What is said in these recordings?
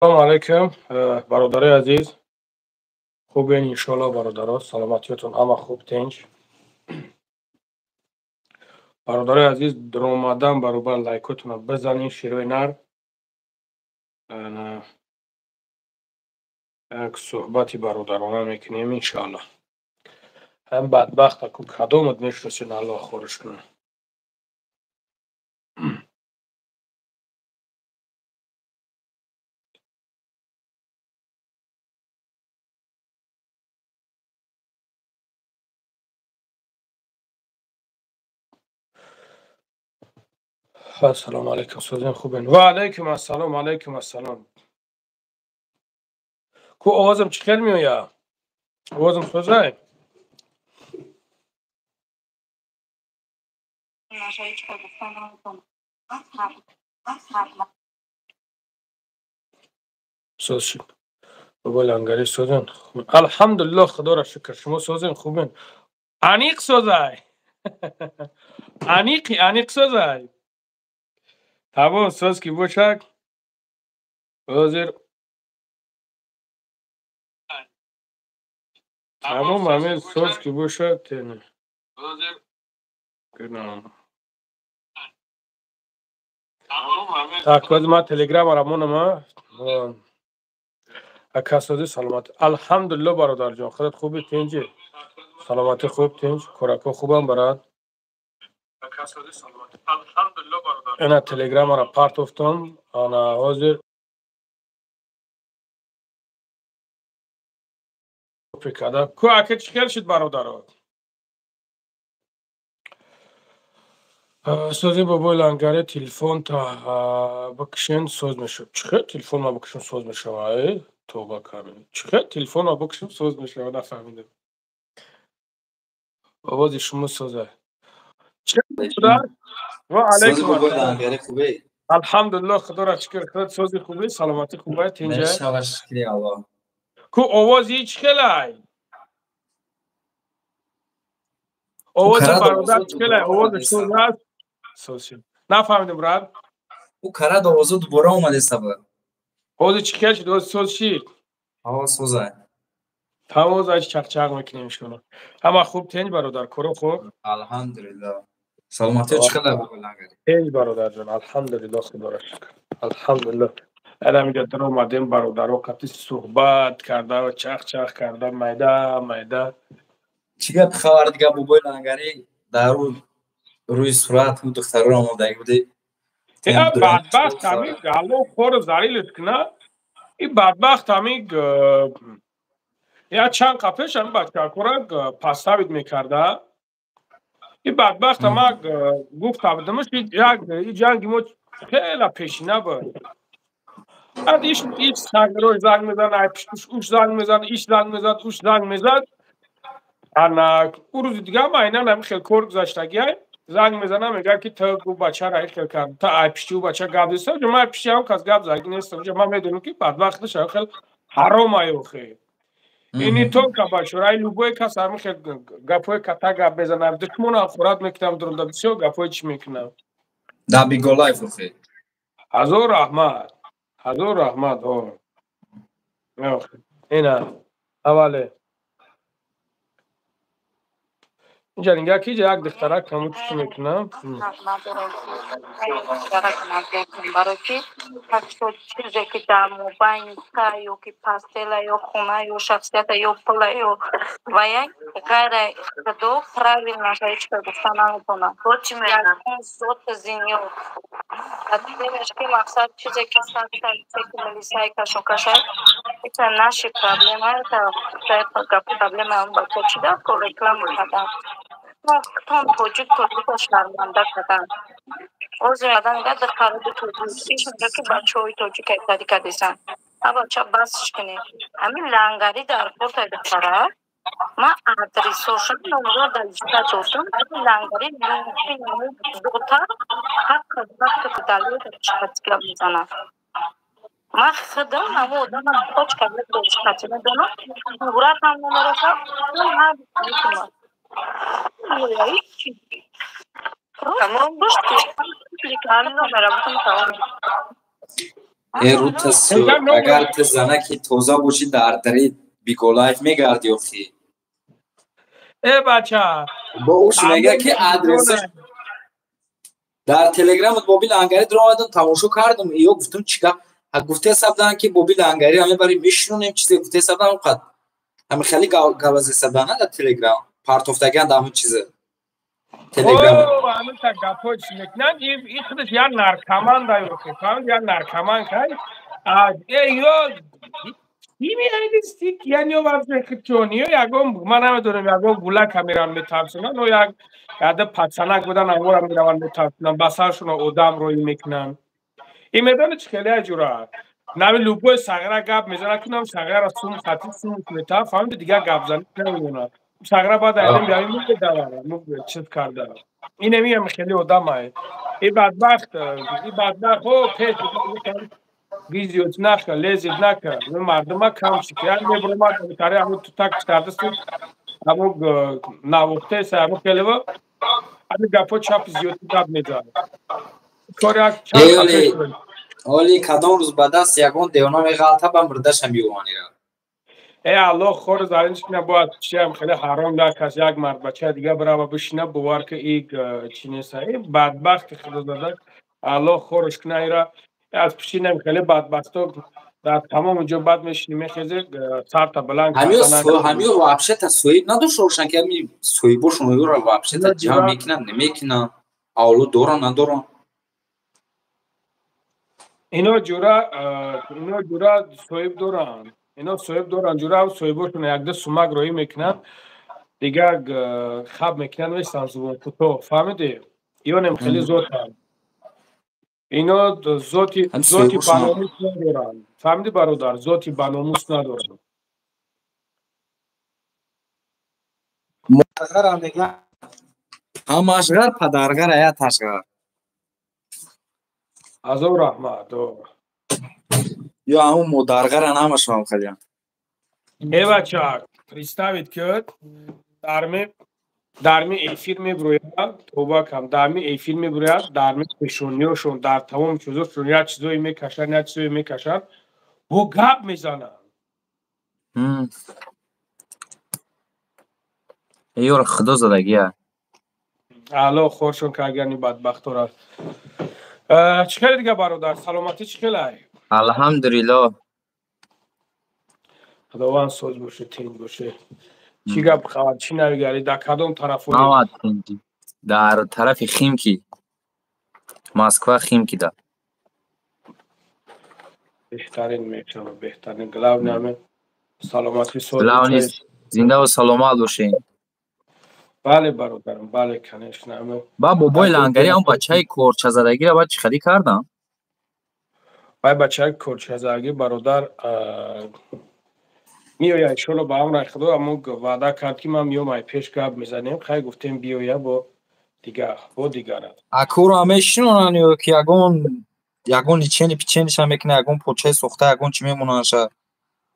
Салому алайкум, бародарои азиз. Хубен, иншоалло, бародаро, саломатиётон ҳама хуб, тинч. Бародарои азиз, даромадан баробар лайкотонро бизанед, шерои нар. Як суҳбати бародарона мекунем, иншоалло. Ҳам бадбахта ку кадомат мешиносед, Аллоҳ хориш кунад. Ассалому алайкум, созем, хубен? Ва алайкум ассалом, алайкум ассалом. Ку овозам чӣ хел меояд? Овозам созай? Соз шуд. Бобои Лангарӣ, созен? Алҳамдулилло, худоро шукр. Шумо созен, хубен? Аниқ созай? Аниқи аниқ созай? Тамом, соз ки бошад, ҳозир тамом, ҳамин соз ки бошад. Так, боз ман телеграммаро монам. Ака, сози, саломат? Алҳамдулилло, бародарҷон, худат хуби, тинҷи, саломатӣ хуб, тинҷ, корако хубам, барад. Ина телеграммаро партофтам, ана ҳозир када. Ку ака, чӣ хел шуд, бародаро? Сози, бобои Лангаре, телефонта бикушен, соз мешавад. Чӣ хел телефонма бикушем, соз мешавад? Тоба ками, чӣ хел телефонма бикушем, соз мешавад? Нафаҳмидам. Овози шумо соза. Ва алайкум. Алҳамдулилло, худоро шукр. Худат сози, хубӣ, саломатӣ хубай, тинҷа? Ку овози чӣ хелай? Овози бародар чӣ хелай? Овози соз аст? Соз шуд. Нафаҳмидам, брат. Ӯ карад, овозу дубора омаде сабаб. Овози чӣ хел шуд? Овози соз шид? Овоз созай. Тамом, аж чақчақ мекунем, иншоалло. Ҳама хуб, тинҷ, бародар, коро хуб? Алҳамдулилло. Саломатӣ чӣ хелай, бобои Лангари? Тинҷ, бародарҷон, алҳамдулилло, худоро шукр. Алҳамдулилло. Ҳаминҷа даромадем, бародаро қати суҳбат карда, чақ-чақ карда, майда майда. Чӣ гап, хабар дига, бобои Лангари? Дар рӯи сурат духтароро омодагӣ будӣ? Бадбахт ҳамин, Аллоҳ хору залилат кунад. И бадбахт ҳамин як чанд қа пеш ҳамин бачакора поставить мекарда. И бадбахт ама гуфта будамш, як ҷанги мо хела пешина буд. Баъд иш сагрош занг мезан, ай пуштуш уш занг мезад, иш занг мезад, уш занг мезад. Ана ӯ рӯзи дига ам айнан ҳамин хел кор гузаштагиай. Занг мезанам, мегӯяд, ки ту гу бачаро ин хел кард, та ай пишти ӯ бача гап зеста. Ман ай пишти ҳам кас гап заги нестам. Ман медонам, ки бадбахташ ҳамин хел ҳаром ай охе. И не только бачаро, ай любой кас ҳамин хел гапҳои ката гап мезанам, душмонам хӯрат мекунам, дурунда бисёр гапҳои чӣ мекунам. Да биголайф охе. Ҳазор раҳмат, ҳазор раҳмат. Ина аввале инҷа нигаҳ ки як духтарак ҳамун чӣ мекунам. Барои чи чизе ки дар мобайни та ё ки постела ё хона ё шахсията ё пула ё вая ғайра худо правильно ҳеҷ ка гуфта наметавонам. Ягон зоти зинё ки мақсад чизе ки ки милисаи кашокашай, это наши проблема, это проблема он бача чи да ко реклама кардан, тон тоҷик тоҷика шарманда кардан. Ҳозир адан гада хариди тоҷик ишонҷа ки бачаҳои тоҷик айсади кардесан. А бача, басш кунед. Ҳамин Лангари дар портай духтара ман адресоша номро дар листа доштам. Лангари дота ҳаққа вақте далел гап мезанад. Ман худам ҳамо одама точка медонам, суратам номероша ҳар метумад. Тамом, ҳамин номера бутун, тамом. Агар ту занаки тоза бошӣ, дар дари Биголайф мегарди охи. Э бача, бо уш мега ки адресаш дар телеграмат Боби Лангари дуромадам, тамошо кардам, ё гуфтам чика гуфте сабдан ки Боби Лангари ҳаме бари мешунонем, чизе гуфте сабдан қад ҳами хеле гавазе сабдан дар телеграм партофтаган дар ҳамон чизе телеграм. Ҳамин гапҳо чи мекунанд, и худаш як наркоман да ёхи, фаҳмид, як наркоман кай ё яъне ё вазхчон ё ягон, ман намедонам, ягон гулака мераванд метарсонанд, ё як яда пацанак будан амора мераванд метарсонанд, ба саршона одам роӣ мекунанд. Ин медони чӣ хеле аҷура нави любой сағира гап мезанад, кунам сағира сум хати сум мета, фаҳмиди, дигар гапзанӣ намедонад сағира, баъд айдем биёи мугедавара чиз карда. Инамиам хеле одамае и бадбахт, и бадбахт о пеш видео нака, лезет нака, мардума кам шид, як мебромад тари ҳамо тутак кардасту ҳамо навохтеса, ҳамо хелева ҳами гапҳо чапи зиёдӣ гап мезанад. Оли кадом рӯз ба даст ягон девона меғалта, ба мурдаша меёванира. Э аллоҳ хор заринш кина, бояд чиам хеле ҳаром як кас як мард бача дига бирава бишина, бовар ки и чи неста, и бадбахти худо зада, аллоҳ хорш кина ира аз пишинам хеле бадбахто дар тамоми ҷо бад мешини, мехезе сарта баланд. Ҳамиё вообще-то соҳиб надошта бошанд, ки ҳами соҳибошон ёро вообще-то ҷамъ мекунанд, намекунанд, авлод доранд, надоранд. Ино ҷура, ино ҷура соҳиб доранд, ино соҳиб доранд ҷура, соҳибошон якда сумак роӣ мекунанд, дигар хаб мекунанд, местан зубон кӯтоҳ, фаҳмидӣ, ёнем хеле зотанд ино, зоти баномус надоранд, фаҳмидӣ бародар, зоти баномус надоранд. Ҳамашғар падарғар ая ташғар. Азор раҳмат. Ё ҳамун модарғаран ҳамашон хеле. Э бача, представить ки дарми эфир меброяд, тоба кам, дарми эфир меброяд, дарми пешониёшон, дар тамоми чизошон як чизое мекашанд, як чизое мекашанд, бо гап мезананд. Ёра худо задагия. Алло хоршон кагани бадбахтора. Чӣ хеле дига бародар, саломатӣ чӣ хелай? Алҳамдулиллоҳ. Худованд соз боше, тинҷ боше. Чӣ гап хабар, чӣ навигарӣ, дар кадом тарафо? Дар тарафи Химки, Москва, Химки да. Беҳтарин мешава, беҳтарин, главное ҳаме саломатӣ соз. Главное зиндаву саломат бошем. Бале бародарам, бале, конечно. Ба бобои Лангари, ҳам бачаи корчазадагиро баъд чӣ хелӣ кардам? Вай бачаи корчазадагӣ бародар меоя иншолло ба амри худо, аммо ваъда кард ки ман меом, ай пеш гап мезанем, хай гуфтем биёя, бо дигар, бо дигара. Акуро мешинонанд ё ки ягон личени пичениша мекунад, ягон почаи сохта, ягон чӣ мемонаша?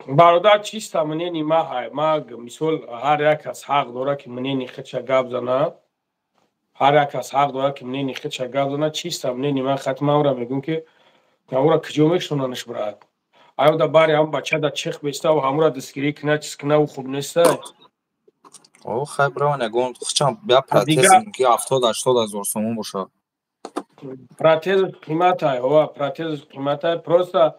Бародар, чиста мнени ма ҳай, ма мисол ҳар як кас ҳақ дорад ки мнени худша гап занад, ҳар як кас ҳақ дорад ки мнени худша гап занад, чиста мнени ман хат ман ӯра мегӯм ки ҳамура куҷо мешинонанаш, брат, аё да бари ҳам бача да чех беставу ҳамура дастгирӣ кунад, чиз кунад, ӯ хуб неста. О хай, браван ягон хчам я протез ки 70-80 ҳазор сомон бошад. Протез қиматай, ова протез қиматай, просто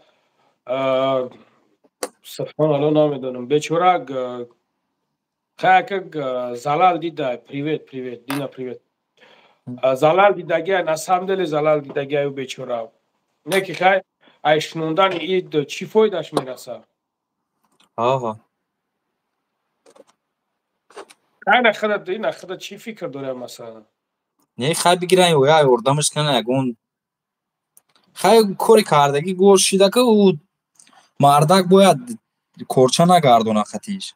субҳоналло, намедонам, бечора хаяка залал дида. Привет, привет, Дина, привет. Залал дидагия, на самом деле залал дидагия ӯ бечора, не ки хай ай шунондани ид чӣ фоидаш мерасад? Ага. Ина худа, ина худа чӣ фикр дорем масалан? Не, хай бигиран ё я ёрдамаш кунан, ягон хай кори кардагӣ гӯш шида ки ӯ мардак бояд корча нагардона, хатиш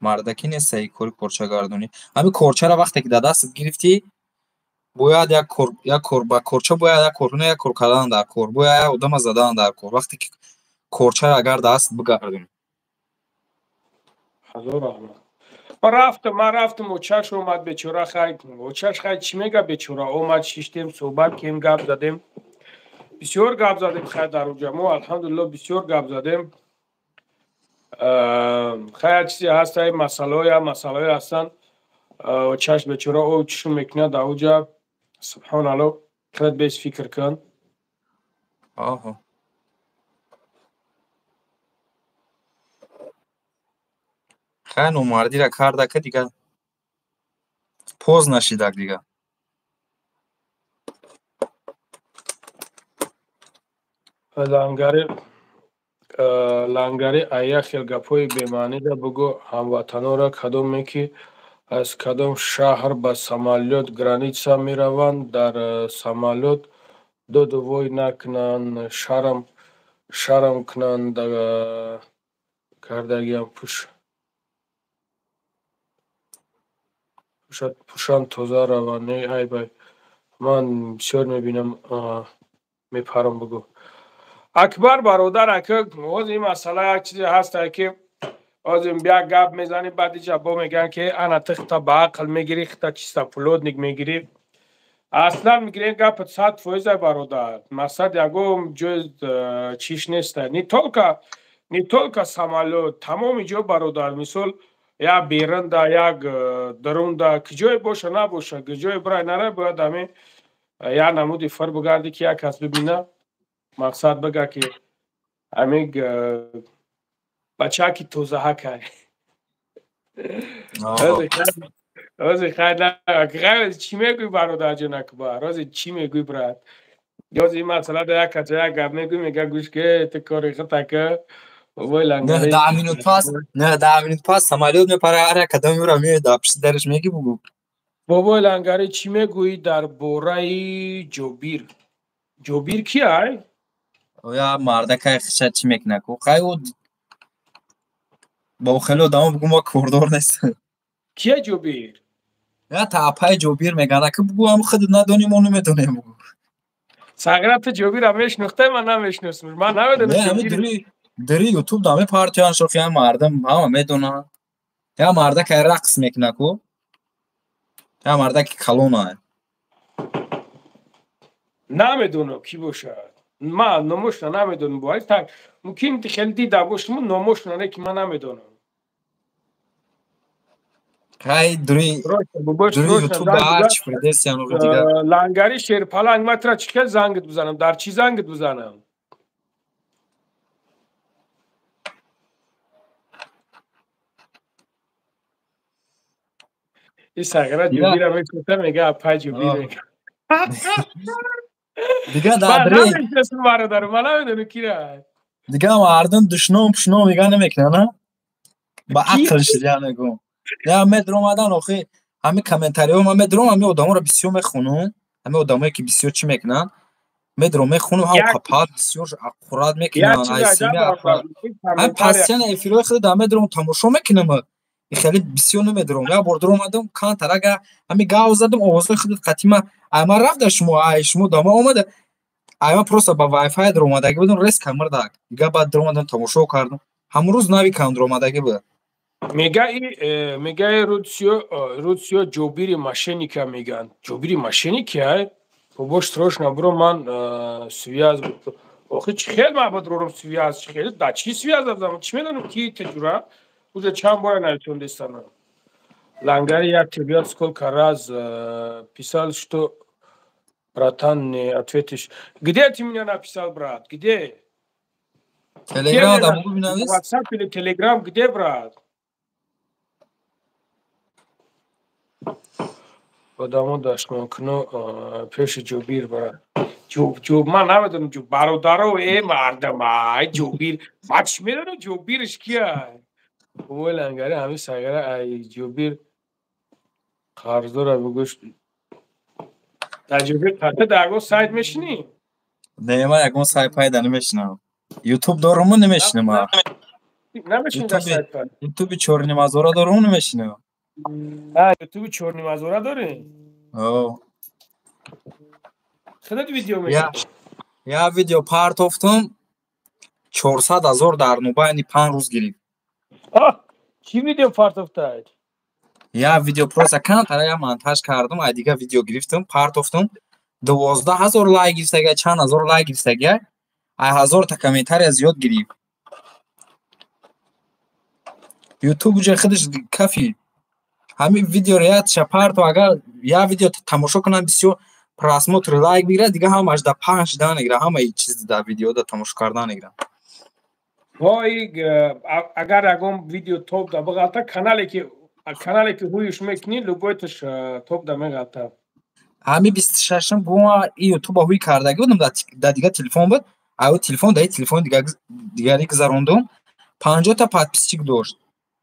мардакӣ нест кори корча гардонӣ. Ҳамин корчаро вақте ки дар дастат гирифтӣ, бояд як кор, як кор ба корча бояд як кор кунӣ, як кор кардан дар кор, бояд як одама задан дар кор, вақте ки корчаро агар даст бигардонӣ. Ҳазор раҳмат. Ман рафтам, ман рафтам, очаш омад бечора, хай очаш хай чӣ мега бечора, омад, шиштем, суҳбат кем, гап задем. Бисёр гап задем, хай, дар уҷа мо, алҳамдулилло, бисёр гап задем. Хай, як чизе ҳаст, ай масъалаҳоя, масъалаҳое ҳастанд, чашм бечора о чишм мекунад дар уҷа. Субҳоналло, хеле бес фикр кун. Аҳо. Хай, номардира карда ка, дига поз нашидак дига. Лангари, лангари, ая хел гапҳои бемаънида бугӯ ҳамватанонро. Кадоме ки аз кадом шаҳр ба самолёт граница мераванд, дар самолёт доду вой накунанд, шарм шарм кунанд кардагиам, пӯш пӯшанд, тоза раванд. Не, айбай, ман бисёр мебинам, мепарам. Бугӯ, Акбар бародар, ака, ҳозир ин масъала як чизе ҳастае, ки ҳозир як гап мезанӣ, баъд иҷа бо мегӯянд, ки ана ту хита ба ақл мегирӣ, хита чистоплотник мегирӣ. Аслан мегирем, гапат 100%, бародар. Мақсад, ягон ҷой чиш неста, не только самолёт, тамоми ҷо, бародар. Мисол, як берунда, як дарунда, киҷое боша набоша, киҷое бирай нарай, бояд ҳамин як намуди фир бигардӣ, ки як кас бибина, мақсад, бига, ки ҳамин бачаки тозаҳакай. Ҳозир хайр, чӣ мегӯй, бародарҷон Акбар? Ҳозир чӣ мегӯй, брат? Ҳозир ин масъала як каса як гап мегӯй, мега: «Гӯш ке, ту кори худтака, бобои лангари». 10 минут пас, не, 10 минут пас самолёт мепара, ҳар як кадам меёра, меояд дар пишти дараш, меги, бугӯ. Бобои лангарӣ, чӣ мегӯӣ дар бораи Ҷобир? Ҷобир ки ай? Я мардакай хиша чӣ мекунад ку, хай, ӯ бо хеле одамо бугӯ, мо кордор нест. Кия Ҷобир? Я таапаи Ҷобир мегӯянд, ака, бугӯ, ҳам худат надонӣ, мо намедонем, бугӯ. Сағира, ту Ҷобира мешинохтай? Ман намешиносам, ман намедонам. Дари Ютуб даме партиян шохи, ям мардам ҳама медонанд. Я мардакай рақс мекунад ку, я мардаки калона. Намедонам, кӣ бошад. Ман номошна намедонам. Боварӣ так, мумкин хеле дида бошам номошна, не ки ман намедонам. Хай, дури Ютуб ҳарчи придесиям. Дигар, лангари шерпаланг, ман тура чӣ хел зангит бизанам? Дар чӣ зангит бизанам? И сағира Ҷубира мекута, мега апай Ҷубир. Дига дар бародар, ман намедонам кира. Дига мардум душном пушном дига намекунанд, ба ақл шида мегӯм. Я медромадан, охи, ҳами комментариҳо ман медром, ҳами одаморо бисёр мехонум, ҳами одамое ки бисёр чӣ мекунанд, медром, мехонум, ҳам қапат бисёр аққурат мекунанд. Ҳами пастияна эфирҳои худ дар медром, тамошо мекунам, хеле бисёр намедорам. Як бор дуромадам, кантарага ҳами гав задам, овозҳои худат қатима ай ман рафта, шумо ай шумо дама омада, ай ман просто ба вайфай дуромадагӣ будам, резко мирдак. Дига баъд дуромадам, тамошо кардам. Ҳамон рӯз нави кам дуромадагӣ буд. Мега, мега, русиё Ҷобири мошенника мегӯянд. Ҷобири мошенники ай? Бобош, срочно буро, ман связь. Охи, чӣ хел ман бодрорам связь? Чӣ хел, да чӣ связь задам? Чӣ медонам, ки теҷура уже чанд бора нависондестанам. Лангари, я тебя сколько раз писал, что, братан, не ответишь. Где ты меня написал, брат, где? Телеграм да бугу, бинавис. WhatsApp или Telegram, где, брат? Одамо дашмонкуно пеши Ҷобир, брат. Ҷоб, ман намедонам, бародаро, э мардам, ай Ҷобир, ман чӣ медонам, Ҷобирш кия? Ой, лангари, ҳами сагара ай Ҷобир қарздора, бугӯш. Дар Ҷобир қата дар ягон сайт мешинӣ? Не, ман ягон сайт пайда намешинам. Ютуб доруму, намешинам. Намешинӣ дар сайт? Ютуби чорнимазора доруму, намешинам. Ютуби чорнимазора дорӣ? Худат видео мекунӣ? Я видео партофтум, 400 000 дар нубайни 5 рӯз гирифт. Чӣ видео партофтаед? Я видео просто камтара я монтаж кардум, ай дига видео гирифтум, партофтум. 12 000 лайк гирифтага, чанд ҳазор лайк гирифтага, ай ҳазорта комментария зиёд гирифт. Ютуб уҷа худаш кафи. Ҳамин видеоро якша парто, агар як видео тамошо кунанд, бисёр просмотр, лайк бигирад, дига ҳамаш да паҳн шудан мегирад, ҳамаи чиз дар видеода тамошо кардан мегирад. Ҳои, агар ягон видео топ да биғалта, канале ки ҳуюш мекунӣ, любой таш топ да меғалта. Ҳами 26-ум бума и ютуба ҳуй кардаги будам, дар дига телефон буд, аю телефон дар телефони дигаре гузарондум, 50-та подписчик дошт.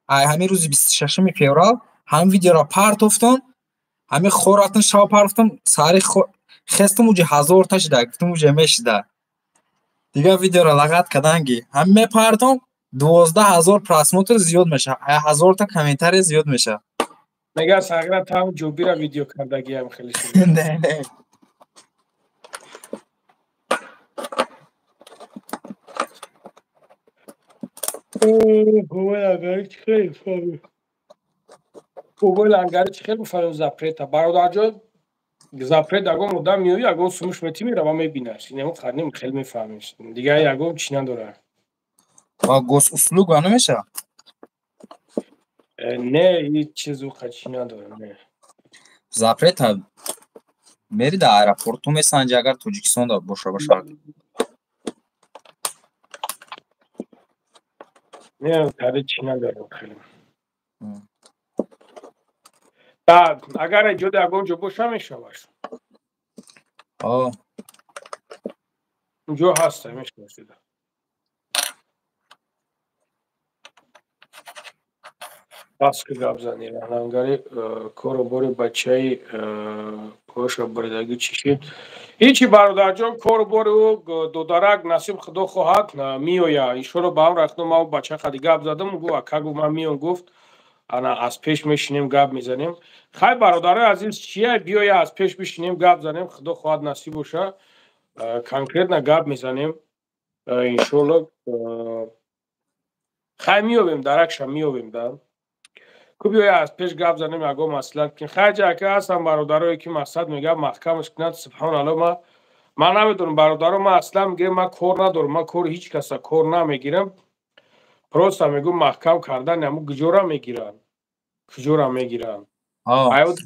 Ай ҳамин рӯзи 26-уми феврал ҳамин видеоро партофтам, ҳамин хор рафтам, шав партофтам, саҳари хестам, уҷи ҳазорта шуда, гуфтам, уҷа мешида. Дигар видеоро лағат карданги. Ҳамин мепартом, 12 000 просмотр зиёд мешавад, ҳазорта комментария зиёд мешавад. Мега сағира там ҷобира видео кардагиам хеле. Не, не. Бобои лангари чӣ хел мефаҳмем запрета, бародарҷон? Запрет ягон одам меои, ягон сумуш мети, мерава, мебинаш, инемо қарнем хел мефаҳмеш, дигар ягон чӣ надорад. Ва госуслуга намешавад? Не, ҳеҷ чизу чӣ надорад, не. Запрета мери, дар аэропорту месанҷи, агар Тоҷикистон боша, ба шарт. Не, тари чӣ надорад хеле. Агар ҷода ягон ҷо боша, мешавад. Ҷо ҳаста, мешавад. Бас ки гап зани, лангари, кору бори бачаи коша буридагӣ чӣ шид? Ҳичи, бародарҷон, кору бори ӯ додарак насиб, худо хоҳад, меоя, иншолло. Ба ҳам рафтам, ман бача хади гап задам, гуфт, ака, гуфт, ман меом, гуфт, ана аз пеш мешинем, гап мезанем. Хай, бародарои азиз, чия, биёя, аз пеш бишинем, гап занем, худо хоҳад, насиб боша, конкретно гап мезанем, иншолло. Хай, меёбем, даракша меёбем да. Ку биёя, аз пеш гап занем, ягон маслиҳат кунем. Хай, ҷака ҳастам бародарое ки мақсад мегӯяд, маҳкамаш кунад. Субҳоналло, ман намедонам, бародаро, ман аслан мегӯям, ман кор надорам, ман кори ҳеҷ каса кор намегирам, просто мегӯм, маҳкам кардан ҳамун куҷора мегиранд, куҷора мегиранд?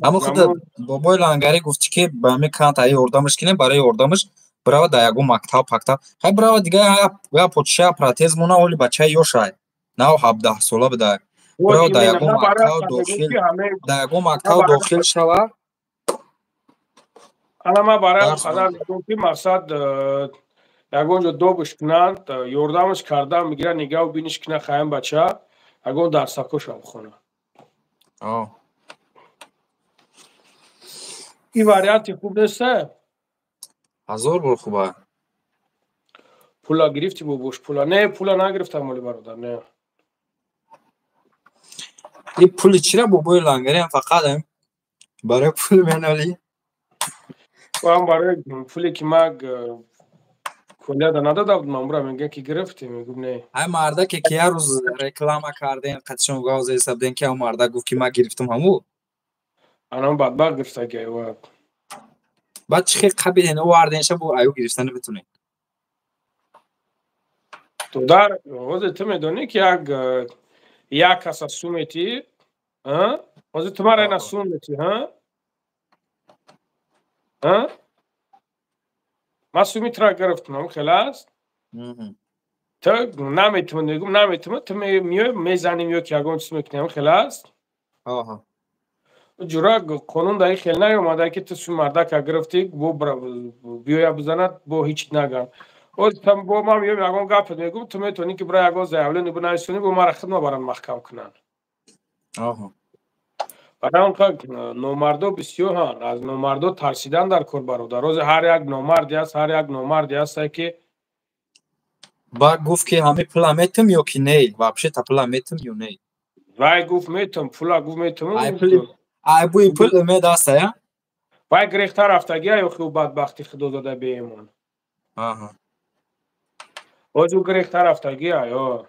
Аммо худ бобои лангарӣ гуфти, ки ба ҳамин кант ай ёрдамаш кинем, барои ёрдамаш бирава дар ягон мактаб пактаб. Хай, бирава, дига я подша протез мона, оли бачаи ёшай, нав 17-сола буда, бирава дар ягон мактаб дохил, дар ягон мактаб дохил шава. Ана ман барои қадар мегӯм, ки мақсад ягон ҷо добуш кунанд, ёрдамаш кардан мегиранд, нигаҳу биниш кунанд, хаям бача ягон дарсакошам хона. Ин варианти хуб неста? Ҳазор бор хуба. Пула гирифти, бобош, пула? Не, пула нагирифтам, оли, бародар, не. И пули чира, бобои лангариам фақат барои пул меналӣ? Ам барои пуле ки ман кулияда надода будам, амра мегӯяд, ки гирифтӣ, мегӯм, не. Ай мардаке ки як рӯз реклама кардем, қатишон гав зеса будем, ки ам мардак гуфт, ки ман гирифтам, ҳаму? Анам бадбахт гирифтагиай ва. Баъд чӣ хел қабиден, оварденша, бо аю гирифта наметонед? Додар, ҳозир ту медонӣ, ки як каса суметӣ, ҳозир ту мара ина сум метӣ, ман суми тура гирифтам, хел аст, ту наметумӣ, мегум, наметумӣ, ту меои, мезанем ё ки ягон чиз мекунем, хел аст. Ҷура қонун дар ин хел наёмада, ки ту суми мардака гирифтӣ, бо биёя бизанад, бо ҳеҷ наган. Бо ман меоям, ягон гапат мегум, ту метавонӣ, ки бира ягон заявление бинависонӣ, бо мара худ мабаранд, маҳкам кунанд. Барои он номардо бисёранд, аз номардо тарсидан дар кор, бародар. Рози ҳар як номарде аст, ҳар як номарде ҳасте, ки Баъд гуфт, ки ҳамин пула метум ё ки не, вообще-то пула метум ё не? Вай гуфт, метум пула, гуфт, метум. Ай буи пул умед аста я? Вай гирехта рафтагия ё хи, бадбахти худо дода беэмон. Ҳозир ӯ гирехта рафтагия ё.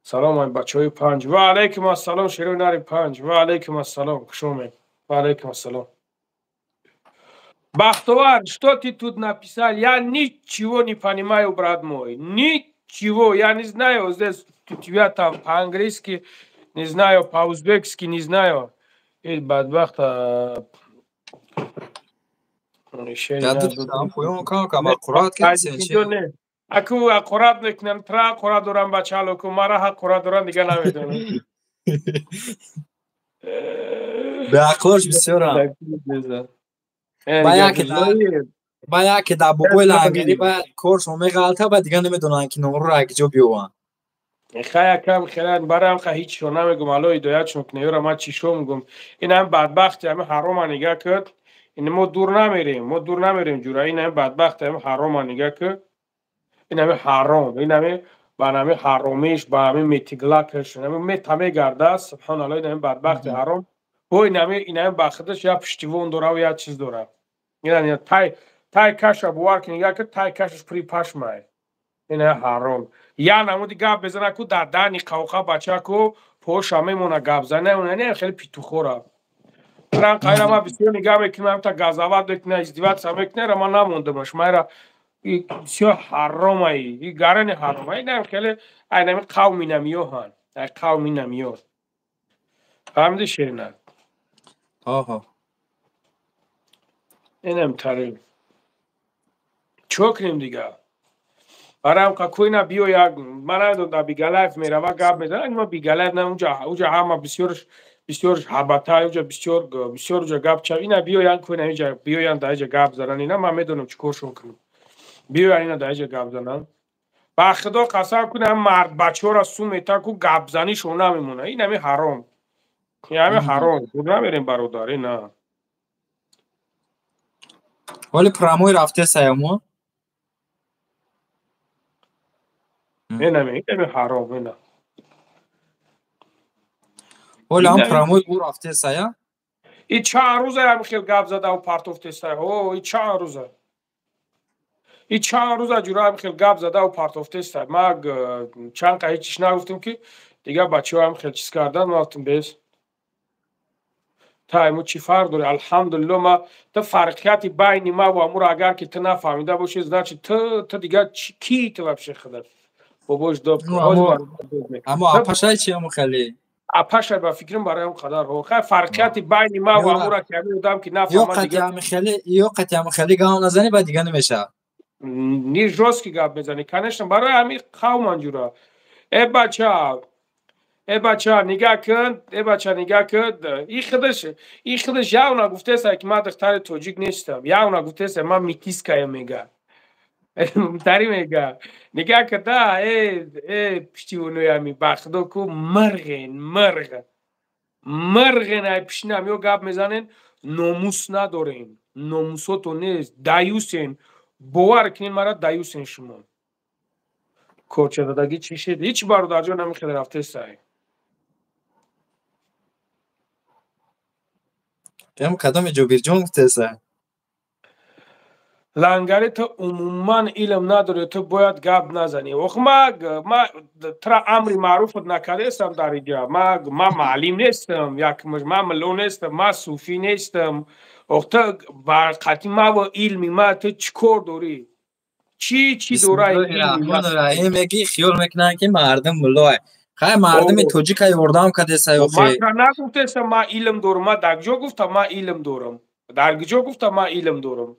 Салом, ай бачаҳои панҷ. Ва алайкум ассалом, шерои нари панҷ. Ва алайкум ассалом, хушомед. Ва алайкум ассалом. Бахтовар, что ты тут написал? Я ничего не понимаю, брат мой. Ничего, я не знаю, здесь у тебя там по-английски, не знаю, по-узбекски, не знаю. И бадбахт. Аку ақурат мекунам, тра ақурат дорам, бачалоку, мара ҳақурат дорам, дига намедонам. Беақлош бисёрам. Ба яке дар бобои лангари ба коршон меғалта, ба дига намедонанд ки номро якҷо биёванд. Хай акам хелан барам ха ҳичшо намегум, алло ҳидоятшон кунад, ёра ман чишо мегум. Ин ҳам бадбахти ҳами ҳарома нига куд. Ин мо дур намерем, мо дур намерем ҷура. Ин ҳами бадбахти ҳами ҳарома нига куд. Ин ҳами ҳаром, ин ҳами ба ҳами ҳаромиш, ба ҳами метиглакаш, ин ҳами мета мегарда, субҳоналло, ин ҳами бадбахти ҳаром. Бо ин ҳами, ин ҳами ба худаш я пуштивон дора ва я чиз дора. Ин тай тай каша бовар кун, нига куд, тай кашаш пури пашмай. Ин ҳами ҳаром. Я намуди гап мезана ку дар дани қавқа бача ку поша мемона гап зана, не хеле питухора. Ран қайра ма бисёр нигаҳ мекунам, та газават мекуна, издиватса мекуна, ра ма намондамаш. Майра бисёр ҳаромаи, и гарани ҳаромаи, инам хеле ай нами қавми намиёҳан, ай қавми намиё. Фаҳмиди Шерина? Ҳо. Инам тарим. Чо кунем дига? Барам какой на биё як ман намедонам дар Бигалаев мерава гап мезанад, ма Бигалаев на унҷа, унҷа ҳама бисёр бисёр ҳабата, унҷа бисёр бисёр унҷа гап чав. Ина биёян кӯна инҷа биёян дар инҷа гап занан, ина ман медонам чӣ коршон кунам. Биёян ина дар инҷа гап занан. Ба худо қасам кунам мард бачаҳоро су мета ку гапзанишон намемона. Ин ҳами ҳаром. Ин ҳами ҳаром. Дур намерем бародар, ина. Вале прамой рафте саямо? Инами, инами ҳаром, ина. Ҳоло ҳам прамой ӯ рафте сая? И чанд рӯза ҳам хел гап задаву партофтеса. О, и чанд рӯза. И чанд рӯза ҷура ҳам хел гап задаву партофтеса. Ма чанд қа ҳеҷ чиз нагуфтем ки дигар бачаҳо ҳам хел чиз кардан, ма гуфтем бес. Та имо чӣ фарқ дорӣ? Алҳамдулилло, ма ту фарқияти байни ма ва амуро агар ки ту нафаҳмида бошӣ, значит ту дигар ки ту вообще худат? Бобош доб. Аммо апашай чи амо хеле? Апашай ба фикрам барои он қадар. Хай фарқияти байни ма ва амура ки ҳамин одам ки нафаҳмад дигар. Ё қати ҳами хеле гап назанӣ, ба дигар намешавад. Не жёсткий гап мезанӣ, конечно, барои ҳамин қавман ҷура. Э бача, э бача нигаҳ кун, э бача нигаҳ кун. И худаш явна гуфтеса ки ман духтари тоҷик нестам. Явна гуфтеса ман метискаям мега. Тари мега. Нигаҳ када, э пуштивоноями ба худо ку мирғен, мирғ. Мирғен ай пишнам ё гап мезанен, номус надорем. Номусото нест, даюсен. Бовар кунед мара даюсен шумо. Корчададагӣ чӣ шид? Ҳеҷ бародарҷон ҳамин хел рафтесай. Ям кадоме Ҷобирҷон гуфтеса? Лангари ту умуман илм надорӣ, ту бояд гап назанӣ. Ох, ма тра амри маъруфат накардестам дар инҷа. Ма маълим нестам, якмаш ма мулло нестам, ма суфӣ нестам. Ох, ту бар қати ма ва илми ма ту чӣ кор дорӣ? Чӣ чӣ дора? Бисмиллоҳир-раҳмонир-раҳим. Меги хиёл мекунанд ки мардум муллое. Хай мардуми тоҷика ёрдам кардеса охи. Ман тра нагуфтестам ма илм дорам, ма дар куҷо гуфтам ма илм дорам? Дар куҷо гуфтам ма илм дорам?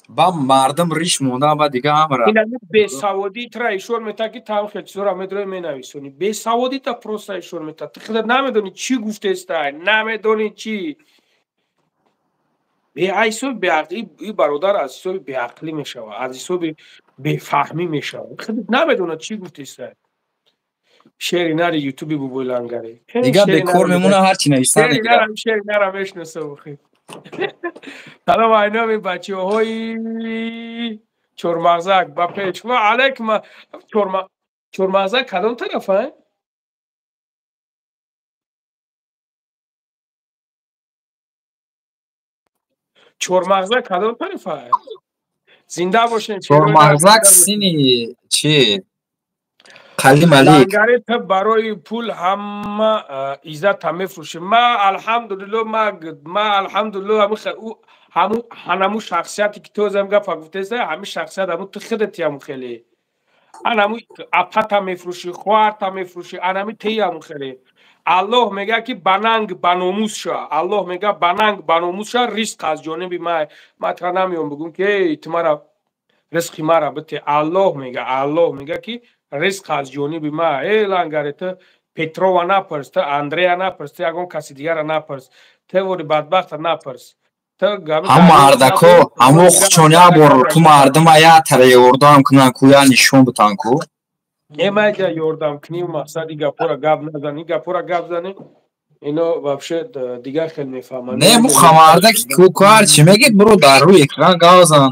Ба мардум риш монда, ба дига ҳамра. Ин ҳами бесаводӣ тра ишор мета ки там хел чизора медорӣ менависонӣ. Бесаводӣ та просто ишор мета. Ту худат намедонӣ чӣ гуфтестай, намедонӣ чӣ. Беҳисоби беақлӣ, и бародар аз ҳисоби беақлӣ мешавад, аз ҳисоби бефаҳмӣ мешавад. Худат намедонад чӣ гуфтестай. Шери нари ютуби бубои лангари. Дига бекор мемона, ҳар чӣ нависан мегирад. Шери нара мешиносам охи. Салом айноми бачаҳои чормағзак ба пеш. Ва алайкум. Чормағзак кадом тарафа? Чормағзак кадом тарафа? Зинда бошед. Чормағзак сини чӣ? Қали Малик. Лангари ту барои пул ҳама иззата мефурӯшӣ. Ма алҳамдулилло, ма алҳамдулилло Ҳаму шахсияте ки ту зам гапа гуфтеса, ҳами шахсият ҳаму ту худати ҳаму хеле. Анаму апата мефурӯшӣ, хоҳарта мефурӯшӣ, анами ти ҳаму хеле. Аллоҳ мега ки бананг баномус ша. Аллоҳ мега бананг баномус ша, ризқ аз ҷониби ма. Ма та намеём бигум ки эй ту мара ризқи мара бите. Аллоҳ мега ки ризқ аз ҷониби ма. Эй лангаре, ту Петрова напарс, ту Андрея напарс, ту ягон каси дигара напарс, ту вори бадбахта напарс. Ҳам мардако, ҳамо хучоня бор ку мардума я таре ёрдам кунан ку, я нишон битан ку. Не, майҷа ёрдам кунӣ, мақсад и гапора гап назан, и гапора гап зани, ино вообще дигар хел мефаҳманд. Не, муха мардаки ку ҳарчи мегӣ, биро дар рӯи экран гав зан.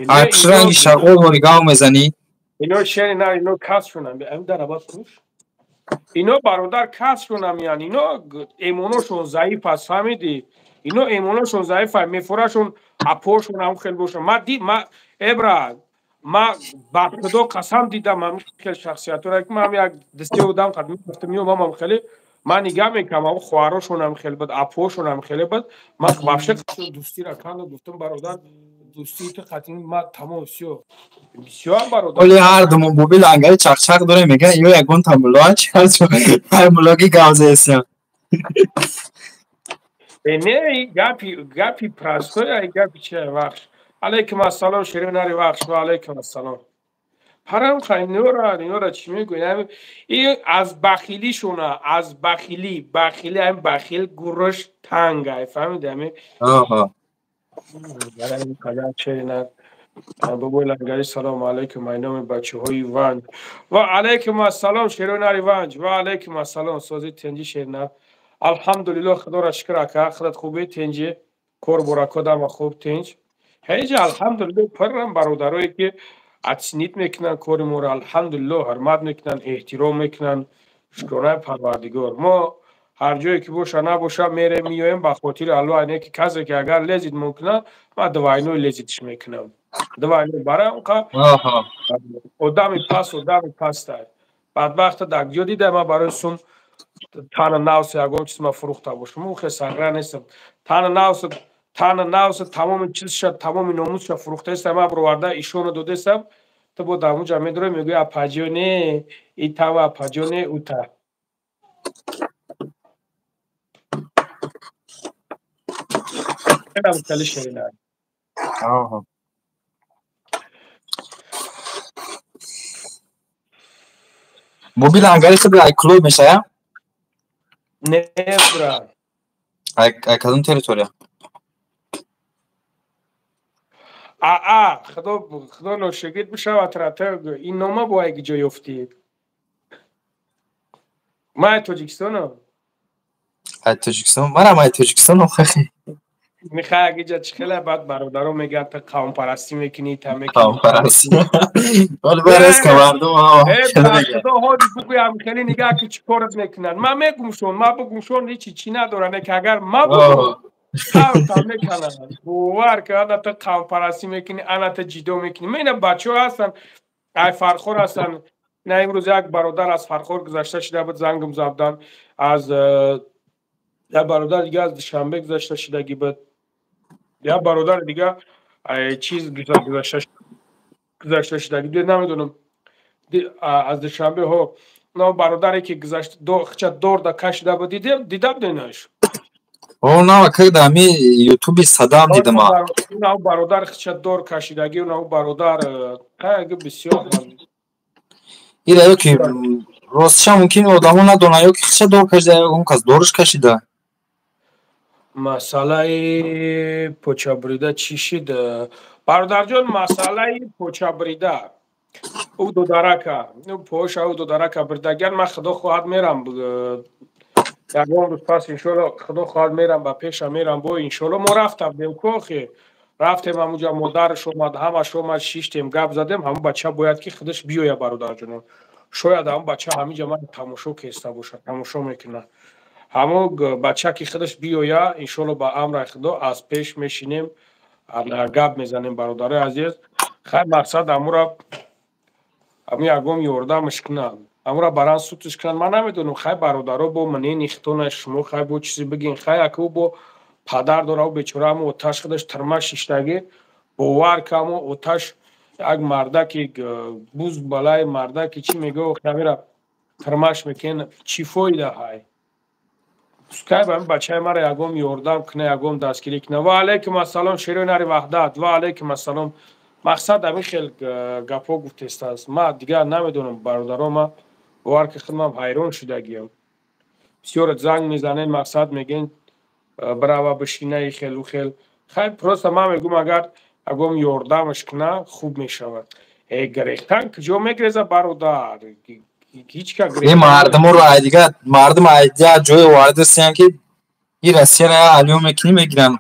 Ай пушранги шағол мори гав мезанӣ. Ино шери на, ино касшонам, ами дараба фурӯш. Ино бародар касшонам, яъне ино эмоношон заиф аст, фаҳмидӣ? Ино эмоношон заиф аст, мефурашон апошон ҳам хел бошад. Ма ди ма эбра, ма ба худо қасам дидам ҳамин хел шахсиятҳоро, ки ман як дасти одам қад мерафтам, меомам ҳам хеле, ман нигаҳ мекардам, ҳам хоҳарошон ҳам хеле буд, апошон ҳам хеле буд. Ман вообще дӯстиро кардам, гуфтам бародар, дӯстии ту қатъи ма тамом, всё. Бисёр бародар. Оли ҳар думон боби лангари чақчақ дорем, мегӯян ё ягон та мулло ҳар муллоги гавзаесям. Не, гапи гапи простой, ай гапи чи вахш. Алейкум ассалом, ширин нари вахш, ва алейкум ассалом. Ҳарам хай нора чӣ мегӯям? И аз бахилишона, аз бахилӣ, бахилӣ, ам бахил гурӯш танг ай, фаҳмидӣ ами? Аҳа. Бобои лангари, салому алайкум, ай номи бачаҳои Ванҷ. Ва алайкум ассалом, шеронари Ванҷ. Ва алайкум ассалом, сози тенҷи шерна. Алҳамдулиллоҳ, худоро шукр ака, худат хубе тенҷи, кор буракодама хуб тенҷ. Ҳеҷ алҳамдулиллоҳ, пиррам бародарое ки оценить мекунанд кори моро, алҳамдулиллоҳ, ҳурмат мекунанд, эҳтиром мекунанд. Шукронаи Парвардигор. Мо ҳар ҷое ки боша набоша мерем меоем ба хотири Аллоҳ, не ки касе ки агар лезить мумкина, ман двойной лезить ш мекунам. Двойной барам қа одами паст, одами пастай. Бадбахта дар ҷо дида ман барои сум тана навс ягон чиз ма фурӯхта бошам. Мо хе сагра нестам. Тана навс тамоми чизша, тамоми номусша фурӯхтаестам, ман бироварда ишоно додестам. Ту бо дар онҷа медорӣ, мегӯӣ апаҷоне, итава апаҷоне, ута. Хеле ширина. Аҳа. Боби лангари худ ай клуб мешая? Не, бра. Ай кадом территория? Аа, худо худо ношигирд бишавад, рата ин нома бо ай ҷо ёфтӣ? Ман ай Тоҷикистонам. Ай Тоҷикистон? Манам ай Тоҷикистонам, хахи. Михай агиҷа чӣ хеле баъд бародаро мегӯянд ту қавмпарастӣ мекунӣ, та мекунӣ. Қавмпарастӣ. Вале барес кавардум. Худо ҳоди бугӯям хеле нигаҳ ки чӣ корат мекунанд. Ман мегумшон, ман бугумшон ҳечи чӣ надорам, не ки агар ма бугум қавта мекунанд. Бовар ки ана ту қавмпарастӣ мекунӣ, ана ту ҷидо мекунӣ. Ман ина бачаҳо ҳастанд, ай Фархор ҳастанд. На имрӯз як бародар аз Фархор гузашта шуда буд, зангам забдан аз як бародар дига аз Душанбе гузашта шудагӣ буд. Як бародари дига чиз гузашта шудагӣ, намедонам аз Душанбе ҳо, но бародаре ки гузашта хча дорда кашида буд, дида буденаш? О, нава када ами ютуби Садам дидам. На бародар хча дор кашидагӣ, на бародар қаяги бисёр. Ира ё ки ростша мумкин одамо надонанд, ё ки хча дор кашида, ё он кас дорш кашида. Масъалаи почабрида чӣ шид? Бародарҷон, масъалаи почабрида. Ӯ додарака, поша ӯ додарака бридагиан, ман худо хоҳад мерам. Ягон рӯз пас иншоалло худо хоҳад мерам, ба пеша мерам бо иншоалло. Мо рафта будем ку охи. Рафтем ҳамунҷа, модараш омад, ҳамаш омад, шиштем, гап задем, ҳамун бача бояд ки худаш биёяд бародарҷонон. Шояд ҳамун бача ҳаминҷа ман тамошо кеста бошад, тамошо мекунад. Ҳамон бача ки худаш биёя, иншоалло ба амри Худо аз пеш мешинем, гап мезанем бародарои азиз. Хай мақсад ҳамура ҳамун ягон ёрдамаш кунанд. Ҳамура баран сутш кунанд. Ман намедонам, хай бародаро бо мнени хитона шумо хай бо чизе бигин, хай аку бо падар дора, ӯ бечора ҳамо оташ худаш тирма шиштагӣ, бовар ка ҳамо оташ як мардаки буз балаи мардаки чӣ мега, ҳамира тирмаш мекунен, чӣ фоида ҳай? Пускай ба бачаи мара ягон ёрдам куна, ягон дастгирӣ куна. Ва алайкум ассалом, шерои нари ваҳдат, ва алайкум ассалом. Мақсад ҳамин хел гапҳо гуфтестааст. Ма дигар намедонам, бародаро, ма бовар ки худмам ҳайрон шудагиям. Бисёр занг мезанен, мақсад мегӯен бирава бишинаи хелу хел. Хай, просто ман мегӯм, агар ягон ёрдамаш куна, хуб мешавад. Э, гирехтан куҷо мегиреза, бародар? Ҳеҷ ка Ин мардуморо ай дига мардум ай я ҷое овардастиян, ки и Россияро алё мекунӣ, мегиранд,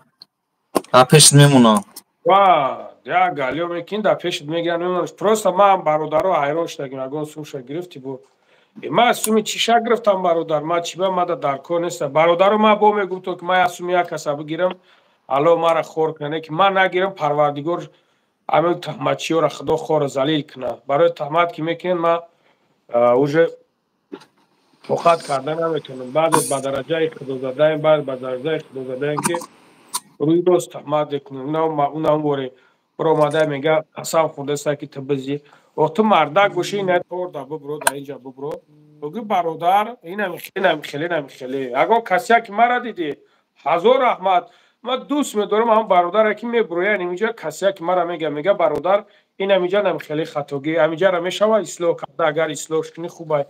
дар пешт мемонанд. Ва як галё мекунӣ, дар пешт мегиранд, мемонанд. Просто ман, бародаро, ҳайрон шудагим, ягон сумша гирифтӣ бо ман суми чиша гирифтам, бародар, ма чиба мада дар кор неста, бародаро. Ман бо мегум то ки ман як суми як каса бигирам, алло мара хор куна, не ки ман нагирам, парвардигор ҳамин таҳматчиёра худо хора залил куна. Барои таҳмат ки мекунен, ман уже тоқат карда наметавонам. Баъзе ба дараҷаи худозадаем, баъзе ба дараҷаи худозадаем, ки рӯи рост таҳмат мекунем. Унам боре биромада мега, қасам хӯрдаста, ки ту бизӣ. О, ту мардак бошӣ, ина торда бибро, дар инҷа бибро, бигӯ: бародар, инам хеле, инам хеле. Ягон касия ки мара дидӣ, ҳазор раҳмат, ман дӯст медорам ҳам бародаре ки мебуроян инҷа, касия ки мара мега, бародар, инам инҷа нам хеле хатогӣ, ҳаминҷара мешава ислоҳ карда, агар ислоҳш кунӣ хубай.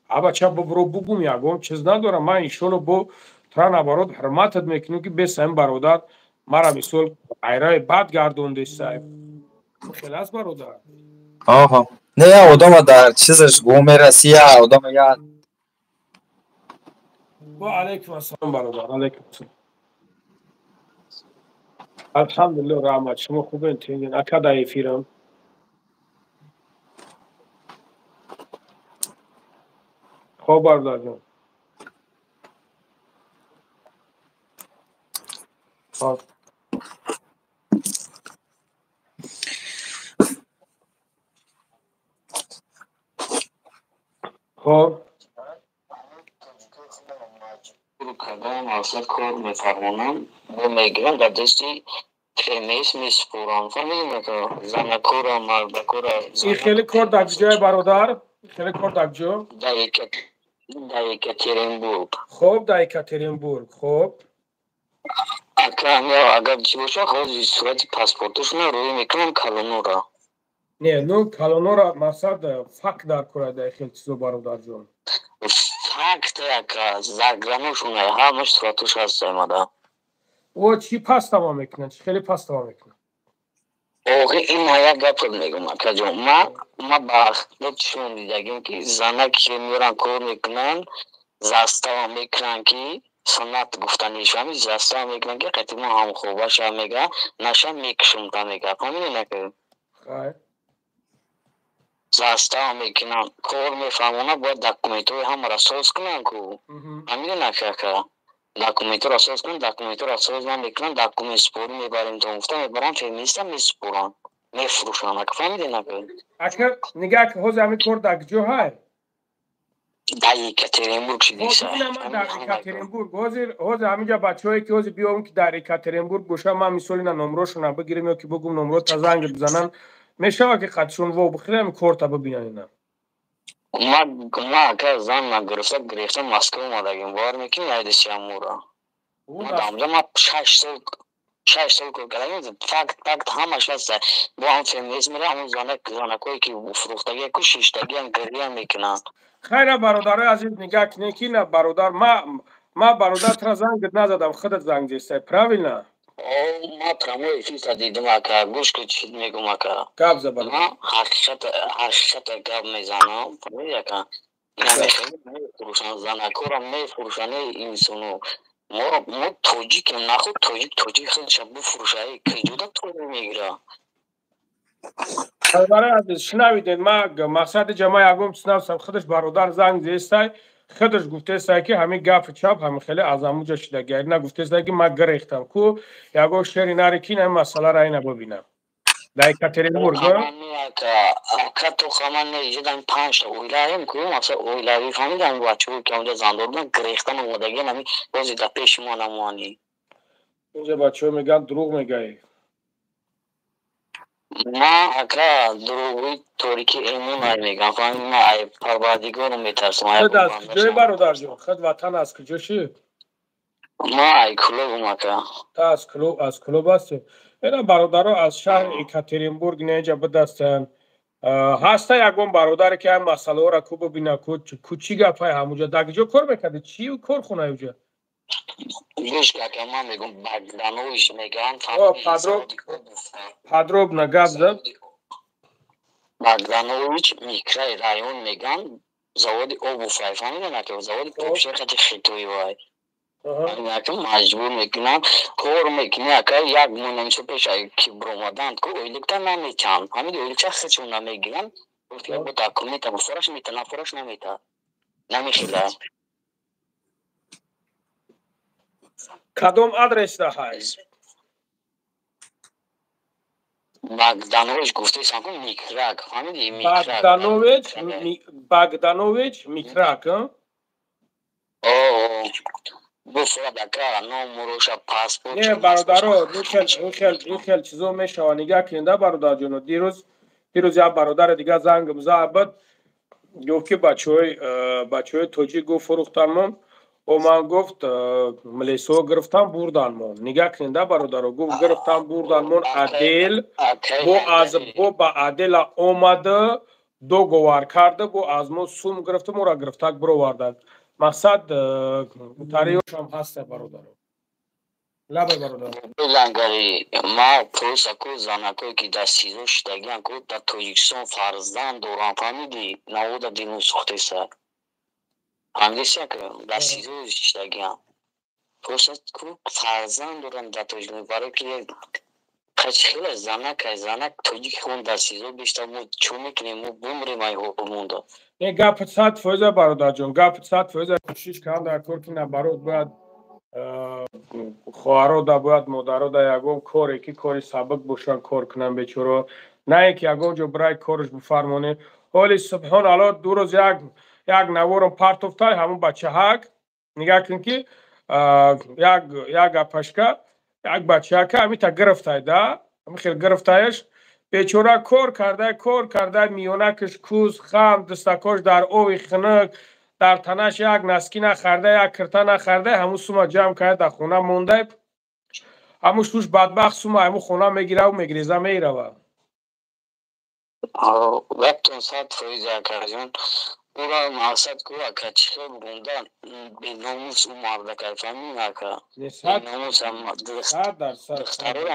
Абача, бибро, бугум, ягон чиз надорам ман, иншолло бо тра наоборот ҳурматат мекунем, ки бес ҳамин бародар мара мисол айраи бад гардондесай. Хеле аст, бародар. Оҳо, не, я одама дар чизаш гум мераси, я одама я Ва алайкум ассалом, бародар, алайкум ассалом. Алҳамдулилло, раҳмат, шумо хубен, тинҷен, ака, дар эфирам. Хоб, бародарҷон, хоб. Хоб. Кардам, аслан кор мефармонам, бо мегирам, дар дасти ФМС месупорам, фаҳмидем, занакора, мардакора. Ин хеле кор дар ҷое, бародар? Хеле кор дар ҷо? Дар Екатеринбург. Хоб, дар Екатеринбург, хоб. Ака, агар чӣ боша, ҳозир сурати паспортошона рӯй мекунам, калонора. Не, ну калонора, мақсад, факт дар кора дар хел чизо, бародарҷон. Факт, ака, заграношона ҳамаш суратош ҳаст омада. О, чӣ пастама мекунад? Чӣ хеле пастама мекунад? Охи, ин ма як гап мегӯм, акаҷон. Ма ба чишон дидагим, ки занак ки меоран, кор мекунанд, застава мекунанд, ки суннат гуфтанишами, застава мекунанд, ки қати мо ҳамхобаша, мега, наша мекушум та, мега, фаҳмидӣ, нака? Застава мекунанд, кор мефаҳмонад, бояд документҳои ҳамаро соз кунанд ку, фаҳмидӣ, нака, ака? Документҳоро соз кунанд, документҳоро соз намекунанд, документ супорӣ мебарем, то гуфта мебарам, феминиста месупоранд, мефурӯшанд, ака, фаҳмидӣ, нака? Ака, нигаҳ, ҳозир ҳамин кор дар куҷо ҳай? Дар Екатеринбург. Дар Екатеринбург. Ҳозир ҳаминҷа бачаҳое ки ҳозир биём, ки дар Екатеринбург боша, ман мисол ина номрошона бигирем ё ки бугум номро та занг бизананд, мешава ки қатшон во бихӯрем, корта бибинанд ина? Ма, ака, зан нагирифта, гирифта Москва омадагим, бовар мекунӣ, айдиси амура ма ма 6 сол кор кардагим. Факт ҳамаш ҳаст, бо ҳам феминист мера, ҳамон занакое ки фурӯхтагия ку, шиштагиам, гиря мекунанд. Хайра, бародарои азиз, нигаҳ кунед, ки на, бародар, ма бародар тра занг назадам, худат занг зестай, правильно? Ма прямой эфирта дидим, ака, гӯш ку, чӣ мегӯм, ака. Гап за, бародар. Ма ҳақиқата гап мезанам, фаҳмидӣ, ака? Мефурӯшанд занакора, мефурӯшанд инсоно. Мо тоҷикем, нахуд тоҷик худша бифурӯша, киҷода тоҷик мегира? Бародарои азиз, шунавидед, ма мақсади ҷама ягон чиз навсам, худаш бародар занг зестай, худаш гуфтестай, ки ҳамин гапи чап ҳамин хеле аз ҳамуҷа шидаги, нагуфтестай, ки ман гирехтам ку, ягон шери нари, ки ин масъаларо ина бибинам дар Екатеринбург. Ака, то хаман иҷодан панҷта оилаем ку, масалан оилавӣ, фаҳмидам, бачаҳо ки онҷа зандор буданд, гирехтан омадагиан, ҳамин бози дар пеши мо намоани. Инҷа бачаҳо мегӯянд, дурӯғ мегӯӣ. Ма ака, дурӯғи торики эмон мегам, фаҳмидӣ? Ма ай Парвардигорам метарсам. Худ аз куҷои, бародарҷон? Худ ватан аз куҷо шид? Ма ай Кӯлобам, ака. Та аз Кӯлоб, аз Кӯлоб ҳастӣ. Ина бародаро аз шаҳри Екатеринбург неҷа бидастанд. Ҳаста ягон бародаре, ки ҳам масъалаҳоро ку бибина, ку чӣ гапай ҳамуҷа? Дар куҷо кор мекарди? Чӣ корхонаи уҷа? Гӯш, ака, ман мегӯм, Богданович мегӯянд. Подробно гап зад. Богданович, микрай район мегӯянд, заводи обувь, фаҳмидем, ака, заводи обширкати хитои вай. Ака, маҷбур мекунанд, кор мекунӣ, ака, як моҳ намисо пеш ки биромаданд, ку ойликта наметиҳанд, фаҳмиди? Ойликча худшон намегиранд. Бо документа фураш мета, нафураш намета, намехела. Кадом адресда ҳаст? Богданович гуфтесам ку, Микрак, фаҳмиди? Богданович, Богданович, Микрак. Не, бародаро, ин хел чизо мешава. Нигаҳ кунед, бародарҷоно. Дирӯз як бародари дига зангм зад, гуфт, ки бачаҳои тоҷик, гуфт, фурӯхтанмон. О, ман, гуфт, милисҳо гирифтан бурданмон. Нигаҳ кунед, бародаро, гуфт, гирифтан бурданмон отдел, бо аз бо ба отдела омада договор карда, бо аз мо сум гирифта, моро гирифтак бироварданд. Мақсад, тариёшам ҳаста, бародаро. Лабай, бародар. Лангари ма просто ку занакое, ки дар СИЗО шидагиан ку, дар Тоҷикистон фарзанд доранд, фаҳмидӣ? Навода дину сӯхтеса, фаҳмидеся? Дар СИЗО шидагиан, просто ку фарзанд доранд дар Тоҷикистон. Барое ки хеле занак, ай занак тоҷики хон дар СИЗО бештар, мо чӯ мекунем? Мо бумрем, ай монда. Не, гапи 100%, бародарҷон, гапи 100%. Кӯшиш кардам дар кор, ки наоборот бояд хоҳаро да, бояд модаро да ягон коре, ки кори сабук бошанд, кор кунанд бечоро, на ин ки ягон ҷо бирай корш бифармонӣ. Ҳоли, субҳон Алло, 2 рӯз як наворам партофтай, ҳамун бачаҳак, нигаҳ кун, ки як апашка, як бачаҳака ҳамита гирифтай да, ҳами хел гирифтаеш. Бечора кор карда, кор карда, миёнакаш кӯз хам, дастакош дар ови хунук, дар танаш як носки нахарда, як кирта нахарда, ҳамун сума ҷамъ карда, дар хона монда. Ҳамун шуш бадбахт сума ҳамун хона мегираву мегиреза, мерава. Яктон 100%, акаҷон. Ура мақсад ку, ака, чӣ хел бигӯм, беномус ӯ мардака, фаҳмидӣ, ака? Беномус. Духтарора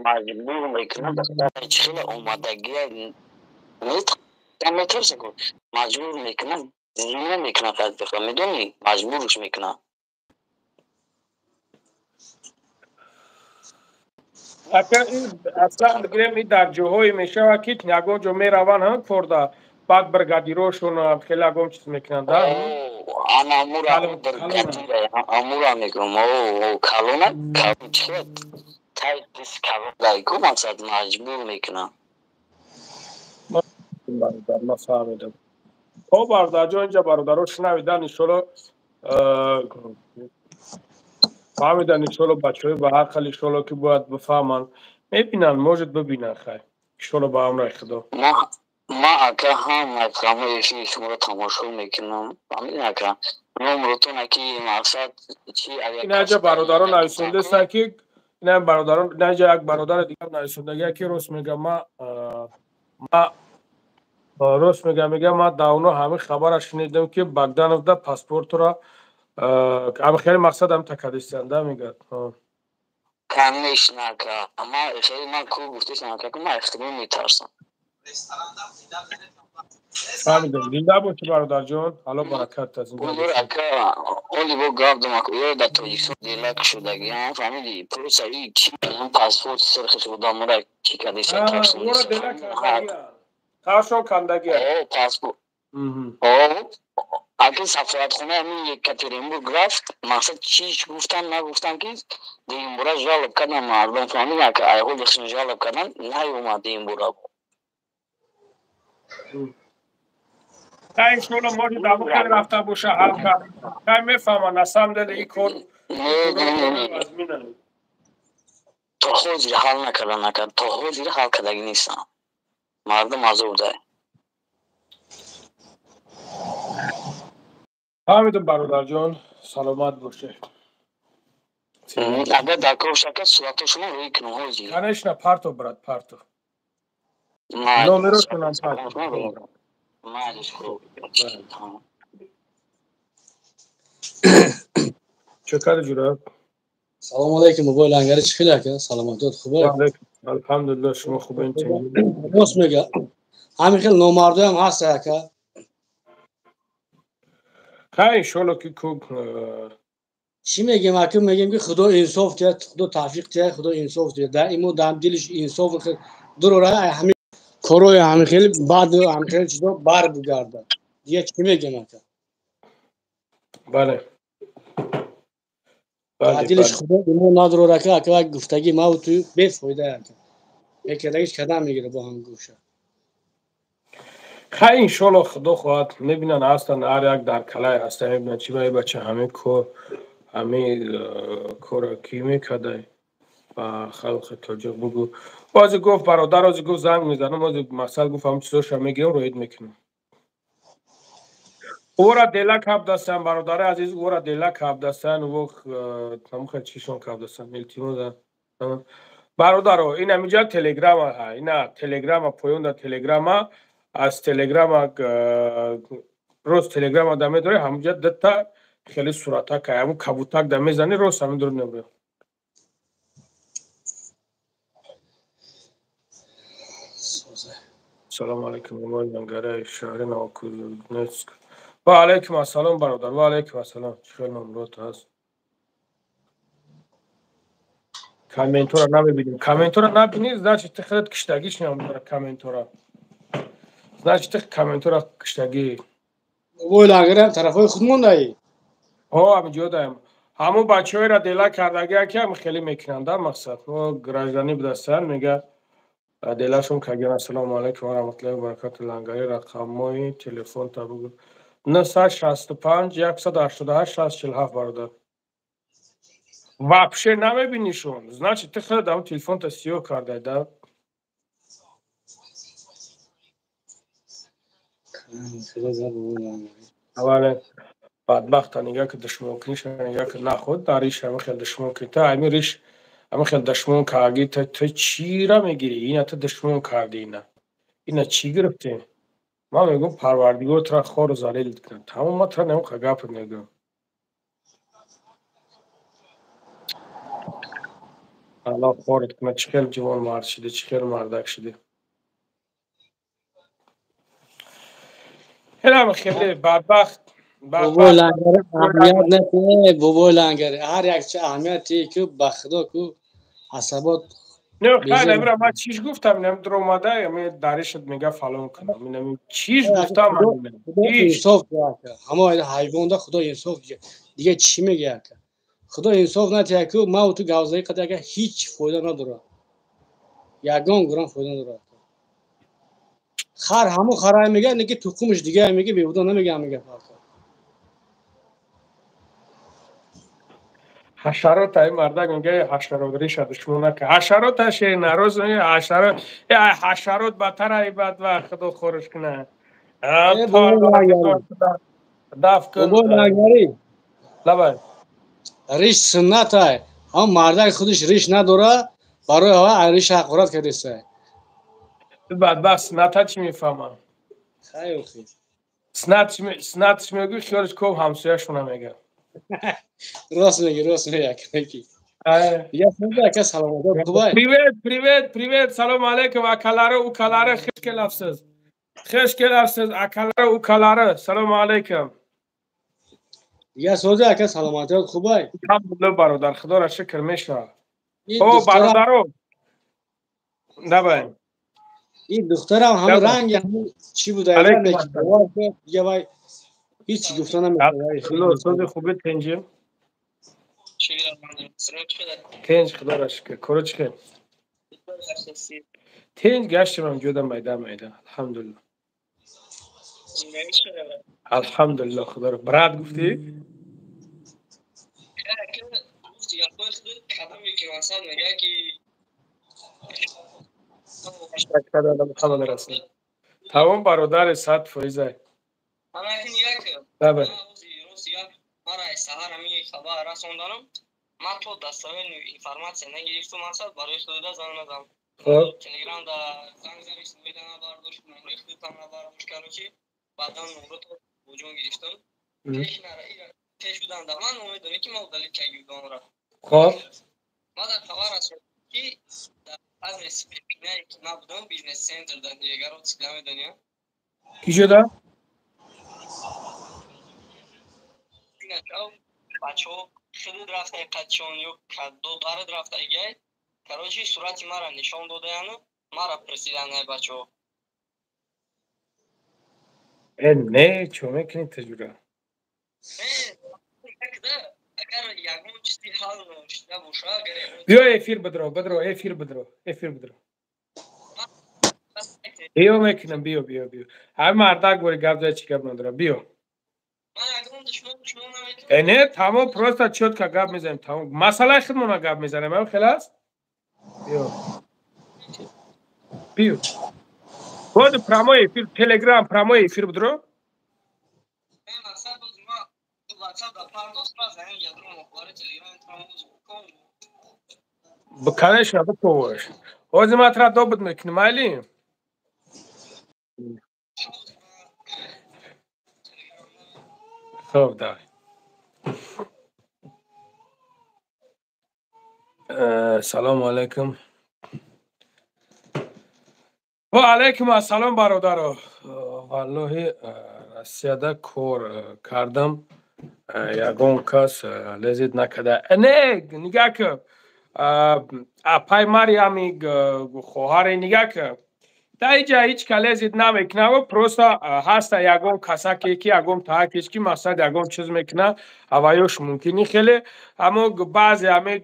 маҷбур мекунад, чӣ хеле омадагия метарса, маҷбур мекунад, зина мекунад, медонӣ, маҷбурш мекунад. Ака, аслан бигирем, ин дар ҷоҳое мешавад, ки ягон ҷо мераванд, ҳа, корда, баъд бригадирошон хеле ягон чиз мекунанд. Амура мегӯм, калона ку, мақсад, маҷбур мекунад. Ма фаҳмидам. Хоб, бародарҷон, инҷа бародаро шунавидан, иншолло, фаҳмидан, иншолло, бачаҳои ба ҳар хел, иншолло, ки бояд бифаҳманд, мебинанд, может, бибинанд. Хай, иншолло, ба амраи Худо. Ма, ака, ҳама ҳамаи эфири шуморо тамошо мекунам, фаҳмидин, ака? Номротон, ки мақсад чи. Инаҷа бародарон нависондастанд, ки ина бародарон, инаҷа як бародари дигар нависондагия, ки рост мега, ма рост мега, мега, ма давно ҳамин хабара шунидам, ки Богдановда паспортро ами хеле мақсад ам такадистанда, мегӯяд. Конечно, ака, ма хеле, ман ку гуфтесам, ака, ма ихтимол метарсам. Фаҳмидам. Зинда бошӣ, бародарҷон, Алло баракат. Ака, оли бо гап дам, ака, ё дар Тоҷикистон делак шудагиам, фаҳмидӣ? Просто и чи паспорт сирхи одамора чи кадеса. Таршон кандагия. Паспорт ака, сафоратхонаи ҳамин Екатеринбург рафт, мақсад, чиш гуфтан, нагуфтан, ки дуюмбора жалоб кардан мардум, фаҳмидӣ, ака? Айҳолихшон жалоб кардан, наёмад дуюмбора. Та, иншолло, может, дамо хеле рафта боша, ҳал кард. Та мефаҳмам, на самом деле ин кор. Не, то ҳозир ҳал накарда, накард, то ҳозир ҳал кардагӣ нестам. Мардум азоб дай. Фаҳмидам, бародарҷон, саломат бошед. Агар дар кор шака, суратошонро рӯй кунам ҳозир. Конечно, парто, брат, парто. Номеротонам парто. Майлиш, хуб. Чӣ карди, ҷура? Салому алейкум, бобои Лангари, чӣ хел, ака? Саломатиёт хуб? Алҳамдулилло, шумо хубен? Рост мега, ҳамин хел номардоям ҳаст, ака. Хай, иншолло ки ку. Чӣ мегем, ака? Мегем, ки Худо инсоф диҳад, Худо тавфиқ диҳад, Худо инсоф диҳад, дар имо дар дилиш инсоф дурора, ҳамин корои ҳамин хел баъд ҳамин хел чизо бар бигардад. Дига чӣ мегем, ака? Бале. Дилиш Худо имо надорора, ака. Ака, гуфтагӣ маву ту бефоида, ака, мекардагиш кадам мегира бо ҳам гӯша. Хай, иншолло, Худо хоҳад, мебинанд, ҳастанд, ҳар як дар калай ҳастанд, мебинанд, чи баи бача ҳамин кор, ҳамин корро кӣ мекардай, ба халқи тоҷик бугӯ. Ҳозир гуфт бародар, ҳозир гуфт, занг мезанам, ҳозир мақсад гуфт, ҳамин чизоша мегирам, роид мекунам. Ӯра дела кабдастан, бародари азиз, ӯра дела кабдастан, ҳамухел чишон кабдастан. Илтимос, бародаро, ин ҳаминҷа телеграма, ина телеграма, поён дар телеграма, аз телеграма рост телеграма да медорӣ, ҳаминҷа дута хеле суратак, ҳамун кабутак да мезанӣ, рост ҳамин дур мебурӣ. Салому алайкум, Лангараи шаҳри Новокузнецк. Ва алайкум ассалом, бародар, ва алайкум ассалом. Чӣ хел номрот ҳаст? Комментора намебинем. Комментора набинӣ, значит, ти худат киштагиш намедора комментора. Значит, ти комментора киштагӣ. Бобои Лангари, тарафҳои худ мондаӣ? Ҳо, ҳаминҷо даем. Ҳамун бачаҳоеро дела кардагия, ки ҳам хеле мекунанд, да, мақсад. Мо гражданӣ будастанд, мега, делашон кагиан. Ассалому алайкум ва раҳматуллоҳи ва баракату, Лангари, рақамҳои телефон та бугӯ. 965 188 647, бародар. Вообще намебинишон. Значит, ти худат ҳамун телефонта сиёҳ кардай, да? Аввале бадбахта нигаҳ ки душмонкуниша нигаҳ ки нахуд дар риш ҳамин хел душмон кунӣ, та ҳамин риш ҳамин хел душмон кардӣ, ту чира мегирӣ? Ина ту душмон кардӣ, ина чӣ гирифтӣ? Ман мегӯям, Парвардигор тура хору залил кунад. Тамом, ман тура намеха гап мегӯям. Аллоҳ хорат кунад, чӣ хел ҷавон мард шудӣ, чӣ хел мардак шудӣ. Ҳелам хеле бадбахт. Бобои Лангари, аҳамият натиҳ, бобои Лангари, ҳар як чи аҳамият тиҳ, ку ба Худо, ку асабот. Не, хайр, намира, ман чиш гуфтам, инам дуромада, ами даришат мега фалон кунам. Инами чиш гуфтам ман? Инсоф, ака. Ҳамо ҳайвонда Худо инсоф, дига чӣ мега, ака? Худо инсоф натиҳ, ку ман ту гавзаи қадар, ака, ҳеҷ фоида надорад. Ягон грам фоида надорад. Хар ҳамо харай мега, не ки тухумаш дига мега, беҳуда намега ҳамин гап. Ҳашарот, ай мардак мега, ҳашарот риша душмон нака. Ҳашарот аше нароз, ҳашарот, э ҳашарот батар, ай бадбахт, Худо хорш кунад. Даф кун. Бобои Лангари. Лабай. Риш суннат ай. Ҳам мардак худиш риш надора, барои ҳава ай риш ҳақорат кардеса. Бадбахт сунната чӣ мефаҳмам? Хай, охи. Суннат чӣ мегӯй, хиёлиш коб ҳамсояшона мега. Рост меги, рост меги, ака. Дига хуб, ака, саломат хубай. Привет, привет, привет, салом алейкум, акалары, укалары, хуш келапсиз. Хуш келапсиз, акалары, укалары, салом алейкум. Дига сози, ака, саломатиёт хубай. Алҳамдулилло, бародар, Худоро шукр, мешавад. О, бародаро. Давай. Ин духтарам ҳам ранги ҳам чӣ буда, дига вай ҳеҷ гуфта наметавонад. Сози хуби, тинҷи? Тинҷ, Худоро шукр. Коро чӣ хел? Тинҷ гаштем, ҷода майда майда. Алҳамдулилло. Алҳамдулилло, Худоро. Брат гуфтӣ? Мақсад мегӯяд ки Тамом бародари 100%. Мара саҳар ҳамин хабар расонданам, ман то достоверный информация нагирифтум, мақсад барои худода занг назам. Телеграм да занг зари, суида набардошт, номраи худатам набардошт, короче, баъдан номрото буҷон гирифтам. Пеш буданда ман умедонем ки ман удалить кардам онро. Хоб. Ман дар хабар расондам ки дар адрес пинае ки ман будам, бизнес центр дар Нижегородск, намедонӣ? Ки шуда? Бачаҳо худут рафта қадшон ё додарат рафта игай. Короче, сурати мара нишон додаяну мара присидан ай бачаҳо. Э, не, чо мекунӣ таҷура? Агар ягон чизи ҳал шуда боша, агар Биё эфир бидро, бидро, эфир бидро, эфир бидро. Биё мекунам, биё, биё, биё. Ҳами мардак бори гап зад, чӣ гап надора, биё. Э, не, тамом, просто чётко гап мезанем, тамом. Масъалаи худмона гап мезанем, ам хел аст? Биё. Биё. Боди прямой эфир, Телеграм прямой эфир бидро. Конечно, бикунш. Ҳозир ман тра добит мекунем, майли? Хоб, давай. Салому алайкум. Ва алайкум ассалом, бародаро. Валлоҳи, Россияда кор кардам, ягон кас лезит накарда. Не, нигаҳ кун. Апай Марьями хоҳаре, нигаҳ кун. Дар инҷа ҳеҷ ка лезит намекунад, просто ҳаста ягон касаке ки ягон таакеш ки мақсад ягон чиз мекунад, ҳаваёш мумкин хеле, аммо баъзе ҳами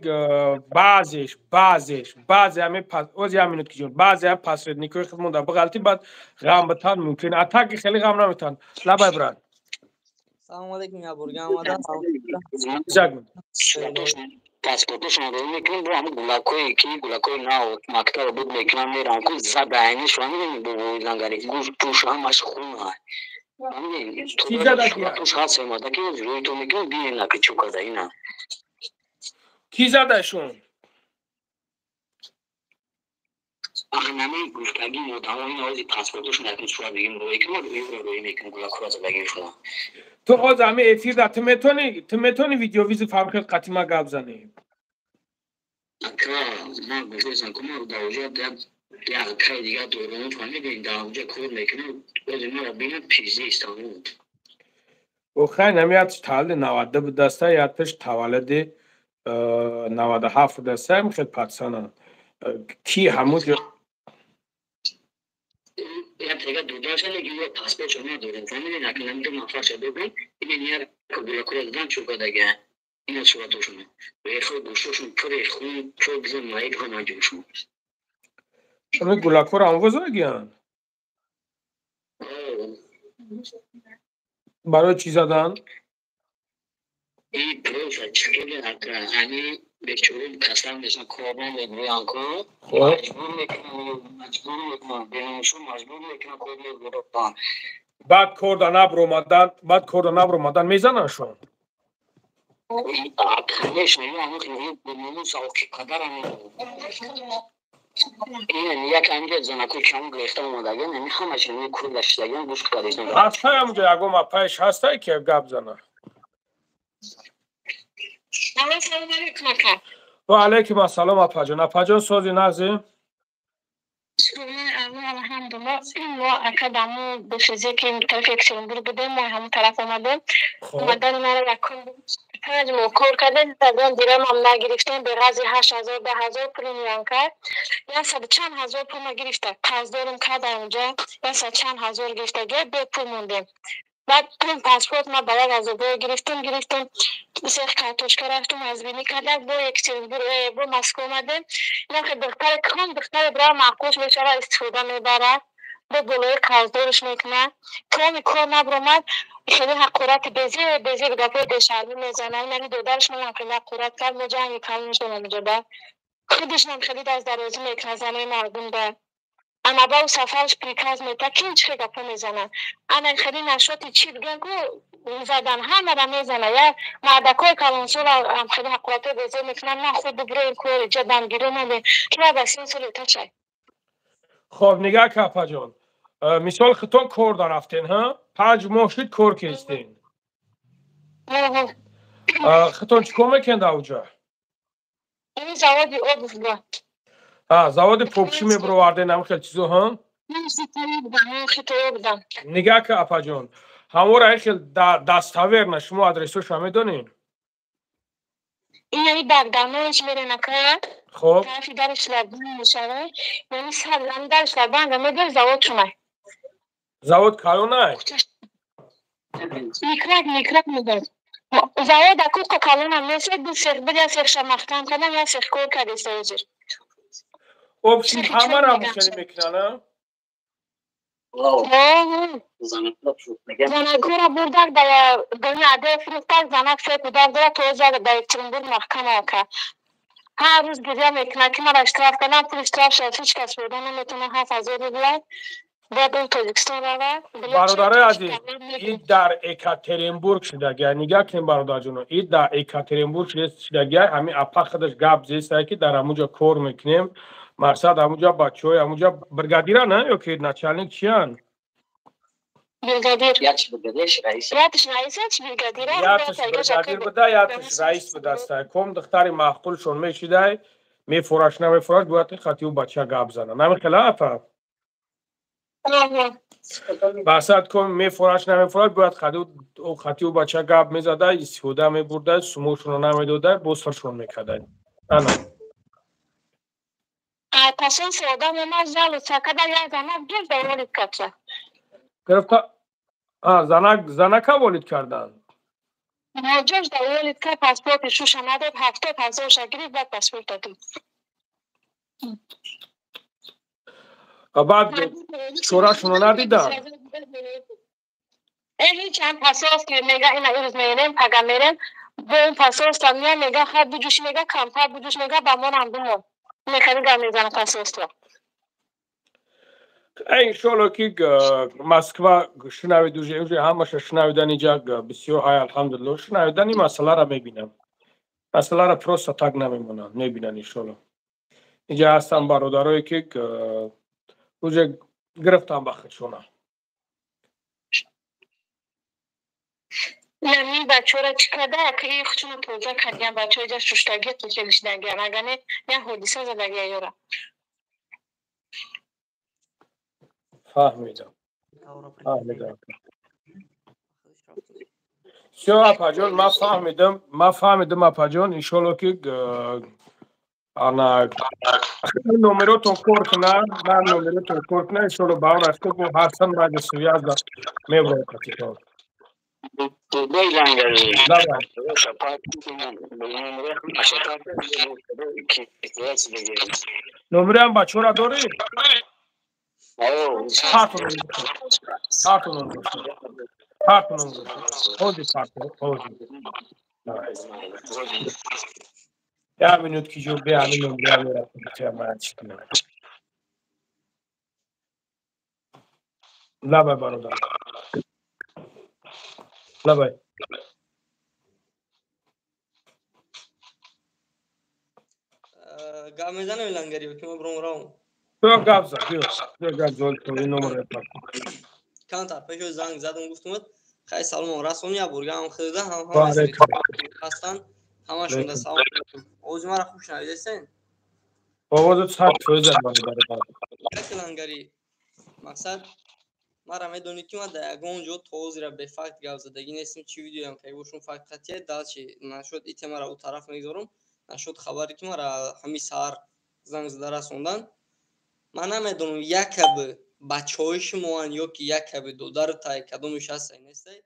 баъзеш, баъзеш, баъзе ҳами оз як минут ки ҷон, баъзе ҳам посредникҳои худмон дар бағалти баъд ғам битан мумкин, а таки хеле ғам наметан. Лабай брат. Салому алайкум, я бурган омада. Паспорташон роӣ мекунем, бо ҳамун гулакҳое ки гулакҳои нав мактаб буд мекунам, мерам ку зада айниш фаҳмидем, бобои лангари гӯш пӯш ҳамаш хун фаҳмидем, ҳаст омада ки рӯи то мекунем, бинем наки чӯ карда ина. Ки задашон? Ами гуфтагӣ одамо ин ози паспорташон якун сурат бигим роӣ кунем, рӯи мекунем гулакҳоро задагии шумо. Ту ҳозир ҳами эфир да ту метавонӣ видеовизи фархел қатима гап занӣ? Ака, ман гуфтам ку ман дар оҷа як кай дигар дорам, фаҳмидем, дар оҷа кор мекунам, ози маро бинад пиздец тамом. Охай нами ятш таваллуди 92 будаста, ятш таваллуди 97 будаста, хел патсана. Ки ҳамун як дига додашане ки ё паспортшо надорем, фаҳмидем, акнун ду нафарша бибин, ин як гулакҳоро задан чӯ кардага, ина суратошон рехо гӯшошон пури хун, пур бизан маид ҳама ҷошон. Ами гулакҳоро ҳам возагиянд? Барои чӣ задан? И просто чикели ака, ами бечора касал мешан, кор намегӯянд ку, маҷбур мекунанд, маҷбур мекунанд, беномушон маҷбур мекунанд, кор мебуранд. Баъд кор да набромадан, баъд кор да набромадан мезананд-шон? Конечно, падарам як анҷа занаку кам гирифта омадаган, ами ҳамаш ами кур гаштаган, гӯш кардаган. Ҳастай ҳамунҷо ягон апаиш ҳастай ки гап зана? Салому алайкум, ака. Ва алайкум ассалом, апаҷон. Апаҷон, сози нағзи? Алҳамдулилла. Мо ака даму бефезе ки тарафи Екатеринбург будем, мо ҳамун тараф омадем. Омадани маро якум 5 моҳ кор кардем, ягон дирамам нагирифтем, беғази 8000, 10000 пули миён кард. Яксаду чанд ҳазор пул ма гирифта. Қарздорум кардам унҷа, яксаду чанд ҳазор гирифта, бепул мондем. Баъд паспорт ма ба як азобое гирифтем, гирифтем, бисёр картошка рафтум, азбинӣ кардам, бо Екатеринбург, бо Москва омадем. Инам хел духтаре ком духтаре бира маъқулш мешава, истифода мебарад, бо болои қарздорш мекунад. Коми кор набромад, хеле ҳақорати безеб безеб гапҳои бешармӣ мезанад. Инами додараш манам хеле ҳақорат кард, мо ҷанги калон шудем ҳаминҷода. Худашам хеле даст дарозӣ мекунад занои мардум да. Анабау сафарш приказ мета, кин чӣ гапо мезана. Ана хеле нашоти чӣ бигӯям, ку задан ҳамара мезана. Я мардакои калонсола ам хеле ҳақорато безор мекунанд. На худ буброем кори ҷа дамгирӣ омадем. Ки ба син соли тачай. Хоб, нигаҳ ка, апаҷон. Мисол, хитон кор дарафтен, ҳа? 5 моҳ шуд кор кистен. Хитон чӣ кор мекунед дар уҷа? Ин заводи обувь буд. Заводи попши мебуроварден, ҳам хел чизо, ҳа? Нигаҳ ка, апаҷон, ҳамора хел достоверно шумо адресоша медонед? Ин Багданович меренака. Хоб. Тарафи дари Шлабан мешава. Яъни сар дари Шлабан медор завод шумай. Завод калонай? Микрак микрак медод. Завод акуқа калонам несед, ду сех буд, як сехша маҳкам кардам, як сех кор кардеста ҳозир. Общем, ҳамара мушкилӣ мекунанд? Занакҳоро бурдак дар дони аде фурӯхтак, занак се кӯдак дорад, тоза дар Екатеринбург маҳкам кард. Ҳар рӯз гиря мекунад, ки мара штраф кардам, пули штраф шуд, ҳеҷ кас фоида наметавонад, 7000 рубла. Бояд он Тоҷикистон равад. Бародарои азиз, ид дар Екатеринбург шудагия. Нигаҳ кунем, бародарҷоно, ид дар Екатеринбург шудагия. Ҳамин апа худаш гап зестае, ки дар ҳамуҷа кор мекунем. Мақсад, ҳамуҷа бачаҳои ҳамуҷа бригадира на ё ки начальник чиянд? Бригадир. Ятш бригадир, раис. Ятш раис, ятш бригадир. Ятш бригадир буда, ятш раис будастай. Ком духтари маъқулшон мешидай, мефураш, намефураш, бояд хати ӯ бача гап зана. Намехела, апа? Мақсад, ком мефураш, намефураш, бояд хати ӯ бача гап мезадай, истифода мебурдай, сумошонро намедодай, боз саршон мекардай. Ана. Пасон се одам омад, жалоба карда, як занак гирифта волид кард. Гирифта занак, занака волид карданд? Ҷош да волид кард, паспорти шуша надод, 70 000 ша гирифт, баъд паспорт дод. Баъд чорашонро надиданд? Э, ҳеҷ ҳам посольство мега, ина ирӯз мерем, пага мерем, бо он посольство мея, мега, хай буҷӯш, мега, камтар буҷӯш, мега, ба монам бимон. Мехали гап мезана посольство. Иншолло, ки Москва шунавид, уже ҳамаша шунавидан, иҷа бисёр ҳай, алҳамдулилло, шунавидани масъаларо мебинам. Масъаларо просто так намемонанд, мебинанд, иншолло. Иҷа ҳастанд бародарое, ки уже гирифтан ба худшона. Ин бачаҳоро чӣ карда, ки худшонро тоза кардиям, бачаҳо иҷа шуштагӣ қилшидагиям, агар не, як ҳодиса задагия ёра. Фаҳмидам, фаҳмидам. Всё, апаҷон, ман фаҳмидам, ман фаҳмидам, апаҷон. Иншолло, ки ана номеротон кор кунад, на номеротон кор кунад, иншолло, ба он аст, бо ҳасан маги связь мебурам қатитон. Давай. Давай. Номериам бачаҳора дорӣ? Парту, парту номер, парту номер, ҳозир парту, ҳозир. Як минут, ки ҷо бе ҳамин номера меравам, чӣ кунам. Лабай, бародар, лабай. Гап мезанем, лангари, ки ма бром равам? Биё, гап зад, биё, биё, гап зад, ин номер. Камтар пешо занг задам, гуфтумад, хай, салом расони, я бургам хида ҳам ҳастанд, ҳамашонда салом. Овози мара хуб шунавидесен? Овозат 100%, бародар. Лангари, мақсад, мара медонӣ, ки ман дар ягон ҷо то ҳозира бефакт гап задагӣ нестем, чӣ видеоям ка бошум, факт қатъия. Дальше нашуд, и темара ӯ тараф мегузорам. Нашуд хабаре, ки мара ҳамин саҳар занг зада расондан, ман намедонам, якаби бачаҳои шумоанд ё ки якаби додару тай, кадомиш ҳастай, нестай.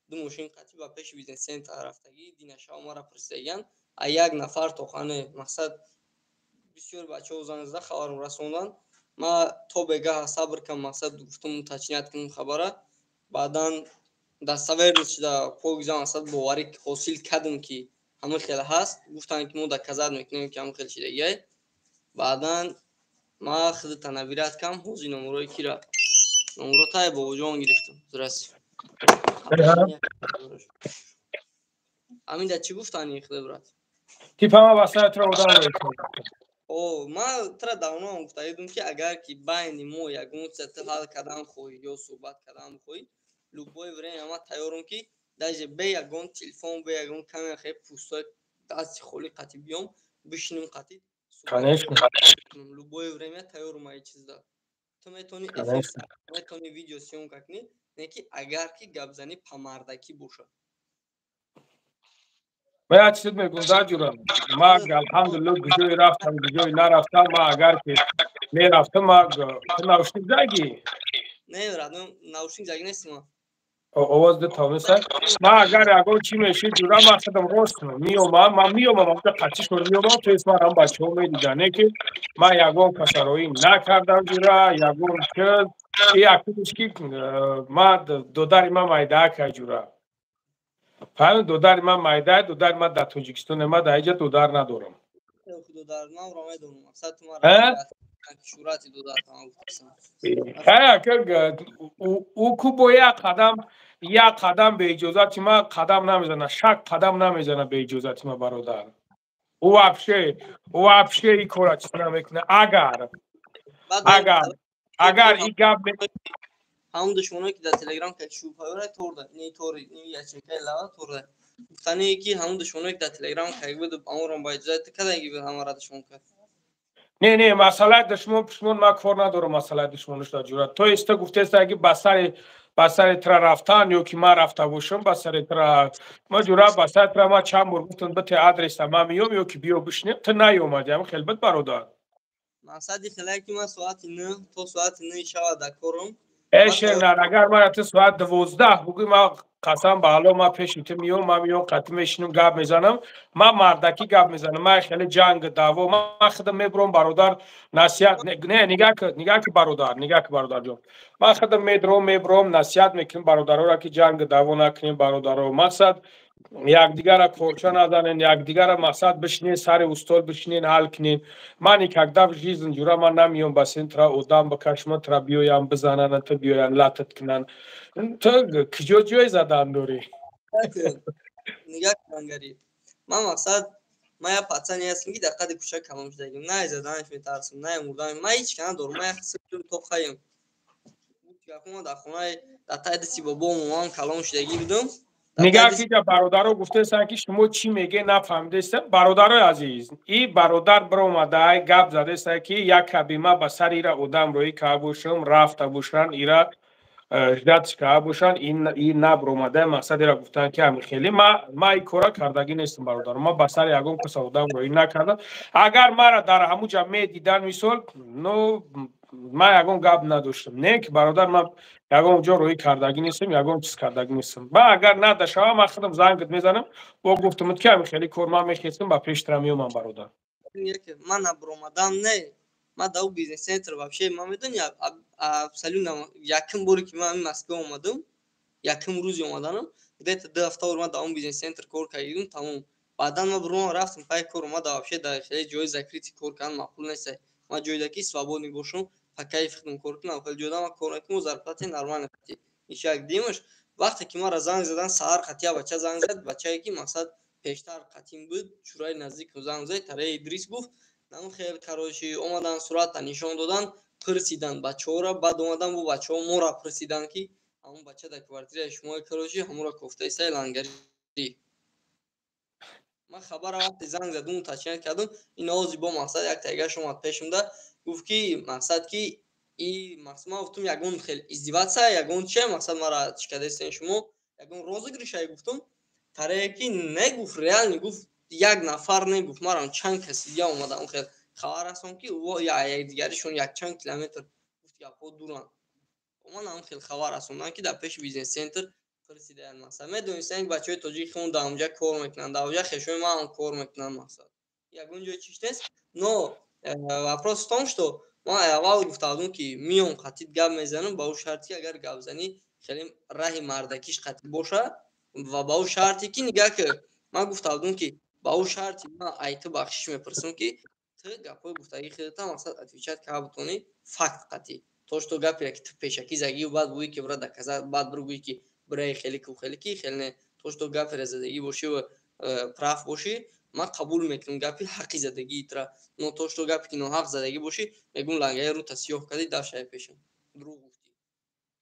Ду мошин қатъи ба пеши бизнес центр рафтагӣ, динашава мара пурсидагиянд, а як нафар тохане. Мақсад, бисёр бачаҳо занг зада хабарам расонданд. Ма то бегаҳа сабр кам, мақсад, гуфтум, уточнять кунам хабара, баъдан достоверность шуда пок зам, мақсад, боварӣ ҳосил кардам, ки ҳамин хел ҳаст. Гуфтанд, ки мо доказать мекунем, ки ҳамин хел шидагиай. Баъдан ма худата набират кам, ҳози номерои кира, номеро тай бобоҷон гирифтам. Здрасте. Амин, да чӣ гуфтани худа, брат? Типа ма ба сари туро одам. О, ма тра давно гуфта будам, ки агар ки байни мо ягон чиза ту ҳал кардан хоҳӣ ё суҳбат кардан хоҳӣ, любое время ма тайёрам, ки даже бе ягон телефон, бе ягон камера, хеле пустой, дасти холӣ қатӣ биём, бишинем қатӣ. Конечно. Любое время тайёрам ай чизда. Ту метавонӣ видеосъёмка кунӣ, не ки агар ки гапзанӣ памардакӣ бошад. Ма як чиз мегӯм да, ҷурам. Ма, алҳамдулилло, куҷое рафтам, куҷое нарафтам, ма агар ки мерафтам, ма ту наушник заги? Не, родной, наушник заги нестим ма. Овоз ду тавониста. Ма агар ягон чӣ мешид, ҷура, ма худам рост меомам, ма меомам, амҷа қатишон меомам, то есть марам бачаҳо медидан, не ки ма ягон касароӣ накардам, ҷура, ягон чиз. Якумш ки ма додари ма майдаака, ҷура. Фаҳмид, додари ман майда, додари ман дар Тоҷикистон, ма дар иҷа додар надорам. Додар ман ро медонам, мақсад ту мара шӯрати додар ӯ ку бо як қадам, як қадам бе иҷозати ман қадам намезана, шак қадам намезана бе иҷозати ман, бародар. Ӯ вообще, ӯ вообще и кора чиз намекунад. Агар и гап Ҳамон душмоное ки дар Телеграм ка шӯпаёра торда, не тори, не ячейкаи лава торда. Гуфтане ки ҳамон душмоное ки дар Телеграм кайг буд, аморон ба иҷозат кадаги буд, ҳамара душмон кард. Не, масъалаи душмон пушмон ман кор надорам, масъалаи душмониш дар ҷурат. То есть ту гуфтеста, ки ба сари тра рафтан ё ки ман рафта бошам ба сари тра. Ма, ҷура, ба сари тра ман чанд бор гуфтам, бите адреса, ман миём ё ки биё бишинем, ту наёмадӣ. Ҳам хел буд, бародар. Мақсади хелае ки ман соати 9 то соати 9 шава дар корам. Э, шернар, агар мара ту соат 12 бугӯй, ман, қасам ба Алло, ман пеши ту миём, ман миём, қатӣ мешинам, гап мезанам. Ман мардакӣ гап мезанам, ман хеле ҷанг даъво, ман худам мебурам, бародар, насиҳат не, нигаҳ ки, бародар, нигаҳ ки, бародарҷон, ман худам медурам, мебурам, насиҳат мекунам бародароро, ки ҷанг даъво накунем, бародаро, мақсад якдигара корча назанен, якдигара, мақсад, бишинен, сари устол бишинен, ҳал кунен. Ман никогда в жизнь, ҷура, ман намеём ба сентра одам бикашма, тра биёям бизананд, ту биёян латат кунанд. Ту куҷо ҷой задан дорӣ? Нигаҳ кунангарӣ, ман, мақсад, ман як пацане ҳастам, ки дар қади кӯчак калон шудагим. На заданаш метарсам, на мурдан. Ман ҳеҷ ка надорам, ман як то хаем. Ман дар хонаи дар таи дасти бобом ман калон шудагӣ будам. Нигаҳ ки, бародаро гуфтестанд, ки шумо чӣ меге, нафаҳмидестам. Бародарои азиз, и бародар биромадай гап задеста, ки як кабима ба сари ира одам роӣ карда бошам, рафта бошанд, ира ждать карда бошанд, и набиромадай. Мақсад ира гуфтанд, ки ҳами хеле ма и кора кардагӣ нестам, бародар. Ма ба сари ягон каса одам роӣ накардам. Агар мара дар ҳамун ҷа медидан, мисол, ну, ман ягон гап надоштам. Не ки, бародар, ман ягон ҷо роӣ кардагӣ нестам, ягон чиз кардагӣ нестам. Ба агар надашава, ман худам зангат мезанам, бо гуфтамуд, ки ҳами хеле кор, ман мехестам, ба пештара меомам, бародар. Ман набиромадам, не, ман дар бизнес центр вообще, ман медони, абсолютно якум боре ки ман Москва омадам, якум рӯзи омаданам, где-то 2 ҳафта бор ман дар он бизнес центр кор кардем, тамом. Баъдан ман буром рафтам пай кор. Ма дар вообще дар хеле ҷои закрытый кор кардан маъқул нест. Ман ҷойда ки свободный бошам, по кайфи худам кор кунам, хеле ҷода ман кор накунам, зарплата нормально хати. Иш як димаш. Вақте ки маро занг задан саҳар, қатия бача занг зад, бачае ки, мақсад, пештар қатим буд, чураи наздик занг зад, тараи Идрис гуфт, нам хел, короче, омадан, сурата нишон додан, пурсидан бачаҳоро. Баъд омадан бо бачаҳо моро пурсидан, ки ҳамон бача дар квартираи шумо, короче, ҳамонро кофтаисай лангарӣ. Ман хабара вақте занг задум, уточнять кардам, ин ози бо, мақсад, як тайгаш омад пешумда, гуфт ки, мақсад, ки и, мақсад, ман гуфтум, ягон хел издеваться, ягон че, мақсад, мара чӣ кардастен шумо, ягон розыгрыш ай, гуфтум. Тарае ки не, гуфт, реально, гуфт, як нафар не, гуфт, марам чанд каси дига омадам, хел хабар расом, ки якдигаришон якчанд километр, гуфт, гапҳо дуранд. Ман ҳам хел хабар расондам, ки дар пеши бизнес центр пурсидаям. Мақсад, медонистем, ки бачаҳои тоҷики худмон дар онҷа кор мекунанд, дар онҷа хешои ман ҳам кор мекунанд. Мақсад, ягон ҷои чиш нест. Но вопрос в том, что ман аввал гуфта будам, ки миём, қатит гап мезанам, ба ӯ шарти, агар гапзанӣ хеле раҳи мардакиш қатӣ бошад ва ба ӯ шарте ки, нигаҳ ки, ман гуфта будам, ки ба ӯ шарти ман ай ту бахшиш мепурсам, ки Ту гапҳои гуфтагии худата, мақсад, отвечать карда бутонӣ факт қатӣ. То что гапе ки ту пешакӣ загию, баъд буи ки бира доказать, баъд бир гӯӣ ки бираи хеле ку хеле ки хеле не. То что гапере задагӣ бошӣ ва прав бошӣ, ман қабул мекунам гапи ҳаққи задагии тура. Но то что гапе ки ноҳақ задагӣ бошӣ, мегӯм: лангаи рута сиёҳ кардӣ, дафшаи пешам, дурӯғ гуфтӣ.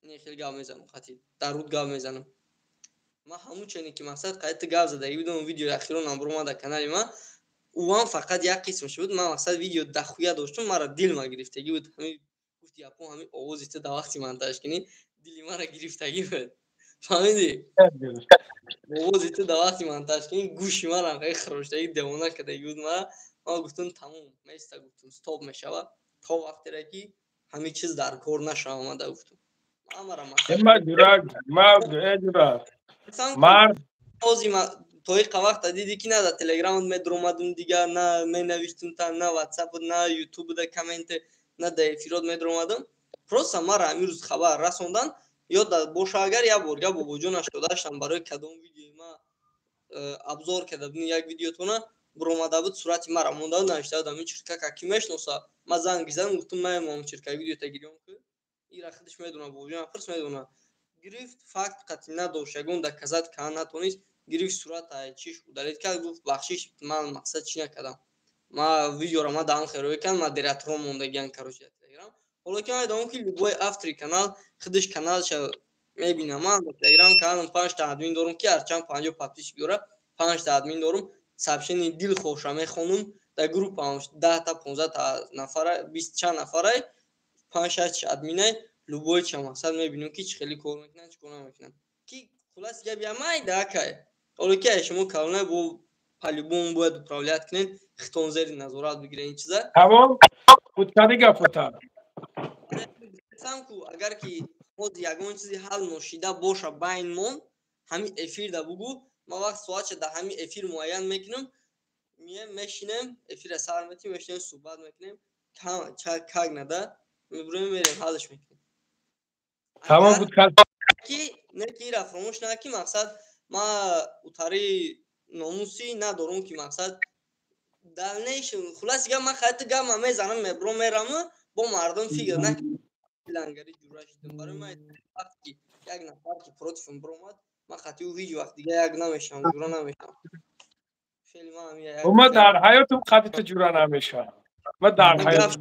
Не, хеле гап мезанам қатӣ, дар руд гап мезанам. Ман ҳамун чене ки, мақсад, қайти гап задагӣ будам, видеои ахиронам биромада канали ман, ӯам фақат як қисмаш буд. Ман, мақсад, видео дахуя доштум, мара дилма гирифтагӣ буд. Ҳамин гуфти япон, ҳамин овози ту дар вақти монтаж кунӣ дили мара гирифтагӣ буд, фаҳмидӣ? Овози ту дар вақти монтаж кунӣ гӯши мара хеле хироштагӣ, девона кардагӣ буд мара. Ман гуфтум: тамом, места, гуфтум, стоп мешавад то вақтере ки ҳамин чиз дар кор нашава. Мада гуфтум ҳамара. Мард. То иқа вақта дидӣ ки на дар Телеграмат медуромадум, дигар на менавиштум та, на Ватсап, на Ютуб да комменте, на да эфирот медуромадум. Просто мара ҳамин рӯз хабар расондан. Ёд боша, агар як бор га бобоҷонаш додаштам, барои кадом видеои ма обзор карда будем, як видеотона буромада буд, сурати мара монда буд, навишта будам: ин чиркака ки мешноса? Ма занг задам, гуфтум: ман чирка видеота гирём ки ира худаш медона, бобоҷон пурс, медона. Гирифт, факт қатъи надошт, ягон доказать карда натонист. Гирифт, сурата чиш удалить кард, гуфт: бахшиш, ман, мақсад, чӣ накардам, ма видеоро ма даҳан хероӣ кардам, модераторо мондагиан, короче, Телеграм. Ҳоло ки ман медонам ки любой автори канал худаш каналша мебинам. Ман Телеграм каналам панҷта админ дорум, ки ҳарчанд 50 подписчик дора, панҷта админ дорум. Сообщение дилхоша мехонум. Дар группаам 10-та, 15-та нафара, бист чанд нафарай, панҷ шаш админай. Любой ча, мақсад, мебинем ки чӣ хеле кор мекунанд, чӣ кор намекунанд. Ки хулас гап ямайда, акай. Ҳоло ки ай шумо калонай, бо по-любому бояд управлять кунед, хитон зери назорат бигиред ин чиза. Тамом, худкади гапота. Ку агар ки ҳозир ягон чизи ҳал ношида боша байнмон, ҳамин эфирда бугӯ. Ман вақт соатша дар ҳамин эфир муайян мекунам, мием, мешинем, эфира сар метим, мешинем, суҳбат мекунем, как нада мебурем, мерем, ҳалш мекунем. Тамом буд. Ки не ки ира фаромӯш на ки, мақсад, ма утари номусӣ надорум ки, мақсад, дальнейшем. Хуласи гап, ман хайти гап ма мезанам, мебурам, мерам, бо мардум фикр на лангари ҷура шидам. Барои ман вақте ки як нафар ки противам биромад, ман хати ӯ ҳеҷ вақт дига як намешавам, ҷура намешавам. Ма дар ҳаётам қати ту ҷура намешавам. Ма дар ҳаёт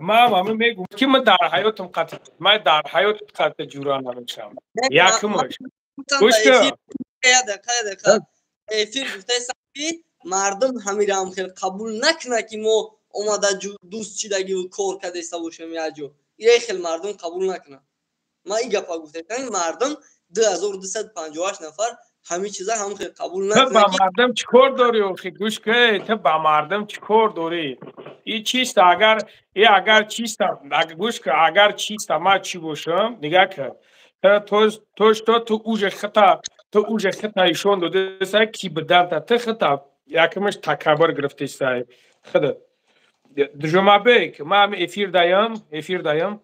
ман ҳамин мегӯм ки ман дар ҳаётам қати, ман дар ҳаёт қати ҷура намешавам. Якумаш, гӯш. Эфир гуфтаистам ки мардум ҳамираам хел қабул накунад ки мо омада дӯст чидагиву кор кардаиста бошем якҷо. Ира хел мардум қабул накунад. Ман ин гапа гуфтаистам: мардум, 2258 нафар, ҳамин чиза ҳам хел қабул накунад. Ба мардум чӣ кор дорӣ охи? Гӯш кун, ту ба мардум чӣ кор дорӣ? И чиста, агар и агар чиста, гӯш кун, агар чиста ман чӣ бошам, нигаҳ кун, то что ту уже хита, ту уже хита ишон додеса ки биданта, ту хита якумаш такаббур гирифтесай худат. Жумабек, ман эфир даям, эфир даям.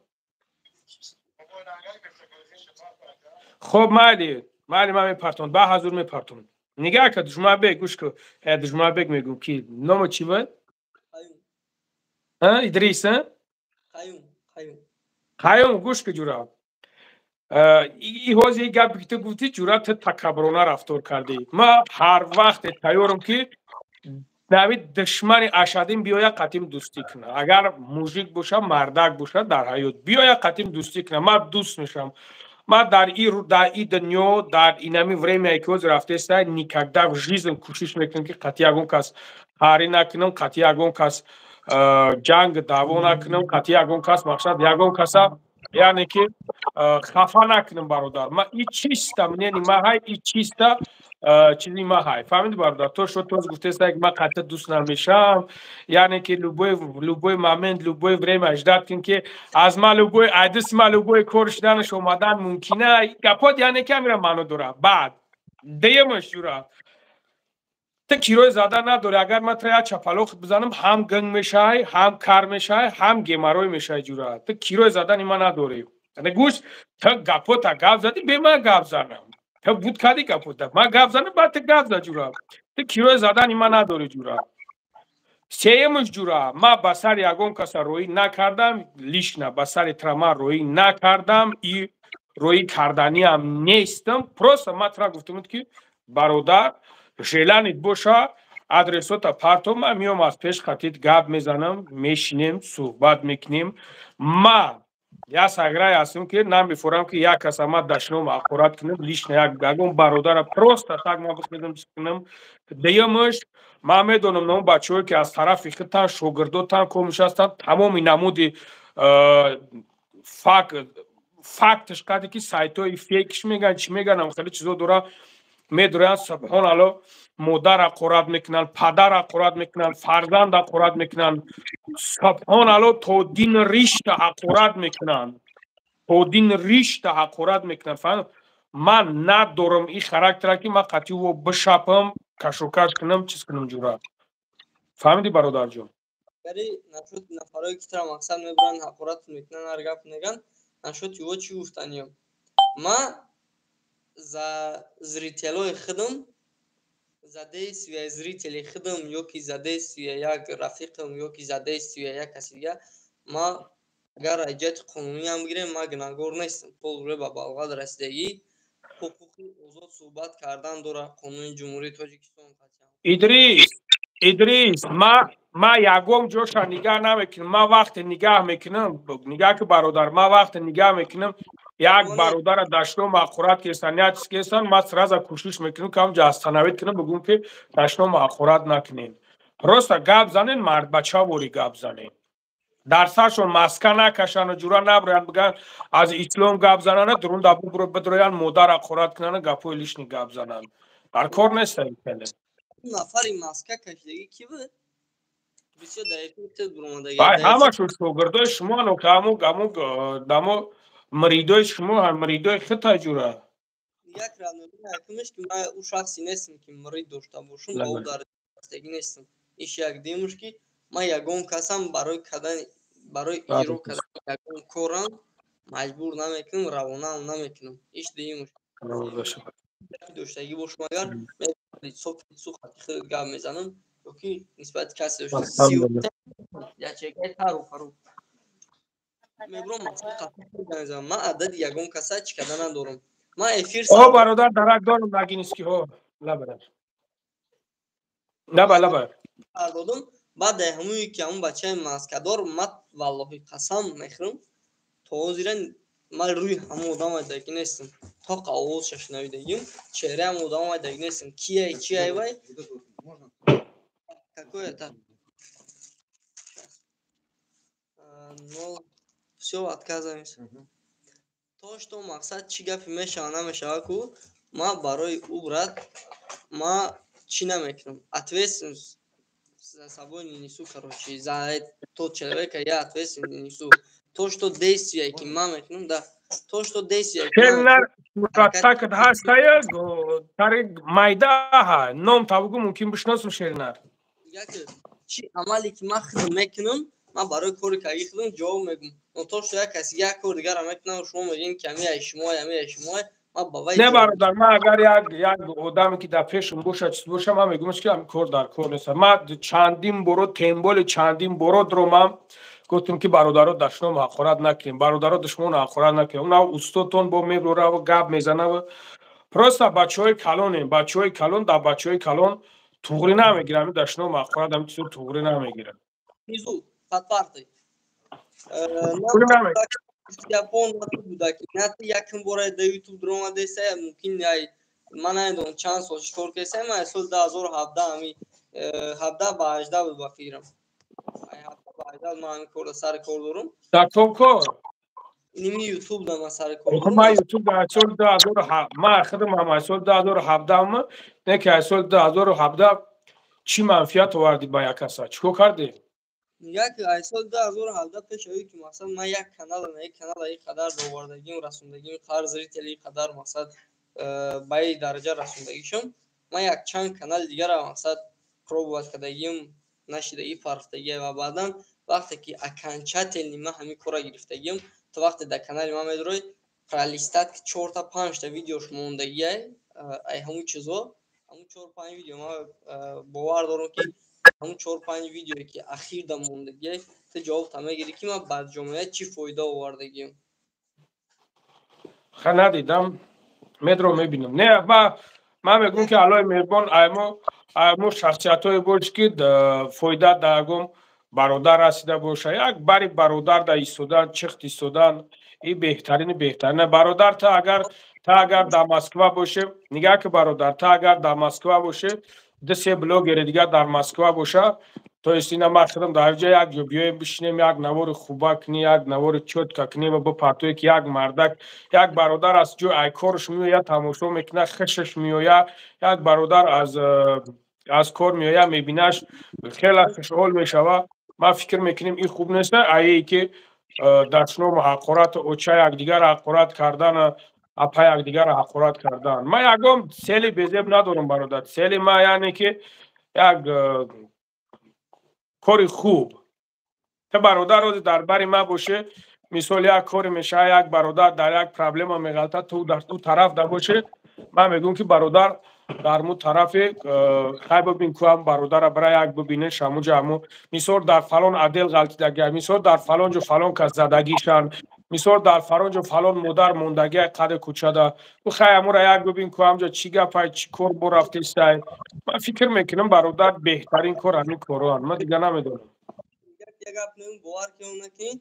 Хоб, майли, майли, ман мепартон, ба ҳазур мепартон. Нигаҳ кун, Жумабек, гӯш кун. Жумабек мегӯм, ки номо чӣ буд? Идрис? Қаюм. Гӯш ку, ҷура, и ҳозир гапе ки ту гуфтӣ, ҷура, ту такаббурона рафтор кардӣ. Ман ҳар вақте тайёрам ки нави душмани ашадим биёя қатим дӯстӣ кунад. Агар мужик боша, мардак боша, дар ҳаёт биёя қатим дӯстӣ кунад, ман дӯст мешавам. Ман дар и дунё, дар инами времяе ки ҳозир рафтеста, никогда в жизнь кӯшиш мекунам ки қатъи ягон кас ҳарӣ накунам, қатъи ягон кас ҷанг даъво накунам, қатъи ягон кас, мақсад, ягон каса, яъне ки хафа накунам, бародар. Ма и чиста мнени ма ҳай, и чиста чизи ма ҳай, фаҳмиди, бародар? То шо тоз гуфтеста, ма қатъи дӯст намешавам, яъне ки любой момент, любой время ждать кун ки аз ма любой, айдиси ма любой кор шуданаш омадан мумкина. Гапот, яъне ки ҳамира маъно дора. Баъд дуюмаш, ҷура, ту кирои зада надорӣ. Агар ман тра як чапалох бизанам, ҳам гинг мешавай, ҳам кар мешавай, ҳам геморрой мешавай. Ҷура, ту кирои задани ман надорӣ. Гӯш, ту гапота гап задӣ, бе ман гап занам. Ту буд кардӣ гапота, ман гап занам, баъд ту гап зад, ҷура. Ту кирои задани ман надорӣ, ҷура. Сеюмш, ҷура, ман ба сари ягон каса роӣ накардам, лично ба сари тра ман роӣ накардам и роӣ карданиам нестам. Просто ман тра гуфтам, ки бародар, желание боша, адресота парто, ман меом, аз пеш хатит гап мезанам, мешинем, суҳбат мекунем. Ман як саграе ҳастам, ки намефорам, ки як каса ман дашном ҳақорат кунам, лично як ягон бародара просто так ман бихезам, чиз кунам. Дуюмш, ман медонам, ном бачаҳое, ки аз тарафи худтан, шогирдотан комиш ҳастанд, тамоми намуди фактш қаде ки сайтҳои фейкш меган, чӣ меганам, хеле чизо дора медоранд. Субҳоналло, модар ҳақорат мекунанд, падар ҳақорат мекунанд, фарзанд ҳақорат мекунанд. Субҳоналло, то дин ришта ҳақорат мекунанд, то дин ришта ҳақорат мекунанд. Фаҳм, ман надорам ин характера, ки ман қатъи ӯ бишапам, кашокаш кунам, чиз кунам, ҷура. Фаҳмидӣ, бародарҷон? Нашуд, нафарое ки тра мақсад мебуранд, ҳақорат мекунанд, ҳар гап меган, нашуд ё чӣ гуфтаниям. Ма за зрителои худам, за действия зрители худам ё ки за действия як рафиқам ё ки за действия як каси дига, ма агар аз ҷиҳати қонуниам бигирем, ма гунаҳгор нестам. Пол рӯ ба балоғат расидагӣ, ҳуқуқи озод суҳбат кардан дорад қонуни Ҷумҳурии Тоҷикистон. Идрис, Идрис, ма ягон ҷоша нигаҳ намекунам. Ма вақте нигаҳ мекунам, нигаҳ ки, бародар, ма вақте нигаҳ мекунам, як бародара дашном ҳақорат кестан, як чиз кестан, ма сразу кӯшиш мекунам, ки ҳамҷа остановить кунам, бигӯм, ки дашном ҳақорат накунем, просто гап занен, мардбачавори гап занен, дар саршон маска накашану, ҷура, наброянд, бигӯянд аз ислом гап занана, дурунда бидроянд, модар ҳақорат кунанд, гапҳои лишний гап зананд. Дар кор неста. Нафари маска кашидагӣ ки буд? Бисёр дар эфир буромадаги. Ҳамашон шогирдои шумо, аму дамо муридои шумо, муридои хита, ҷура. Як якумеш, ки ман ӯ шахсе нестам, ки мурид дошта бошам, ба ӯ дар дастагӣ нестам. Иш як. Дуюмш, ки ман ягон касам барои кардани, барои иҷро кардани ягон корам маҷбур намекунам, равонаам намекунам. Иш дуюмш. Доштагӣ бошам, агар хати гап мезанам ёки нисбати касе ячекаи тару фару мебурам, мезанам, ман адади ягон каса чӣ карда надорам. Ман эфир О, бародар, дарак дорам, нагинис ки ҳо, лабара, лаба, лаба. Додум. Баъд ҳамуе ки ҳамун бачаи маскадор, ман валлоҳи қасам мехӯрам, то ҳозира ман рӯи ҳамун одам айдаги нестам, тоқа овозша шунавидагим, чеҳраи ҳамун одам айдаги нестам, кияй, чияй вай, какой это нол. Всё, отказываемся. То что мақсад чӣ гапе мешава, намешава ку, ман барои ӯ, брат, ма чӣ намекунам, ответственность за собой не несу. Короче, за тот человека я ответственность не несу. То что действия ки ман мекунам, да, то что действия. Такат ҳастая тари майдаҳа, ном табугу, мумкин бишносум, шернар. Чӣ амале ки ман худам мекунам, ман барои кори карги худам ҷавоб мегӯм. Но то что як каси як кор дигара мекунам, шумо мегӯем, ки ами шумои, ами шумои. Не, бародар, ман агар як одаме, ки дар пешам боша, чиз боша, ман мегӯям, ки ами кор дар кор нест. Ман чандин боро, тем более чандин боро дромам, гуфтем, ки бародаро, дашном ҳақорат накунем, бародаро, душмон ҳақорат накунем. Уна устодтон бо мебурава, гап мезанава. Просто бачаҳои калонем, бачаҳои калон дар бачаҳои калон туғрӣ намегирам, ами дашном ҳақорат, ами чизо туғрӣ намегирам. Под партой япон буда, ки якум бора дар Ютуб дуромадеса, мумкин ай ман намедонам чанд сол чӣ кор кардеса. Ман соли 2017, ами 17 ба 18 буд, ба фикрам, 17 ба 18 ман ҳамин корро сари кор дорам. Дар ком кор? Ними Ютуб да ман сари кор дорам. Ман Ютуб дар соли 2000, ман худам ҳам аз соли 2017, не ки аз соли 2017 чӣ манфиат овардӣ ба як каса, чӣ кор кардӣ? Як аз соли 2017 пеш ои ки мақсад ман як канала на як канала и қадар довардагим, расондагим, қар зрители и қадар мақсад ба и дараҷа расондагишам, ман якчанд канали дигара мақсад пробовать кардагим, нашидагӣ, фархтагӣ. Ва баъдан вақте ки окончательно ман ҳамин корра гирифтагим, то вақте дар канали ман медорой пролистать, ки чорта панҷта видеош мондагиай, ай ҳамун чизо. Ҳамун чор панҷ видео, ман бовар дорам, ки ҳамун чор панҷ видеое, ки ахирда мондагӣ, ту ҷавобта мегирӣ, ки ман ба ҷомеа чӣ фоида овардагиам. Ха, надидам, медро мебинам. Не, ман мегӯм, ки Аллоҳи меҳрубон аймо шахсиятҳое бош, ки фоида да ягон бародар расида боша. Як бари бародар да истодан, чихт истодан, и беҳтарини беҳтарина, бародар. Та агар дар Москва боше, нигаҳ ки, бародар, та агар дар Москва боше, ду се блогери дигар дар Москва боша, то есть ина ман худам дар ҷа як ҷо биёем, бишинем, як навори хуба кунӣ, як навори чётко кунем ва бипартое, ки як мардак, як бародар аз ҷои айкорш меояд, тамошо мекунад, хушаш меояд. Як бародар аз кор меояд, мебинаш, хеле хушҳол мешавад. Ман фикр мекунем, ин хуб нест, ае ки дашному ҳақорату оча якдигар ҳақорат кардан, апа якдигарро ҳақорат кардан. Ман ягон цели безеб надорам, бародар. Цели ман, яъне ки, як кори хуб. Та бародар рози дар бари ман боше, мисол, як коре мешава, як бародар дар як проблема меғалта, ту дар ӯ тараф да боше, ман мегӯм, ки бародар, дар му тарафе хай бибин, ку бародара бара як бибинеш ҳамуҷа, ҳаму мисол дар фалон отдел ғалтидагия, мисол дар фалон ҷо фалон кас задагишан, мисол дар фалон ҷо фалон модар мондагия қади кӯчада, ӯ хай ҳамура як бибин, ку ҳамҷо чӣ гапай, чӣ кор бо рафтестай. Ман фикр мекунам, бародар, беҳтарин кор ҳамин короанд. Ман дига намедонам. Гап бовар кунам, накунӣ,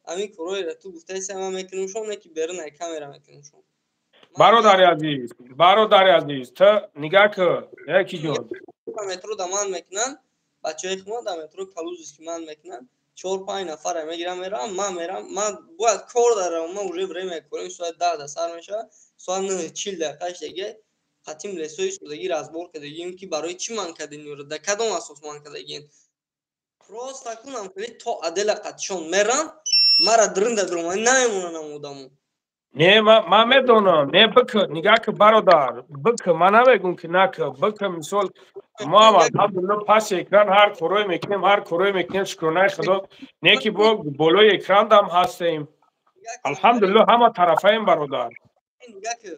ҳамин корҳоеро ту гуфтаи, ман мекунамшон, не ки берун ай камера мекунамшон. Бародари азиз, бародари азиз, ту нигаҳ кун, яки ҷон. Метро да ман мекунанд, бачаҳои хума да метро Калужский ман мекунанд, чор панҷ нафаре мегирам, мерам, ман мерам. Ман бояд кор дарам, ман уже время корим соати 10 да сар мешавад, соат 9:40 деге қатим лесои судаги разбор кардагием, ки барои чӣ ман кардем, да кадом асос ман кардагием. Просто кунам то отдела қатишон мерам, мара дрында дуромад намемонам одамо. Не, ман медонам. Не, бика, нигаҳ ки, бародар, бика, ман намегӯм, ки нака, бика. Мисол, мо ҳам, алҳамдулилло, паси экран ҳар корое мекунем, ҳар корое мекунем, шукронаи Худо, не ки бо болои экран дам ҳастем, алҳамдулилло, ҳама тарафаем, бародар. Нигаҳ ки,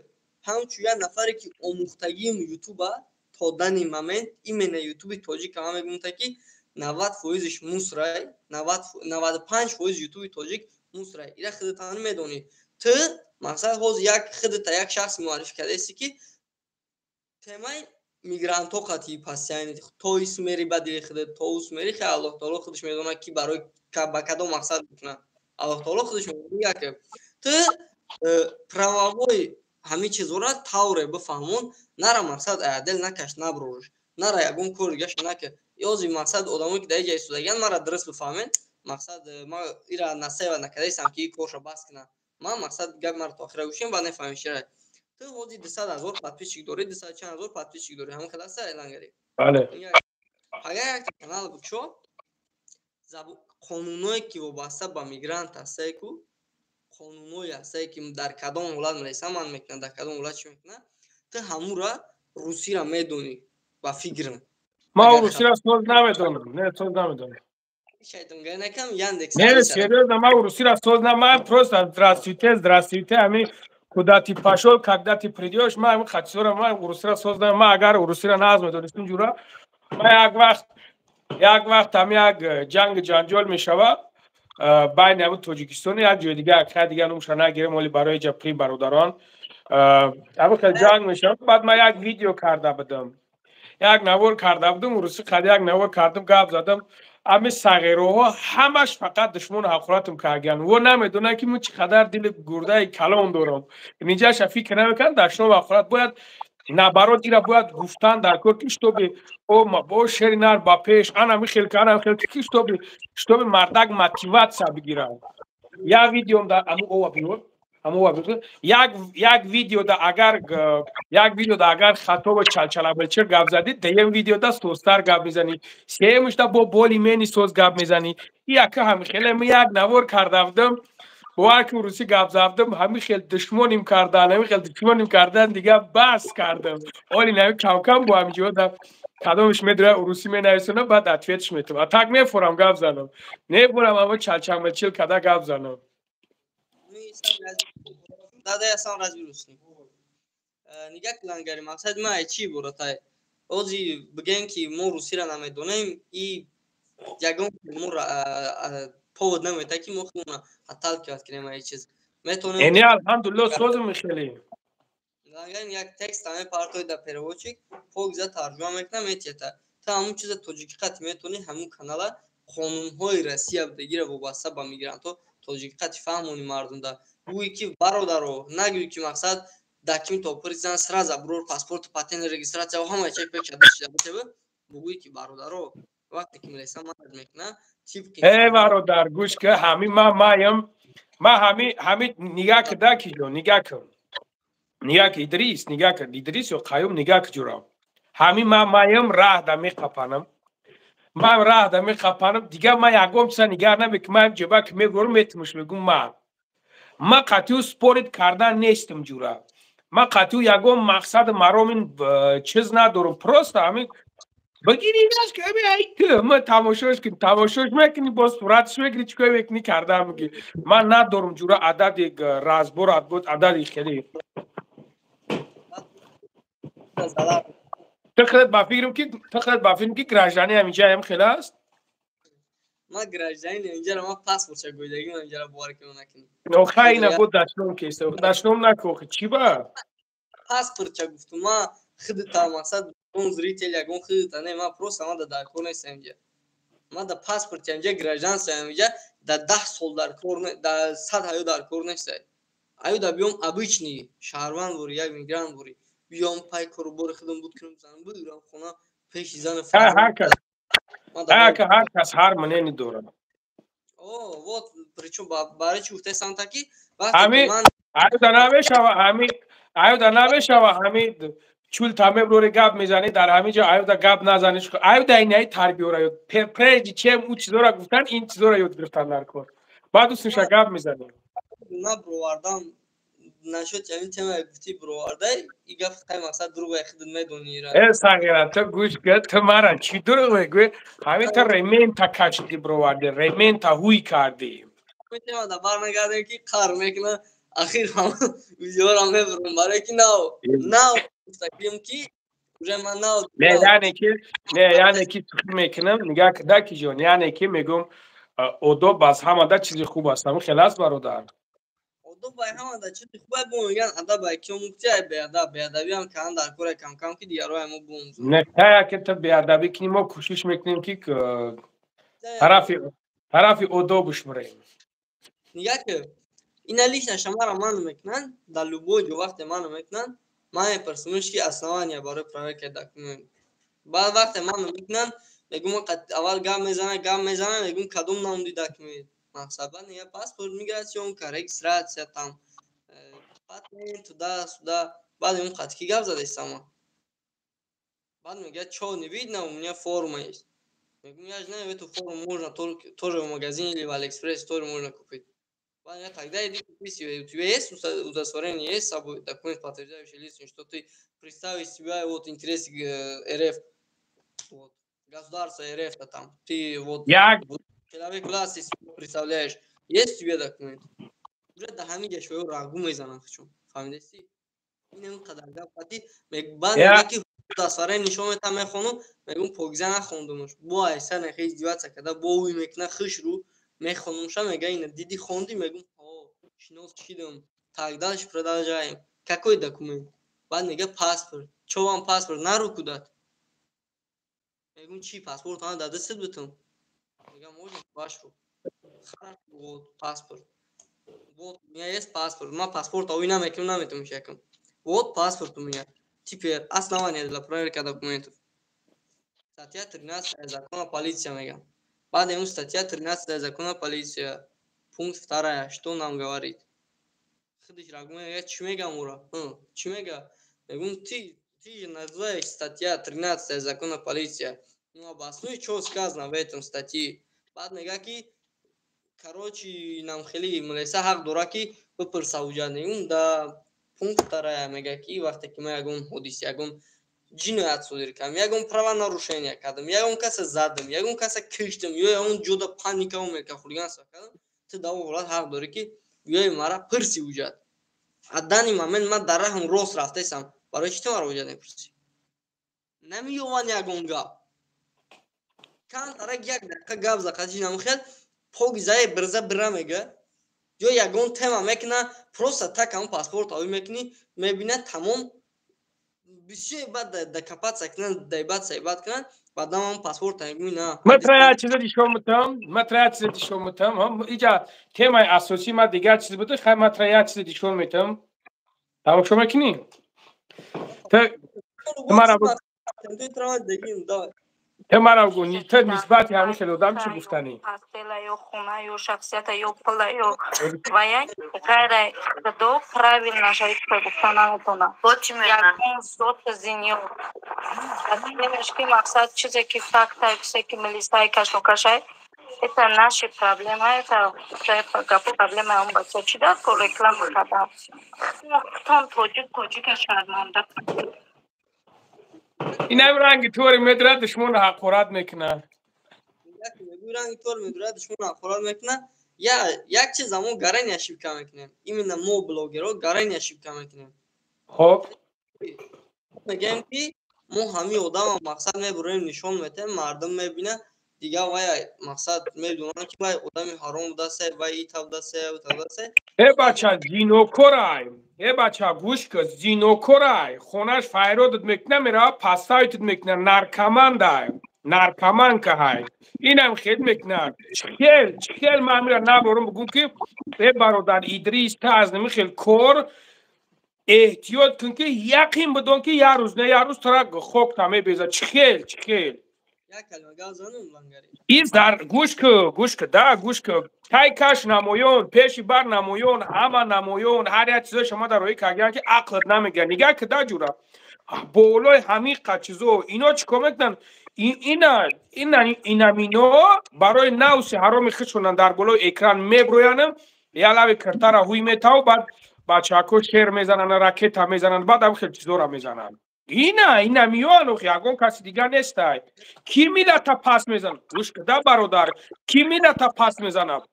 ҳамчун як нафаре, ки омӯхтагиим ютуба, то данный момент именно ютуби тоҷика, ман мегӯм, ки 90 фоизиш мусорай, 95 фоиз ютуби тоҷик мусорай. Ира худатан медонӣ. Ту мақсад ҳозир як худата як шахс муаррифӣ кардаисти, ки темаи мигрантҳо қатъи пастяни то ис мери, ба дили худат то ус мери. Хе, Аллоҳ таоло худаш медонад, ки барои ба кадом мақсад мекунад, Аллоҳ таоло худаш медонад. Ту правовой ҳамин чизҳоро тавре бифаҳмон, нара мақсад аядел накаш, наброриш, нара ягон кор дигаша нака. Ёзи мақсад одамое, ки дар иҷа истодагиян, мара дуруст бифаҳмед. Мақсад, ман ира насева накардаистам, ки ин корша бас кунам. Ман мақсад гап мара то охира гӯшем, баъд нефаҳмем чира. Ту ҳозир 200 000 подписчик дорӣ, дусад чанд ҳазор подписчик дорӣ, ҳамон хел аста, Лангари? Бале. Агар якта канал бикушо, қонуное, ки вобаста ба мигрант ҳастае, ку қонуное ҳастае, ки дар кадом ҳолат милиса ман мекунад, дар кадом ҳолат чӣ мекунад, ту ҳамура русира медонӣ, ба фикрам. Ман русира соз намедонам, не, соз намедонам. Не, серьезно, ман русира соз на, ман просто «здравствуйте, здравствуйте», ами «куда ты пошел», «когда ты придешь», ман ами хатисора. Ман русира соз на, ман агар русира наз медонистум ҷура, ман як вақт ами як ҷанг ҷанҷол мешавад байни ами Тоҷикистону як ҷои дига, хай дига номша нагирем, оли барои ҷа при бародарон ами хел ҷанг мешавад. Баъд ман як видео карда будам, як навор карда будам, русӣ қад як навор кардам, гап задам. Ами сағироҳо ҳамаш фақат душмону ҳақоратам кардагиян. Во намедонанд, ки ман чӣ қадар дили гурдаи калон дорам. Ниҷаша фикр намекунанд, дашном ҳақорат бояд наоборот, ира бояд гуфтан дар кор, ки чтобы бо шери нар ба пеш, анами хел, анами хел, ки чтобы мардак мотивация бигирад. Як видеом да аму ова биёр, як видеода агар, як видеода агар хатоба чалчалабалчир гап задӣ, дуюм видеода созтар гап мезанӣ, сеюмашда бо боли мени соз гап мезанӣ. Яка ҳами хеле як навор карда будам, бовар ки, русӣ гап задам, ҳами хел душмоним кардан, ҳами хел душмоним кардан, дига бас кардам. Оли нави камкам бо ҳами ҷода кадомаш медоя, урусӣ менависонам, баъд ответш метавам. А так мефорам гап занам, мефорам, аммо чалчамачил када гап занам. Да, я сам разберусь с ним. Нигаҳ, Лангари, мақсади ман чӣ иборатай? Ози бигем, ки мо русиро намедонем, и ягон мо повод намета, ки мо худмона отталкивать кунем ай чиз. Метавонем. Эне, алҳамдулилло, созим хеле. Як текст ҳаме партои да переводчик, покза тарҷума мекунам, метиҳата. Та ҳамун чиза тоҷикӣ қати метавонӣ, ҳамун канала қонунҳои Россия будагира вобаста ба мигрантҳо тоҷикӣ қати фаҳмонӣ мардумда. Гӯӣ, ки бародаро, нагӯӣ, ки мақсад документ опризан, сразу брур паспорт, патент, регистрация, ҳама чек пек шуда бутеба. Бугӯӣ, ки бародаро, вақте ки милиса манат мекуна, тибқи Э, бародар, гӯш ка, ҳами ма маям, ма ҳами нигаҳ кида, ки ҷо, нигаҳ кун, нигаҳ ки, Идрис, нигаҳ ки, Идрис ё Қаюм, нигаҳ ки, ҷура, ҳами ма маям, раҳ да меқапанам, ман раҳ да меқапанам, дигар ма ягон чиза нигаҳ намекунам. Ман ҷоба ки мегӯрам, метимуш, мегӯм, ма қатъиу спорить кардан нестам, ҷура, ман қатъиу ягон мақсаду маромин чиз надорам. Просто ҳамин бигиринаш, ки ма тамошош кун, тамошош мекунӣ, боз суратш мекунӣ, чӣ кор мекунӣ, карда мегӣ. Ман надорам, ҷура, адади разбор, адади хеле. Ту худат ба фикрам, ки гражданин ҳаминҷа ҳам хеле аст. Ман гражданин инҷара, ман паспортша гӯйдагӣ, ман инҷара бовар кунам, накунӣ. Охай, ина бо дашном кеста, дашном наку, охи, чӣ ба? Паспортча гуфтум, ман худта мақсад ягон зритель, ягон худта не, ман просто ман да дар кор нестам инҷа. Ман да паспорти инҷа, гражданство инҷа да 10 сол дар кор, да 100 ҳаё дар кор нестай. Аю да биём, обычный шаҳрванд бори, як мигрант бори, биём, пай корубори худам буд кунам, занам бигирам, хона пеши зану. Ҳар кас ҳар мнение дорад. О, вот причем, барои чӣ гуфтаи та, ки вақте аюда намешава, ҳами аюда намешава, ҳами чул тамеброри гап мезанӣ дар ҳамин ҷо, аюда гап назанӣ. Аюда инаи тарбиёра ёд, прежде чем ӯ чизора гуфтан, ин чизора ёд гирифтан дар кор, баъд усуша гап мезанӣ. На, бировардан нашуд, ҳамин тема гуфтӣ, бировардай, и гап қай мақсад дурӯғ, худат медонӣ. Э, сағира, ту гӯш кар, ту мара чӣ дурӯғ мегӯӣ? Ҳамин ту ремента кашидӣ, бировардӣ, ремента ҳуй кардӣ. Тема да бар нагардем, ки қар мекуна, ахир видеора мебурам, барое ки нав нав гуфтагим, ки уже ман нав. Не, яъне ки, не, яъне ки шӯхӣ мекунам, нигаҳ кида, ки ҷон, яъне ки мегӯм, одоб аз ҳамада чизи хуб аст, ҳамин хел аст, бародар. Одоб ай ҳамада чизи хуб ай, бо мегӯянд адаб ай ки омӯхти, ай беадаб, беадабиам кардан дар кор, кам-кам, ки дигарҳои мо биомӯзанд. Не, тая ки ту беадабӣ кунӣ, мо кӯшиш мекунем, ки тарафи одобуш бирем. Нигаҳ ки, ина лично шамара ману мекунанд дар любой ҷо, вақте ману мекунанд, ман мепурсамш, ки основания барои проверка документ. Баъд вақте ману мекунанд, мегӯм, аввал гап мезана, гап мезана, мегӯм, кадом намуди документ, мақсад. Баъд мега паспорт, миграционка, регистрация, там патент, туда сюда. Баъд мегӯм, қати ки гап задестама? Баъд мега, чё, не видно, у меня форма есть. Мегӯм, я знаю эту форму, можно только тоже в магазине или в Алиэкспресс тоже можно купить. Баъд мега, тогда иди купи себе. У тебя есть удостоверение, есть с собой документ, подтверждающий личность, что ты представишь себя, вот интересы РФ, вот государство РФ, там ты вот человек власти представляешь, есть у тебя документ? Уже да ҳамин ҷашвоё рагу мезанам хучум, фаҳмидасӣ? Ин он қадар гап қати. Баъд мега, ки удостоверение нишон метам, мехонам, мегӯм, покиза нахондумаш, бо айса нехе издеваться карда, бо ӯй мекуна, хушрӯ мехонумша, мега, ина диди, хонди? Мегӯм, ҳо, шинос шидам. Так, дальше продолжаем, какой документ? Баъд мега, паспорт. Чё вам паспорт на руку дать? Мегӯм, чӣ паспорт ана дар дастат бутум? Мега, можно ваш рук? Хорошо, вот паспорт, вот у меня есть паспорт. Ма паспорт ой намекунам, наметавонам якам. Вот паспорт у меня. Теперь основание для проверки документов, статья 13 закона полиция, мегам. Баъд ему, статья 13 закона полиция, пункт вторая, что нам говорит? Худиш рагу мега, чӣ мегам ура, чӣ мега? Мегум, ты же называешь статья 13 закона полиция, ну обоснуй, что сказано в этом статье. Баъд мега, ки короче, нам хеле милиса ҳақ дора, ки бипурса ҳуҷҷат. Мегум, да, пункт вторая мега, ки вақте ки ман ягон ҳодиса, ягон ҷиноят содир кардам, ягон правонарушение кардам, ягон каса задам, ягон каса киштам ё ягон ҷода паника мека, хулиганство кардам, ту дар он ҳолат ҳақ дорӣ, ки биёи мара пурси ҳуҷҷат. А данный момент ман дар раҳм рост рафтаистам, барои чӣ ту маро ҳуҷҷат мепурсӣ? Намеёванд ягон гап. Камтарак як дақиқа гап зақатиш намхел погизае бирза бира мега. Ё ягон тема мекуна, просто так ҳамн паспорт авӣ мекунӣ, мебина, тамом, бисёр баъд дакапатса кунанд, дайбат сайбат кунанд, баъдам ҳам паспорт мегӯи на. Ман тра як чиза нишон мутам, ман тра як чиза нишон мутам. Иҷа темаи асосӣ ма дигар чиз буда, хай, ман тра як чиза нишон метам. Тамошо мекунӣ? Ту мара гӯ, ту нисбати ҳамин хел одам чӣ гуфтанӣ? Постела ё хона ё шахсията ё пула ё ва як ғайра худо правильно шаи гуфта наметона. Ягон зот зинё ки мақсад чизе ки фактай, чизе ки милисай кашокашай, это наши проблема, это проблема. Он бача чӣ дар кор реклама кардам? Хтон тоҷик тоҷика шарманда. Инам ранги тори медурад, душмонро ҳақорат мекунад. Ранги тор медурад, душмонро ҳақорат мекунад. Як чиз, мо гарани ошибка мекунем, именно мо, блогерҳо, гарани ошибка мекунем. Хоб. Мегӯем, ки мо ҳамин одама мақсад мебурем, нишон метаҳем, мардум мебинад, дигар вай мақсад медонанд, ки вай одами ҳаром будасе, вай ита будасе, ута будасе. Э бача, зинокорай, э бача, гӯш кун, зинокорай, хонаш файродат мекуна, мерава пастаитат мекуна, наркомандай, наркоманкаҳай, инам хел мекунад. Чихел чихел ман мира наборам бугум, ки э бародар Идрис, та аз нами хел кор эҳтиёт кун, ки яқин бидон, ки як рӯз не як рӯз тара хокта мебеза. Чихел чихел из дар гӯш ку, гӯш ку да, гӯш ку, тай каш намоён, пеши бар намоён, ҳама намоён, ҳар як чизо шумо дар роҳи кардиан, ки ақлат намегирад. Нигаҳ ки да, ҷура, болои ҳамиқа чизо ино чӣ кор мекунанд? Ина инамино барои навси ҳароми худшонан дар болои экран меброянам, як лави киртара ҳуй метаву, баъд бачаҳако шер мезананд, ракета мезананд, баъд ам хел чизора мезананд. Ина миён, охи, ягон каси дигар нестай. Ки миллата пас мезанад? Гӯш кида, бародар, ки миллата пас мезанад?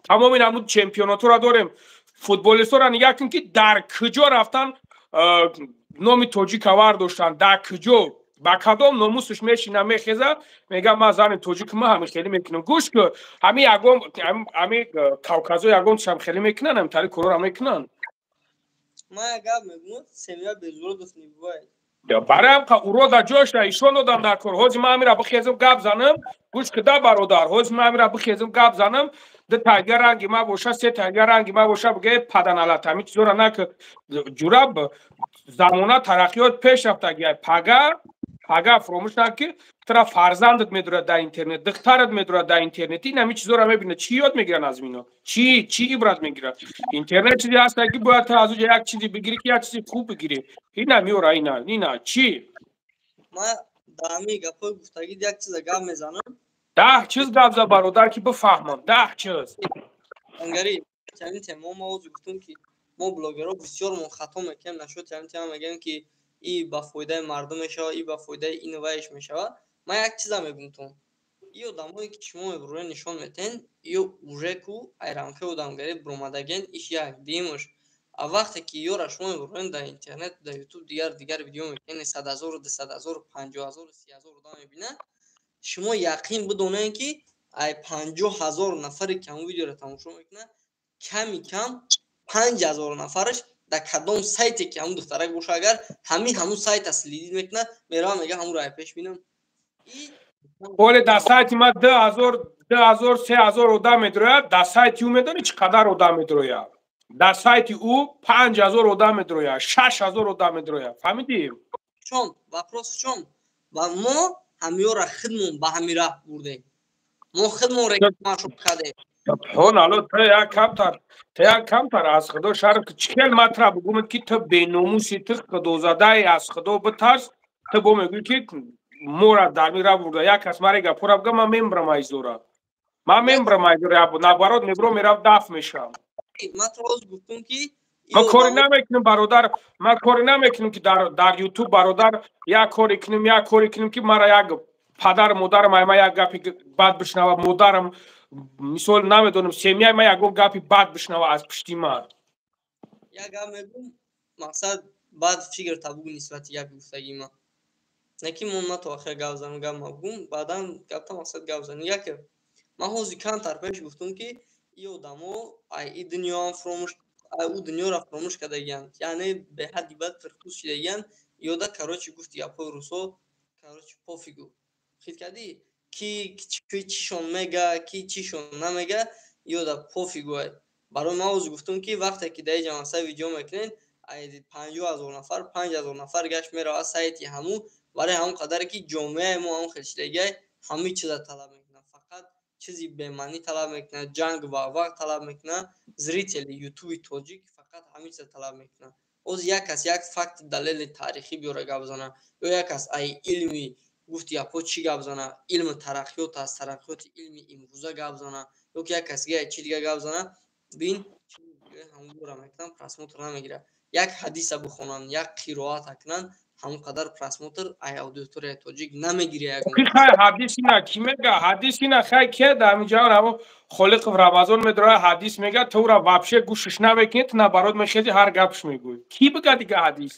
Тамоми намуд чемпионатҳоро дорем, футболистҳоро нигаҳ кун, ки дар куҷо рафтан номи тоҷика вардоштанд, дар куҷо, ба кадом номусаш мешина, мехеза, мега: «Ман зани тоҷик, ма ҳамин хеле мекунам». Гӯш ку, ҳами ягон ҳами кавказо ягон чам хеле мекунанд, ҳамин тари корора мекунанд. Ман як гап мегӯям: семья без уродов не бывает. Барои ҳамқа урода ҷошта ишон додам дар кор. Ҳозир ман ҳамира бихезам, гап занам, гӯш кида, бародар, ҳозир ман ҳамира бихезам, гап занам, ду тайга ранги ма боша, се тайга ранги ма боша, биге: «Паданалат, ҳамин чизора нак, ҷураб, замона тараққиёт пеш рафтагиай». Пага пага фуромӯш нак, ки тура фарзандат медурад дар интернет, духтарат медурад дар интернет, ин ҳамин чизора мебинад, чӣ ёд мегиранд аз ино, чӣ ибрат мегирад? Интернет чизе ҳаста, ки бояд ту аз уҷа як чизе бигирӣ, ки як чизи хуб бигирӣ. Ина меора, ина чӣ? Ман дар ҳамин гапҳои гуфтагид як чиза гап мезанам. 10 чиз гап за, бародар, ки бифаҳмам, 10 чиз. Ангари ҳамин тема ма ҳозир гуфтум, ки мо, блогерҳо, бисёр мо хато мекунем нашуд ҳамин тема. Мегӯем, ки и ба фоидаи мардум мешавад, и ба фоидаи ин вайш мешавад. Ман як чиза мегӯм: и одамое, ки шумо мебурен, нишон метаҳен, ё уже ку айрамкаи одамгарӣ буромадаген, иш як дуюмаш. А вақте ки ёра шумо мебурен дар интернет, дар Ютуб, дигар дигар видео мекунен, 100 0-у 200 0-у 50 0-у 30 000 одам мебинад, шумо яқин бидонед, ки ай 50 000 нафаре, ки ҳамон видеоро тамошо мекунад, ками кам 5000 нафараш дар кадом сайте, ки ҳамун духтарак боша, агар ҳамун сайта следить мекунад, мерава, мега: «Ҳамунро ай пеш бинам». Оле дар сайти ма 2000, 2000, 3000 одам медрояд. Дар сайти ӯ медонӣ чӣ қадар одам медрояд? Дар сайти ӯ 5000 одам медрояд, 6000 одам медрояд, фаҳмидӣ? Чом вопрос в чём? Ва мо ҳамиёра хидмон ба ҳами раҳ бурдем, мо хидмон рекламашо кардем. Хон, ало, ту як камтар, ту як камтар аз худо шарм. Чӣ хел матра бугумад, ки ту беномуси, ту худозадаи, аз худо битарс. Ту бо мегӯӣ, ки мора дар ми ра бурда. Як кас маре гапора буга, ман мембрам айзора, ман мембрам айзора, наоборот, мебро, мерав, даф мешавам. Ман коре намекунам, бародар, ман коре намекунам, ки дар Ютуб, бародар, як коре кунем, як коре кунем, ки мара як падару модарам ай ма як гапи бад бишнава, модарам, мисол, намедонам, семьяи ма ягон гапи бад бишнава аз пушти ман. Як гап мегӯм, мақсад, баъд фикр табугу нисбати гапи гуфтагии ман. Не ки мон ма то охир гап занам, гап ма бугум, баъдан гапта мақсад гап зан. Яке ман ҳозир камтар пеш гуфтум, ки и одамо ай и дунёам фуромӯш, ай ӯ дунёро фуромӯш кардагиянд, яъне беҳадди бад фирқус шидагиянд. Ёда, короче, гуфти гапҳои русо, короче, пофигу. Хит кардӣ, ки чишон мега, ки чишон намега, ёда пофигу. Ай барои ман ҳозир гуфтум, ки вақте ки дар иҷа мақсад видео мекунед, ай 50 000 нафар, 5000 нафар гашт меравад сайти ҳамун. Барои ҳамон қадаре ки ҷомеаи мо ҳамон хел шидагиай, ҳамин чиза талаб мекунад, фақат чизи бемаънӣ талаб мекунад, ҷанг ва вақт талаб мекунад. Зрители ютуби тоҷик фақат ҳамин чиза талаб мекунад. Оз як кас як факти, далели таърихӣ биёра гап зана, ё як кас ай илми, гуфти гапҳо, чӣ гап зана, илми тараққиёт, аз тараққиёти илми имрӯза гап зана, ё ки як кас дига чи дига гап зана, бин, ҳамонро мекунам, просмотр намегирад. Як ҳадиса бихонанд, як қироата кунанд, ҳамон қадар просмотр ай аудиторияи тоҷик намегири ягон. Ки хай, ҳадис ина ки мега, ҳадис ина хай ке да ҳаминҷа ҳамо Холиқов Рамазон медора, ҳадис мега, тура вообще гӯшиш намекунӣ, ту наоборот мехези, ҳар гапш мегӯӣ. Ки бига дига ҳадис?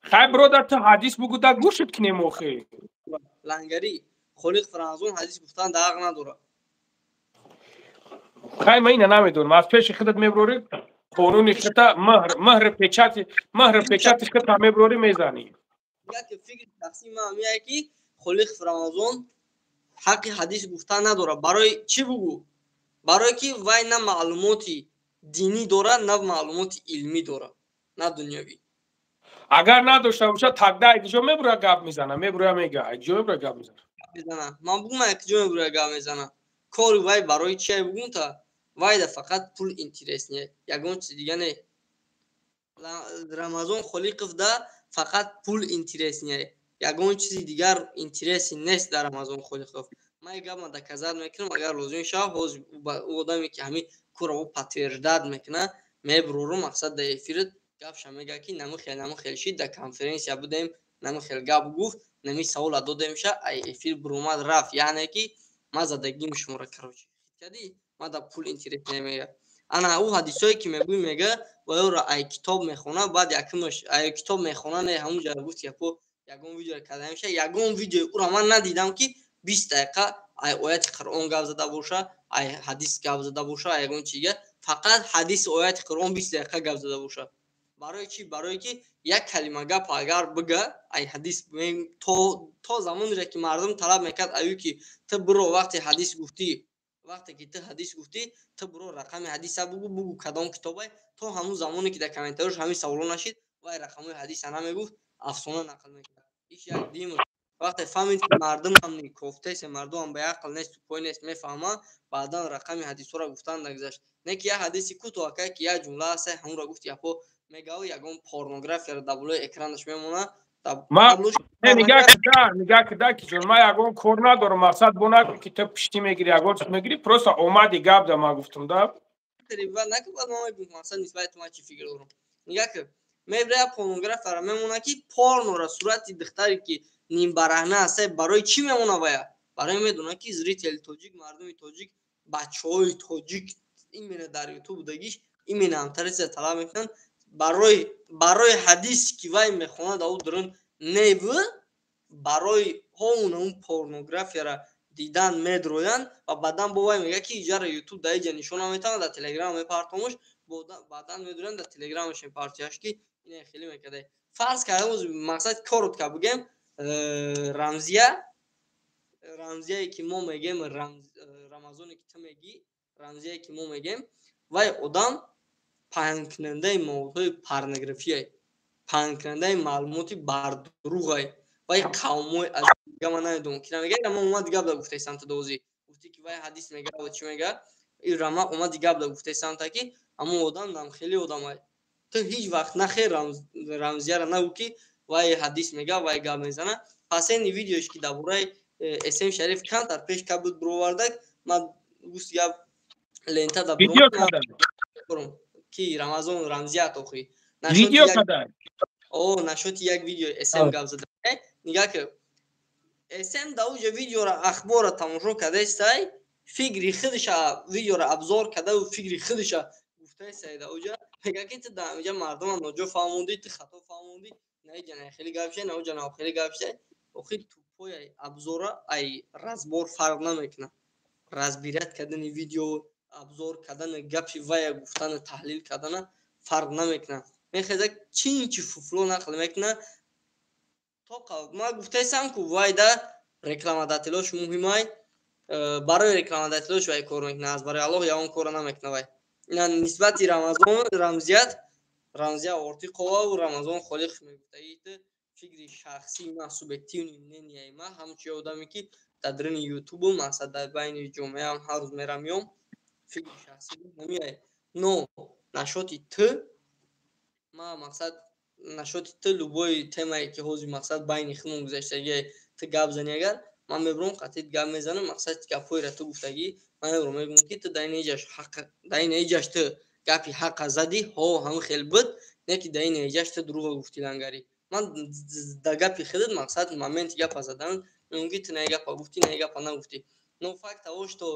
Хай, бродар, ту ҳадис бугу, да гӯшит кунем охе. Лангари, Холиқов Рамазон ҳадис гуфтан да ҳақ надорад. Хай, ман ина намедонам, аз пеши худат меброрӣ, қонуни хита, муҳри печати, муҳри печати хита меброрӣ, мезанӣ. Яке фикри шахсии ман ҳамияе, ки Холиқов Рамазон ҳаққи ҳадис гуфтан надорад. Барои чӣ бугӯ? Барое ки вай на маълумоти динӣ дорад, на маълумоти илмӣ дорад, на дунёвӣ. Агар надошта бошад, тогда айдиҷо мебура, гап мезана, мебура, мега, айдиҷо мебура, гап мезана. Мезана, ман бугум, айкиҷо мебура, гап мезана? Кори вай барои чие, бугум та? Вайда фақат пул интересный, ягон чиз дига не. Рамазон Холиқов да фақат пул интересный, ягон чизи дигар интереси нест дар Рамазон Холиқов. Ман гапма доказать мекунам, агар лозим шавад. Ҳозир ӯ одаме, ки ҳамин кӯра подтверждать мекунад, мебурорум, мақсад, дар эфират гапша мега, ки намихел, намихел шид, дар конференсия будем, намихел гап гуфт, нами савола додемша, ай эфир буромад, рафт. Яъне ки ман задагим шуморо, короче, кадӣ, ман да пул интерес намега. Ана ӯ ҳадисое ки мегӯй, мега, ва ёро ай китоб мехона, баъд якумаш ай китоб мехона, не, ҳамун ҷа гуфт япо ягон видео карда меша. Ягон видеои ӯро ман надидам, ки 20 дақиқа ай ояти Қуръон гап зада боша, ай ҳадис гап зада боша, ягон чига, фақат ҳадиси, ояти Қуръон 20 дақиқа гап зада боша. Барои чӣ? Барое ки як калима гап агар бига ай ҳадис, то замонере ки мардум талаб мекард аю, ки ту биро, вақте ҳадис гуфтӣ, вақте ки ту ҳадис гуфтӣ, ту биро, рақами ҳадиса бугу, бугу кадом китобай. То ҳамун замоне ки дар комментариёш ҳамин саволо нашид, вай рақамҳои ҳадиса намегуфт, афсона нақл мекард. Иш як дим. Вақте фаҳмид, ки мардумам кофтасе, мардумам ба ақл нест, тупой нест, мефаҳма, баъдан рақами ҳадисҳоро гуфтан нагузашт. Не ки як ҳадиси кӯтоҳака, ки як ҷумла аста, ҳамонро гуфт, япо мегав, ягон порнографияро дар болои экранаш мемона. Нигаҳ кида, ки ҷон, ман ягон кор надорам, мақсад бо накун, ки ту пиштӣ мегири, ягон чиз мегири, просто омади гап да, ман гуфтам да. Мақсад, нисбати ту ман чӣ фикр дорам, нигаҳ ки мебира, порнографияро мемона, ки порнора, сурати духтаре, ки нимбараҳна аста. Барои чӣ мемона вая? Барои медона, ки зрители тоҷик, мардуми тоҷик, бачаҳои тоҷик именно дар ютуб будагиш именно ҳамтари чиза талаб мекунанд. Барои ҳадис, ки вай мехонад, ау дурун нев, барои ҳоун он порнографияра дидан медроянд. Ва баъдан бо вай мега, ки иҷара ютуб дар иҷа нишон наметавонад, дар телеграм мепартомуш. Баъдан медуранд, дар телеграмаш мепартияш, ки ина хеле мекарда. Фарз кардам, мақсад, коротко бигем, рамзия, рамзияе ки мо мегем, Рамазоне ки ту мегӣ, рамзияе ки мо мегем, вай одам паҳнкунандаи маводҳои порнографияй, паҳнкунандаи маълумоти бардуруғай. Вай қавмҳои аз ман намедонам, ки намега. Ма омади гап да гуфтаи самта дозӣ гуфтӣ, ки вай ҳадис мега ва чӣ мега. Рама омади гап да гуфтаи самта, ки ҳамон одам намхели одамай. Ту ҳеҷ вақт нахер Рамзияра нагӯ, ки вай ҳадис мега, вай гап мезана. Пасени видеош, ки дар бораи эсем Шариф камтар пеш ка буд, бировардак, ман гуфти гап лента да ки Рамазон Рамзият охи. Видео кадай. О, нашоти як видео эсем гап зада. Нигаҳ ки эсем да уҷа видеора, ахбора тамошо кардастай, фикри худша видеора обзор кардаву фикри худша гуфтаистай. Да уҷа мега, ки ту да уҷа мардума ноҷо фаҳмондӣ, ту хато фаҳмондӣ, на иҷа на хеле гап шай, на уҷа на хеле гап шай. Охи тупой обзора ай разбор фарқ намекунад. Разбирать кардани видео, обзор кардани гапи вая, гуфтани, таҳлил кардана фарқ намекунад. Мехеза, чи чи фуфло нақл мекунад. Тоқа ма гуфтаистам, ку вайда рекламодателош муҳимай, барои рекламодателош вай кор мекунад, аз барои Аллоҳ ягон кора намекунад вай. Ина нисбати Рамазон, Рамзият, Рамзия Ортиқоваву Рамазон Холиқ мегуфтаид. Фикри шахсии ман, субъективный мненияи ман, ҳамчун одаме, ки дар даруни Ютубу, мақсад, дар байни ҷомеаам ҳар рӯз мерам меом, фикри шахсӣ ҳамиай. Но насчёти т ма, мақсад, насчёти т любой темае, ки ҳозир, мақсад, байни худмон гузаштагие, ту гап зани агар, ман мебурам, қатъи гап мезанам. Мақсад, гапҳоеро ту гуфтагӣ, ман мебурам, мегӯям, ки ту дар ин эҷаш ҳақ, дар ин эҷаш ту гапи ҳақа задӣ, ҳо, ҳамин хел буд, не ки дар ин эҷаш ту дурӯға гуфтӣ, лангарӣ. Ман дар гапи худат, мақсад, моменти гапа задан, мегӯям, ки ту на гапа гуфтӣ, на гапа нагуфтӣ. Но факт того, что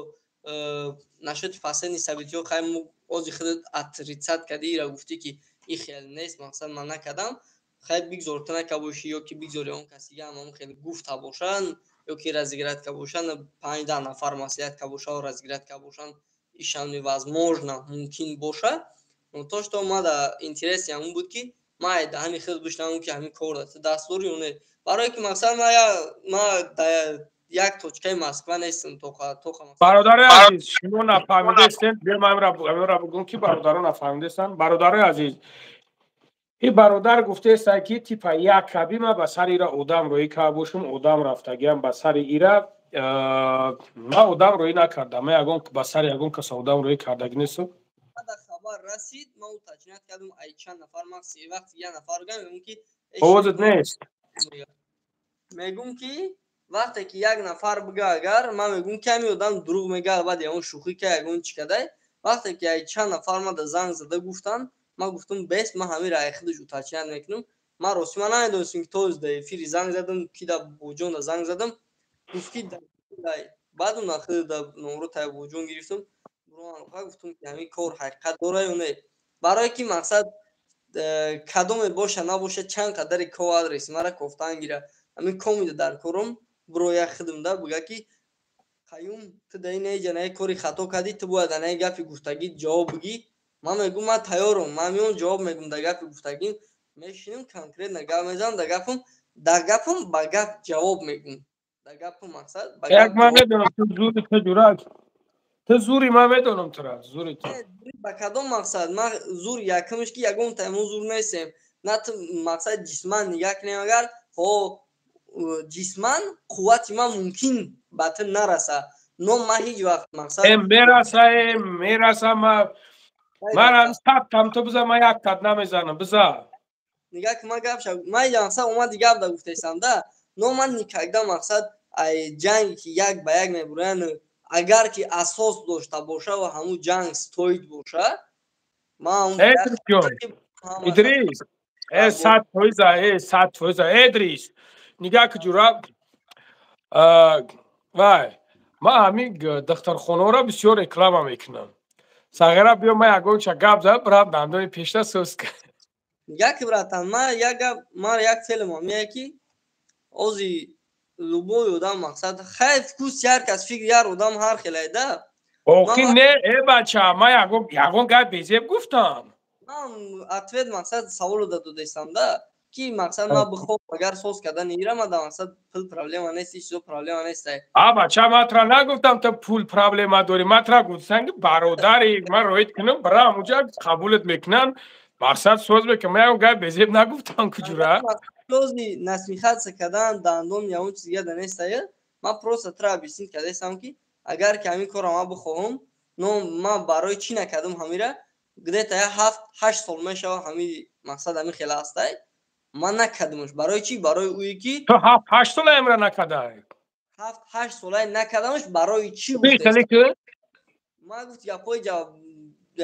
насчёти последний событиҳо, хай, ози худат отрицать кардӣ, ира гуфтӣ, ки и хел нест, мақсад, ман накардам. Хай, бигзор ту нака бошӣ ё ки бигзори он касига ҳам ҳамон хел гуфта бошанд ё ки разыграть ка бошанд, 5-10 нафар маслиҳат ка боша, разыграть ка бошанд, ишам невозможно, мумкин боша. Но то, что мада интереси ҳамон буд, ки ма да ҳамин хел бишнавам, ки ҳамин кор да ту даст дорӣ ё не, барое ки, мақсад, ма да як точкаи Москва нестам тоқа тоқа. Бародарои азиз, шумо нафаҳмидаистем. Биё, ман амира бигӯм, ки бародаро нафаҳмидаистанд. Бародарои азиз, и бародар гуфтаеста, ки типа як каби ма ба сари ира одам роӣ карда бошум, одам рафтагиам ба сари ира. Ма одам роӣ накардам, ма ягон ба сари ягон каса одам роӣ кардагӣ нестам. Хабар расид, ма уточнять кардам ай чанд нафар. Мақси вақти як нафар гам, мегӯм, ки Овозат нест. Мегӯм, ки вақте ки як нафар бига агар, ман мегӯм, ки ҳамин одам дурӯғ мега, баъд ягон шӯхӣ ка, ягон чӣ кадай. Вақте ки ай чанд нафар мада занг зада гуфтанд, ман гуфтам, бес, ман ҳамин раи худаш уточнять мекунам. Ман рости ман намедонистам, ки то да эфири занг задам, ки да Боҷон да занг задам, гуфт, ки баъд уна худ да номро тай Боҷон гирифтам, гуфтам, ки ҳамин кор ҳақиқат дора ё не, барое ки, мақсад, кадоме боша набоша, чанд қадари ко адреси мара кофтан гира, ҳамин комида дар корум биро, як хидм да бига, ки Қаюм, ту да ин эҷа наи кори хато кардӣ, ту бояд анаи гапи гуфтагӣ ҷавоб бигӣ. Ман мегӯм, ман тайёрам, ман меом, ҷавоб мегӯм да гапи гуфтагим, мешинам, конкретно гап мезанам да гапам, да гапам ба гап ҷавоб мегӯм, да гапу мақсад. Як ман медонам, ту зури, ту ҷурат, ту зури, ман медонам тура, зури ту. Ба кадом мақсад ман зур? Якумш, ки ягон таймо зур нестем, на ту, мақсад, ҷисман нигаҳ кунем агар, ҳо, ҷисман қуввати ман мумкин ба ту нараса, но ман ҳеҷ вақт, мақсад Мераса, мераса. Ма манам 100 там ту биза, ман як тат намезанам, биза. Нигаҳ ки, ман гап ша, ман мақсад, омади гап да гуфтаистам да, но ман никогда, мақсад, ай ҷанге ки як ба як мебураянд, агар ки асос дошта боша ва ҳамун ҷанг стоит боша, ман Идрис, э, 100%, э, 100%, Идрис, нигаҳ ки, ҷура, вай, ман ҳамин духтархонаҳоро бисёр реклама мекунам. Сағира, биё, ман ягонча гап зад, бирам дандони пешта сӯз. Нигаҳ ки, братан, ман як гап, ман як фелм меяд, ки ози любой одам, мақсад, хай, вкус ҳар кас, фикри ҳар одам ҳар хелай да. Охи не, э, бача, ман ягон гап безеб гуфтам? Ман ответ, мақсад, саволо да додаистам да, ки, мақсад, ман бихоҳам агар соз кардани ира, ман да, мақсад, пул проблема нест, ҳеҷ чизо проблема нест. А, бача, ман тура нагуфтам, ту пул проблема дорӣ. Ман тура гуфтам, ки бародари ман роид кунам, бирам уҷа, қабулат мекунанд, мақсад, соз мекунам. Ман ягон гап безеб нагуфтам, куҷура. Ози насмехаться кардан дандон ягон чиз дига да нестая. Ман просто тура объяснить кардаистам, ки агар ки ҳамин корро ман бихоҳам, но ман барои чӣ накардам ҳамира, где-то як 7-8 сол мешава, ҳамин, мақсад, ҳамин хела ҳастай, ман накардамш. Барои чӣ? Барои ӯе ки Ту 7-8 сола амра накардай? 7-8 солае накардамш. Барои чӣ? Ман гуфт гапҳои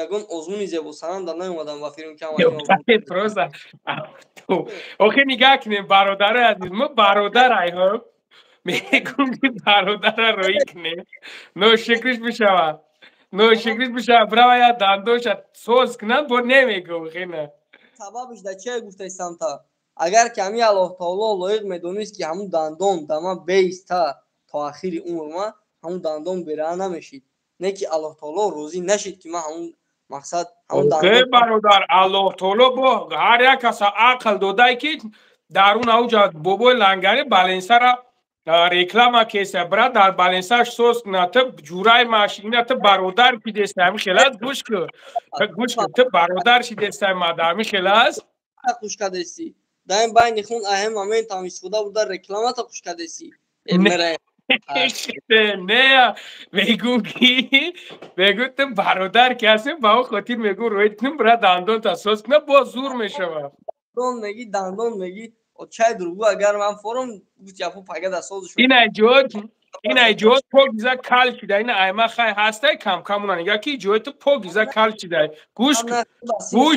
ягон озмуни зебосанам да наомадам ба филм. Просто охи, нигаҳ кунем, бародари азиз, мо бародар айҳо мегӯм, ки бародара роӣ кунем, ношукриш бишавад, ношукриш бишавад, бирава я дандоша соз кунанд, бо немегӯм хина. Сабабш да чия гуфтаистам та Агар ки ҳамин Аллоҳ таоло лоиқ медонист, ки ҳамун дандон да ман беиста то ахири умр, ман ҳамун дандон бераҳа намешид. Не ки Аллоҳ таоло розӣ нашид, ки ман ҳамун мақсад ҳамун Охе, бародар, Аллоҳ таоло бо ҳар як каса ақл додай, ки дар он авҷа бобои лангари баленсара реклама кеса, брат, дар баленсаш соз куна. Ту ҷураи машина, ту бародар шидеста, ҳами хелас. Гӯш ку, гӯш ку, ту бародар шидеста мада, ҳами хелас. Хуш кадеси дар ин байни хун аҳем моментам истифода бурда, рекламата хуш кадеси. Не, мегӯ ки мегӯ ту бародар ки ҳастем, ба он хотир мегӯ роид кунем, брат, дандонта соз куна, боз зур мешавад. Дандон меги, дандон меги, чай дургу, агар ман форум гуфт япо пага да соз шуд. Ина ҷо покиза кал шида, ина айма хай ҳастай, кам-кам уна нига ки ҷои ту покиза кал шида. Гӯш ку, гӯш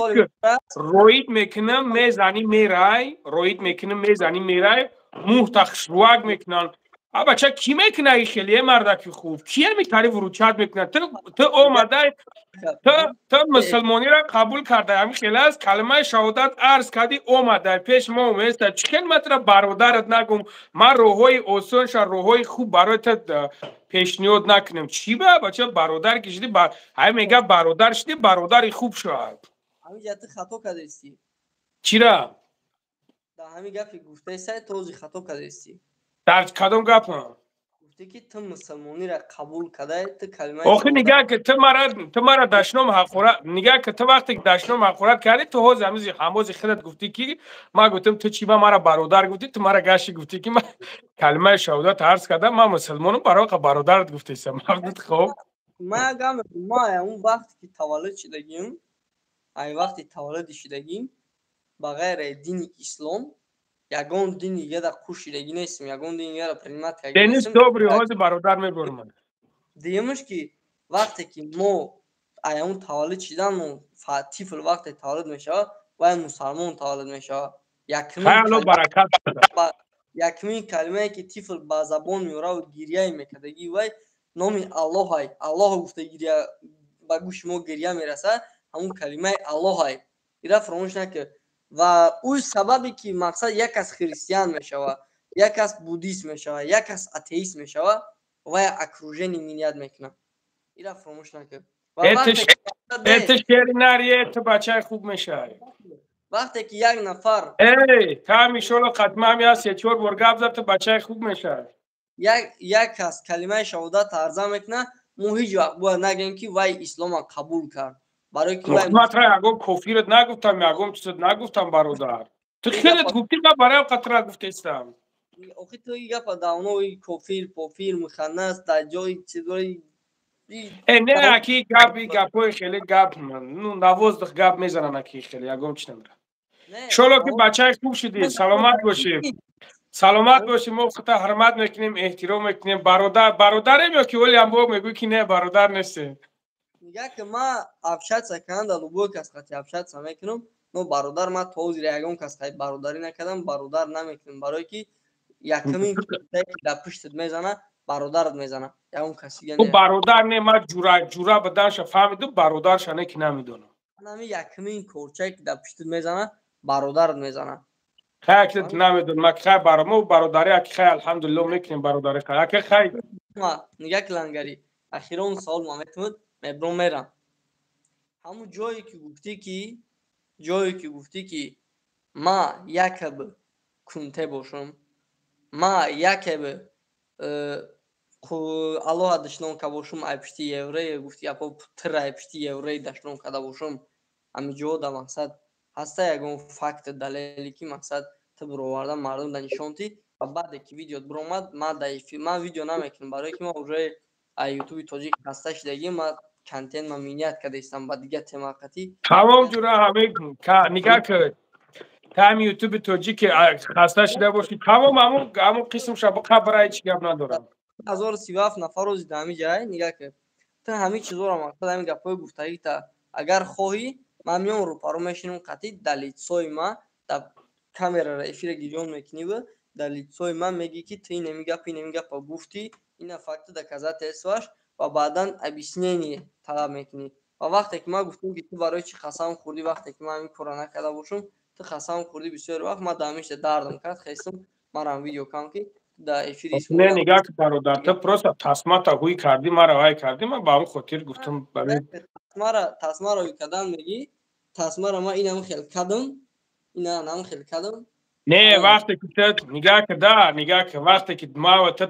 ку, роид мекунам, мезани, мерай, роид мекунам, мезани, мерай, мӯҳта хушрӯак мекунанд. А бача, кӣ мекуна и хеле мардаки хуб? Ки ами тари вручать мекунад? Ту омадай, ту мусулмониро қабул кардай, ами хеле аст, калимаи шаҳодат арз кардӣ, омадай пеш мо оместа. Чӣ хел ман тура бародарат нагум, ман роҳҳои осонша, роҳҳои хуб барои ту пешниҳод накунем? Чӣ ба бача, бародар ки шудӣ, ҳай мега, бародар шудӣ, бародари хуб шавад. Ҳамин ту хато кардести. Чира? Дар ҳамин гапи гуфтаи този хато кардести. Дар кадом гапам? Гуфте ки ту мусулмониро қабул кардай, ту калимаи Охи, нигаҳ ки ту мара дашном ҳақорат, нигаҳ ки ту вақте ки дашном ҳақорат кардӣ, ту ҳози ҳамизи ҳамози худат гуфтӣ, ки ман гуфтам, ту чӣ ба мара бародар гуфтӣ? Ту мара гашти гуфтӣ, ки ман калимаи шаҳодат арз кардам, ман мусулмонам, барои бародарат гуфтесам. Хоб. Ман гам, ма он вақте ки таваллуд шудагим, ай вақти таваллуди шудагим, ба ғайри дини ислом ягон дини дигара қушидагӣ нестем, ягон дини дигара принимать кардагӣ. Денис добрый, ҳози бародар мебурмад. Дуюмаш, ки вақте ки мо ай он таваллуд шидан, тифл вақте таваллуд мешавад, вай мусалмон таваллуд мешавад. Якумин калимае ки тифл ба забон меораву гирьяе мекардагӣ, вай номи Аллоҳай. Аллоҳ гуфта гирья ба гӯши мо гирья мерасад, ҳамун калимаи Аллоҳай. Ира фаромӯш накард. Ва ӯ сабабе ки мақсад як кас христиан мешавад, як кас буддист мешавад, як кас атеист мешавад, вай окружение менять мекунад. Ира фаромӯш накард. Эти шери нари, ту бачаи хуб мешавӣ. Вақте ки як нафар Эй, та мишоло қатмам я се чор бор гап зад, ту бачаи хуб мешавӣ. Як кас калимаи шаҳодат арза мекунад, мо ҳеҷ вақт бояд нагӯем, ки вай ислома қабул кард, барои ки вай Ман тра ягон кофират нагуфтам, ягон чизат нагуфтам, бародар. Ту хелет гуфтӣ, ман барои қатра гуфтестам. Охи, ту и гапа давно кофир, пофир, муханнас дар ҷои чизои Э, не, аки гап, гапҳои хеле гап, ну, на воздух гап мезанан, аки хеле ягон чи надорад. Иншолло ки бачаи хуб шудӣ, саломат бошӣ. Саломат бошӣ, мо хута ҳурмат мекунем, эҳтиром мекунем. Бародар, бародарем ё ки оли ҳам бо мегӯӣ, ки не, бародар нестем? Нигаҳ ки ман общаться кардам, дар любой кас қати общаться мекунам, но бародар ман то ҳозир ягон кас қати бародарӣ накардам, бародар намекунам, барое ки якумин дар пуштат мезана, бародарат мезана, ягон каси дига. Бародар не, ман ҷура ҷура баданша фаҳмидум, бародарша не, ки намедонам. Ҳами якумин корчае ки дар пуштат мезана, бародарат мезана. Хай, аки намедонам, аки хай, мо бародарӣ, аки хай, алҳамдулилло, мекунем бародарӣ, хай, аки хай. Нигаҳ, лангари, ахирон савол ма метавонад, мебром, мерам. Ҳамун ҷое ки гуфтӣ, ки ма якаб кунте бошам, ма якаб Аллоҳа душном ка бошум, ай пушти еврей гуфти, япо тир ай пушти еврей дашном када бошум, ҳамин ҷо да мақсад ҳаста ягон факт, далеле, ки мақсад ту бироварда мардум да нишонтӣ? Ва баъде ки видеот биромад, ма да ман видео намекунам, барое ки ман уже ютуби тоҷик хаста шудагим, ма контент ма менять кардаистам ба дигар тема қатӣ. Тамом, ҷура, ҳамин нигаҳ ки тами ютуби тоҷики хаста шуда бошӣ, тамом, ҳамун қисмша қабра, ҳеҷ гап надорам. 1037 нафар рози дар ҳамин ҷай. Нигаҳ ки ту ҳамин чизоро, мақсад ҳамин гапҳои гуфтагита, агар хоҳӣ, ман меом, рӯпаро мешинам қатӣ, дар лицо и ма, дар камерара эфира гирён мекуниву дар лицо и ман мегӣ, ки ту инами гап, инами гапа гуфтӣ, ина факту доказательство ш, ва баъдан объяснение талаб мекунӣ. Ва вақте ки ман гуфтам, ки ту барои чӣ қасам хӯрдӣ, вақте ки ман ҳамин корро накарда бошам, ту Ту қасам хӯрдӣ бисёр вақт, ман дамишта дардам кард, хестам, марам видео кам ки дар эфири. Не, нигаҳ ки бародар, ту просто тасмата ҳуй кардӣ, мара вай кардӣ, ман ба ҳамн хотир гуфтам. Тасмаро ҳуй кардан мегӣ, тасмаро ман инам хел кардам, инам хел кардам. Не, вақте ки ту нигаҳ ки да, нигаҳ ки вақте ки ма ту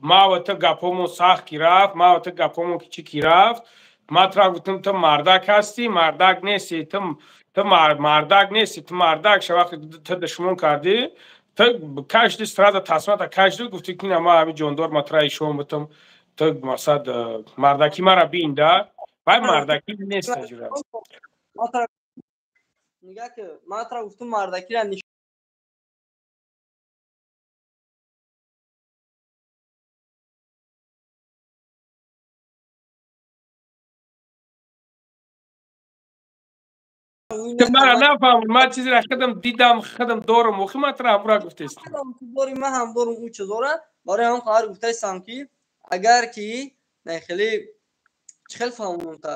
ма ва ту гапҳомон сахт ки рафт, ма ва ту гапҳомон ки чӣ ки рафт, ман тура гуфтам ту мардак ҳастӣ, мардак нестӣ, ту мардак нестӣ, ту мардак ша. Вақте ту душмон кардӣ, ту кашди сразу тасмата кашди, гуфтӣ ки ма ҳамин ҷондор ма тура ишон бутам, ту мақсад мардакӣ мара бин да, вай мардакӣ нест таҷра. Нигаҳ ки ман тура гуфтам мардакиро. Мара нафаҳмид, ман чизеро худам дидам, худам дорам, охи ман тура ҳамура гуфтестам. Дори, ман ҳам дорам ӯ чизора, барои ҳам қадар гуфтаистам ки агар ки не хеле чӣ хел фаҳмонта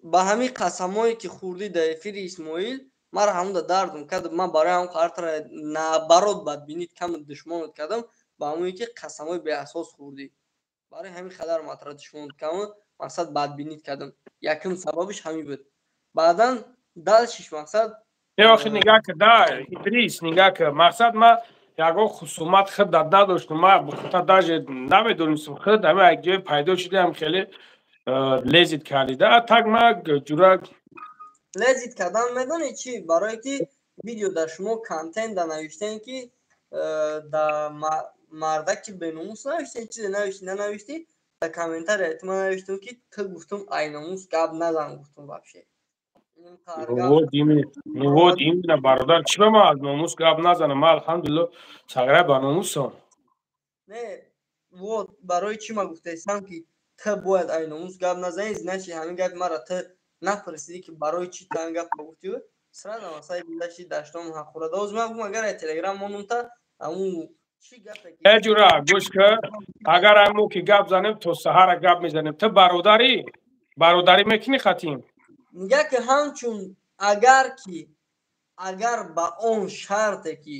ба ҳамин қасамое ки хӯрдӣ дар эфири Исмоил, мара ҳамуда дардум кардам, ман барои ҳам қадар тура наоборот бадбинит кам душмонат кардам, ба ҳамое ки қасамои беасос хӯрдӣ, барои ҳамин қадар ман тура душмонат кардам, мақсад бадбинит кардам. Якум сабабиш ҳамин буд. Баъдан дальше мақсад. Не, охи нигаҳ ки да, Идрис, нигаҳ ки мақсад ма ягон хусумат худ дар надоштам, ма та даже намедонистам худ ҳама як ҷое пайдо шудиам, хеле лезит кардӣ да, так ма ҷура. Лезит кардан медонӣ чӣ? Барое ки видео дар шумо контент да навиштем ки да мардаки беномус навиштем, чизе навишти нанавиштӣ, дар комментария ту ман навиштам ки ту гуфтум ай номус гап назан, гуфтум вообще. Ну вот именно, бародар, чӣ ба ман аз номус гап назанам? Ман алҳамдулилло сагра ба номусам. Не, вот барои чӣ ман гуфтаистам ки ту бояд ай номус гап назанӣ, значит ҳамин гапи мара ту напурсидӣ ки барои чӣ ту ҳамин гапро гуфтӣ, сразу масалаи билаши даштом ҳаққура доз. Ман гуфтам агар ай телеграм монум та ҳамун чӣ гапе. Э ҷура, гӯш ки, агар мо ки гап занем, то саҳара гап мезанем. Ту бародарӣ, бародарӣ мекунӣ хатим? Нигаҳ ки ҳамчун агар ки агар ба он шарте ки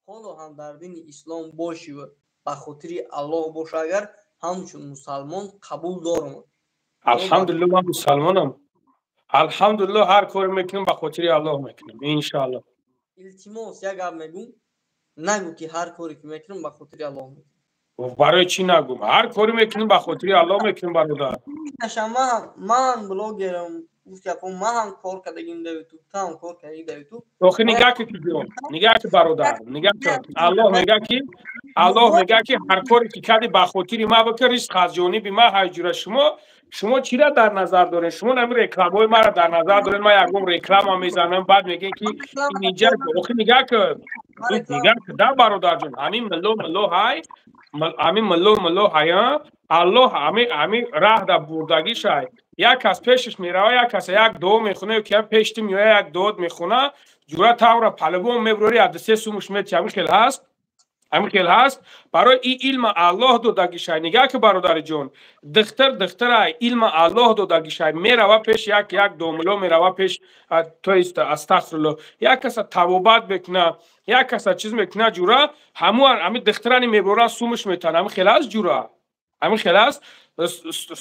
ҳоло ҳам дар дини ислом бошӣ ва ба хотири Аллоҳ боша, агар ҳамчун мусалмон қабул дорам. Алҳамдулилло, ман мусалмонам. Алҳамдулилло, ҳар коре мекунам ба хотири Аллоҳ мекунам, иншоаллоҳ. Илтимос, як гап мегӯм, нагӯ ки ҳар коре ки мекунам ба хотири Аллоҳ мекунам. Барои чӣ нагӯм? Ҳар коре мекунам ба хотири Аллоҳ мекунам, бародар. Ман блогерам, гуфт гапо, ман ҳам кор кардагим дар ютуб, ту ҳам кор кардагӣ дар ютуб. Охи нигаҳ ки ҷон, нигаҳ ки бародар, нигаҳ ки Аллоҳ мега ки, Аллоҳ мега ки ҳар коре ки кардӣ ба хотири ма бикун, ризқ аз ҷониби ма ҳайҷура. Шумо чира дар назар доред? Шумо ҳамин рекламаҳои маро дар назар доред? Ман ягон реклама мезанам, баъд мегӯем ки инҷа. Охи нигаҳ ки, нигаҳ ки да, бародарҷон, ҳамин милло милло ҳай, ҳамин милло милло ҳая, Аллоҳ ҳамин раҳ да бурдагишай. Як кас пешаш мерава, як кас як дуо мехона, ё ки пеш ту меояд, як дуот мехона, ҷура тавра палабон мебурори, аз се сумуш мети. Ҳамин хел ҳаст, ҳамин хел ҳаст. Барои и илма Аллоҳ додагишай. Нигаҳ ки бародари ҷон, духтар духтара илма Аллоҳ додагишай, мерава пеш як домуло, мерава пеш, то есть астағфирулло, як каса тавобат мекуна, як каса чиз мекуна, ҷура ҳамун ҳамин духтарани мебуран, сумуш метан. Ҳамин хел ҳаст, ҷура, ҳамин хел аст.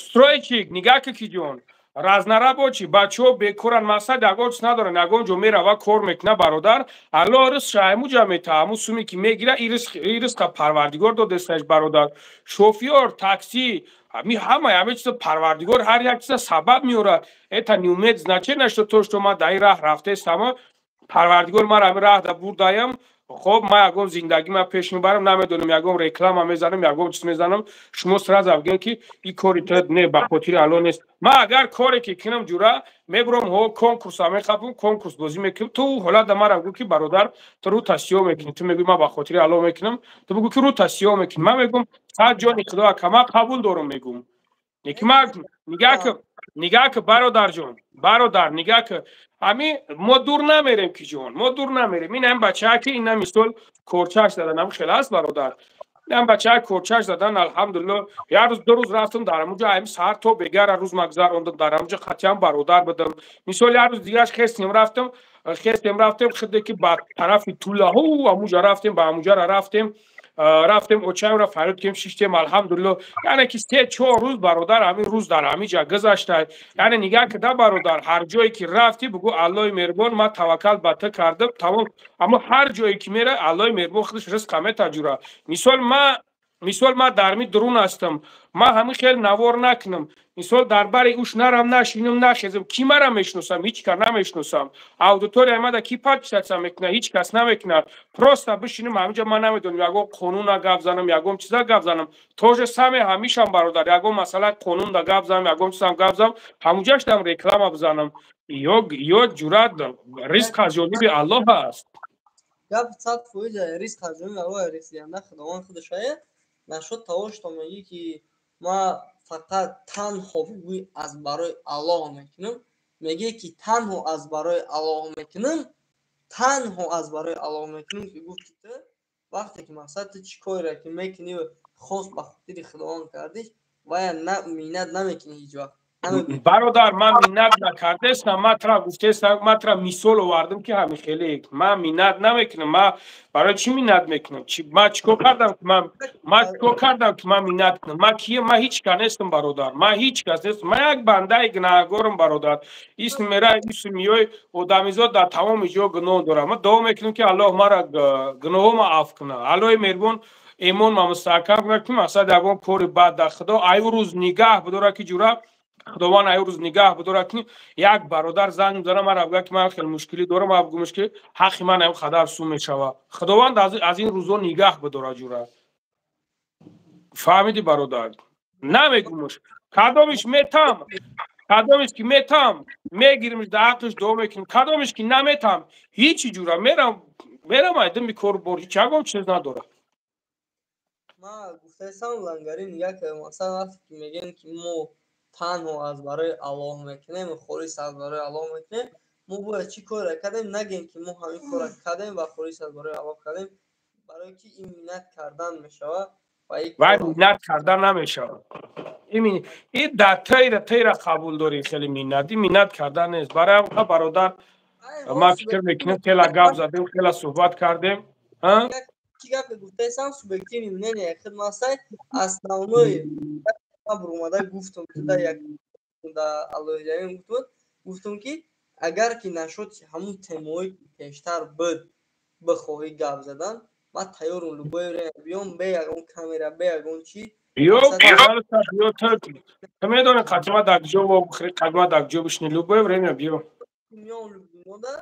Стройщик, нигаҳ ки ҷон, разнорабочий, бачаҳо бекоран, мақсад ягон чиз надоранд, ягон ҷо мерава, кор мекуна, бародар, Аллоҳ ризқша ҳамуҷа мета, ҳамун суме ки мегира, и ризқа Парвардигор додесташ, бародар. Шофёр такси, ҳами ҳама ҳама чиза Парвардигор ҳар як чиза сабаб меорад. Это не имеет значения, что то, что ман дар ин раҳ рафтаистам, Парвардигор мара ҳамин раҳ да бурдаям. Хоб, ман ягон зиндагӣ ман пеш мебарам, намедонам, ягон реклама мезанам, ягон чиз мезанам, шумо сразу бигӯед ки ин кори ту не ба хотири Аллоҳ нест. Ман агар коре ки кунам, ҷура, мебурам, ҳо, конкурса мехапам, конкурс бозӣ мекунам, ту ҳолат мара бигӯ ки бародар, ту рӯта сиёҳ мекунӣ. Ту мегӯӣ ман ба хотири Аллоҳ мекунам, ту бигӯ ки рӯта сиёҳ мекунӣ. Ман мегӯм сад ҷони Худо ака, ман қабул дорам, мегӯм. Неки ман нигаҳ ки, нигаҳ ки бародарҷон, бародар, нигаҳ ки, ҳамин мо дур намерем ки ҷон, мо дур намерем. Ин ҳам бачаа ки ина мисол корчаш задан, ҳам хел аст, бародар, ин бачаа корчаш задан, алҳамдулилло, як рӯз ду рӯз рафтам дар ҳамунҷо, ҳамин саҳар то бегара рӯз ма гузарондам дар ҳамунҷо, қатъиян бародар будам. Мисол, як рӯз дигараш хестем, рафтам. Хестем, рафтем, хиде ки ба тарафи Тулаҳу амуҷа рафтем, ба амуҷара рафтем, рафтем, очаимро фарёд кардем, шиштем, алҳамдулилло. Яъне ки 3-4 рӯз, бародар, ҳамин рӯз дар ҳамин ҷа гузашта. Яъне нигаҳ кида, бародар, ҳар ҷое ки рафтӣ, бугӯ: «Аллои меҳрубон, ман таваккал ба ту кардам», тамом. Аммо ҳар ҷое ки мера, Аллои меҳрубон худаш ризқа метаҷура. Мисол, ма дар ми дурун ҳастам, ман ҳамин хел навор накунам, мисол, дар бари уш нарам, нашинам, нахезам, ки мара мешиносам? Ҳеҷ кас намешиносам. Аудиторияи мада ки подписаться мекунад? Ҳеҷ кас намекунад. Просто бишинам ҳаминҷа, ман намедонам, ягон қонуна гап занам, ягон чиза гап занам. То же самое ҳамишам, бародар, ягон масъалаи қонунда гап занам, ягон чизам гап занам, ҳамуҷаштам реклама бизанам. Ё ҷуръат, ризқ аз ҷониби Аллоҳ аст. Гап 100%, ризқ аз ҷониби Аллоҳ, ризқдиҳанда Худованд худашае. Нашуд тавошто мегӣ, ки ма фақат танҳо бигӯй аз барои Аллоҳ мекунам. Мегӯе, ки танҳо аз барои Аллоҳ мекунам, танҳо аз барои Аллоҳ мекунам, ки гуфти ту, вақте ки мақсад ту чӣ коре ки мекунӣ, хос ба хотири Худованд кардиш, вая миннат намекунӣ ҳеҷ вақт. Бародар, ман миннат накардестам, ман тра гуфтестам, ман тра мисол овардам, ки ҳамин хеле ман миннат намекунам. Ман барои чӣ миннат мекунам? Ман чӣ кор кардам, ки ман чӣ кор кардам, ки ман миннат кунам? Ман кием? Ман ҳеҷ кас нестам, бародар, ман ҳеҷ кас нестам, ман як бандаи гунаҳгорам, бародар. Исм мера, исм миёй, одамизод дар тамоми ҷо гуноҳ дорам. Ман дуо мекунам, ки Аллоҳ мара гуноҳома афв кунад, Аллоҳи меҳрубон имон ма мустаҳкам кунад, ки мақсад ягон кори бад дар Худо аю рӯз нигаҳ бидорад, ки ҷура Худованд аю рӯз нигаҳ бидорад, ки як бародар занг мезанад мара, бигӯяд, ки ман хеле мушкилӣ дорам, ман бигӯмш, ки ҳаққи ман аю қадар сум мешавад. Худованд аз ин рӯзо нигаҳ бидорад, ҷура. Фаҳмидӣ, бародар? Намегӯмш, кадомиш метам, кадомиш ки метам, мегиримш, дар ҳаққиш дуо мекунем, кадомиш ки наметам, ҳичи, ҷура, мерам, мерам айдими кору бор, ҳеҷ ягон чиз надорад. Ман гуфтаистам, лангари, нигаҳ кардам, масалан, вақте ки мегӯем, ки мо танҳо аз барои Аллоҳ мекунем, холис аз барои Аллоҳ мекунем, мо бояд чӣ корро кардем, нагем, ки мо ҳамин корро кардем ва холис аз барои Аллоҳ кардем, барое ки ин миннат кардан мешавад. Вай миннат кардан намешавад. Ин дар тайра қабул дорӣ, хеле миннат, ин миннат кардан нест. Барои ҳам, бародар, ман фикр мекунам, хела гап задем, хела суҳбат кардем. Чӣ гапе гуфтаистам, субъективный мнение худ масай. Основной ман гуфтам, да, як да алоҳидаем гуфтам, ки агар ки нашуд ҳамун темое ки пештар буд, бихоҳӣ гап задан, ман тайёрам, любое время биём, бе ягон камера, бе ягон чӣ. Ё, пожалуйста, биё. Ту медонӣ, қатима дар куҷо вохӯрӣ, қатима дар куҷо бишинӣ, любое время биё. Миём Любинода,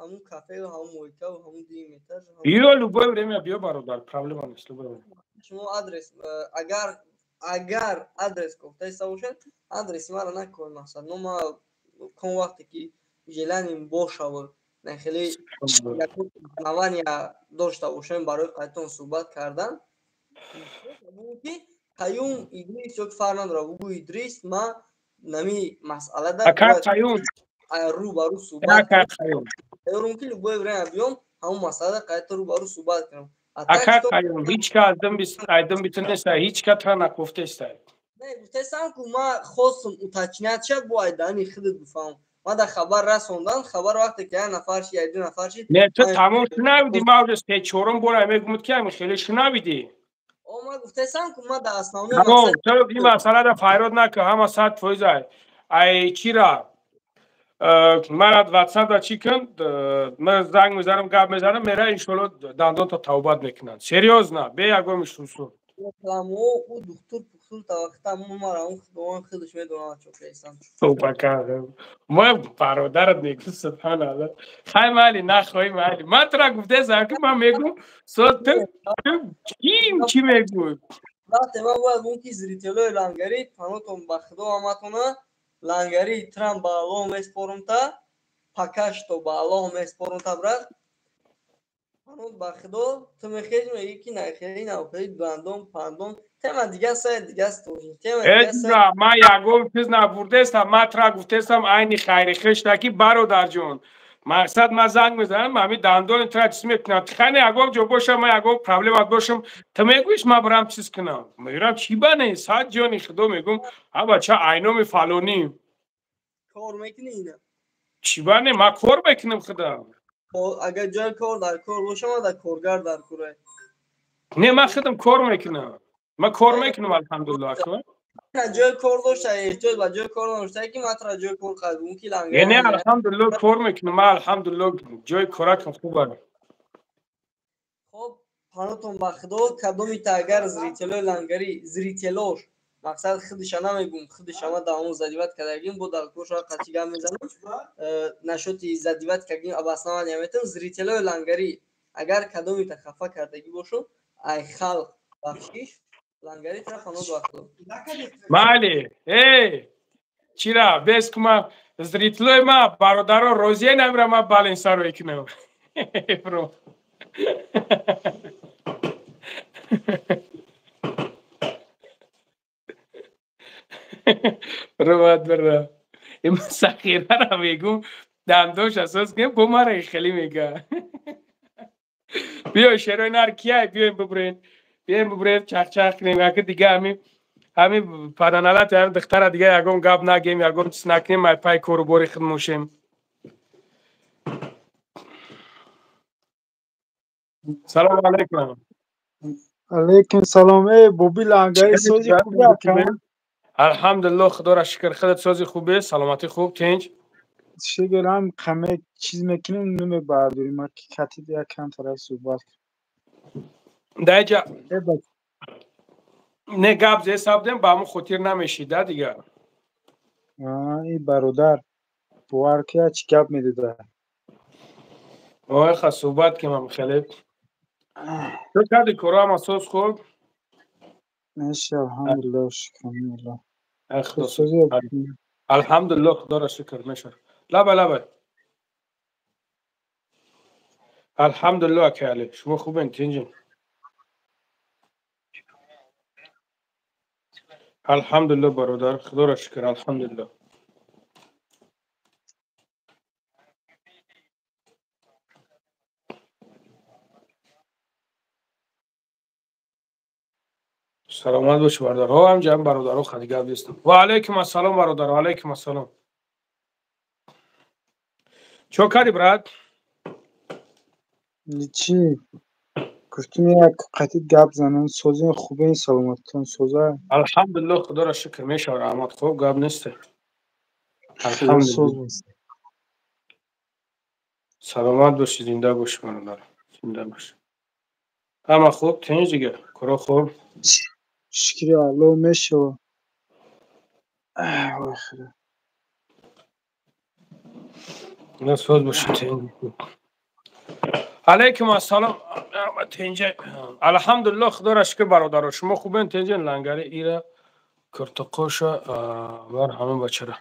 ҳамун кафею, ҳамун мойкаву, ҳамун дуюм этаж. Биё, любое время биё, бародар, проблема нест, любое время. Шумо адрес, агар адрес гуфтаиста бошед, адреси маро накун, мақсад но ма кон вақте ки желание бошаву хеле основания дошта бошем барои қайтон суҳбат кардан, ки Қаюм, Идрис ё фарқ надорад, бугӯ: «Идрис, ма нами масъалада рӯ ба рӯ суҳбат тайёрам, ки любое время биём, ҳамун масъалада қайта рӯ ба рӯ суҳбат кунам». Ака Қаюм, ҳеҷ ка айдим битунеста, ҳеҷ ка тра накуфтеста. Не, гуфтаистам, ку ма хостум уточнять шад, бо айдани худат бифаҳмам. Ма дар хабар расондан, хабар вақте ки як нафар ши, як ду нафар ши. Не, ту тамом шунавидӣ, ма уже се чорум бора мегумуд, ки ами хеле шунавидӣ. О, ма гуфтаистам, ку ма дар основной Тамом, ту ин масъаларо файрод накун, ҳама 100% ай чира мара ватсап да чӣ кун, ман занг мезанам, гап мезанам, мера, иншолло, дандонто тавбат мекунанд. Серьёзно, бе ягон шусу. Рекламо ӯ духтур пухтур таваққита мара он Худованд худаш медонад, чо кайсан. Тавба кардам. Ма бародарат мегӯ, субҳаналло. Хай, майли, нахоҳӣ, майли. Ман тура гуфтаистам, ки ман мегӯм, со ту чӣ чӣ мегӯй? Вақте ман бояд гӯм, ки зрителои лангари, панотон ба Худо ҳаматона, лангари трам ба Аллоҳ меспорумта, пока что ба Аллоҳ меспорумта, брат, панот ба Худо, ту мехези, мегӣ, ки нахели навхели дандон пандон, тема дига сай, дига стожи тема. Ман ягон чиз набурдестам, ман тура гуфтестам айни хайри хишта, ки бародарҷон, мақсад ман занг мезанам, ҳами дандони тура чиз мекунам. Хане, ягон ҷо бошам, ман ягон проблемат бошам, ту мегӯиш, ман барам чиз кунам, мегӯям, чӣ бане, сад ҷони Худо, мегӯм, а бача айноми фалонӣ. Кор мекунӣ ина? Чӣ ба не, ман кор мекунам худам. Агар ҷои кор дар кор бошам, ман дар коргар дар кора. Не, ман худам кор мекунам. Ман кор мекунам, алҳамдулиллоҳ, ака. Ҷои кор дошта, эҳтиёҷ ба ҷои кор надошта, ки ман тура ҷои кор қабул ки лангар. Не, алҳамдулиллоҳ кор мекунам. Ман алҳамдулиллоҳ ҷои коракам хуб аст. Хоб, панотон ба худо, кадомита агар зрителои лангари, зрителош, мақсад худиша намегум, худиша ма дар он задиват кардагим, бо дар корша қачи гап мезанам, нашоти задиват кардагим, абаснавания метам, зрителои лангари агар кадомита хафа кардагӣ бошум, ай халқ бахшиш, лангари тра панот ба худо. Майли, эй, чира, без кума зрителои ма бародаро розия намира ма баленсаро икунам. Бро. Ровад бара. Им сахирара мегум, дандош асос кем бо мара хеле мега. Биё шерои нар кияй, биёем бибурен. Биёем бибурен, чах-чах кунем, яке дига ҳами паданалат ҳами духтара дига ягон гап нагем, ягон чиз накунем, ай пай кору бори худ мошем. Салом алейкум. Алейкум салом. Эй, Боби Лангари, сози хубе ака? Алҳамдулиллоҳ, худоро шукр, худат сози хубе, саломатӣ хуб, тинҷ. Шукр, ҳам қаме чиз мекунем, намебардорим, ма катид як кам тараф суҳбат. Даҷа не гап зе сабдем, ба ҳамон хотир намешида дигар. Эй бародар, бовар ки чӣ гап медода. Ой, ха суҳбат кунам хеле. Чӣ кардӣ, коро ҳама соз хуб? Меши, алҳамдулиллоҳ, шукр. Алҳамдулиллоҳ, худоро шукр, мешавад. Лаба лаба. Алҳамдулиллоҳ, ака Али, шумо хубен, тинҷин? Алҳамдулиллоҳ, бародар, худоро шукр, алҳамдулиллоҳ. Саломат бошӣ, бародар. Ҳо, ҳам ҷамъ бародаро хади гап нестам. Ва алайкум ассалом, бародар, ва алайкум ассалом. Чо кардӣ, брат? Чӣ? Гуфтем як қатъи гап занам, сози хубе, саломатон соза. Алҳамдулиллоҳ, худоро шукр, мешавад, раҳмат, хуб гап нест. Алҳамдулиллоҳ. Саломат бошӣ, зинда бошӣ, бародар, зинда бошӣ. Ҳама хуб, тинҷ дига, коро хуб. Шукри Аллоҳ, мешава. Ой, худо. На соз бошӣ, тинҷ. Алайкум ассалом, тинҷ. Алҳамдулиллоҳ, худоро шукр, бародаро. Шумо хубен, тинҷен? Лангари ира куртуқоша бар ҳама бачара.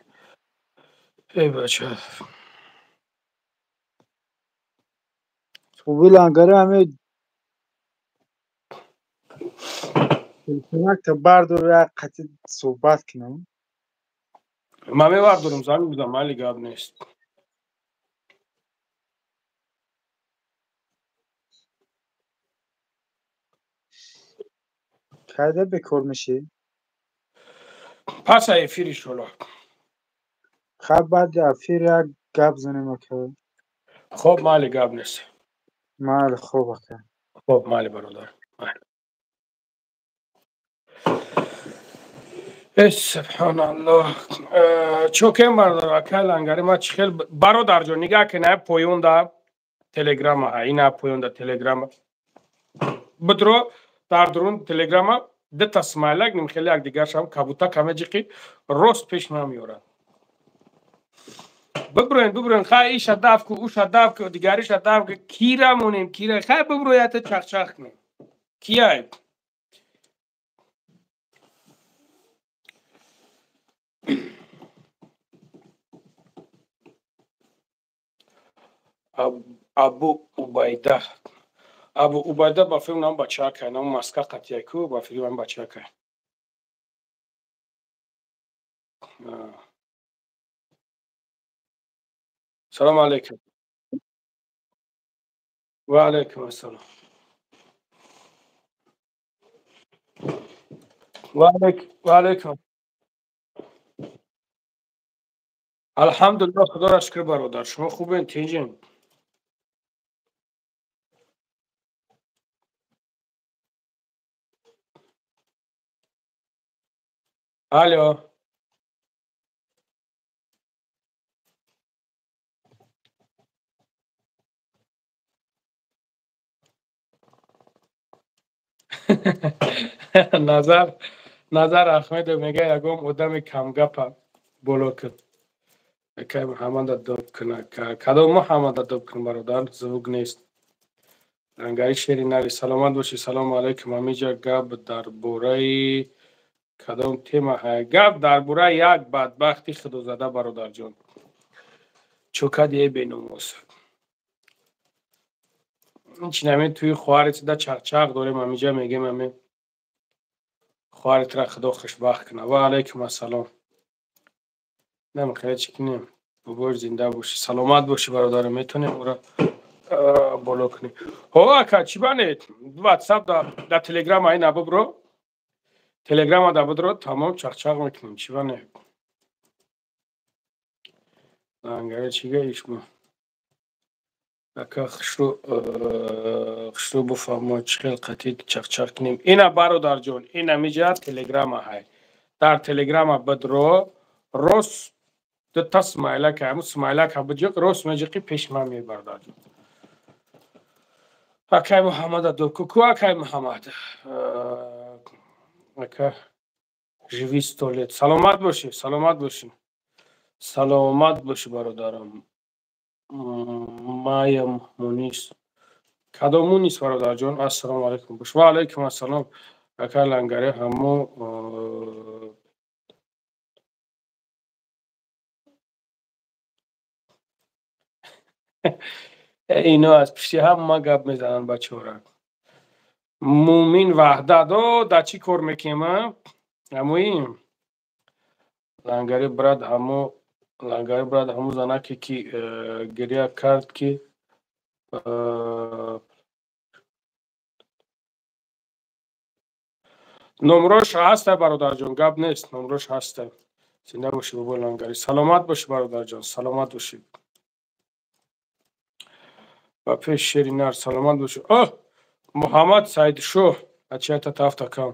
Эй бача. Хуби лангари ҳаме телефонакта бардор, як қатъи суҳбат кунам. Ман мебардорам, занг бизан, майли, гап нест. Кайда бекор мешӣ? Пас аз эфир иншоаллоҳ. Хаб, баъди эфир як гап занем, ака. Хоб, майли, гап нест. Майли, хоб, ака. Хоб, майли, бародар. Майли. Эй, субҳоналлоҳ. Чокем, бародар, акай Лангари, ма чӣ хел бародарҷон, нигаҳ кун, ай поёнда телеграма, ина поёнда телеграма. Бидро дар дурун телеграма дта смайлак ним хеле якдигаршам кабута каме ҷиқи рост пеш намеёрад. Биброен, биброен, хай иша даф ку, уша даф ку, дигариша даф ку, кира монем, кира, хай бибро ята чахчах кунем. Кияй? Абу Убайда. Абу Убайда ба филм нам бачакай, нам маска қатия ку, ба филм нам бачакай. Салом алейкум. Ва алейкум ассалом. Ва алейкум. Алҳамдулиллоҳ, худоро шукр бародар. Шумо хубен, тинҷен? Алло. Назар Назар Ахмедов мега ягон одами камгапа боло кун. Акай Муҳаммада доб куна. Кадом Муҳаммада доб кун бародар? Звук нест. Лангари шери нари саломат бошӣ. Салому алайкум. Ҳамиҷа гап дар бораи кадом тема ҳай? Гап дар бораи як бадбахти худозада бародарҷон. Чокади э беномус. Ин ҳамин туи хоҳари да чақчақ дорем ҳамиҷа мегем ҳамин хоҳаритра худо хушбахт кунад. Ва алайкум ассалом. Намехоҳед чӣ кунем? Бобош зинда бошӣ, саломат бошӣ бародарам, метавонем ӯро боло кунем. Ҳо ака, чӣ банед? WhatsApp да Telegram ай набубро. Телеграма да будро, тамом чақчақ мекунем. Чӣ банед? Лангари чӣ гаишмо? Ака хушрӯ хушрӯ буфаҳмо чӣ хел қатъи чақчақ кунем. Ина бародарҷон, ина миҷа телеграма ҳай. Дар телеграма бидро рост дута смайлак ҳамун смайлак ҳа биҷиқ рост меҷиқи пеши ман меои бародарҷон. Акай Муҳаммада доб ку акай Муҳаммад. Ака живи сто лет. Саломат бошӣ, саломат бошӣ. Саломат бошӣ бародарам. Майя Мунис. Кадом Мунис бародарҷон? Ассалому алайкум бош. Ва алайкум ассалом. Ака Лангари ҳамо ино аз пишти ҳама гап мезананд бачаҳора. Мумин Ваҳдат. О, дар чӣ кор мекунем, а? Ҳамои Лангари брат ҳамо Лангари брат ҳамо занаке ки гиря кард ки номрош ҳаста бародарҷон, гап нест, номрош ҳаста. Зинда бошӣ бобои Лангари. Саломат бошӣ бародарҷон, саломат бошӣ. Ба пеш шери нар саломат бошӣ. О, Муҳаммад Саидшоҳ, ачията тафт акам.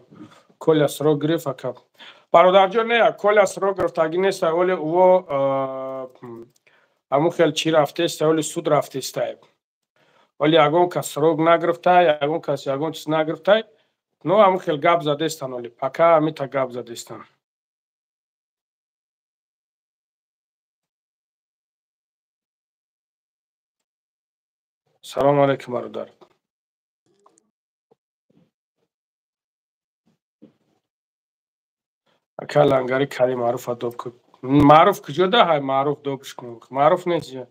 Коля срок гирифт акам. Бародарҷон, не, Коля срок гирифтагӣ нест, оли ӯ ҳамун хел чӣ рафтеста, оли суд рафтестай. Оли ягон кас срок нагирифтай, ягон кас ягон чиз нагирифтай. Но ҳамун хел гап задестан оли. Пока ҳамита гап задестан. Салому алайкум бародар. Ака Лангари Кари Маъруфа доб кун. Маъруф куҷо да ҳай Маъруф добш кун. Маъруф нест ҷа.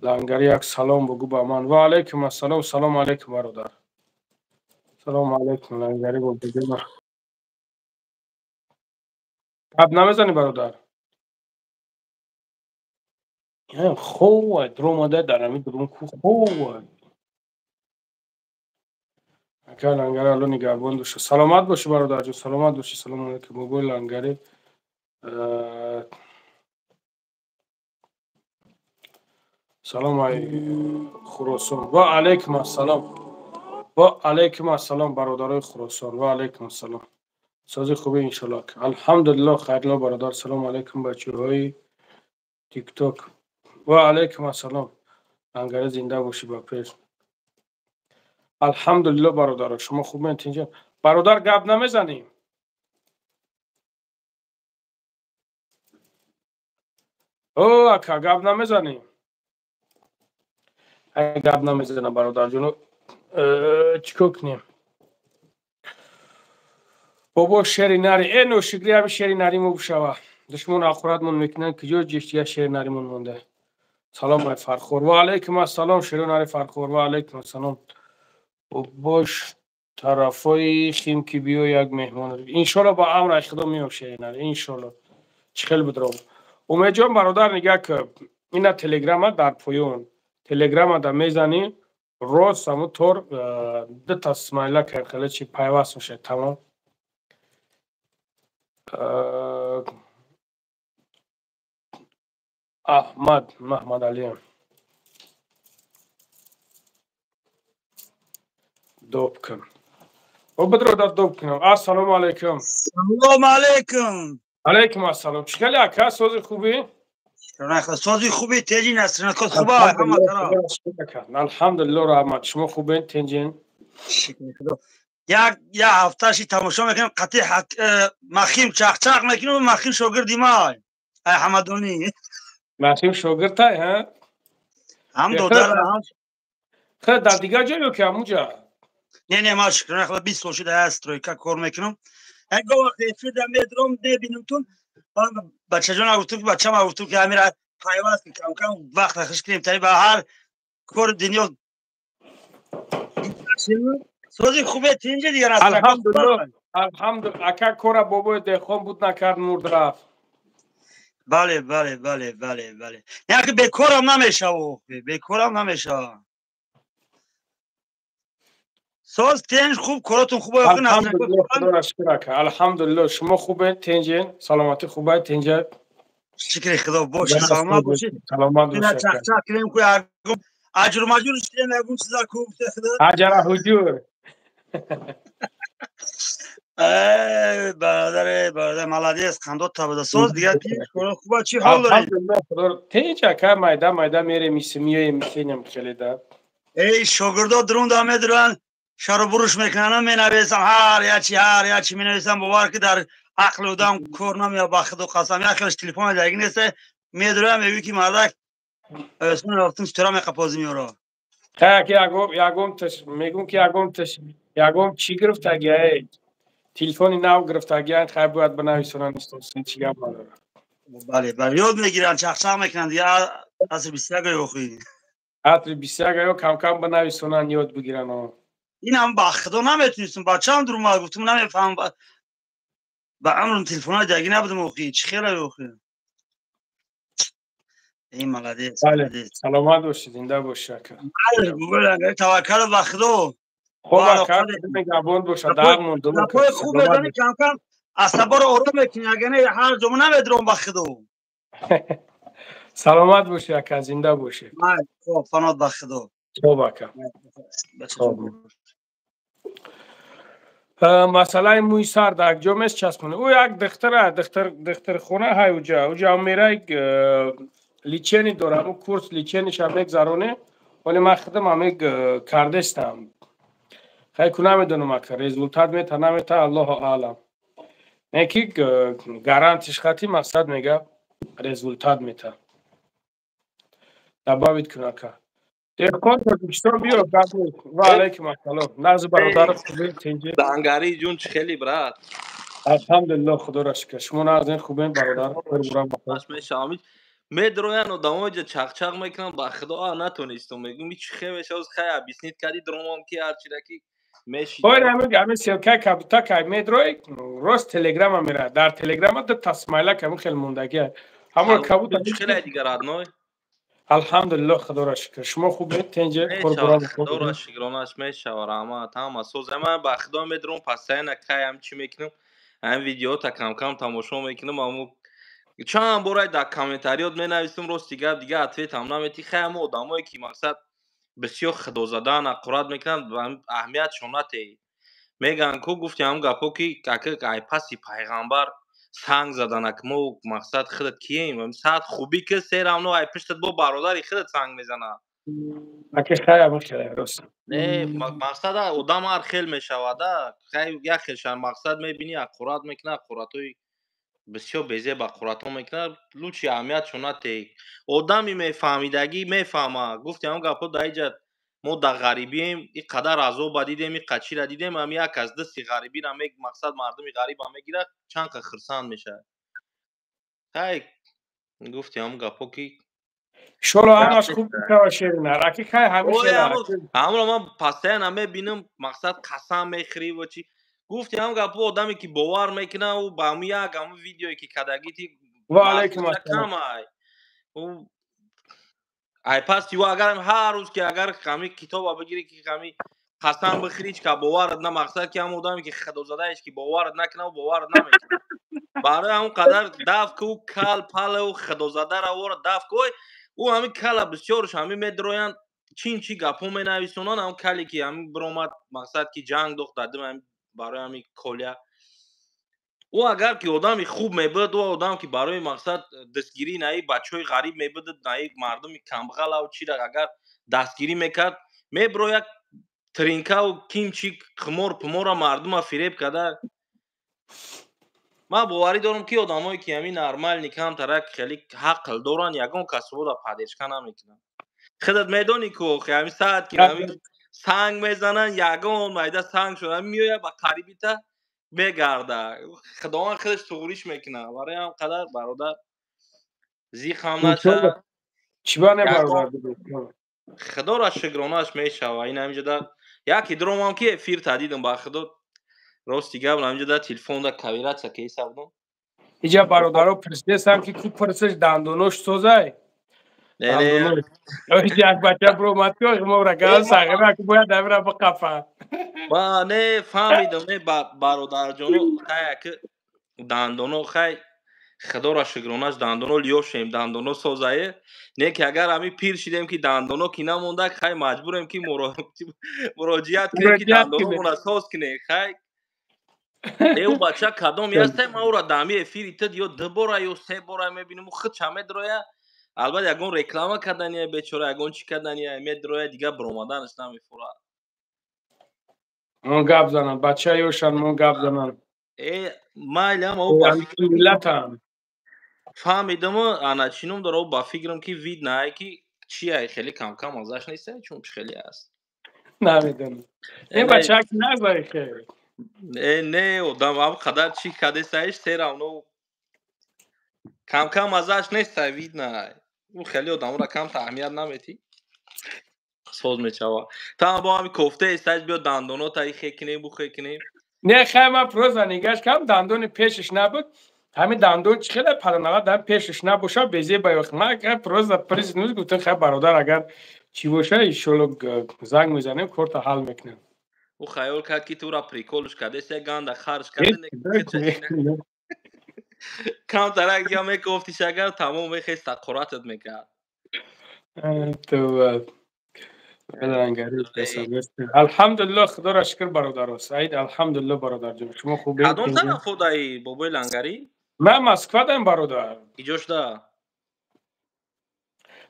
Лангари як салом бугӯ ба ман. Ва алайкум ассалом. Салому алайкум бародар. Салому алайкум Лангари бобоҷон. Гап намезанӣ бародар? Хова дромада дар ҳамин дурун ку хова. Ака Лангари Алло нигаҳбон боша. Саломат бошӣ бародарҷон, саломат бошӣ. Салому алайкум бобои Лангари. Салом ай Хуросон. Ва алайкум ассалом. Ва алайкум ассалом бародарои Хуросон. Ва алайкум ассалом. Сози хубе иншаллоҳ. Алҳамдулиллоҳ хайрло бародар. Салому алайкум бачаҳои TikTok. Ва алайкум ассалом. Лангари зинда бошӣ ба пеш. Алҳамдулиллоҳ бародаро, шумо хуб инҷа. Бародар гап намезанӣ? О, ака гап намезанӣ? Ай гап намезанам бародарҷон. Чӣ кор кунем? Бобо шери нари, э ношукри ҳами шери нари мо бишава. Душмон ақуратмон мекунанд, куҷо ҷиштия шери наримон монда. Салом ай Фархор. Ва алайкум ассалом шери нари Фархор. Ва алайкум ассалом. Бош тарафои Химки биё як меҳмон. Иншолло ба амр ай худо меём шери нари. Иншолло. Чӣ хел будром. Умедҷон бародар нигаҳ ки ина телеграма дар поён. Телеграма да мезанӣ рост ҳамун тор дута смайлак хеле чи пайваст мешавад тамом. Аҳмад Маҳмадалиям доб кун. О бидро доб кунам. Ассалому алайкум. Салому алайкум. Алайкум ассалом. Чӣ хеле ака, сози хубӣ? Сози хуби теҷин аст, хуба ҳама тараф. Алҳамдулиллоҳ, раҳмат. Шумо хубен, тенҷин? Як ҳафташи тамошо мекунем, қатъи махим чақчақ мекунем, махим шогирди ма. Ай ҳамадонӣ. Махим шогирдтай, ҳа? Ҳам додар, ҳам. Хе, дар дигар ҷо ё ки ҳамунҷа? Не, не, ман шукр, 20 сол шуда аз стройка кор мекунам. Як вақт эфирда медром, мебинам тун. Бачаҷон гуфтум, ки бачам гуфтум, ки ҳамира пайваст кам кам вақт хиш кунем, тари ба ҳар кори дунё. Сози хубе тинҷи дигар аст. Алҳамдулиллоҳ, алҳамдулиллоҳ. Ака кора бобои деҳқон буд накард, мурд рафт. Бале, бале, бале, бале, бале. Яке бекорам намешава, бекорам намешава. Соз тинҷ хуб, коротун хуб ояқин. Алҳамдулиллоҳ, худоро шукр ака. Алҳамдулиллоҳ, шумо хубед, тинҷин, саломатӣ хуб аст, тинҷа. Шукри худо бошед, саломат бошед. Саломат бошед. Чақчақ кунем ку ягон аҷру маҷур шидем, ягон чиза ку худо. Аҷра ҳуҷур. Эй бародар, бародар, молодец, қандот табуда. Соз дигар тинҷ, коро хуб, чӣ ҳол доред? Алҳамдулиллоҳ, худо тинҷ ака, майда майда мерем, миёем, мисенем хеле да. Эй шогирдо дурунда медуранд, шару буруш мекунанд, менависам ҳар ячи, ҳар ячи менависам, бовар ки дар ақли одам кор намеяд, ба худу қасам. Як хелаш телефон даги нест, медурам, мегӯй ки мардак рафтум ситора меқапозим ёро. Ха, ки ягом ягом таш мегӯм, ки ягом таш ягом чӣ гирифтаги, эй телефони нав гирифтаги, хай бояд бинависонанд, устод, чӣ гап надорад. Бале, бале, ёд мегиранд, чақчақ мекунанд дигар, асри 21 ё охи. Асри 21 ё кам кам бинависонанд, ёд бигиранд. Инам ба худо наметунистум, бачаам дур омад, гуфтум намефаҳмам, ба амрум телефонҳои даги набудам охи, чӣ хела охи. Эй молодец. Бале, саломат бошед, зинда бошед ака. Таваккал ба худо. Хуб ака, меҳрубон бошад, дар мондум. Гапҳои хуб медонӣ, кам кам асаборо ором мекунӣ, агар не ҳар ҷо намедурам ба худо. Саломат бошед ака, зинда бошед. Хуб, фанот ба худо. Хуб ака. Масъалаи мӯи сар дар ҷо мест часпонӣ. Ӯ як духтара, духтархона ҳай уҷа, уҷа мерай лечение дора, ӯ курс лечениеша мегзароне. Вале ман худам ҳаме кардестам. Хай ку намедонам ака, результат мета намета, аллоҳу аълам. Не ки гарантиш хати мақсад мега результат мета. Добавить кун ака. Деҳқон Тоҷикистон биё, ва алайкум ассалом. Нағзи бародар, хубе, тинҷи? Дангари ҷун, чӣ хели, брат? Алҳамдулиллоҳ, худоро шукр. Шумо нағзин, хубен бародар? Медроян одамои ҷа чақчақ мекунанд, ба худо натонистум. Мегӯм чӣ хел мешавад, хай объяснить кардӣ, дромам ки ҳар чира ки мешид. Ой, ҳамин ссылкаи кабута кай медрой, рост телеграма меравад. Дар телеграма ду та смайлак ҳамин хел мондагия. Ҳамон кабута чӣ хеле дигар родной? Алҳамдулиллоҳ, худоро шукр. Шумо хубед, тинҷе? Худоро шукронаш мешава, раҳмат, ҳама соз. Ман ба худо медурам, постоянно кай ҳам чӣ мекунам, ҳамин видеота кам-кам тамошо мекунам, аммо чанд бора дар комментариёт менависам, рости гап дигар ответам наметӣ. Хай ҳама одамое ки мақсад бисёр худозадан аққурат мекунанд, аҳамиятшон натеҳӣ. Мегӯянд ку гуфти ҳамн гапҳо ки ака ай паси пайғамбар санг заданак, мо мақсад худат кием? Саат хубӣ ки серамно ай пиштат бо бародари худат санг мезанад. Не, мақсад одам ҳар хел мешавада, хай як хелшан мақсад мебинӣ, аққурат мекунад, аққуратҳои бисёр безеб аққуратҳо мекунад, лучше аҳамиятшон натеҳӣ. Одами мефаҳмидагӣ мефаҳма. Гуфти ҳамн гапҳо дар иҷа мо дар ғарибием, ин қадар азоба дидем, ин қад чира дидем, ҳам як аз дасти ғарибира мақсад мардуми ғариба мегирад, чанд қа хирсанд мешавад. Хай гуфти ҳамн гапҳо ки Шоло ҳамаш хуб мешава, шерина. Раки хай ҳамеша. Ҳамро ман постоянно мебинам, мақсад қасам мехӯрӣ ва чи. Гуфти ҳам гапҳо одаме ки бовар мекунад, ӯ ба ҳамн як ҳамн видеое ки кадагӣ ти Ва алайкум ассалом. Камай. Ӯ ай пасти ӯ агар ҳар рӯз ки агар ҳами китоба бигирӣ ки ҳами қасам бихӯрӣ, ҳеч ка боварат на, мақсад ки ҳам одаме ки худозадаеш ки боварат накунад, боварат намекунад. Барои ҳамон қадар даф ку кал палу худозадара вора даф ку. Ӯ ҳамин кала бисёрш ҳамин медроянд, чин чи гапҳо менависонанд, ҳам кале ки ҳамин биромад, мақсад ки ҷанг дохт дадим ҳамин барои ҳамин колия. Ӯ агар ки одами хуб мебуд, ӯ одам ки барои мақсад дастгирӣ наи бачаҳои ғариб мебуд, наи мардуми камбағалав чира агар дастгирӣ мекард, мебирояд тринкаву кимчи қимор пумора мардума фиреб карда. Ман боварӣ дорам ки одамое ки ҳамин нормални камтарак хеле ҳақл доранд, ягон касбода падешка намекунанд. Худат медонӣ ку охи ҳамин саат ки ҳамин санг мезананд, ягон майда санг шуда меояд ба қарибита мегарда. Худованд худаш туғриш мекунад. Барои ҳам қадар бародар зиқ ҳам наша. Чӣ ба не бародар? Худоро шукронааш мешава. Ин ҳаминҷода яке дуромам ки эфир та дидам ба худо. Рости гап ҳаминҷода телефонда кавиратса ки ҳисабдом. Иҷа бародаро пурсидесам ки ку пурсиш дандонош созай? Як бача биромад ки мора гап сағира ки бояд амира биқафа. Ма не фаҳмидам, не бародарҷоно, хай ки дандоно хай худоро шукронаш дандоно лиёшем, дандоно созае. Не ки агар ҳамин пир шидем ки дандоно ки намонда, хай маҷбурем ки муроҷиат кунем ки дандономона соз кунем. Хай ӯ бача кадом ясте, ман ӯро дами эфири тид ё ду бора ё се бора мебинам, ӯ худша медроя. Албатта ягон реклама кардания бечора, ягон чӣ кардания медроя, дигар биромаданаш намефурад. Мон гап занам, бача ёшан мон гап занам. Э, майлам ӯ ба фикр миллатам. Фаҳмидам, ана чӣ ном дора, ӯ ба фикрам ки вид наай ки чи ай хеле камкам азаш нест, чун хеле аст. Намедонам. Ин бача ки назаи хеле. Не, не, одам ҳам қадар чӣ кадесаиш серавно камкам азаш нест, вид наай. Ӯ хеле одамро кам аҳамият наметӣ. Соз мешава. Та бо ҳами кофта истаҷ биё дандонота ихе кунем, бухе кунем. Не, хай ман проза нигаш кам дандони пешаш набуд. Ҳамин дандон чӣ хеле паданала дар пешаш набоша, безе ба ёх. Ман хай проза приз нуз гуфтам, хай бародар агар чӣ боша, иншолло занг мезанем, корта ҳал мекунем. Ӯ хаёл кард ки тура приколш кардест, ганда харж кард. Камтарак дига мекофтиш агар тамом мехест тақоратат мекард. Тавба. Алҳамдулиллоҳ, худоро шукр бародаро. Саид, алҳамдулиллоҳ бародарҷон. Шумо хубед? Кадом тараф одаи бобои Лангарӣ? Ман Москвадаем бародар. Иҷо шуда?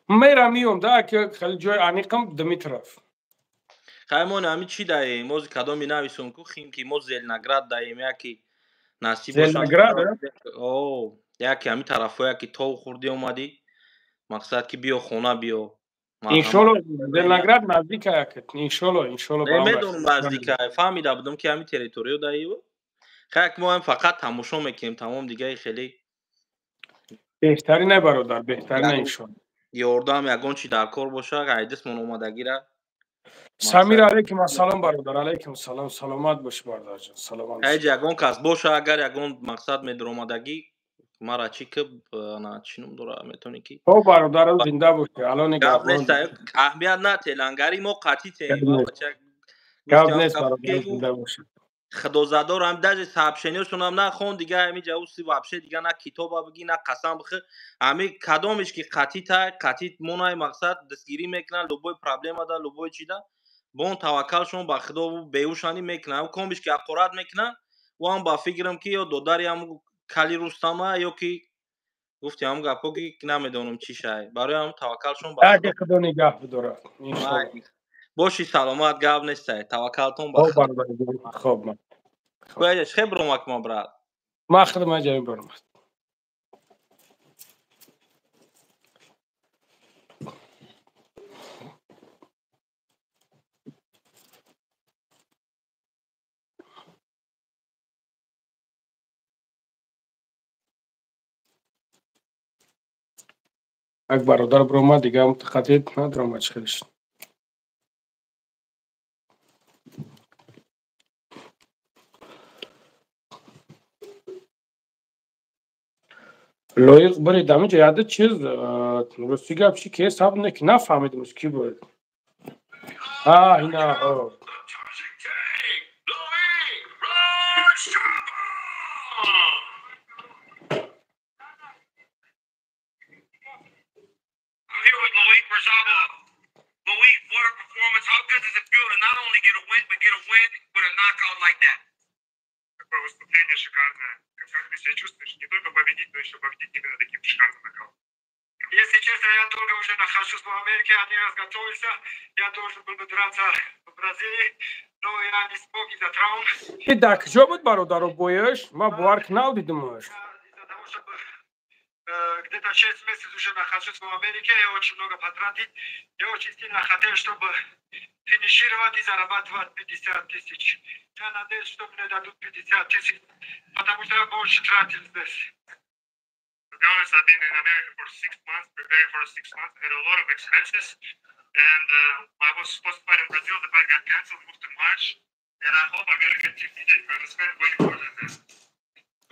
Мерам миём да, ки хеле ҷои аниқам Дмитров. Хай мо ҳамин чӣ даем? Мози кадоми нависон ку хим ки мо Зеленоград даем, яки насиб Зеленоград? О, яки ҳамин тарафҳо яки тов хурдӣ омадӣ. Мақсад ки биё хона биё. Иншолло Зеленоград наздика як. Иншолло, иншолло. Медонам наздика. Фаҳмида будам ки ҳамин территориё даи. Хай мо ҳам фақат тамошо мекунем, тамом дигаи хеле беҳтарин не бародар, беҳтарин иншолло. Ёрдам ягон чи дар кор боша, гайдисмон омадагира. Самир алейкум ассалом бародар, алейкум ассалом, саломат бош бародарҷон, саломат. Ҳеҷ ягон кас боша, агар ягон мақсад медаромадагӣ, мара чӣ ки ана чӣ ном дора, метавонӣ ки Хо бародар, зинда бошӣ, алон гап нест, аҳамият нате, Лангари мо қатъи тем, бача. Гап нест бародар, зинда бошӣ. Худозадор ҳам даже сообщениёшонам нахон, дига ҳамин ҷавуси вообще дига на китоба бигӣ, на қасам бихӯр. Ҳамин кадомеш ки қатъи тай, қатъи монай мақсад дастгирӣ мекунанд, любой проблема да, любой чида. Бон таваккалшон ба худо беҳушанӣ мекунанд. Комиш ки ҳақорат мекунанд, ӯ ҳам ба фикрам ки ё додари ҳам кали Рустама ё ки гуфти ҳам гапҳо ки намедонам чӣ шай. Барои ҳам таваккалшон ба Худо. Худо нигаҳ бидорад. Иншолло. Боши саломат, гап нестай. Таваккалтон ба Худо. Хоб. Бояд хеб ромак ма брат. Ма худам ҷамъ баромад. Як бародар биромад, дига мутақаддид надоромад чӣ хеле шуд. Лоиқ биред ҳаминҷо яде чиз рости гап чи ки саб не ки нафаҳмидем ки буд. А ина Loic, what a performance. How good does it feel to not only get a win, but get a win with a knockout like that? Такое выступление шикарное. Как ты себя чувствуешь? Не только победить, но еще победить именно таким шикарным нокаутом. Если честно, я долго уже нахожусь в Америке, один раз готовился. Я должен был бы драться в Бразилии, но я не смог из-за травм. И дар куҷо буд, бародаро, бояш? Ман бовар ки дидимаш. Из-за того, чтобы где-то 6 месяцев уже нахожусь в Америке, я очень много потратил. Я очень сильно хотел, чтобы финишировать и зарабатывать 50 тысяч. Я надеюсь, что мне дадут 50 тысяч, потому что я больше тратил здесь. To be honest, I've been in America for 6 months, preparing for 6 months. I had a lot of expenses, and I was supposed to fight in Brazil. The fight got canceled, moved to March, and I hope I'm gonna get 50K because I spent way more than that.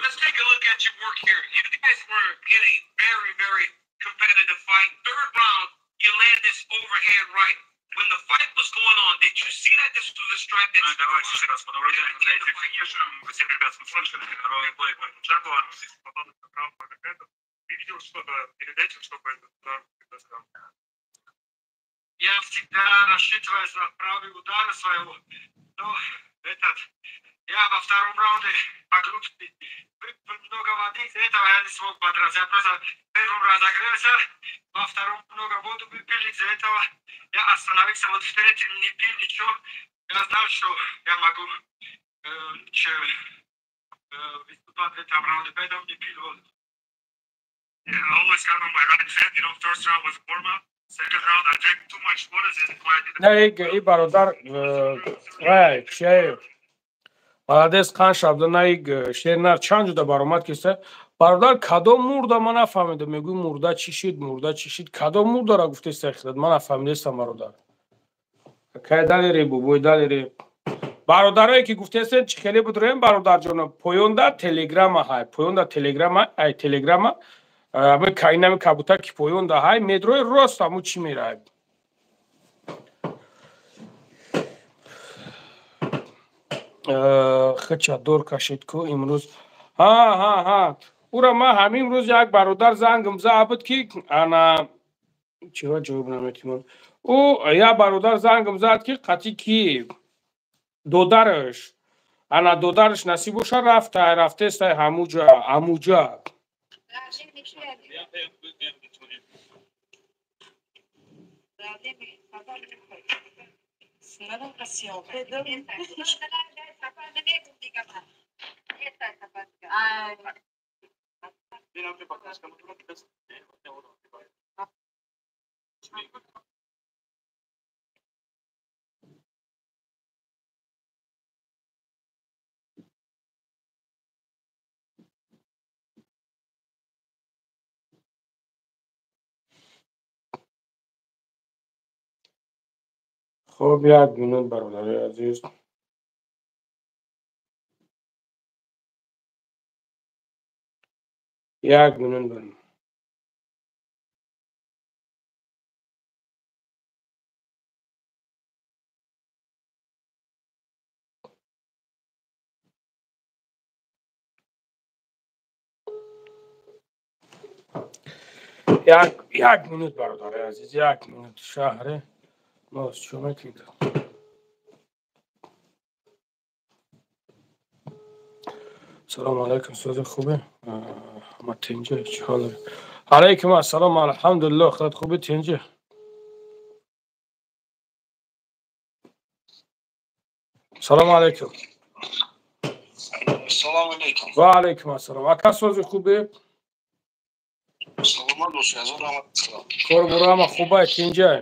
Let's take a look at your work here. You guys were in a very, very competitive fight. Third round, you land this overhand right. When the fight was going on, did you see that this was a strike that Ну и давайте еще раз подобрать за этим финишем. Всем ребят слышали, бой против Джагуа. Попал на травму оверхеда. Ты видел что-то перед этим, чтобы этот удар предоставил? Я всегда рассчитываюсь на правый удар своего. Но этот, я во втором раунде по глупости выпил много воды, из-за этого я не смог подраться. Я просто в первом разогрелся, во втором много воду выпил, из-за этого я остановился. Вот в третьем не пил ничего. Я знал, что я могу лучше выступать в этом раунде, поэтому не пил воду. Yeah, I always count on my right hand. First round was warm up. Second round, I drank too much water, and why I didn't. Не, и бародар, вай, чай. Молодец, қан шабда, на шернар чанд ҷуда баромад киста. Бародар, кадом мурда, ман нафаҳмидам. Мегӯй, мурда чӣ шид, мурда чӣ шид? Кадом мурдара гуфтеста хидат? Ман нафаҳмидестам, бародар. Кай далери, бобои далери. Бародарое ки гуфтестен, чӣ хеле будроем, бародарҷоно, поёнда телеграма ҳай, поёнда телеграма, ай телеграма, ами кайнами кабута ки поёнда ҳай, медрои рост аму чӣ мерай. Хича дор кашид ку имрӯз. Ҳа, ҳа, ҳа. Ура ман ҳамин рӯз як бародар зангам зад буд ки ана чиро ҷавоб наметимон. Ӯ як бародар зангам зад ки қатӣ ки додараш, ана додараш насиб боша, рафта рафтестай ҳамуҷа амуҷа. Хуб, як минут, бародари азиз. Як минут, бародар. Як минут, бародари азиз, як минут. Шаҳре боз чӣ мекунед? Салому алайкум, сози хубе? Ҳама тинҷа, чӣ ҳол доред? Алайкум ассалом, алҳамдулиллоҳ, худат хубӣ, тинҷа? Салому алайкум. Салому алайкум. Ва алайкум ассалом. Ака, сози хубе? Саломат бошед, ҳазор раҳмат. Кор буро ҳама хубай, тинҷай?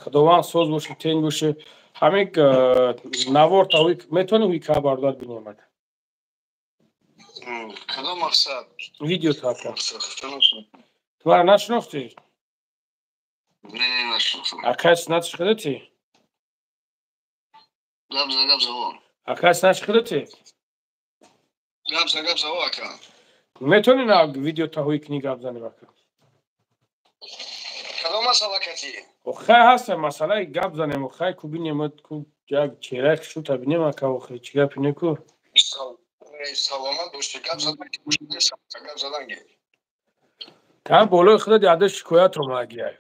Худованд соз бошед, тинҷ бошед. Ҳамин навор та метавонӣ ҳуй ка, бародар, бинем ака? Кадом мақсад? Видео та, ака. Ту мара нашинохтӣ? Не, нашинохтам. Акай синатиш худати? Гап за, гап за, о. Акай синатиш худати? Гап за, гап за, о, ака. Метавонӣ на видео та ҳуй кунӣ, гап занем, ака? Кадом масъала катӣ? Хай, ҳаста масъалаи, гап занем, хай ку бинем, ку як чеҳраи хушрӯта бинем, ака, охи чӣ гапи не ку? Саломат бошед, гап задан, гап задан. Кам болои худат яда шикоят омагиай.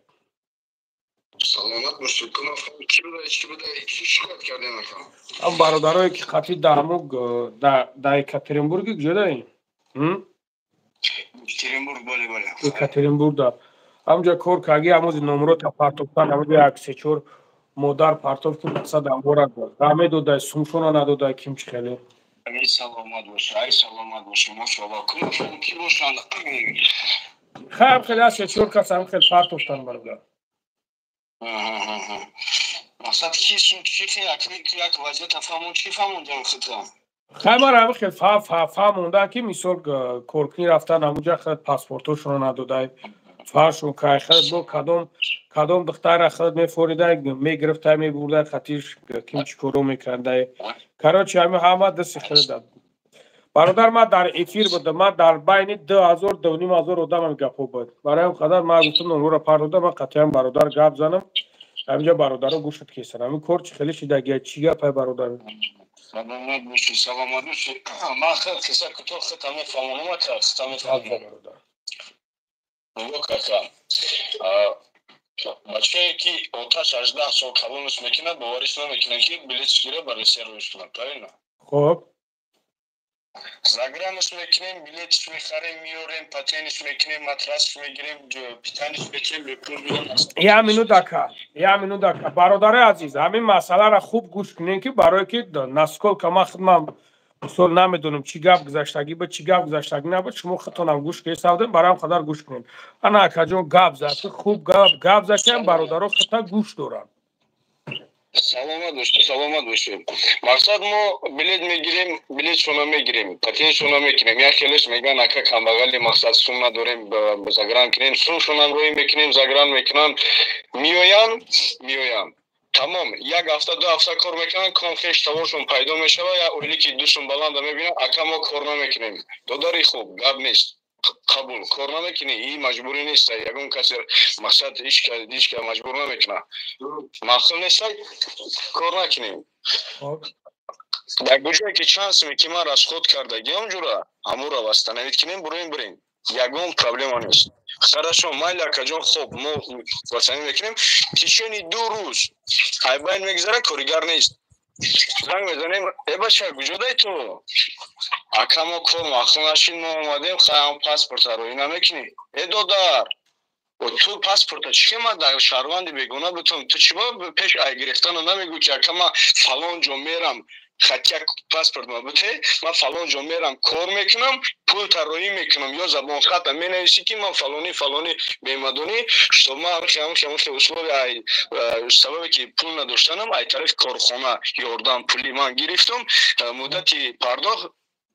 Саломат бошед. Ки буда, чӣ буда, чӣ шикоят кардем ака? Ам бародарое ки қати даҳмуг да Екатеринбурги куҷодаи? Екатеринбург, бале, бале. Екатеринбург да. Ҳамҷа кор карги, ҳамози номрота партофтан, ҳамози як се-чор модар партофт, мақсад амвора ғаме додай, сумшона надодай, ким чӣ хеле. Ай саломат бош, ай саломат бош, машоалло. Кум ки бошанд? Хайр, хеле аз се-чор кас ҳам хел партофтан бародар. Мақсад ки сум чӣ як вазъията фаҳмон, чӣ фаҳмондиам худта? Хай ман ҳами хел фаҳмондан ки мисол коркунӣ рафтан ҳамуҷа хел паспортошонро надодай. Фаршон кай хел бо кадом духтара хел мефоридай, мегирифтай, мебурдай, хатиш ким чӣ коро мекардай. Короче, ҳами ҳама дасти хел дад. Бародар, ман дар эфир будам, ман дар байни 2000 2500 одамам гапҳо буд. Барои ҳам қадар ман гуфтам номроро партофтам, ман қатъиян бародар гап занам. Ҳаминҷа бародаро гӯшат кесанд. Ҳамин кор чӣ хеле шидагия, чӣ гапай бародар? Саломат бошӣ, саломат бошӣ. Ман хел қисса кӯтоҳ худта мефаҳмонам, ака, худта мефаҳмонам. Бародар. Нигоҳ ака. Бачае ки оташ 18 сол калонаш мекунад, бовариш намекунад ки билетш гира ба Россия роиш кунад, правильно? Хоб. Загранаш мекунем, билетш мехарем, меорем, патентш мекунем, матрасш мегирем, питаниш мекунем, бепул биён. Я минут ака, я минут ака. Бародари азиз, ҳамин масъаларо хуб гӯш кунем ки барое ки насколько ман худмам мисол намедонам чӣ гап гузаштагӣ буд, чӣ гап гузаштагӣ набуд, шумо худтонам гӯш кесавдем, барои ҳам қадар гӯш кунем. Ана акаҷон гап зад, хуб гап зад ки бародаро худта гӯш доранд. Саломат бошед, саломат бошед. Мақсад мо билет мегирем, билетшона мегирем, патентшона мекунем. Як хелеш мегӯянд ака камбағали мақсад сум надорем, загран кунем, сумшонам рӯй мекунем, загран мекунанд, меоянд, меоянд. Тамом, як ҳафта, ду ҳафта кор мекунанд, ком хеш таворшон пайдо мешавад, як оиле ки дусум баланда мебинанд, ака мо кор намекунем. Додари хуб, гап нест. Қабул, кор намекунӣ, ин маҷбурӣ нест, ягон касе мақсад ҳеч ка маҷбур намекунад. Маъқул нестай, кор накунем. Дар куҷое ки чанд суме ки ман расход кардагиам ҷура, ҳамура восстановить кунем, буроем бирем. Ягон проблема нест. Хорошо, майли акаҷон, хоб, мо восстановить мекунем. Течение 2 рӯз айбайн мегузарад, коригар нест. Занг мезанем, э бача, куҷодай ту? Ака мо кор маъқул нашид, мо омадем, хаям паспорта рӯй намекунӣ. Э додар, ту паспорта чӣ ма дар шаҳрванди бегона бутам, ту чӣ ба пеш ай гирифтану намегӯ ки ака ман фалон ҷо мерам, хатя паспорт ма буте, ман фалон ҷо мерам, кор мекунам, пул тарроҳӣ мекунам, ё забонхата менависӣ ки ман фалони фалони бемадонӣ, что ман ҳамхе ҳамхе ҳамхе условия ай сабабе ки пул надоштанам, ай тарафи корхона ёрдам пули ман гирифтам, муддати пардохт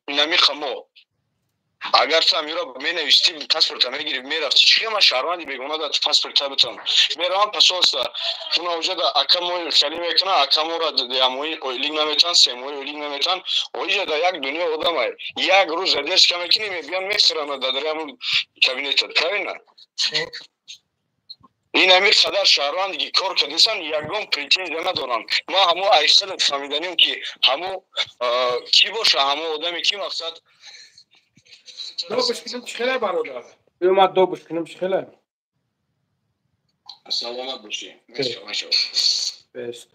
намихамо. Агар ту амира менависти, паспорта мегирифт, мерафти, чӣ ман шаҳрванди бегона да паспорта битам? Меравам посольство, уна уҷа да ака мо хеле мекунан, ака мора ямои ойлик наметан, семои ойлик наметан, оиҷа да як дунё одамай. Як рӯз задержка мекунӣ, мебиён мехӯранд дар ҳамун кабинетат, правильно? Ин ҳамин қадар шаҳрванде ки кор кардасан, ягон претензия надоранд. Ман ҳамо айхелат фаҳмиданем ки ҳамо кӣ боша, ҳамо одаме ки мақсад Добуш кунем чӣ хеле бародар? Биё ман добуш кунем чӣ хеле? Саломат бошӣ. Бест.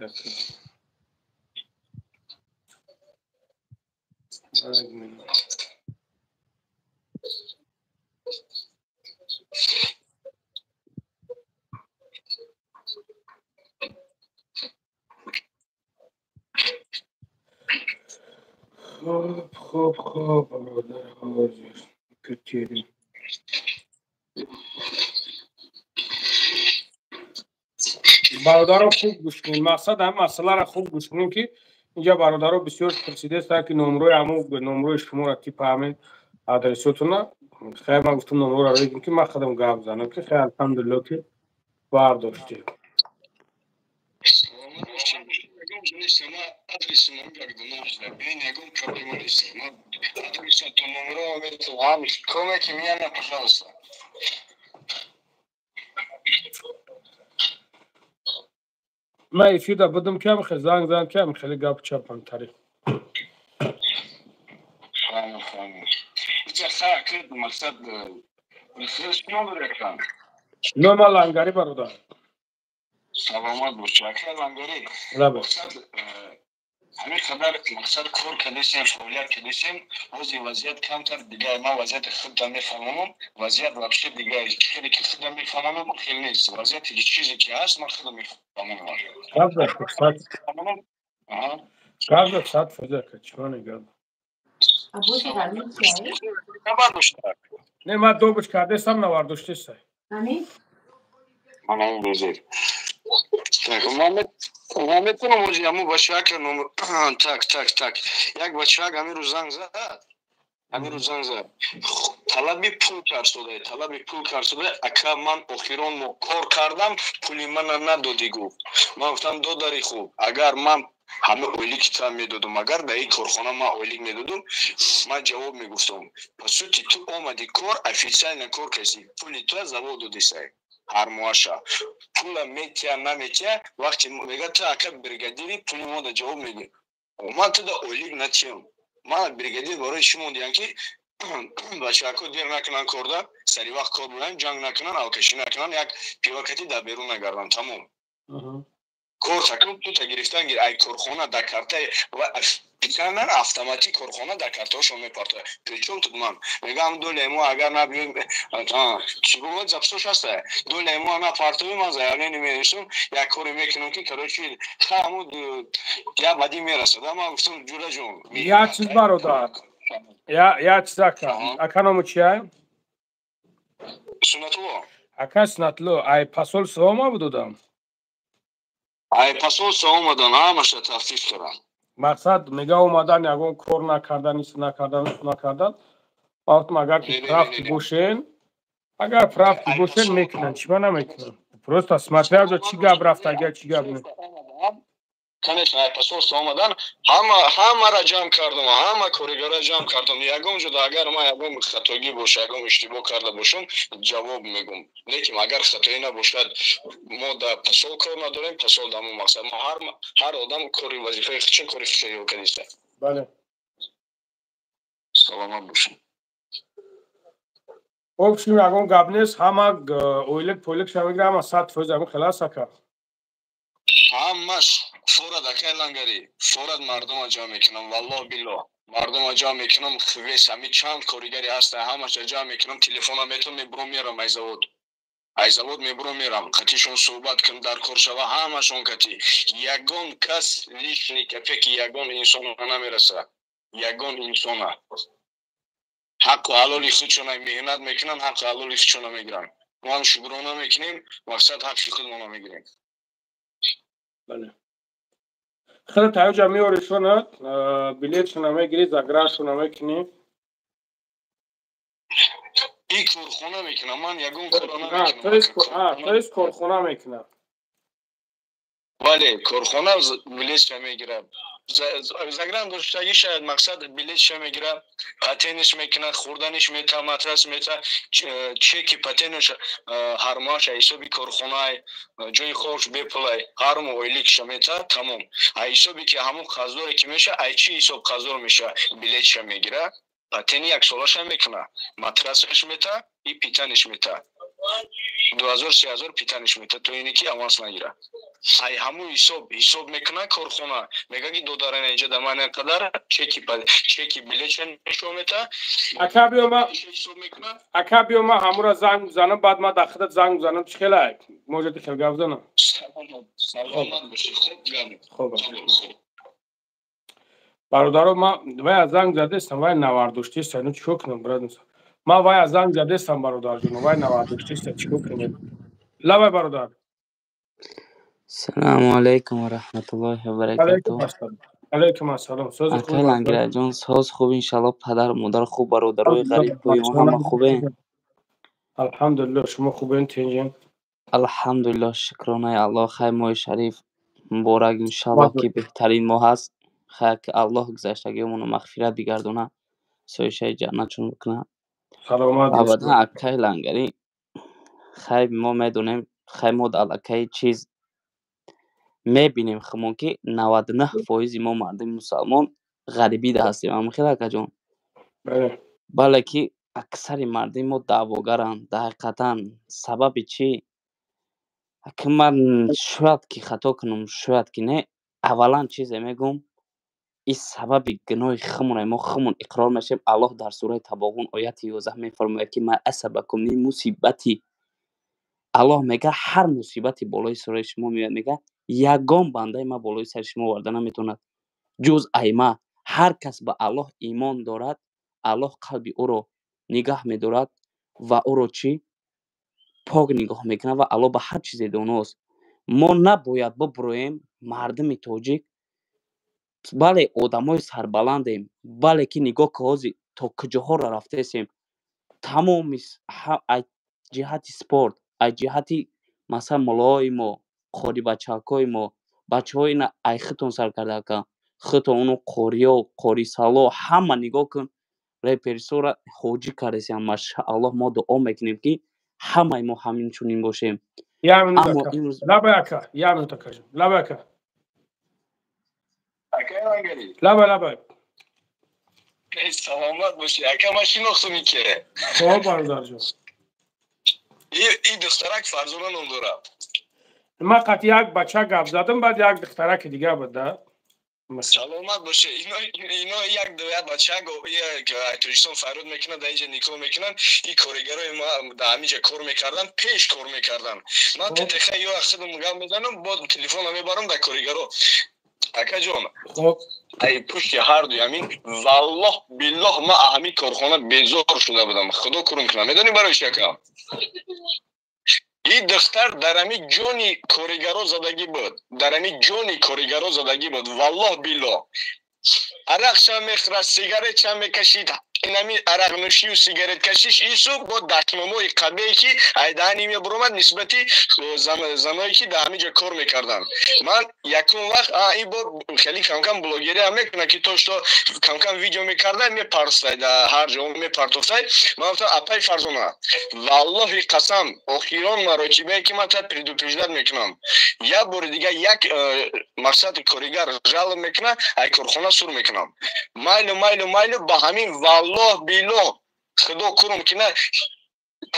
Хоб, хоб, хоб, бародар, ҳозир. Катерин. Бародаро хуб гӯш кунед. Мақсад ҳамин масъаларо хуб гӯш кунем ки инҷа бародаро бисёр пурсидааст ки номрои ҳамон номрои шуморо типа ҳамин адресотона. Хайр, ман гуфтам номроро бигем ки ман худам гап занам ки хайр, алҳамдулилло ки бардоштем. Ман эфирда будам ки ҳам хеле занг задам ки ҳам хеле гап чапам тариқ. Мақсад Нома Лангари, бародар. Саломат бошед, ака Лангари. Ҳамин қадар мақсад кор кардесем, фаъолият кардесем, ҳозир вазъият камтар дигар. Ман вазъияти худам мефаҳмонам, вазъият вообще дигар. Хеле ки худам мефаҳмонам, хеле нест вазъияте ки чизе ки ҳаст, ман худам мефаҳмонам. Гап 100%, ака, чима негап. Не, ман добуш кардесам, навардоштесай. Манам безер. Ман метавонам ҳоҷи ҳамун бачаак номер. Так, так, так, як бачаак ҳамин рӯз занг зад, ҳамин рӯз занг зад, талаби пул карсода, талаби пул карсода. Ака, ман охирон моҳ кор кардам, пули мана надодӣ, гуфт. Ман гуфтам: додари хуб, агар ман ҳама ойлики ту медодум, агар дар ин корхона ман ойлик медодум, ман ҷавоб мегуфтам. По сути, ту омади кор, официально кор кардӣ, пули туа завод додисай ҳар моҳаша. Пула метия, наметия, вақте мега: ту, ака, бригадири, пули мо да ҷавоб медиҳ. Ман туда ойлик натиям. Ман бригадир барои чӣ мондиям? Ки бачаҳако дер накунанд корда, сари вақт кор буянд, ҷанг накунанд, алкашӣ накунанд, як пивакатӣ дар берун нагарданд, тамом. Кор такун, тута гирифтан гир, ай корхона дар картаи ва официально автоматик корхона дар картаҳошон мепартояд. Причём тут ман? Мегӯям, доляи мо агар набиёем, чӣ гуфт, записош ҳаста, доляи мо напартоем, ман заявление менависам, як коре мекунам ки, короче, ҳамун як бадӣ мерасад. Ман гуфтам: ҷураҷон. Як чиз, бародар, як чиз, ака. Ака, ному чия? Сунатулло. Ака Сунатулло, ай посольство омад будодам? Ай посольство омадан, ҳамаша тафтиш кардам. Мақсад, мега омадан, ягон кор накардан, ис накардан, накардан. Гуфтам, агар ки правки бошен, агар правки бошен, мекунанд, чима намекунанд? Просто смотря за чӣ гап рафт, агар чӣ гап не. Конечно, ай посольство омадан, ҳама ҳамаро ҷамъ кардам, ҳама коригара ҷамъ кардам. Ягон ҷода агар ман ягон хатогӣ боша, ягон иштибоҳ карда бошам, ҷавоб мегӯм. Лекин агар хатоӣ набошад, мо да посол кор надорем, посол дамо мақсад. Мо ҳар одам кори вазифаи худшон, кори худша иҷро кардиста. Бале. Саломат бошед. Общем, ягон гап нест, ҳама ойлик пойлик шавигира, ҳама 100% ягон хелас, ака? Ҳамаш форад, акай Лангари, форад. Мардума ҷамъ мекунам, валлоҳ биллоҳ, мардума ҷамъ мекунам. Вес ҳами чанд коригари ҳаста, ҳамаша ҷамъ мекунам, телефона метон, мебурам, мерам ай завод, ай завод мебурам, мерам, қатишон суҳбат кун, дар кор шава ҳамашон кати. Ягон кас лишний копейки ягон инсона намераса, ягон инсона. Ҳаққу ҳалоли худшона меҳнат мекунанд, ҳаққу ҳалоли худшона мегиранд. Мо ҳам шукрона мекунем, мақсад, ҳаққи худмона мегирем. Бале, хеле таёҷа меоришона, билетшона мегирӣ, заграншона мекунӣ. И корхона мекунам, ман ягон корро намекунам. То есть корхона мекунам. Бале, корхона билетша мегирад, загран доштагӣ шояд, мақсад, билетша мегирад, патениш мекунад, хӯрданиш мета, матрас мета, чеки патениш ҳар моҳаша ҳисоби корхонаи, ҷои хобш бепулай, ҳар моҳ ойликша мета, тамом. А ҳисоби ки ҳамон қарздоре ки меша, ай чӣ ҳисоб қарздор меша? Билетша мегира, патени яксолаша мекуна, матрасаш мета и питаниш мета, 2000, 3000 питаниш мета, то ине ки аванс нагира. Ай ҳамун ҳисоб мекуна корхона, мега ки додарана инҷа да ман қадар чеки билетша нишон мета. Ака, биё, ма, ака, биё, ма ҳамура занг бизанам, баъд ма дар худат занг бизанам. Чӣ хела можети хел гап занам? Саломат бошед, хуб. Хуб, бародаро, ма вая занг задестам, вай навардоштеста, ну чӣ кор кунам, брат? Ма вая занг задестам, бародарҷоно, вай навардоштеста, чӣ кор кунем? Лавай, бародар. Салому алайкум ва раҳматуллоҳи ва баракатуҳ. Алайкум ассалом. Сози? Акай Лангираҷон, соз, хуб, иншаллоҳ, падару модар хуб, бародарои ғариб поён ҳама хубе? Алҳамдулиллоҳ, шумо хубен, тинҷен? Алҳамдулиллоҳ, шукронаи Аллоҳ. Хай, моҳи шариф муборак, иншаллоҳ, ки беҳтарин моҳ аст. Хай, ки Аллоҳ гузаштагиҳомонро мағфират бигардона, соҳишаи ҷаннатшон бикунад. Саломат. Абадан, акай Лангарӣ, хай, мо медонем, хай, мо аллакай чиз мебинем хумон, ки 99 фоизи мо мардуми мусалмон ғарибида ҳастем. Амхел, акаҷон? Бале, ки Аксари мардуми мо даъвогаранд. Дар ҳақиқатан сабаби чӣ? Ки ман шояд ки хато кунам, шояд ки не. Аввалан чизе мегӯм, ин сабаби гуноҳи хумоне, мо хумон иқрор мешавем. Аллоҳ дар сураи Табоғун ояти 11 мефармояд, ки ма асабакум мин мусибати. Аллоҳ мега ҳар мусибати болои сари шумо меояд, мега ягон бандаи ма болои сари шумо оварда наметавонад ҷуз ай ма. Ҳар кас ба Аллоҳ имон дорад, Аллоҳ қалби ӯро нигаҳ медорад ва ӯро чӣ пок нигоҳ мекунад ва Аллоҳ ба ҳар чизе доност. Мо набояд бибуроем, мардуми тоҷик, бале, одамои сарбаландем, бале ки нигоҳ ки ҳозир то куҷоҳоро рафтаесем, тамоми аз ҷиҳати спорт, аз ҷиҳати масалан муллоҳои мо, қорибачакҳои мо, бачаҳои ина ай худтон сар карда ака, худтон уну қориё, қорисало, ҳама нигоҳ кун, реперсора ҳоҷӣ кардесем. Машааллоҳ, мо дуо мекунем, ки ҳамаи мо ҳамин чунин бошем. Як минут, Аммо ака. имрӯз Лабай, ака, як минут, акаҷон. Лабай, ака. Акай Лангари. Лабай, лабай. Саломат бошӣ. Ака, ман шинохтум икке. Хоб, бародарҷон. И духтарак Фарзона ном дорад. Ман қат як бача гап задам, баъд як духтараки дига буд, да? Саломат боше. Ино як бача Тоҷикистон фарёд мекунад, дар инҷа никоҳ мекунанд. И коригарои ма дар ҳаминҷа кор мекарданд, пеш кор мекарданд. Ман ТТХ ё худам гап мезанам, бо телефона мебарам дар коригаро. Акаҷон, ай пушти ҳарду ҳамин, валлоҳ биллоҳ, ман ҳамин корхона безор шуда будам. Худо курум кунам. Медонӣ барои чи, ака? И духтар дар ҳамин ҷони коригаро задагӣ буд, дар ҳамин ҷони коригаро задагӣ буд. Валлоҳ биллоҳ, арақша мехӯрад, сигаретша мекашид. Инами арақнӯшию сигареткашиш ису бо дашномои қабее ки айдаҳани мебуромад нисбати заное ки дар ҳамин ҷо кор мекарданд. Ман якум вақт и бо хеле камкам блогериам мекунад, ки то что камкам видео мекарда, мепарстай, дар ҳар ҷо мепартофтай. Ман гуфтам: «Апай Фарзона, валлоҳи қасам, охирон маротибае ки ман та предупреждать мекунам, як бори дига як мақсади коригар жалоб мекунад, ай корхона сур мекунам». Майлу, майлу, майлу, ба ҳамин валлоҳ биллоҳ, худо курум ки на.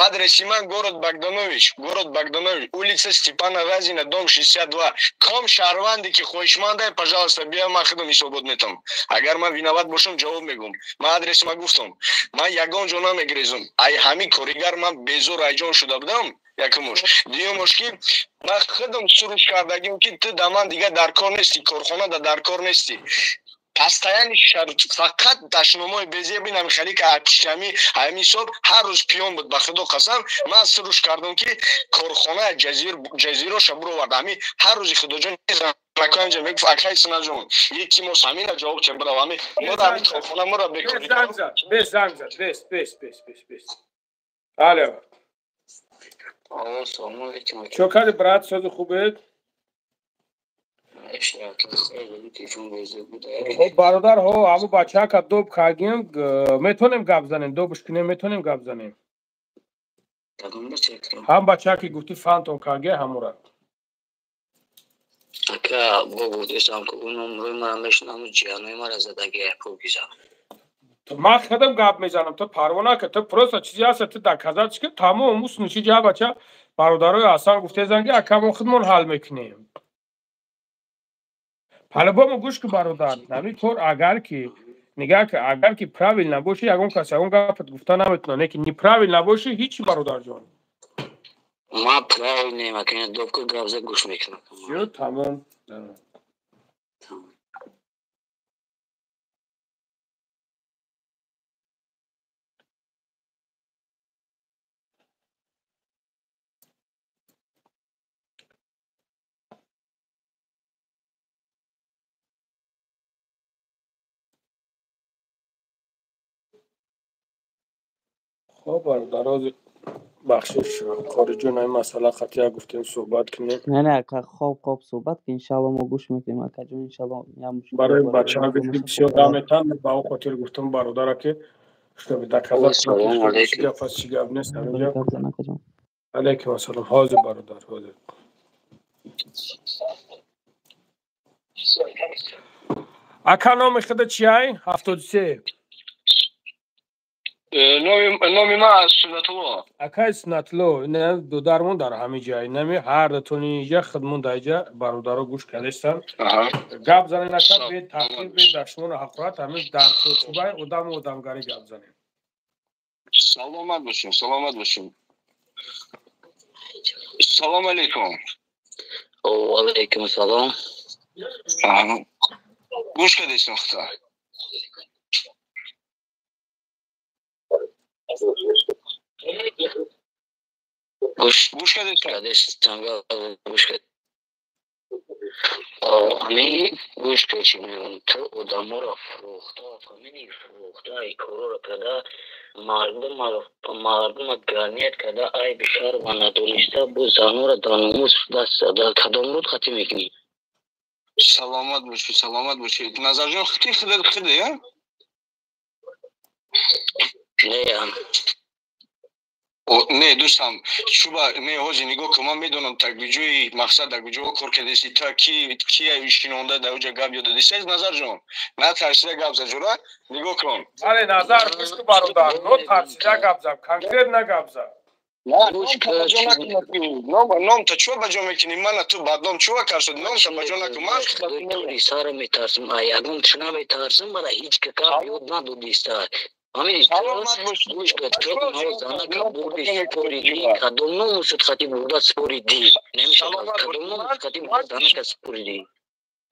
Адреси ман: город Богданович, город Богданович, улица Степана Разина, дом 62. Ком шаҳрванде ки хоҳишманда, пожалуйста, биё, ман худам ҳисобот метам. Агар ман виноват бошам, ҷавоб мегӯм. Ман адреси ма гуфтам, ман ягон ҷо намегирезам. Ай ҳамин коригар ман безор айҷон шуда будам. Якумуш, дуюмуш ки ман худам суруш кардагим, ки ту да ман дига дар кор нестӣ, корхона да дар кор нестӣ. Постоянно фақат дашномои безеб, инами хеле ки пиштами ҳамин ҳисоб ҳар рӯз пиён буд. Ба худо қасам, ман суруш кардам, ки корхона ҷазироша буровард. Ҳами ҳар рӯзи худоҷон акаҷа мегуфт: «Акай Синаҷон, илтимос, ҳамина ҷавоб чен, бирав, ҳами мода ҳами корхона мора Бес, занг зад, бес, занг зад, бес, бес, бес, бес, бес. Алло. Алло, салому алейкум. Чо карди, брат, сози хубед? Хоб, бародар, ҳо, ҳамун бачака доб кардем, метонем гап занем, добуш кунем, метонем гап занем. Ҳам бачаки гуфти фантом карге, ҳамура. Ака, бо гуфтесам, ки ӯ номрои мара мешинам, ҷиҳанои мара задаги покиза. Ман худам гап мезанам, ту парво накун, ту просто чизе ҳаста, ту доказать ки тамом ус нуши ҷа бача бародарои Ҳасан гуфтезан, ки ака, мо худмон ҳал мекунем. По-любому гӯш ку, бародар, ҳамин кор агар ки нигаҳ ки агар ки правильно боши, ягон кас ягон гапат гуфта наметавонад, не ки неправильно боши, ҳичи, бародарҷон. Ман правильнем, ака, добка гап зад, гӯш мекунам. Всё, тамом. Хоб, бародар, ҳозир бахшиш, хориҷон, ин масъала қатъия гуфтем суҳбат кунем. Не, не, ака, хоб, хоб, суҳбат ки, иншалло, мо гӯш мекунем, акаҷон, иншалло, я мушкил барои бародар бачаҳо мешавад. бисёр наметан, ба он хотир гуфтам бародара, ки чтобы доказать, Салому чӣ алейкум. гап аст, чӣ гап нест ҳаминҷа. Гап зан, акаҷон. Алейкум ассалом, ҳозир, бародар, ҳозир. Ака, номи худа чиай? 73. Номи ман Суннатулло. Акай Суннатулло, дудармон дар ҳамин ҷай нами ҳар дутони инҷа хидмон дар инҷа бародаро гӯш кардестан. Гап занен ака, бе таҳқир, бе дашмону ҳақорат, ҳамин дар чорчӯбаи одаму одамгарӣ гап занем. Саломат бошем, саломат бошем. Салом алейкум. Ва алейкум салом. Гӯш кардестан хута? Гӯш кардестан? Гӯш кард. Ами гӯш кар, чӣ мегӯям, ту одаморо фурӯхта, фамилии фурӯхта, ай корро карда, мардума гарният карда, айби шарма надониста, бо занора дар номус даст зада, кадом руд хатӣ мекунӣ? Саломат бошед, саломат бошед. Назарҷон, хити хидат хиде, я? Не, Не, дӯстам, чуба не, ҳоҷи нигоҳ кун, ман медонам так биҷои мақсад дар куҷо кор кардеси, та ки кия шинонда дар оҷа гап ёд додеси. Назарҷон, на тарсида гап зад, ҷура, нигоҳ кун. Бале, Назар, гӯш кун бародар, но тарсида гап зад, конкретно гап зад. Ном та чӯ ба ҷо мекунӣ? Мана ту бадном чӯ кар шуд? Ном та ба ҷо накун. Ман сара метарсам, ай ягон чӣ наметарсам, мара ҳеҷ ка гап ёд надодиста. Фаҳмидӣ? Гӯш кар, ту занака бурди супоридӣ, кадом номусуд хати бурда супоридӣ? Намешавад, кадом номусуд хати бурда занака супоридӣ?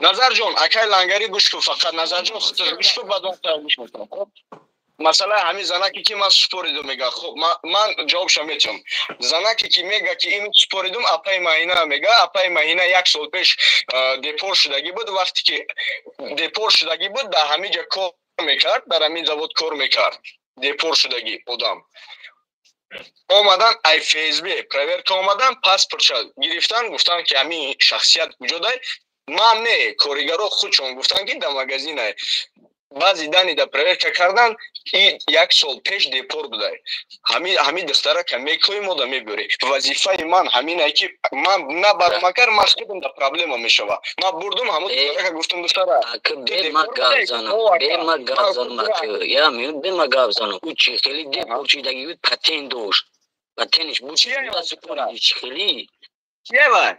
Назарҷон, акай Лангарӣ гӯш кун, фақат Назарҷон худат гӯш кун, баъд он гӯш мекунам. Хоб, масъалаи ҳамин занаке ки ман супоридум мега, хоб, ман ҷавобша метиҳам. Занаке ки мега ки ин супоридум, апаи Маҳина мега, апаи Маҳина як сол пеш депор шудагӣ буд, вақте ки депор шудагӣ буд, дар ҳамин ҷа кор мекард, дар ҳамин завод кор мекард, депор шудагӣ одам. Омадан ай ФСБ проверка омадан, паспортша гирифтан, гуфтан ки ҳамин шахсият куҷо дай? Ман не, коригаро худшон гуфтан ки дар магазинай. Баъзи дани да проверка кардан, ки як сол пеш депор будай. Ҳамин духтарака мекои мода мебиёрӣ. Вазифаи ман ҳаминае ки ман набаромакар, ман худам да проблема мешава. Ман бурдум ҳамон духтарака, гуфтум духтара. Бе ма гап занам, бе ма гап занам, я меюм, бе ма гап занам. Ӯ чӣ хеле депор шидагӣ буд, патент дошт. Патентш буд, супоридӣ чӣ хеле? Чие вай?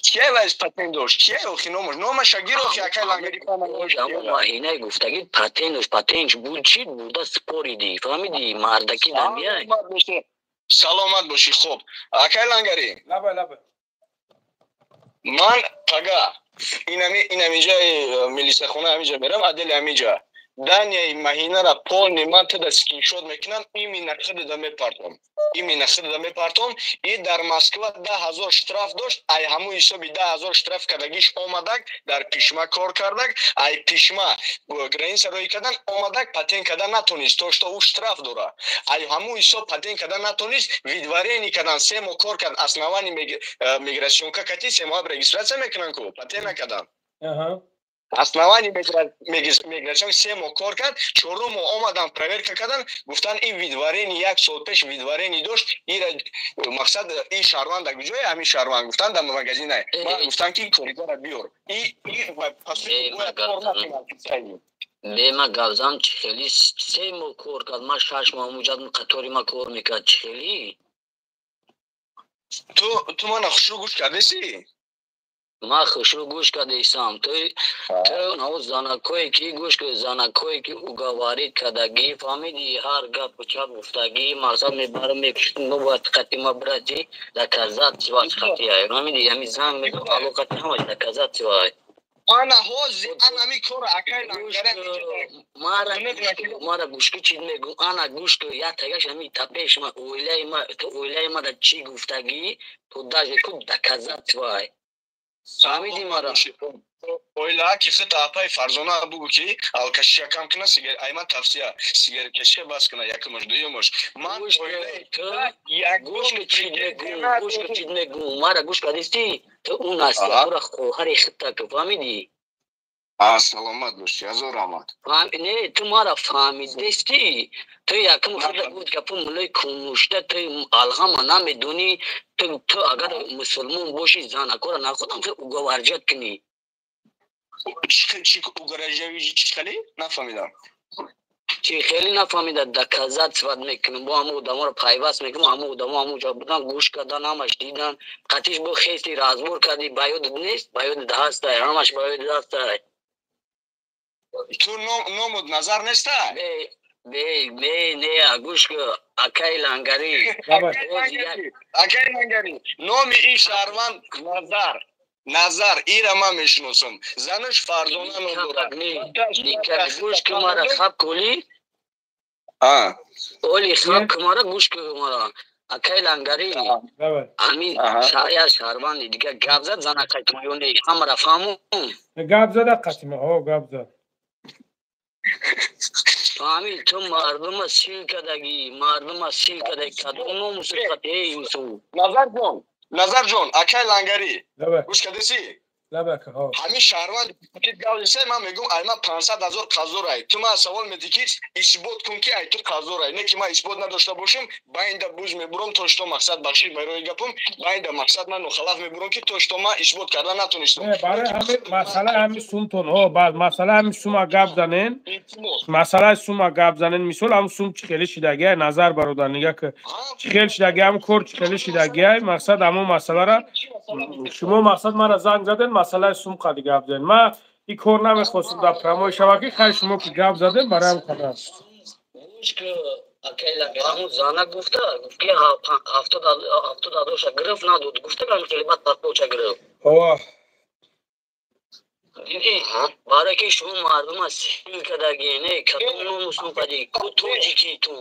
Кие вай патент дошт? Кие охи номаш? Номаша гир охи акай Лангари. Ҳамон Маҳинаи гуфтагӣ патент дошт, патентш буд, чӣ бурда супоридӣ? Фаҳмидӣ? Мардакӣ дамияй. Саломат бошӣ. Хоб, акай Лангари. Лабай, лабай. Ман пага инамиҷаи милисахона ҳамиҷа мерам, отдели ҳамиҷа. Данияи Маҳинара полный ман туда скриншот мекунам, именно худада мепартом. Именно худада мепартом. И дар Москва 10 000 штраф дошт, ай ҳамун ҳисоби 10 000 штраф кардагиш омадак, дар пишма кор кардак, ай пишма граница роӣ кардан омадак, патент кардан натонист, то что ӯ штраф дора. Ай ҳамун ҳисоб патент кардан натонист, выдворение кардан, 3 моҳ кор кард, основание миграционка кати 3 моҳ регистрация мекунанд ку, патент накардан. Основание миграцион 3 моҳ кор кард, чорум моҳ омадан проверка кардан, гуфтан ин выдворение як сол пеш выдворение дошт, ира мақсад ин шаҳрванд дар куҷое? Ҳамин шаҳрванд гуфтан дар магазинае. Ман гуфтан ки коригара биёр. Бояд кор накунад. Бе ма гап занам, чӣ хеле 3 моҳ кор кард? Ман 6 моҳ муҷад қатори ма кор мекард, чӣ хеле? Ту мана хушрӯ гӯш кардеси? Ман хушрӯ гӯш кардаистам. Ту нао занакое ки гӯш кар, занакое ки уговорить кардагӣ, фаҳмидӣ, ҳар гапу чап гуфтагӣ, мақсад мебарам, мекушт, нобояд қати ма бирати, доказательства қатия, фаҳмидӣ, ҳами занг мезанам, алло қати ҳамаш доказательства. Ана ҳози анами кора акай Лангара. Мара гӯш ку, чӣ мегӯм, ана гӯш ку, як тагаш ҳами тапеш ма оилаи ма, ту оилаи ма да чӣ гуфтагӣ, ту даже ку доказательства, фаҳмидӣ мара? Оилаа ки хита апаи Фарзона бугӯ ки алкашиша кам куна, сигар ай ман тавсия, сигареткашиша бас куна, якумаш, дуюмаш ман Гӯш ку, чӣ мегӯм, гӯш ку, чӣ мегӯм, мара гӯш кардистӣ? Ту он астиҳоро хоҳари хита ку, фаҳмидӣ? Саломат бошӣ, ҳазор раҳмат. Не, ту мара фаҳмидестӣ? Ту якум худа гуфт гапу мулои кунушта, ту алҳама намедонӣ. Ту агар мусулмон бошӣ, занакора нахудам хе уговарҷат кунӣ. Чӣ угорожавӣ, чӣ хеле нафаҳмидам. Чи хеле нафаҳмида доказать мекунем, бо ҳамон одаморо пайваст мекунем, ҳамон одамо ҳамон ҷо будан, гӯш кардан, ҳамаш дидан. Қатиш бо хести разбор кардӣ, ба ёдат нест, ба ёдат ҳастай, ҳамаш ба ёдат ҳастай. Ту номуд Назар нестай? Не, не, не, гӯш ку, акаи Лангарӣ. Акаи Лангарӣ, номи ин шаҳрванд Назар. Назар, ира ман мешиносам. Занаш Фарзона ном дорад. Гӯш ку мара, хаб кули? Оли хаб ку мара, гӯш ку мара. Акаи Лангарӣ, ҳамин як шаҳрванди дига гап зад, зана қайтима ё не? Ҳамара фаҳмум? Гап зада қатима, ҳо, гап зад. Фаҳмид, ту мардума сил кардагӣ, мардума сил кардагӣ, кадом номуси қати, эй инсон? Назарҷон, Назарҷон, акай Лангарӣ, гӯш кардеси? Ҳамин шаҳрванд ки гап зад, ман мегӯм, ай ман 500 000 қарздор ай. Ту ман савол медиҳӣ, ки исбот кун, ки ай ту қарздор ай. Не ки ман исбот надошта бошам, байнда буз мебурам, то что мақсад бахшиш барои гапам, байнда мақсад ман нохалаф мебурам, ки то что ман исбот карда натонистам. Барои ҳамин масъалаи ҳамин сумтон, ҳо, баъд масъалаи ҳамин сума гап занен, масъалаи сума гап занен, мисол ҳамин сум чӣ хеле шидагиай, Назар бародар, нигаҳ ки чӣ хел шидагиай, ҳамин кор чӣ хеле шидагиай, мақсад ҳамон масъалара шумо мақсад мара занг заден, масъалаи сум қади гап заден. Ман ин кор намехостам дар прямой шаваки, хайр шумо ки гап задем, барои ҳам қадар. Ҳамун зана гуфта, гуфт ки 70 ҳазорша гирифт, надод. Гуфта ки хеле бад паспортша гирифт. Ҳо. Дидӣ, барои ки шумо мардума сил кардагӣ, не, кадом номусум кардӣ, ку тоҷикӣ ту.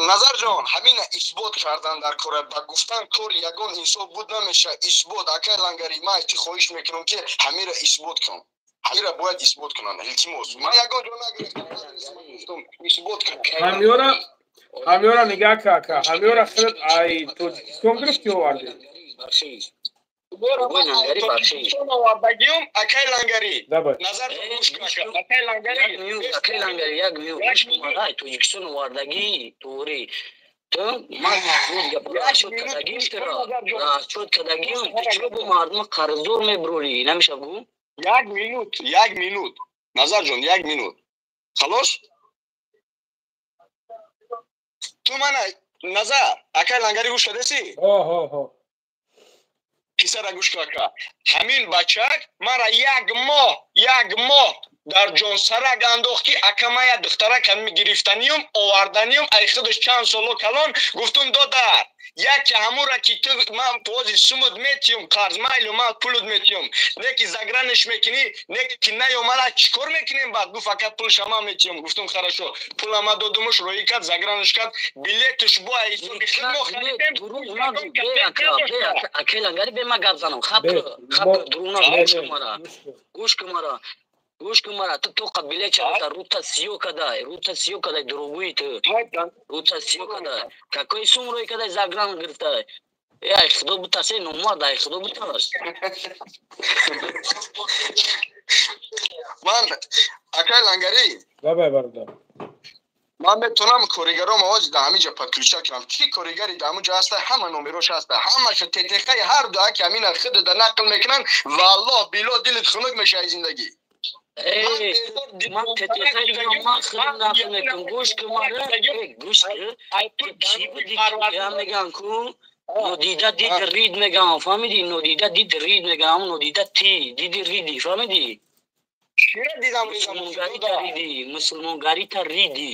Назарҷон, ҳамина исбот кардан дар кора, ба гуфтан кор ягон инсон буд намешавад. Исбот, акай Лангарӣ, ман ти хоҳиш мекунам, ки ҳамира исбот кун. Ҳамира бояд исбот кунанд, илтимос. Ман ягон ҷо нагирифтам, исбот кун. Ҳамёра, ҳамёра нигаҳ ка, ака, ҳамёра худат ай Тоҷикистон гирифтӣ овардӣ? Овардагиюм, акай Лангарӣ. Назар гӯш кун, акай Лангарӣ. Акай Лангарӣ, як минут гӯш кун, ай Тоҷикистон овардагӣ, туғри. Ту ман расчёт кардагим туро, расчёт кардагим, ту чиро бо мардума қарздор мебурӣ, намешавад гӯ? Як минут, як минут. Назарҷон, як минут. Халос? Ту мана, Назар, акай Лангарӣ гӯш кардеси? Ҳо, ҳо, ҳо. Писара гӯш кун, ака. Ҳамин бачак мара як моҳ дар ҷонсарак андохт, ки ака ман як духтарак ҳами гирифтаниюм, оварданиюм, ай худаш чанд соло калон, гуфтум додар, яке ҳамура ки ту ман пози сумуд метиюм, қарз майлу ман пулуд метиюм, не ки заграниш мекунӣ, не ки наёмара чӣ кор мекунем баъд? Гуфт ака пулша ман метиюм. Гуфтум хорошо, пула ман додумуш, роӣ кард, заграниш кард, билетуш бо ай ҳисоби худ мо харидем. Акай Лангарӣ, бе ман гап занам. Хаб хаб, дурӯғ нагӯ, гӯш кун мара. Гӯш кун мара. Гӯш кун мара, ту тоқа билет чарта, рута сиё кадай, рута сиё кадай, дурӯғгӯи ту. Рута сиё кадай. Какой сум рӯй кадай, загран гирифтай. Э, ай худо бутарс, эй номард, ай худо бутарс. Ман, акай Лангарӣ. Давай, бародар. Ман метавонам коригаром овози дар ҳамин ҷо подключа кунам. Чӣ коригари дар ҳамун ҷо ҳаста, ҳама номерош ҳаста, ҳамаша ттхи ҳар ду аки ҳамина худ да нақл мекунанд, валлоҳ било дилит хунук мешавад зиндагӣ. Ман ттхи ман худам нақл мекунам. Гӯш кун мара, гӯш кун. Чӣ буди? Я мегӯям ку, нодида дид рид мегӯям, фаҳмидӣ? Нодида дид рид мегӯям, нодида ти диди риди, фаҳмидӣ? Чира дидам ридам? Мусулмонгарита риди, мусулмонгарита риди.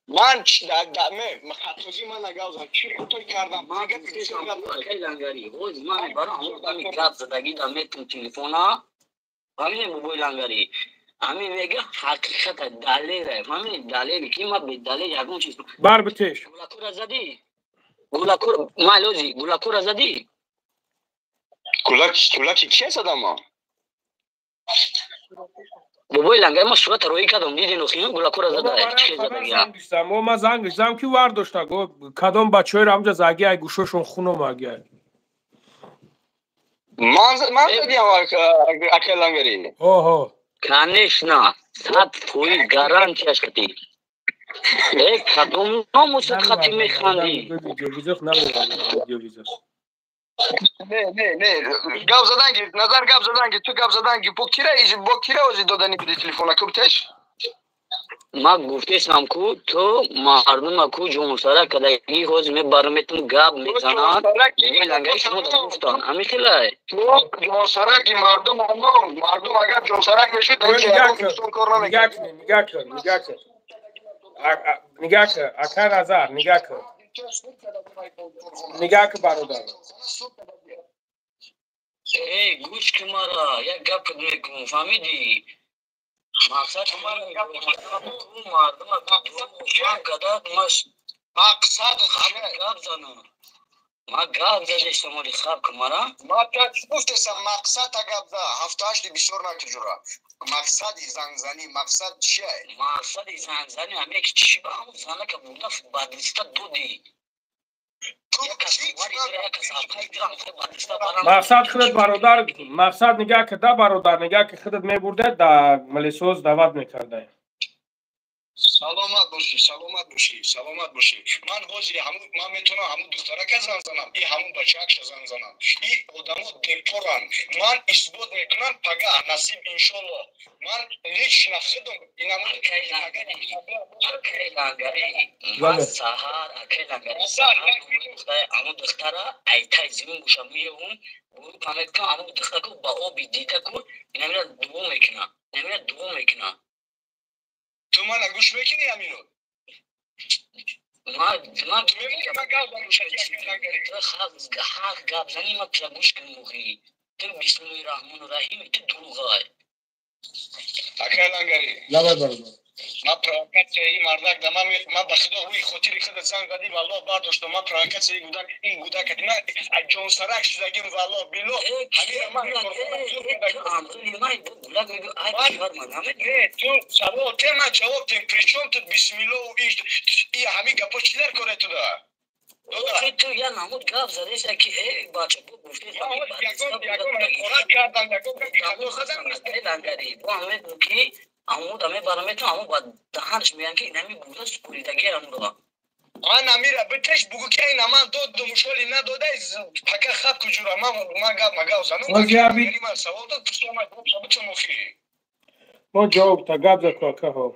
Ман хатогӣ ман нагавзам, чӣ хатои кардам? Акай Лангарӣ, ҳоз ман барои ҳамон одами гап задагӣ да метум телефона, фаҳмидӣ, бобои Лангарӣ? Ҳамин мега ҳақиқата далера, фаҳмидӣ? Далели ки ман бедалел ягон чиз. Бар битеш. Гулакура задӣ? Гулакур, майлози, гулакура задӣ? Гулак, гулаки кия задам ман? Бобои Лангари, ман сурата роӣ кардам, дидин охи, гулакура зада, чӣ задагия? Мо ман занг зам ки вардошта, го кадом бачаҳоро ҳамҷа заги, ай гӯшошон хун омаги. Ман задиам, акай Лангарӣ? Ҳо, ҳо. Конечно, 100% гарантияш кати. Э, кадом номусат хати механдӣ? Видеовизох намевард, видеовизох. Не, не, не, гап задан гирифт, Назар гап задан гирифт, ту гап задан гирифт. Бо кира, бо кира ози додани буди телефона, кубтеш? Ма гуфтесам ку то мардума ку ҷонсара кадаги ҳозир мебараметум гап мезанад. Лангари шумо да гуфтан ами хелай. То ҷонсараки мардум, мардум агар ҷонсарак мешуд, кор намекард. Нигаҳ кун, нигаҳ кун, нигаҳ кун, ака Назар, нигаҳ кун, нигаҳ кун, бародар. Эй, гӯш кун мара, як гап мекунам, фаҳмидӣ? Мақсад мардума када мақсад гап занам. Ма гап задестам, оли хаб кун мара. Ма гуфтесам мақсада гап за, ҳафту ҳашти бисёр накиҷура. Мақсади зангзанӣ, мақсад чия? Мақсади зангзанӣ ҳаме ки чӣ ба ҳамун занака бурда бадиста додӣ. Мақсад худат бародар, мақсад нигаҳ када бародар, нигаҳ ки худат мебурда да милисоз даъват мекардай. Саломат бошӣ, саломат бошӣ, саломат бошӣ. Ман ҳозир ҳамун, ман метавонам ҳамун духтарака зан занам, и ҳамун бачаакша зан занам. И одамо депоран. Ман исбот мекунам пага насиб иншолло. Ман лично худам инамун акай лангари, ман саҳар акай лангари саҳар ҳамун духтара айтай зимин гӯша меёвум, гурӯҳ мекунам, ҳамун духтаку ба оби дида ку инамира дуо мекунам, инамира дуо мекунам. Ту мана гӯш мекунӣ амино? Ҳақ гап занӣ, ма тура гӯш кун мухӣ. Ту бисмиллоҳи раҳмони раҳим, ту дурӯғай. Акай лангари. Лабай бародар. Ма провокатсияи мардак да ма ба худо рӯи хотири худат занг задӣ, валлоҳ бардоштам. Ма провокатсияи гудак ин гудака ма ҷонсарак шудагим, валлоҳ било ҳамира ман ту савол те ман ҷавоб тем. Причём тут бисмиллоҳ и ҳами гапо чӣ дар коре туда? Ту я намуд гап задеса ки э бача бо гуфте ягон кардам, ягон гапи хато задам. Лангари бо ҳаме ки аму да мебараметам, аму ба даҳанаш мегӯянд ки инами бурда супуридагӣ амуро. Ман амира битеш бугу ки ина ман додум, ушоли надодай, пака хаб куҷура. Ман гап магав занум. Ман савол дод, пурсам, ман ҷавоб битун охи. Мо ҷавоб та гап за ку ака ҳо.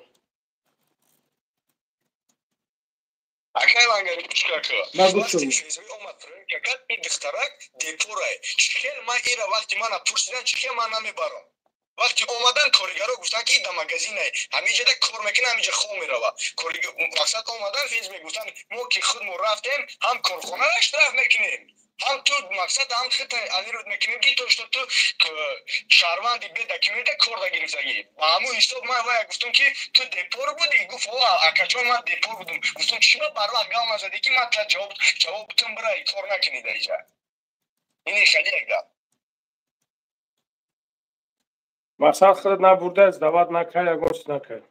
Акай лангари гӯш ку ака. Ма гӯш кун. Омад проверка кард, ин духтарак депорай. Чӣ хел ман ира вақти мана пурсидан, чӣ хел ман намебарам? Вақти омадан коригаро гуфтанд ки да магазинай ҳамиҷада кор мекунад, ҳамиҷа хоб мерава. Мақсад омадан физ мегуфтанд мо ки худмо рафтем, ҳам корхонаро штраф мекунем, ҳам ту мақсад ҳам худта алируд мекунем ки то что ту шаҳрванди бе документа кор дагирифтагӣ. Ба ҳамун ҳисоб ман вая гуфтам ки ту депор будӣ? Гуфт о акаҷон ман депор будум. Гуфтам чӣ ба барвақт гап назадӣ ки ман та ҷавоб бутум бирай кор накунӣ дар иҷа. Ини хеле як гап. Мақсад худат набурдааст, даъват накард, ягон чиз накард.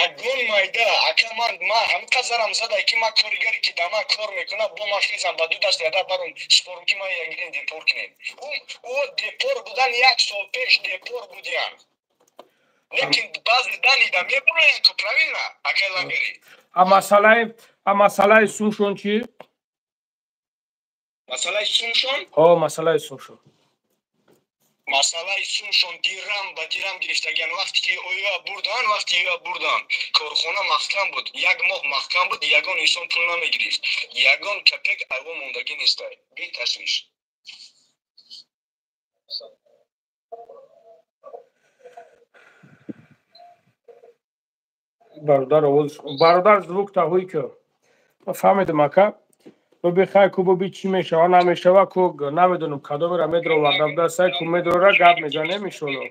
Ягон майда ака ман ҳамин қадр задай ки ман коригаре ки дар ман кор мекунад, бо ман хезам ба ду даст яда барум спорум ки ман ягирем депор кунем. Ӯ депор будан як сол пеш депор будиян. Лекин баъзе данида мебуроянд ку правильно акай лангари. А масъалаи сумшон чӣ? Масъалаи сумшон? Ҳо, масъалаи сумшон. Масъалаи сумшон дирам ба дирам гирифтагиан. Вақте ки оя бурдан, вақте оя бурдан, корхона маҳкам буд, як моҳ маҳкам буд, ягон инсон пул намегирифт, ягон капек айво мондагӣ нестай, беташвиш. Бародар овоз, бародар звук таҳуй ку. Ма фаҳмидам ака. Буби хай ку буби чӣ мешава намешава ку намедонам кадомера медроварда буда сай ку медрора гап мезанем иншолло.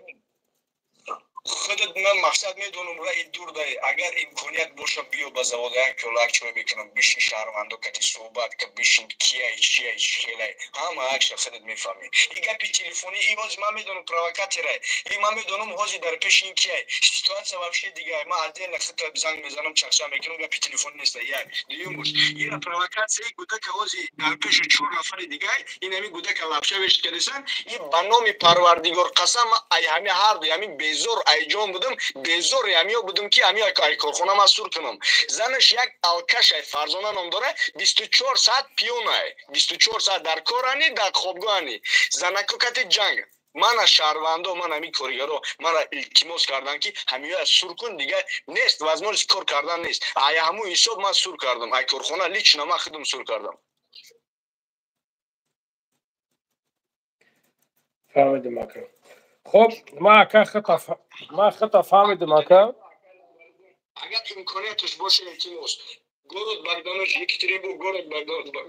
Худат ман мақсад медонам раи дур дай, агар имконият боша биё ба завода як пиёла як чой мекунам, бишин шаҳрвандо кати суҳбат ка, бишин кияй чияй чӣ хелай, ҳама акша худат мефаҳмӣ. И гапи телефонӣ и ҳозир ман медонам провокаторай, и ман медонам ҳозир дар пеши ин кияй, ситуация вообще дигар. Ман отдельно худта занг мезанам, чақчақ мекунам, гапи телефонӣ неста. Як дуюм бош ира провокатсияи гудака ҳозир дар пеши чор нафари дигар инами гудака лапша вешт кардесан. И ба номи Парвардигор қасам, ай ҳами ҳарду ҳами безор айҷон будам, безор ҳамиё будам ки ҳамиё ай корхона ман сур кунам. Занаш як алкаш ай Фарзона ном дора, 24 соат пиёнай, 24 соат дар корани, дар хобгоҳани. Занако кати ҷанг. Мана шаҳрвандо, ман ҳамин коригаро мана илтимос карданд, ки ҳамиёя сур кун, дигар нест, возможность кор кардан нест. Ая ҳамун ҳисоб ман сур кардам. Ай корхона лично ман худам сур кардам. Фаҳмидим, ака. Хоб, ман ака хата фаҳмидим, ака. Агар имконияташ боша, илтимос, город Богданович, Екатеринбург,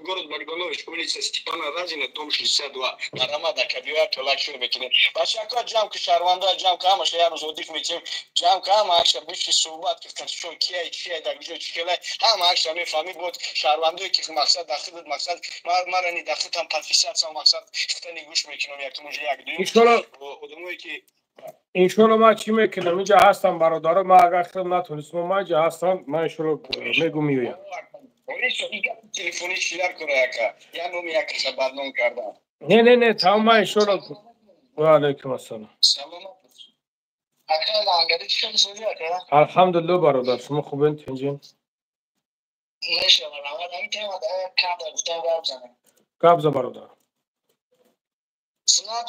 город Богданович, улица Степана Разина, дом 62. Марҳамат, ака, биёяд, толак шур мекунем. Бачако ҷамъ ки, шаҳрванда ҷамъ ки, ҳамаша як рӯз одих метиҳем, ҷамъ ки, ҳама аша биши суҳбат ки, чон кияй, чияй, дар куҷо чӣ келай, ҳама аша мефаҳмӣ. Бод шаҳрвандое ки мақсад дахил мақсад марани дахилтам подписаться, мақсад хитани гӯш мекунам, якумуҷа як дуюм одамое ки Иншолло, ман чӣ мекунам, инҷа ҳастам, бародаро. Ман агар хелм натонистам, ман инҷа ҳастам, ман иншолло мегум, меоям. Телефони чилар кора, ака, я номи якаса бадном кардам. Не, не, не, тамом, ман иншолло. Ва алайкум ассалом. Алҳамдулилло, бародар, шумо хубен, тинҷин? Гап за, бародар. Сунат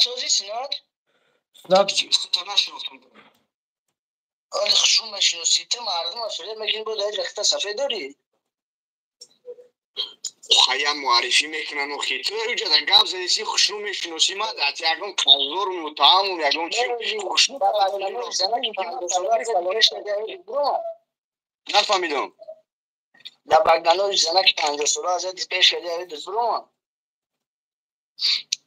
оли хушум мешиносӣ, ту мардума фиреб мекунӣ, бо дар рехта сафед дорӣ. Хая муаррифӣ мекунанд, охи ту уҷада гап задеси, хушрӯ мешиносӣ, ман ягон қарздору муттаҳамум, ягон чи нафаҳмидам. Дар Богданович занаки 50-сола азади пеш кади ави дузбуромад.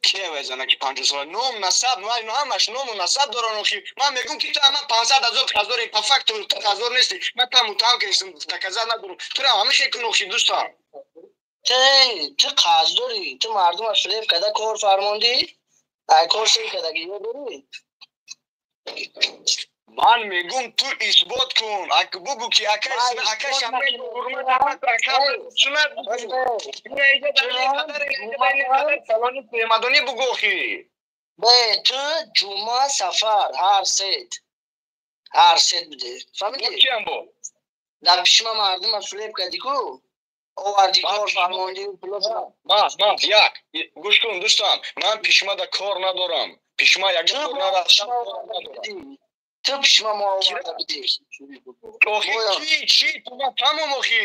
Кия вай занаки 50-сола? Ном, насаб, ҳамаш ному насаб доран, охи. Ман мегӯм, ки ту ама 500 000 қарздори, по факту ту қарздор нести. Ман та муттаҳам кардистам, доказать надорам. Тура ҳамеша кун, охи, дӯстам. Ту қарздорӣ, ту мардума фиреб карда кор фармондӣ, ай кор сир кардагӣ ё дорӣ. Ман мегӯм, ту исбот кун, бугӯ, ки акашам. Сунат бугӯ, охи. Бе, ту ҷума, сафар ҳар сет, ҳар сет буде, фаҳмидӣ? Чиам бо? Дар пишма мардума фиреб кардӣ ку, оварди, кор фармондӣ. Мас, мас, як гӯш кун, дӯстам, ман пишмада кор надорам, пишма ягон кор нарафтам. Ту пишма мо оварда будӣ. Охи, чи чи тамом, охи.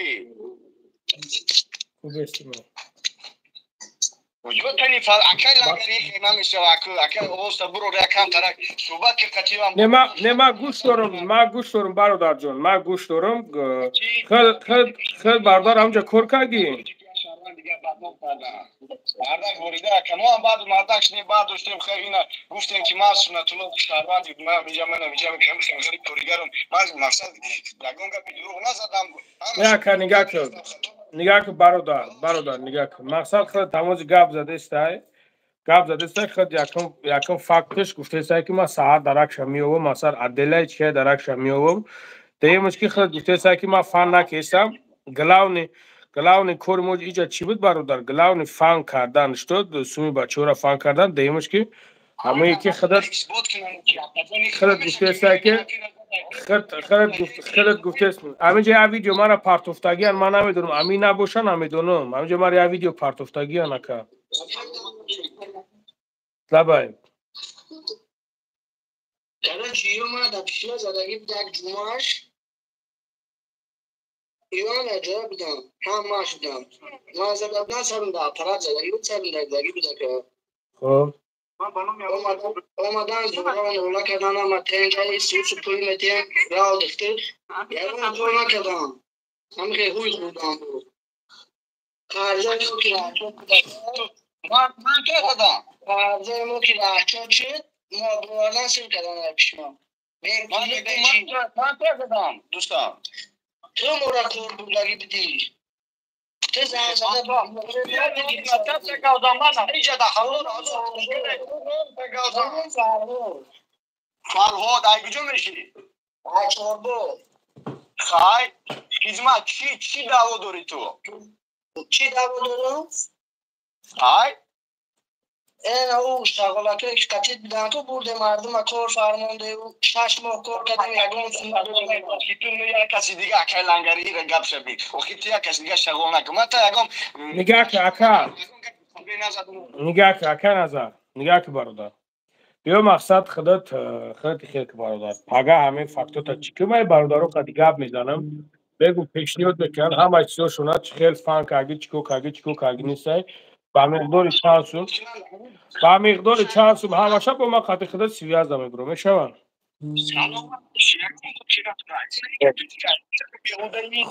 Тани акай лагари намешава, акай овозта буро, якам тарак суҳбат ки қативам. Не, ман гӯш дорам, ман гӯш дорам, бародарҷон, ман гӯш дорам. Хел, бародар, ҳамҷа кор кардӣ? Мардак ворида, ака, мо ҳам баъду мардак шудем, баъд доштем. Хел ина гуфтем, ки ман Сунатулло шаҳрванди, ман инҷа, манам инҷа хеле коригарам, ман мақсад ягон гапи дурӯғ назадам. Не, ака, нигаҳ кун, нигаҳ кун, бародар, бародар, нигаҳ кун. Мақсад хел тамози гап задестай, гап задестай, худ якум фактш гуфтестай, ки ман саҳар даракша меёвам, масалан, отделяи чия даракша меёвам. Дуюмаш, ки худ гуфтестай, ки ман фан накестам. Главный кори мо иҷа чӣ буд, бародар? Главный фан кардан, что суми бачаҳоро фан кардан. Дуюмаш, ки ҳамае ки худат гуфтестай, ки худат гуфтест, ҳаминҷа як видео мара партофтагиян, ман намедонам, амин набоша, намедонам, ҳаминҷа мара як видео партофтагиян, ака, лабай. Короче, ё ман дар пишма задагӣ буд, як ҷумъаш иван ҷоя будам, ҳамаш будам. Ман зада будам, сарм дар аппарат задагӣ буд, сарм дагӣ буд, ака. Хоб. Омадан, зӯрон рола кардан, ама тенҷаи сусу пул метиҳем, рао дихтир, ягон кор накардам. Ҳамихе ҳуй хӯрдам буд. Қарзаи мо ки раҳчот Ман ке задам? Қарзаи мо ки раҳчот шуд, мо бовардан сир кардан дар пишма. Ман ке задам, дӯстам? Ту мора кор бурдагӣ будӣ. Ту занг зада. Ман Фарҳод, ай куҷо мешӣ? Ай Чорбо. Хай, хизмат, чӣ даъво дорӣ ту? Чӣ даъво дорам? Хай. Эн ӯ шағолакое ки қатид буданд, ку бурде мардума кор фармонде, 6 моҳ кор кардем, ягон сум. Ту як каси дига, акай лангари, ира гап шаби. Охи, ту як каси дига шағол накун. Ман та ягон Нигаҳ кун, ака. Нигаҳ кун, ака Назар. Нигаҳ кун, бародар. Биё мақсад худат худат хел ки бародар. Пага ҳамин фактота чӣ ки ман бародаро қади гап мезанам. Бегу пешниҳод мекунанд ҳама чизошона чӣ хел фан карги, чӣ кор карги, чӣ кор карги нестай. Ба миқдори чанд сум, ба миқдори чанд сум ҳамаша бо ман қати худат связь мебурам. Мешаванд?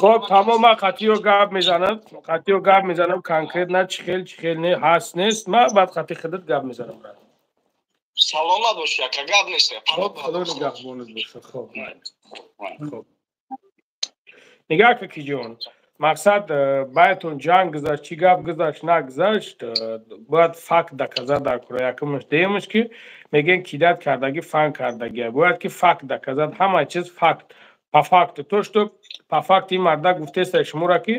Хоб тамом ман қатиё гап мезанам, қатиё гап мезанам конкретно чӣ хел не ҳаст нест, ман баъд қати худат гап мезанам. Саломат бошӣ ака, гап нест. Хоб худо нигаҳбонат бошад. Хоб. Хоб. Нигаҳ ка киҷон. Мақсад баъдтон ҷанг гузашт, чӣ гап гузашт, нагузашт, бояд факт доказать дар кора. Якумаш дуюмаш ки мегӯянд кидат кардагӣ, фан кардагӣ. Бояд ки факт доказать, ҳама чиз факт. По факту. То что по факту ин мардак гуфтеста шуморо ки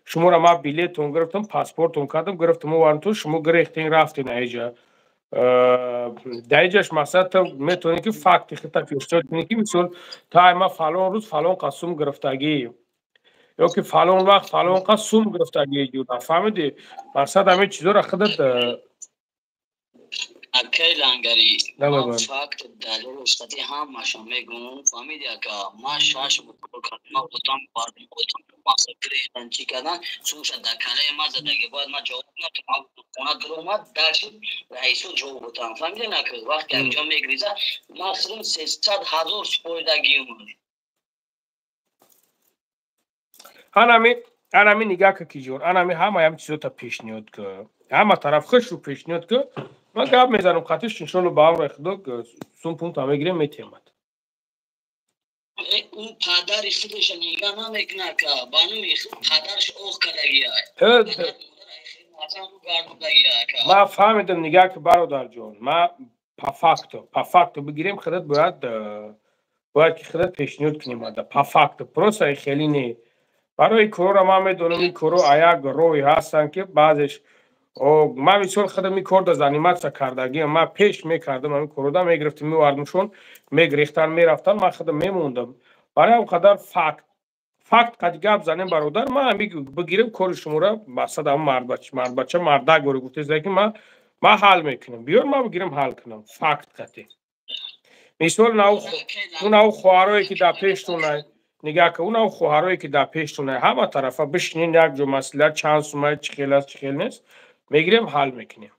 шуморо ман билетон гирифтам, паспортон кардам, гирифтам овардам ту, шумо гирехтен рафтен аиҷа. Дар иҷаш мақсад ту метавонӣ ки факти худта пешниҳод кунӣ ки мисол та ман фалон рӯз фалон қад сум гирифтагӣ ё ки фалон вақт фалон қад сум гирифтагӣ ҷуда. Фаҳмидӣ? Мақсад ҳамин чизоро худат Акай Лангари, ман факт далел устати ҳамаша мегӯм. Фаҳмиди ака, ман шаш кор кардам, ман одам бардам, одам мақсад гирифтан, чӣ кардан, сумша дар калаи ман задаги, бояд ман ҷавоб натам, ман хона дуромад, дальше раисо ҷавоб бутам. Фаҳмиди ака, вақте якҷо мегириза, ман худам 300 000 супоридагиам. Анами нигаҳ ка киҷон, анами ҳамаям чизота пешниҳод ка. Ҳама тараф худшу пешниҳод ка. Ман гап мезанам қатиш иншолло ба амри худо сум пункта мегирем метемад. Ӯ падари худашо нигаҳ намекунад ка, ба номи худ падараш оғ кардагиай. Ман фаҳмидам нигаҳ ки бародарҷон, ман по факту бигирем худат бояд ки худат пешниҳод кунем ада по факту. Просто хеле не. Барои корро ман медонам ин корро аяк роҳи ҳастанд ки баъзеш ман мисол худам ин корда заниматься кардагиам, ман пеш мекардам ҳамин коррода мегирифтам меовардамшон, мегирехтан мерафтан, ман худам мемондам. Барои ҳам қадар факт қад гап занем бародар, ман ҳами бигирем кори шуморо мақсад ҳам мардбача мардак бори гуфтеста ки ман ҳал мекунам. Биёр ман бигирем ҳал кунам. Факт қати. Мисол унав хоҳарое ки дар пештонай нигаҳ ка, унав хоҳарое ки дар пештонай ҳама тарафа бишинен як ҷо маслиҳат чанд сумай чӣ хел аст чӣ хел нест мегирем ҳал мекунем.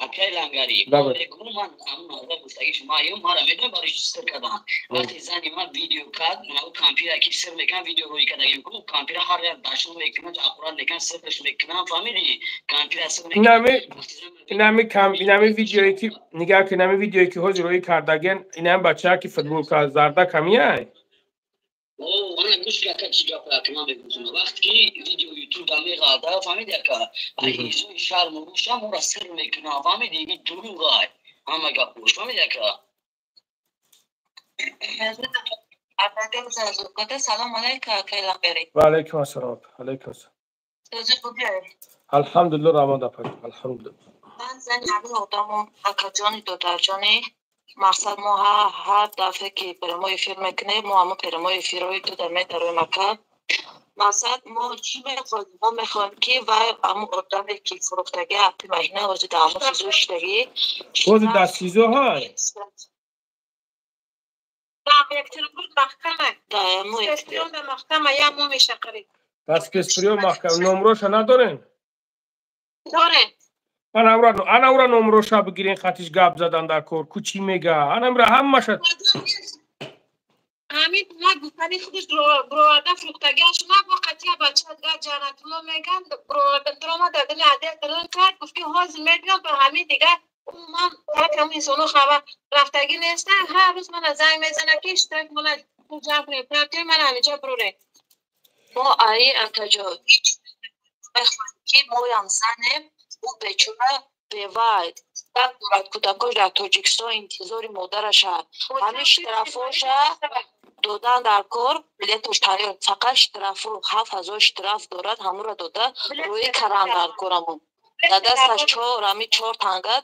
Акай Лангари, мегӯм ман ҳамун мавзӯъ гуфтагиш маём мара медонам барои чӣ сир кардам. Вақте зани ман видео кард, ӯ компютер ки сир мекунам видео рӯй кардагим, ку компютер ҳар як дашном мекунам, аккурат мекунам, сирш мекунам, фаҳмидӣ? Компютер сир мекунам. Инами видеое ки нигаҳ ки инами видеое ки ҳозир рӯй кардаген, инам бача ки футболка зарда камияй. Ана гӯш ака чӣ гап ака ман мегӯям. Вақте ки видео ютуб да меғалта, фаҳмиди ака, ҳизои шарму рӯша моро сир мекунам, фаҳмиди? Ин дурӯғай. Ҳама гап гӯш, фаҳмиди ака? Салом алейка, акай Лангари. Ва алейкум ассалом. Алейкум ассалом. Алҳамдулиллоҳ раҳмат апа. Алҳамдулиллоҳ. Ман зани ҳамин одамам, акаҷони додарҷони. Мақсад мо ҳар дафъе ки прямой эфир мекунем, мо ҳамон прямой эфирҳои ту дар медароем ака. Мақсад мо чӣ мехоҳем? Мо мехоҳем ки вай ҳамон одаме ки фурӯхтагӣ ҳаққи маҳина ҳозир дар ҳамон СИЗО шидагӣ. Ҳозир дар СИЗО ҳаст? Дар спецприём маҳкама. Номроша надорем? Дорем. Ана ура номроша бигирен хатиш гап задан дар кор. Ку чӣ мега? Ана ура ҳамаша. Ҳамин ма гуфтани худаш бироварда фурӯхтагиаш ма бо қатия бача дигар ҷанатулло меган бироварда дар дили адел дарун кард, гуфт ки ҳозир мебиём ба ҳамин дигар умуман тарк ҳамин инсоно хабар рафтагӣ нестан. Ҳар рӯз мана занг мезана ки иштирок мана пул ҷамъ кунем, партиёи мана ҳаминҷа бирорем. Мо аи акаҷо мехоҳем ки моям занем, ӯ бечора бевай дар дорад кӯдакош дар Тоҷикистон интизори модараша. Ҳамин штрафоша додан дар кор, билетош тайёр, фақат штрафо 7000 штраф дорад, ҳамура дода рӯи каран дар корамон. Дар дасташ ҳамин 4 танга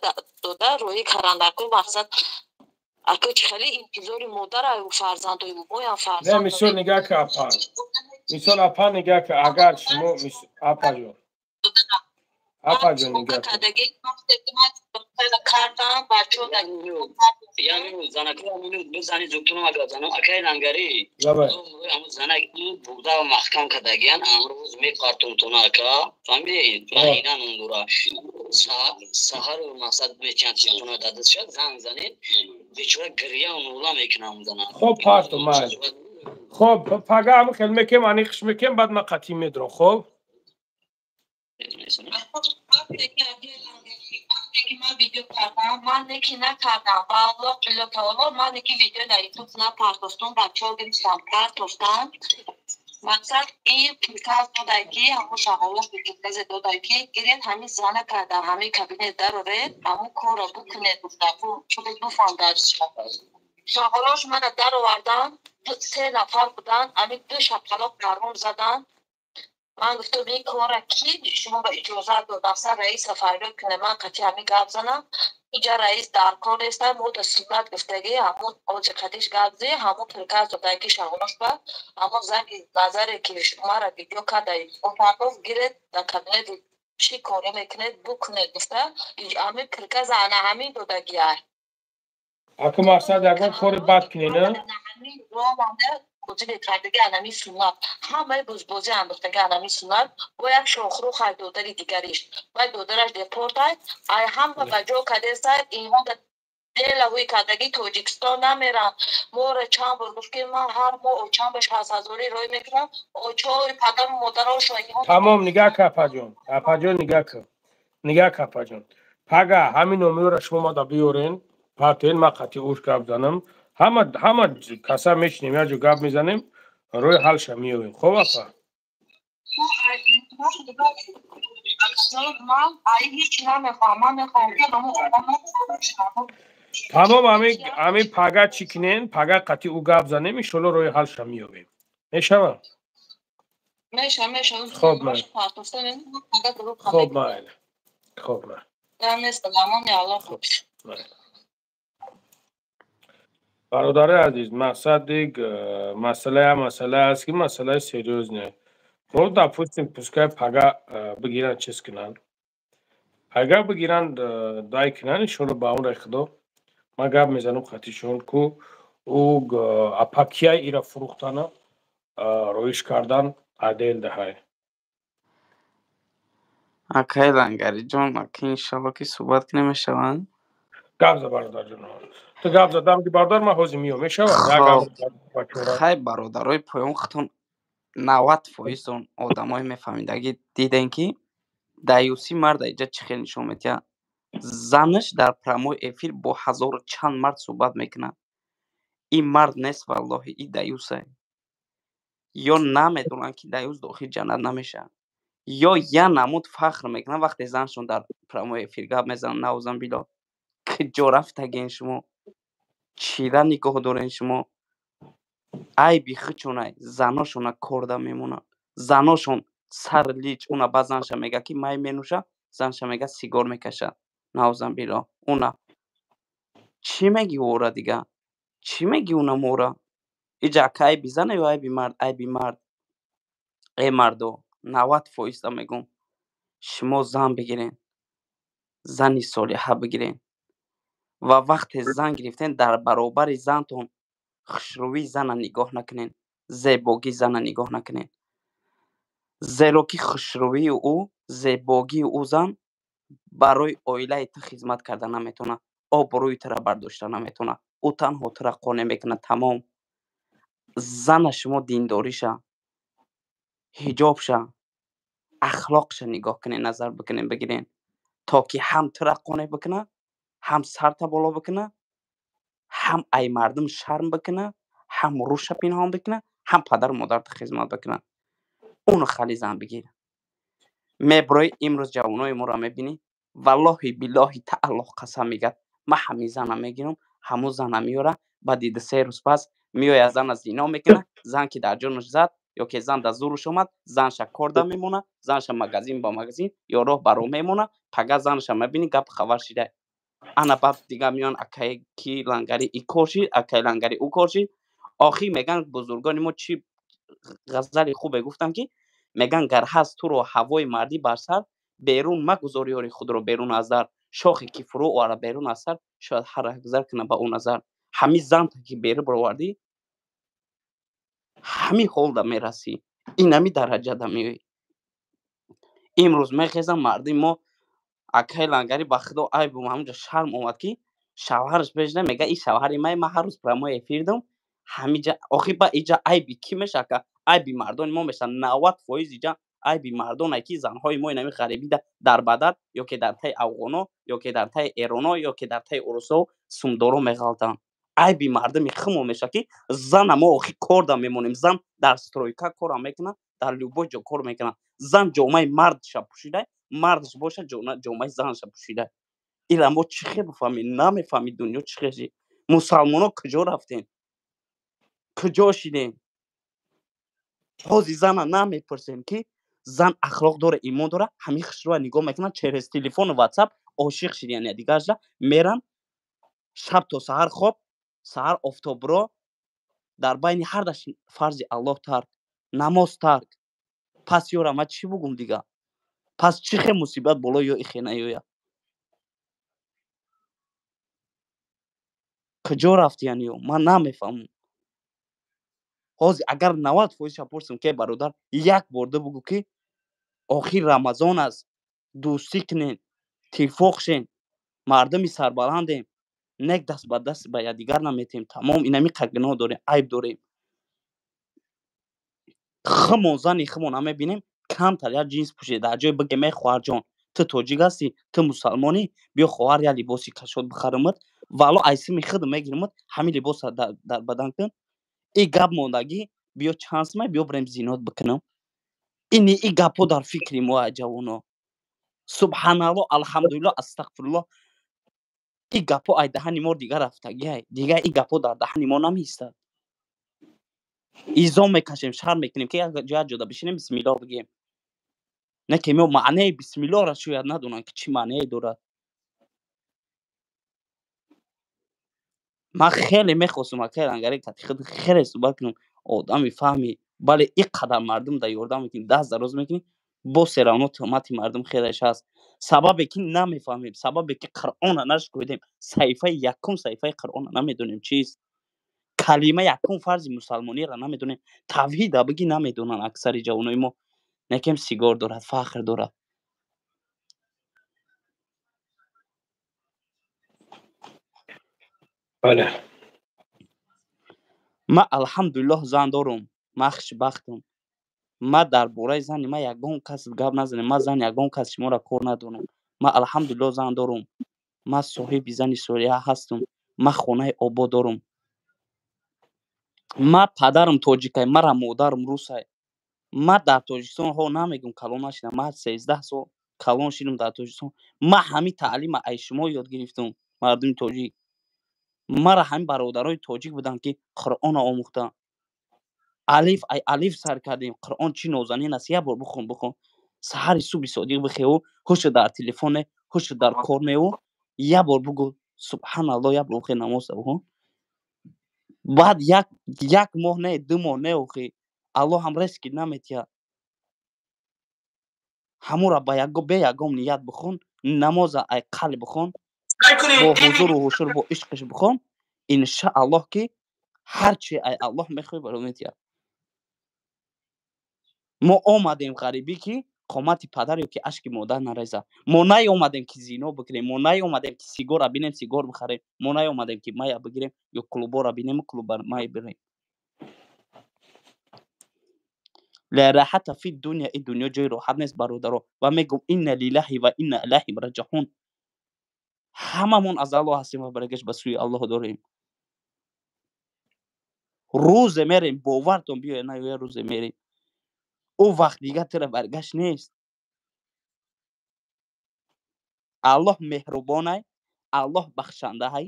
дода рӯи каран дар кор. Мақсад ака чӣ хеле интизори модараю фарзандои моям фарзанд. Не, мисол нигаҳ ка апа. Мисол апа нигаҳ ка агар шумо апаҷон. Апаҷон, нигоҳ кун. Зани зуктунам агар занам акай лангари ҳамун занаки бурда маҳкам кардагиян, амрӯз мепартонтона ака, фаҳмидӣ? Ина ном дора, саҳару мақсад мечанд телефона дадашад, занг занед, бечора гиря нула мекунам зана. Хоб, парту майли. Хоб, пага ҳам хел мекем, аниқш мекем, баъд ман қатъӣ медорам, хоб. Ман видео кардам, ман неки накардам, ба Аллоҳ илло таоло, ман неки видео дар ютуб напартостум, бачаҳо гирифтам партостам. Мақсад ин приказ додай, ки ҳамун шағолош приказе додай, ки гиред ҳамин зана карда ҳамин кабинет дароред, ҳамун корро бикунед, гуфтаку худет буфаҳм. Дар шағолош мана даровардан, се нафар буданд, ҳамин ду шапалоқ гарон задан. Ман гуфтам, ин корра ки шумо ба иҷозат дод? Мақсад раиса фарёд кунед, ман қатъи ҳамин гап занам. Инҷа раис дар кор неста, мо да суннат гуфтагӣ, ҳамун оҷи қатиш гап зи, ҳамун приказ додай, ки шағолош ба ҳамун занги назаре, ки шумара видео карда партоф, гиред дар кабинет чӣ коре мекунед букунед, гуфта ҳамин приказ ана ҳамин додагиай. Аку мақсад ягон кори бад кунед, Бозӣ мекардаги анами суннат, ҳамаи бозбозӣ андохтаги анами суннат бо як шохрух ай додари дигариш, вай додараш депортай, ай ҳама ба ҷо кадесай. Инҳо делавӯи кардаги Тоҷикистон намерам. Моро чанд бор гуфт, ки ман ҳар моҳ очам ба 60 ҳазорӣ рой мекунам, очои падару модарошо инҳо. Тамом, нигаҳ ка, апаҷон, апаҷон, нигаҳ кун, нигаҳ ка, апаҷон. Пага ҳамин номиёро шумо мада биёрен, партен, ман қатъи уш гап занам. Ҳама каса мешинем, як ҷо гап мезанем, роҳи ҳалша меёбем. Хоб, апа? Ман ай ҳеҷ намехоҳам, ман мехоҳам ки Тамом, ами пага чӣ кунен, пага қатъи ӯ гап занем, иншолло роҳи ҳалша меёбем. Мешава? Меша, меша. Хоб, хоб, майли, хоб. Аллоҳ. Бародари азиз, мақсади масъала масъала аст, ки масъалаи серьёзне. Хоб, допустим, пускай пага бигиранд, чиз кунанд, пага бигиранд, дай кунанд, иншолло ба амри Худо ман гап мезанам қатишон ку ӯ апакияй ира фурӯхтана роиш кардан адел даҳай. Акай Лангариҷон, ака, иншалло ки суҳбат кунем, мешаванд? Гап за, бародарҷон, ту гап задам ки бародар, ман ҳозир миём, мешавад? Хай, бародарои поён, худтон 90 фоизон одамои мефаҳмидагӣ дидем, ки даюсӣ марда иҷа чӣ хел нишон медиҳад. Занаш дар прямой эфир бо ҳазору чанд мард суҳбат мекунад. Ин мард нест, валлоҳи, и даюсае. Ё намедонанд, ки даюс дохили ҷаннат намешавад, ё я намуд фахр мекунад, вақте занашон дар прямой эфир гап мезанад. Наузан било, куҷо рафтагин шумо? Чира нигоҳ дорен шумо? Айби хучонай, заношона корда мемонанд, заношон сар лич уна ба занша мега, ки май менӯша, занша мега, сигор мекашад. Наузан било, уна чӣ меги ора дига? Чӣ меги уна мора иҷа? Ака, айби зана ё айби мард? Айби мард. Э, мардо, 90 фоиза мегӯм, шумо зан бигирен, зани солиҳа бигирен ва вақте зан гирифтен, дар баробари зантон хушрӯии зана нигоҳ накунен, зебогии зана нигоҳ накунен, зеро ки хушрӯии ӯ, зебогии ӯ зан барои оилаи ту хизмат карда наметавонад, обрӯи тура бардошта наметавонад. Ӯ танҳо тура қонеъ мекунад, тамом. Зана шумо диндориша, ҳиҷобша, ахлоқша нигоҳ кунен, назар бикунен, бигирен, то ки ҳам тура қонеъ бикунад, ҳам сарта боло бикунад, ҳам ай мардум шарм бикунад, ҳам рӯша пинҳон бикунад, ҳам падару модарта хизмат бикунад. Уну хали зан бигир. Меброи имрӯз ҷавонои моро мебинӣ, валлоҳи биллоҳи тааллоҳ қасам мегӯяд, ман ҳамин зана мегирам, ҳамун зана меёра, баъди 2-се рӯз пас меояд, зана зино мекунад. Зан ки дар ҷонаш зад ё ки зан дар зуруш омад, занша корда мемонад, занша магазин ба магазин ё роҳ ба роҳ мемонад. Пага занша мебинӣ, гап хабар шида. Ана баъд дига меён, акай ки Лангари и кор шид, акай Лангари ӯ кор шид. Охир мегӯянд бузургони мо чӣ ғазали хубе гуфтанд, ки мегӯянд: гар ҳаст туро ҳавои мардӣ бар сар. Берун магузор ёри худро берун аз дар, шохе ки фурӯ оварад берун аз сар, шояд ҳар раҳгузар кунад ба ӯ назар. Ҳамин занта ки берун баровардӣ, ҳамин ҳолда мерасӣ, инами дараҷада меоӣ. Имрӯз мехезам мардуми мо, акай Лангари, ба худо айбум, ҳамунҷо шарм омад, ки шавҳараш пешда мега, и шавҳари май, ман ҳар рӯз прямой эфир дам ҳамиҷа. Охи ба иҷа айби кӣ меша, ака? Айби мардони мо меша. 90% иҷа айби мардоне, ки занҳои мо инами ғарибида дар бадар, ё ки дар таи афғоно, ё ки дар таи эроно, ё ки дар таи урусо сумдоро меғалтанд. Айби мардуми хумо меша, ки зана мо охи корда мемонем. Зан дар стройка кора мекунад, дар любой ҷо кор мекунад. Зан ҷомаи мардша пӯшида, мардаш боша ҷомаи занша пӯшида. Ира мо чӣ хел бифаҳмем? Намефаҳми дунё чӣ хел шид. Мусалмоно куҷо рафтем, куҷо шидем? Ҳози зана намепурсем, ки зан ахлоқ дора, имон дора. Ҳамин хушрӯа нигоҳ мекунанд, через телефону ватсап ошиқ шид, яъне дигарша меран, шаб то саҳар хоб, саҳар офтобро, дар байни ҳардаш фарзи Аллоҳ тарк, намоз тарк. Пас ёра ма чӣ бугум дига? Пас чӣ хел мусибат боло ё ихе наёяд? Куҷо рафти яъне ё? Ман намефаҳмам. Ҳозир агар 90%-ша пурсам, ки бародар, як бор ду бугӯ, ки охир Рамазон аст, дӯстӣ кунем, тифоқ шем, мардуми сарбаландем, нек даст ба даст ба якдигар наметем, тамом, инами қад гуноҳ дорем, айб дорем. Хумон зани хумон намебинем, камтар як ҷинс пӯшед, дар ҷои бигем, эй хоҳарҷон, ту тоҷик ҳастӣ, ту мусалмонӣ, биё хоҳар, як либоси кашод бихаримат, вало айсими худ мегиримат, ҳамин либоса дар бадан кун. И гап мондагӣ, биё чанд сумай, биё бирем зинот бикунам. Ини и гапҳо дар фикри мо, ҷавоно. Субҳаналло, алҳамдулилло, астағфирулло. И гапҳо ай даҳани мо дига рафтагиай, дига и гапҳо дар даҳани мо намеистад. Изом мекашем, шарм мекунем, ки як ҷода бишинем, бисмиллоҳ бигем. Не ки мо маънеи бисмиллоҳро шояд надонанд, ки чӣ маънее дорад. Ман хеле мехостум, акай Лангари, кати худ хеле суҳбат кунам, одами фаҳми, бале ин қадар мардум дар ёрдам мекунӣ, даст дароз мекунӣ, боз все равно туҳмати мардум хелеш ҳаст. Сабабе ки намефаҳмем, сабабе ки Қуръона нашкӯидем, саҳифаи якум, саҳифаи Қуръона намедонем чист, калима якум фарзи мусалмониро намедонем, тавҳида бигӣ намедонанд аксари ҷавонои мо. Некем сигор дорад, фахр дорад. Бале. Ман алҳамдулиллоҳ зан дорум, ман хушбахтам. Ман дар бораи зани ман ягон кас гап назанем, ман зани ягон кас шуморо кор надорам. Ман алҳамдулиллоҳ зан дорум, ман соҳиби зани солиҳа ҳастам, ман хонаи обод дорум. Ман падарам тоҷикай, мара модарам русай. Ман дар Тоҷикистон ҳо намегум калон нашидам, ман 13 сол калон шидам дар Тоҷикистон. Ман ҳамин таълима ай шумо ёд гирифтам, мардуми тоҷик. Мара ҳамин бародарои тоҷик буданд, ки Қуръонро омӯхтанд. Алиф ай алиф сар кардем. Қуръон чӣ нозанин аст, як бор бихон, бихон. Саҳари субҳи содиқ бихеву, ҳушу дар телефоне, ҳушу дар кор неу, як бор бугӯ субҳаналлоҳ, як бор охи намоз бихон. Баъд як моҳ не, 2 моҳ не, охи Аллоҳ ҳам резки наметиҳад. Ҳамура ба яго бе ягом ният бихон, намоза ай қалб бихон, бо ҳузуру ҳушур, бо ишқиш бихон, иншааллоҳ ки ҳар чи ай Аллоҳ мехоҳӣ баро метиҳад. Мо омадем ғарибӣ, ки қомати падар ё ки ашки модар нарезад. Мо наёмадем, ки зино бикунем, мо наёмадем, ки сигорра бинем, сигор бихарем, мо наёмадем, ки мая бигирем ё клубора бинему клуба май бирем. Ла раҳата фи дуня, и дунё ҷои роҳат нест, бародаро. Ва мегӯм, инна лиллаҳи ва инна илайҳи раҷиун. Ҳамамон аз Аллоҳ ҳастем ва баргашт ба сӯи Аллоҳ дорем. Рӯзе мерем, бовартон биёяд наёяд, рӯзе мерем, ӯ вақт дигар тира баргашт нест. Аллоҳ меҳрубонай, Аллоҳ бахшандаҳай,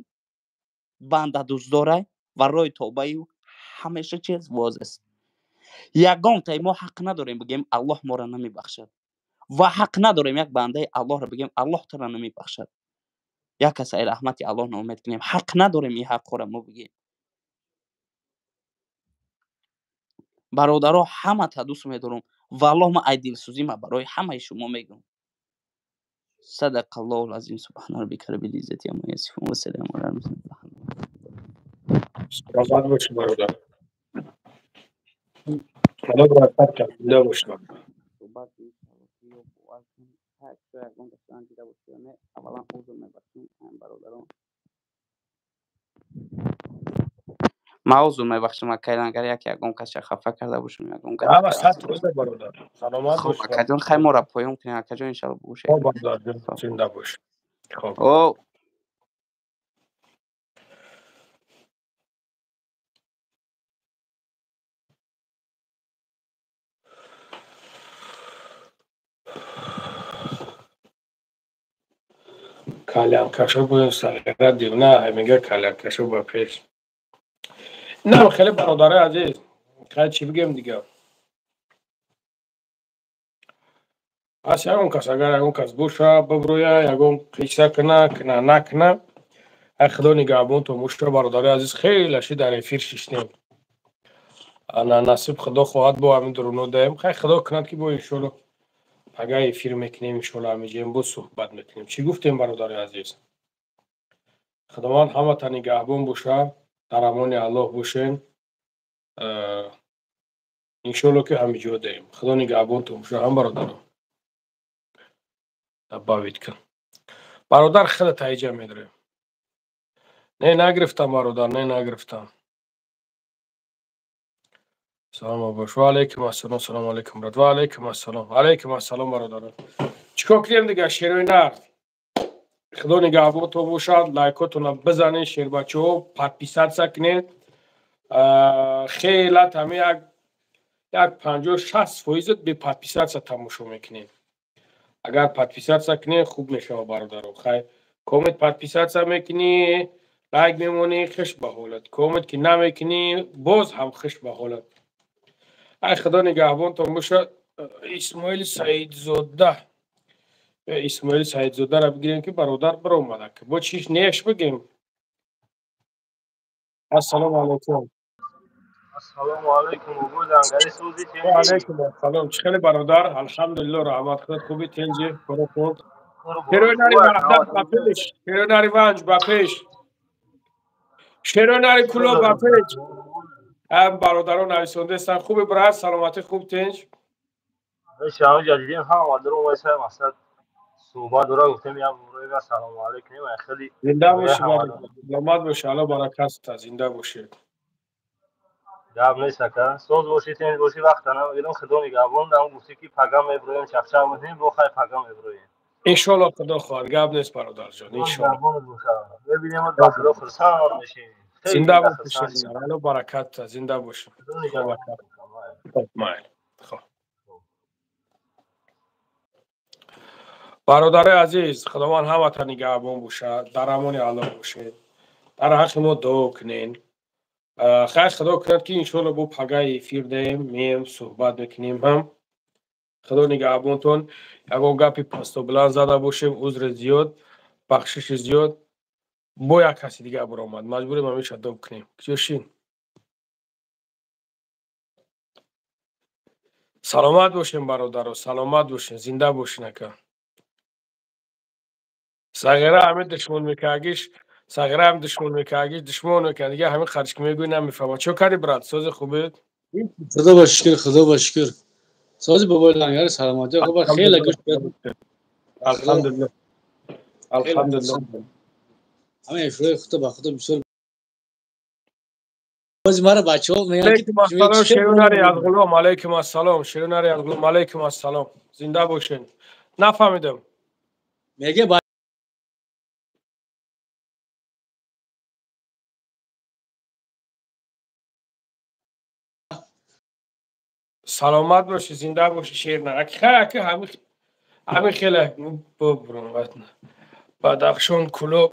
бандадӯстдорай ва роҳи тобаи ӯ ҳамеша чиз воз аст. Ягонтаи мо ҳақ надорем бигӯем, Аллоҳ моро намебахшад, ва ҳақ надорем як бандаи Аллоҳро бигӯем, Аллоҳ туро намебахшад. Як кас ай раҳмати Аллоҳ ноумед кунем, ҳақ надорем ин ҳақҳоро мо бигӯем. Бародаро, ҳамата дӯст медорам, валлоҳ, ман ай дилсӯзӣ ма барои ҳамаи шумо мегӯм. Садақаллоҳул азим. Субҳана роббика роббил иззати амма ясифун ва саламун алал мурсалин. Саломат бошӣ, бародар. Худо баракат кард, зинда бошӣ. Суҳбат иншоалло ки ё бовар кунем. Ҳар чиро ягон дастан дида бошӣ ё не, аввалан узр мебахшем бародарон. Ман узр мебахшам, акай Лангар, як ягон касша хафа карда бошам, ягон гап Ҳама карда сад бошам. фоиза, бародар. Саломат Хоб, бошӣ. акаҷон, хай моро поён кунем, акаҷон, иншоалло бигӯшед. Хоб, бародар, зинда бош. Хоб. О, Калянкашо будем сағира дивна, мега калянкашо ба пеш. На, хеле бародари азиз, хай чӣ бигем дига? Ас ягон кас, агар ягон кас боша, бибрӯя, ягон қисса куна, куна, накуна, ай худо нигаҳбонтон боша, бародари азиз, хеле ши дар эфир шиштем. Ана насиб худо хоҳад бо ҳамин дуруно даем. Хай худо кунад ки бо иншолло пага эфир мекунем, иншолло ҳамиҷем боз суҳбат мекунем. Чӣ гуфтем, бародари азиз? Худованд ҳамата нигаҳбон боша, дар амони Аллоҳ бошен. Иншолло ки ҳамиҷо даем. Худо нигаҳбонтон боша, ҳам бародарон. Добавить кун. Бародар, худат ҳайҷа медорем. Не, нагирифтам, бародар, не, нагирифтам. Салом бош. Ва алайкум ассалом, салом алайкум, брат. Ва алайкум ассалом. Алайкум ассалом, бародарон. Чикор кунем дига, шерои нар? Худо нигаҳбонтон бошад, лайкотонро бизанед, шербачаҳо, подписаться кунед. Хелат ҳами як 50-60% бе подписаться тамошо мекунед. Агар подписаться кунед, хуб мешавад, бародаро. Хай, коммент подписаться мекунӣ, лайк мемонӣ, хуш ба ҳолат. Коммент ки намекунӣ, боз ҳам хуш ба ҳолат. Ай худо нигаҳбонтон бошад. Исмоили Саидзода. Исмоили Саидзодаро бигирем ки бародар биромада. Бо чиш неш бигем? Ассалому алайкум. Ассалому алайкум, бобои Лангари, сӯзи Ва тенҷи? алайкум ассалом. Чӣ хеле, бародар? Алҳамдулилло, раҳмат худо, хуби, тенҷи, коро хуб. Шерои нари Ваҳдат ба пеш, шерои нари Ванҷ ба пеш. Шерои нари Кулоб ба пеш. Ҳам бародарон нависондаестанд. Хуби, брат, саломатӣ хуб, тенҷ. Шаҳои ҷадидин ҳама даром вайса мақсад суҳбат дора, гуфтем як бора салому алайкум, хеле зинда бошӣ, бародар. Саломат бошӣ, Алло баракат та, зинда бошӣ. Гап нест, ака, соз бошӣ, тенҷ бошӣ, вақта намегирам, худо нигаҳбон. Дам гуфтӣ ки пага меброем, чақчақ мекунем, бо хай пага меброем. Иншолло, худо хоҳад, гап нест, бародарҷон, иншолло. Нигаҳбонат бошад, мебинем, ба худо хурсанд мешем. Зинда бошӣ, Алло баракат та, зинда бошӣ. Хоб, майли. Хоб. Бародари азиз, худованд ҳамата нигаҳбон бошад, дар амони Аллоҳ бошед, дар ҳаққи мо дуо кунед. Хайр, худо кунад ки иншоалло бо пагаи эфир даем, меем, суҳбат мекунем ҳам. Худо нигаҳбонтон. Ягон гапи пасту баланд зада бошем, узри зиёд, бахшиши зиёд. Бо як каси дигар баромад, маҷбурем ҳамеша доб кунем. Куҷо? Саломат бошем, бародаро, саломат бошем, зинда бошен, ака. Сағира ҳамин душмон мекардагиш, сағира ҳам душмон мекардагиш, душмон мекард, дига ҳамин харҷ ки мегӯӣ намефаҳмад. Чо кардӣ, брат? Сози хубед? Худо ба шукр, худо ба шукр. Сози бобои Лангари, саломатӣ хуб, хеле гӯш. Алҳамдулилло. Алҳамдулилло. Ҳама эфирои худо ба худо бисёр. Боз мара бачаҳо мегӯянд Алайкум ассалом, Шерунари Азғулом, алайкум ассалом, Шерунари Азғулом, алайкум ассалом. Зинда бошен. Нафаҳмидам. Меге Саломат бошӣ, зинда бошӣ, Шернар. Аки хай, аки ҳамин хеле буброн Бадахшон, Кулоб.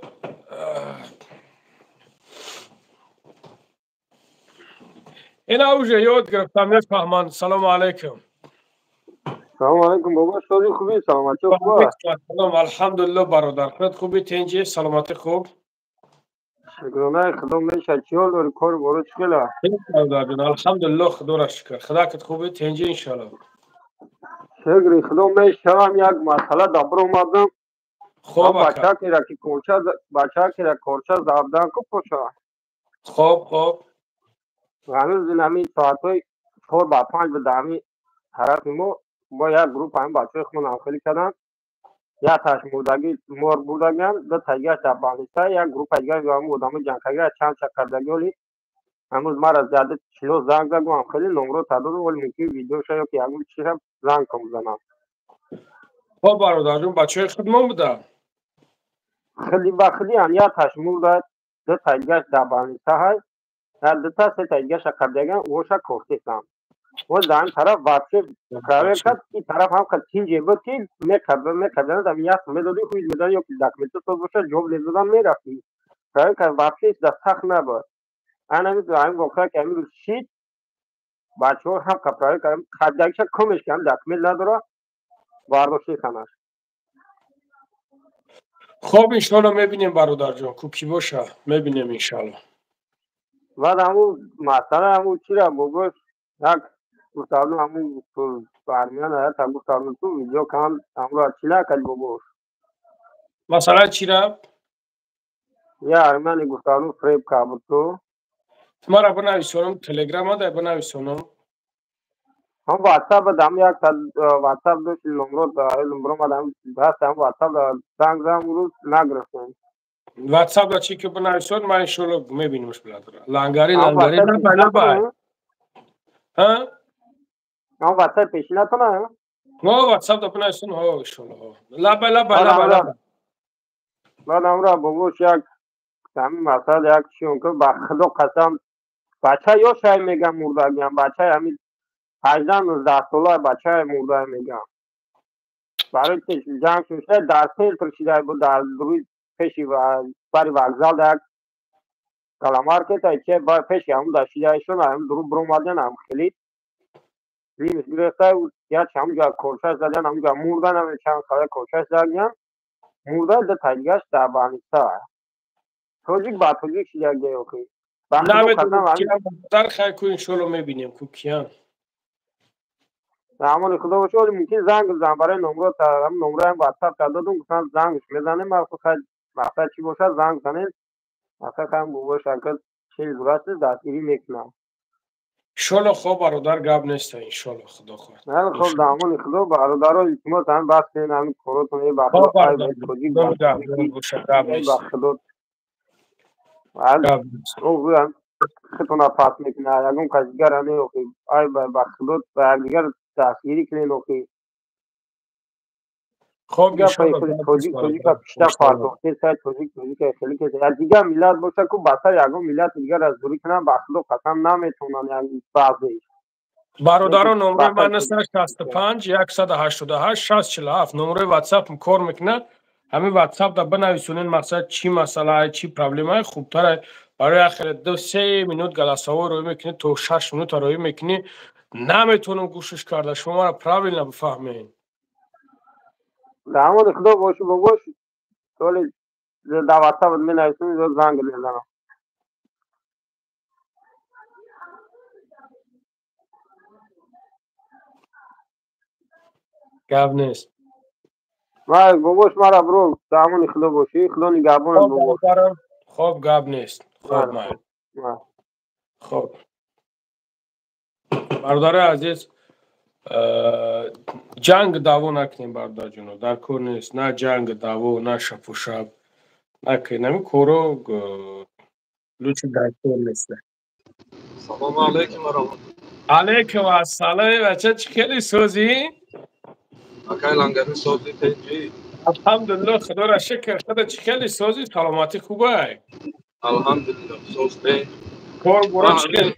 Ина уже ёд гирифтам, мефаҳманд. Салому алайкум. Салому алайкум, бобо, сози хуби, саломатӣ хуб? Салом, алҳамдулилло, бародар. Худат хуби, тенҷи, саломатӣ хуб? Шукронаи худо меша, чӣ ҳол дори, кор боро чӣ хела? Бародарҷон, алҳамдулилло, худоро шукр. Худакат хуби, тенҷи, иншоалло. Шукри худо мешавам, як масъала дабр омадам. Хоб ака. Бачакера ки корча, бачакера корча забдан ку поша. Хоб, хоб. Ҳанӯз ин ҳамин соатҳои 4 ба 5 ба ҳамин тарафи мо мо як группа ҳамин бачаҳои худмон ҳамхелӣ карданд. Як таш мурдагӣ мор бурдагиан, ду та дигараш дар больница, як группа дигар ҳамин одамои ҷангкарда чанд ча кардагӣ. Оли ҳамрӯз мара зиёда чило занг зад, гуфтам хеле номро додам, вале мумкин видеоша ё ки ягон чиза занг кун занам. Хоб, бародарҷон, бачаҳои худмон буда? Хеле ба хеле ан, як таш мурда, ду та дигараш дар больница ҳай, як дута се та дигарша кардагиан, оша кофтесам. Боз дар ин тараф вообще проверка, ин тараф ҳам қад тинҷе буд, ки мекардан, ам як медоди, худ медоди, ё ки документҳо соз бошад, ҷавоб медодан, мерафтӣ. Проверка вообще да сахт набуд. Ана ҳамин воқеа ки ҳамин рӯз шид, бачаҳо ҳам ка проверка кардагиша комеш ки ҳам документ надора, бардошти ханаш. Хоб, иншоалло, мебинем, бародарҷон, ку ки боша, мебинем, иншоалло. Баъд ҳамун масъала, ҳамун чира бобош як гуфтану ҳамун армиян ята гуфтану ту видео кан, ҳамро чӣ накард бобош? Масъала чира? Я армияни гуфтану фреб кард ту. Мара бинависонам, телеграма да бинависонам. Ҳам ватсап дам як ватсап дошт, номро номро мадам даст, ҳам ватсап занг зам, рӯз нагирифтем. Ватсап да чӣ ки бинависон, ман иншоалло мебинемш, бародар. Лангари, лангари, лабай, лабай, ҳа. Ҳам ватсап пешинатона. Ҳо, ватсап да бинависон, ҳо, иншоалло, ҳо, лабай, лабай, лабай, лабай. Баъд ҳамра бобош як ҳамин масъала як чион ки ба худо қасам, бача ёшай мегам, мурдагиам бачаи ҳамин 18-19 сола бачаи мурда мегам. Барои ҷанг шуда дар центр шида буд, дар рӯи пеши бари вокзал як галамаркет че пеши ҳамун дар шидаишон, ҳам дуру биромадан, ҳам хеле лимис гирифта, як ҳамунҷа коршаш задан, ҳамунҷа мурдан, ҳам чанд қадар коршаш задагиам, мурда, ду та дигараш дар больница. Тоҷик ба тоҷик шидаги охи. Намедонам, хай ку, иншоалло, мебинем ку киян. Амони худо боша, оли мумкин занг бизан барои номро, номроам ватсап додум, гуфтан зангш мезанем, хай мақсад чӣ бошад, занг занем, мақсад ҳам бобош ака чел зураст дастгирӣ мекунам. Иншоалло, хоб, бародар, гап неста, иншоалло, худо хоҳад. Хоб, дар амони худо, бародаро, илтимос, ҳам бас кунед ҳамин коротон, э ба худо, тоҷик ба худо худтона пас мекунад, ягон кас дигара не, охи, ай ба худо, ба якдигар дастгирӣ кунед, охи. Хоб. Тоҷик тоҷика пишта партохте, тоҷик тоҷика хеле кеса. Як дигар миллат боша ку, ба сари ягон миллати дигар аз дурӣ кунанд, ба худо қасам, наметавонанд баъзеиш. Бародарон, номрои ман аст 65 188 60 47. Номрои ватсапм кор мекунад. Ҳамин ватсап да бинависонед, мақсад чӣ масъалае, чӣ проблемае, хубтара. Барои ахире 2-3 минут голосовой роӣ мекунӣ, то 6 минута роӣ мекунӣ, наметавонам гӯшиш карда, шумо мара правильно бифаҳмед. Дар амони худо бошӣ, бобош, соли дар ватсап менависем, занг мезанам. Гап нест. Бобош, мара бро, дар амони худо бошӣ, худо нигаҳбонат, бобош. Хоб, гап нест, хоб, майли, хоб. Бародари азиз, ҷанг даъво накунем, бародарҷоно, дар кор нест на ҷанг даъво, на шапушап накунем, ҳамин коро лучше дар кор нест. Салому алайкум. Алайкум ассалом, бача, чӣ хеле созӣ? Акай Лангари, созӣ, тенҷӣ? Алҳамдулилло, худоро шукр. Худо, чӣ хеле созӣ, саломатӣ хубай? Алҳамдулилло, соз, тенҷ. Кор боро чӣ хел?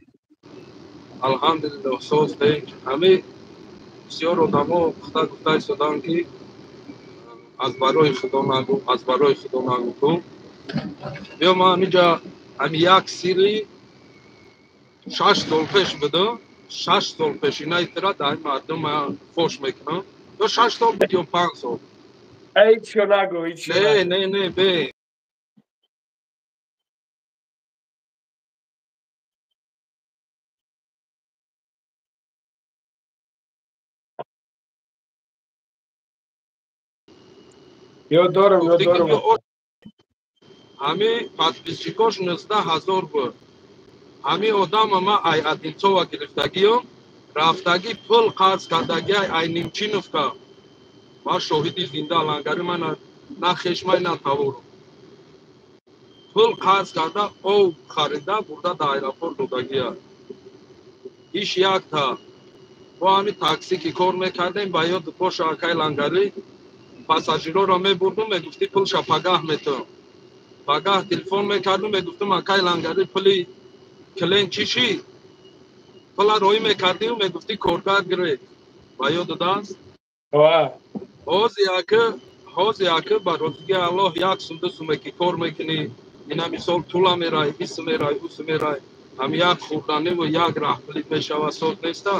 Алҳамдулилло, соз, тенҷ. Ҳами бисёр одамо пухта гуфта истоданд, ки аз барои худо нагӯ, аз барои худо нагӯ. Ту биё, ман ҳамиҷа ҳами як сирри 6 сол пеш буда, 6 сол пеш инаи тира дар мардум фош мекунам, ё 6 сол буд, ё 5 сол. Ҳечо нагӯ, ҳечо. Не, не, не, бе. Ёд дорам, ёд дорам. Ҳами подписчикош 19 000 буд. Ҳами одама ма ай Одинцова гирифтагиём, рафтагӣ пул қарз кардагӣ ай Немчиновка. Ма шоҳиди зинда, Лангари, ман на хешмай, на таворум. Пул қарз карда, ов харида бурда да аэропорт додагия. Иш якта. Бо ҳами такси ки кор мекардем, ба ёд боша, акай Лангарӣ, пассажирҳоро мебурдум, мегуфтӣ пулша пагаҳ метавам. Пагаҳ телефон мекардум, мегуфтум, акай Лангарӣ, пули клиент чӣ шид? Пула роӣ мекардию мегуфтӣ коргар гиред. Ба ёд додааст? Ҳози ака, ба розигии Аллоҳ, як сум, ду суме ки кор мекунӣ, ина мисол тула мерай, ис мерай, ус мерай, ҳам як хӯрданиву як раҳпулит мешава, соз неста.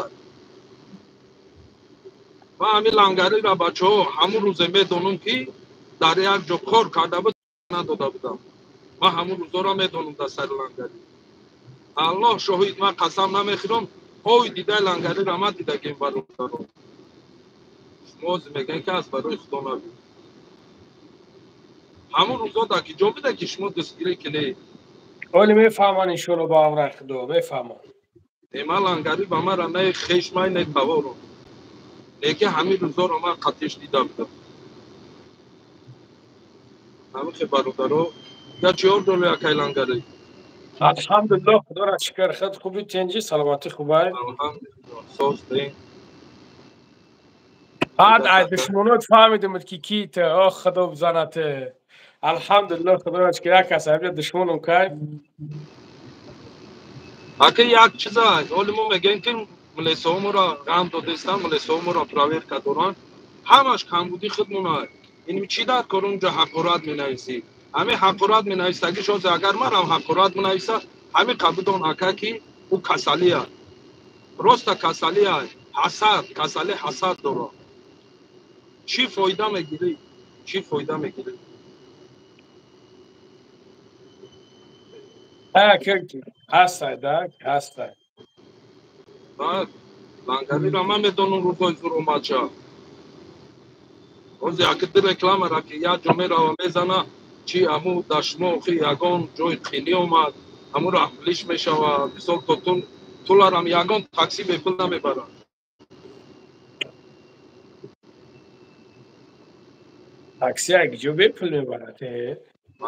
Ма ҳами Лангариро, бачаҳо, ҳамун рӯзе медонам, ки дар як ҷо кор карда буд, надода будам. Ман ҳамун рӯзоро медонам дар сари Лангарӣ. Аллоҳ шоҳид, ман қасам намехӯрам, ои дидаи Лангариро ман дидагем, бародаро. Шумо ҳозир мегӯед, ки аз барои Худо набуд. Ҳамун рӯзо дар ки ҷо буда, ки шумо дастгирӣ кунед? Оли мефаҳманд, иншоалло, ба амраи Худо мефаҳманд. Не, ман Лангарӣ ба мара не хешмай, не таворум. Лекин ҳамин рӯзоро ман қатиш дида будам. Ҳамихе, бародаро, я чиёр дорӣ, акай Лангарӣ? Алҳамдулиллоҳ, Худоро шукр, худ хуби, тинҷӣ, саломатӣ хубай? Алҳамдулиллоҳ, соз дин. Баъд аз душмонот фаҳмидимуд, ки ки ту, о Худо бизанате. Алҳамдулиллоҳ, Худоро шукр, як кас ҳамҷа душмонум кай. Ака, як чиза, ҳоли мо мегӯем, ки милисаҳо ғам додестан, милисаҳо проверка доранд, ҳамаш камбудии худмона. Ин чӣ дар кор унҷа ҳақорат менависӣ? Ҳамин ҳақорат менависагиш, ҳозир агар манам ҳақорат менависа, ҳамин қабудон, ака, ки ӯ касалия, просто касалия, ҳасад, касали ҳасад дорад. Чӣ фоида мегирӣ, чӣ фоида мегирӣ? Ҳастай да, ҳастай. Баъд Лангариро ман медонам, рӯзои зур омадша. Ҳозир акиди рекламара ки як ҷо мерава, мезана, чи аму дар шумо охи ягон ҷои қинӣ омад, аму раҳпулиш мешава. Мисол, то туларам ягон такси бепул намебарад. Такси як ҷо бепул мебарад?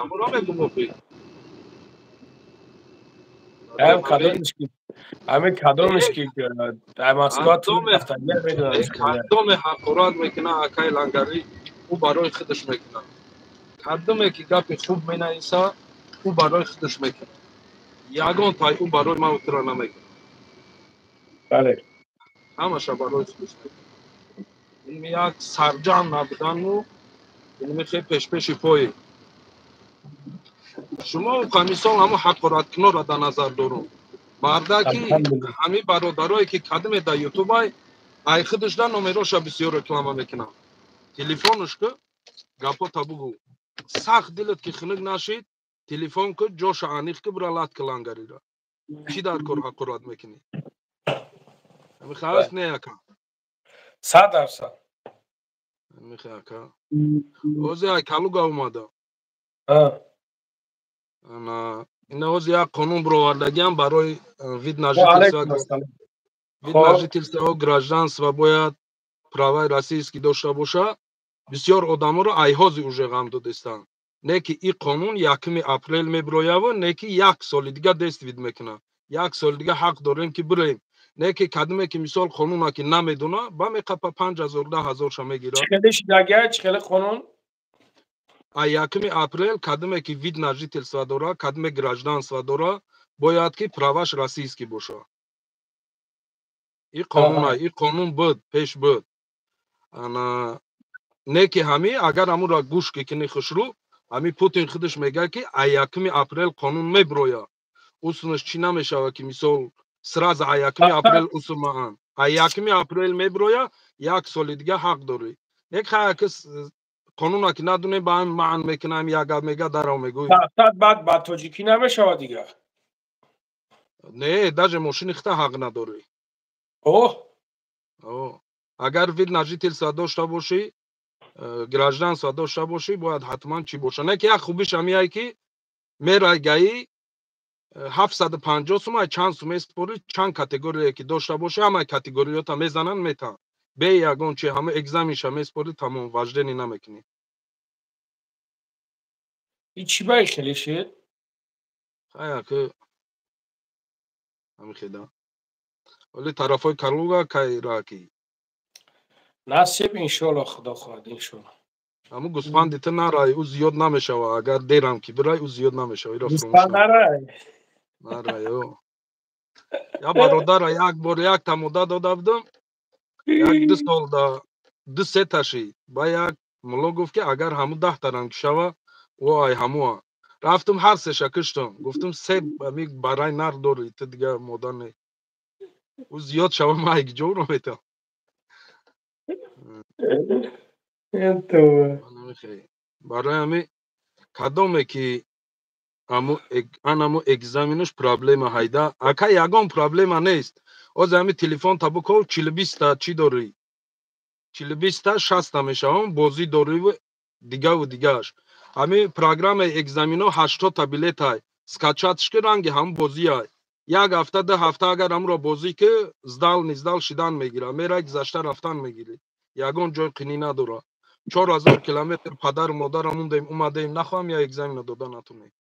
Амуро мегум охи. Ҳамин кадомиш ки дар Москва? Кадоме ҳақорат мекуна, акай Лангарӣ, ӯ барои худаш мекунад. Кадоме ки гапи хуб менависа, ӯ барои худаш мекунад. Ягон тай ӯ барои ман утра намекунад. Бале. Ҳамаша барои худаш мекунад. Ин як сарҷамъ набудану ин мехе пешпеши пои шумо. Мисол, ҳамо ҳақораткунора дар назар дорум, мардаки ҳамин бародарое ки кадиме дар ютубай, ай худаш да номероша бисёр реклама мекунам. Телефонш ку, гапота бугу. Сахт дилат ки хунук нашид, телефон ку, ҷоша аниқ ку, бура лат ки Лангарира. Чӣ дар кор ҳақорат мекунӣ? Михаст не, ака? 100%. Михай, ака, ҳозир ай Калуга омада. Ина ҳозир як қонун бировардагиам барои вид на жительство. Вид на жительство, гражданство бояд праваи российский дошта боша. Бисёр одаморо ай ҳозир уже ғам додестанд. Не ки и қонун 1 апрел мебирояву, не ки як соли дига действовать мекунад. Як соли дига ҳақ дорем, ки бирем. Не ки кадоме ки мисол қонуна ки намедона, ба меқапа, 5000, 10 000 ша мегирад. Чӣ шидагия, чӣ хеле қонун? А 1 апрел кадоме ки вид на жительство дора, кадоме гражданство дора, бояд ки праваш российский боша. И қонуна, и қонун буд, пеш буд. Ана не ки ҳами агар ҳамура гӯш ки кини хушрӯ, ҳами Путин худаш мегӯяд, ки а 1 апрел қонун мебирояд. Усунаш чӣ намешавад, ки мисол сразу а 1 апрел усумаан. А 1 апрел мебирояд, як соли дига ҳақ дорӣ. Як хаяки қонуна ки надонем, ба ҳам маън мекунам, як гап мега, дарав мегӯй. Баъд ба тоҷикӣ намешавад дига? Не, даже мошини хита ҳақ надорӣ. Оҳ. Агар вид на жительство дошта бошӣ, Гражданство дошта бошӣ, бояд ҳатман чӣ боша. Не ки як хубиш ҳамияй ки мерай ГАИ 750 сум ай чанд сум меспорӣ, чанд категория ки дошта бошӣ, ҳамаи категориёта мезананд, метаҳанд. Бе ягон чи ҳама экзаменша меспорӣ, тамом, вождение намекунӣ. И чӣ бай хеле шид? Хая ки ҳами хеда. Вале тарафҳои Калуга кай раки? Насиб, иншоалло, худо хоҳад, иншоалло. Ҳамун гӯсфанди ту нарай, ӯ зиёд намешава. Агар дерам ки бирай, ӯ зиёд намешава. Иро Гӯсфанд нарай. Нарай, о. Я бародара як бор як та мудда дода будам. Як ду сол да ду се таши. Ба як мулло гуфт ки агар ҳамун 10 тарам ки шава, ӯ ай ҳамуа. Рафтум ҳар сеша киштам. Гуфтум се ами барай нар дорӣ, ту дига мода не. Ӯ зиёд шава, ман ай ҷоро метам. Барои ҳами кадоме ки анамо экзаменуш проблема ҳайда, ака ягон проблема нест. Оз ҳами телефон табуков 40-та чӣ дорӣ? 40-та 60-та мешавам, бозӣ дорӣ дигаву дигааш. Ҳами программаи экзамино 80-та билетай. Скачать ш ки ранги ҳам бозиай. Як ҳафта, ду ҳафта агар ҳамро бозӣ ки сдал низдал шидан мегира, мерай гузашта рафтан мегирӣ. Ягон ҷой қинӣ надора. 4000 километр падару модарам мондем, омадем, нахоҳам я экзамена дода натунем.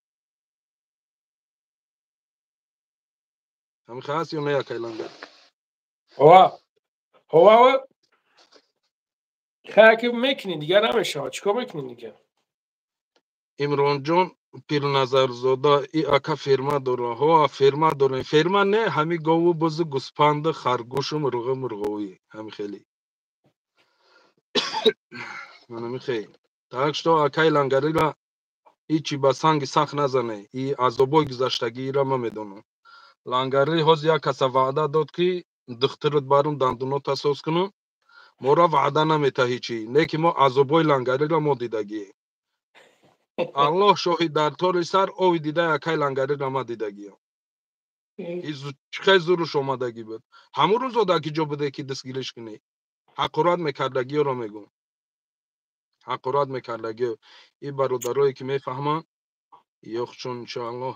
Ҳамин ҳаст ё не, акай Лангар? Ҳова. Ҳова. Хая ки мекунӣ, дигар намешавад. Чӣ кор мекунӣ дигар? Имронҷон Пирназарзода и ака ферма дора. Ҳо, ферма дорем. Ферма не, ҳами гову бузу гӯспанду харгӯшу мурғу мурғовӣ. Ҳами хеле. Манами хел. Так что акай Лангарира ҳичи ба санги сахт назане. И азобои гузаштагиира ман медонам. Лангари ҳоз як каса ваъда дод ки духтурат барум дандунота соз кунам. Мора ваъда намета ҳичи. Не ки мо азобои Лангарира мо дидагием. Аллоҳ шоҳид, дар тори сар ови дида акай Лангарира ма дидагиям. Чӣ хел зуруш омадагӣ буд. Ҳамун рӯзо дар ки ҷо буде ки дастгириш кунӣ. Ҳақорат мекардагиёро мегӯм. Ҳақорат мекардагиё. И бародарое ки мефаҳманд, ёхчун иншоаллоҳ.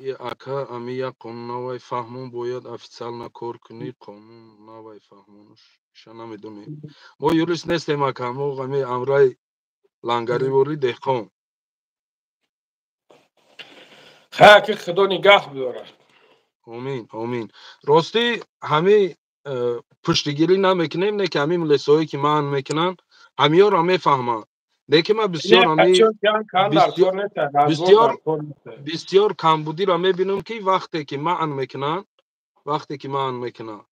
И ака ами як қонун навай фаҳмон, бояд официально кор кунӣ, қонун навай фаҳмонуш. Иша намедонем. Мо юрист нестем ака, мо ами амрай Лангаривори деҳқон. Хая ки худо нигаҳ бидорад. Омин, омин. Ростӣ ҳами пуштигирӣ намекунем, не ки ҳами мулесое ки ман мекунанд, ҳамиёро мефаҳманд. Лекин ман бисёр ҳами бисёр камбудиро мебинам ки вақте ки маън мекунанд, вақте ки маън мекунанд,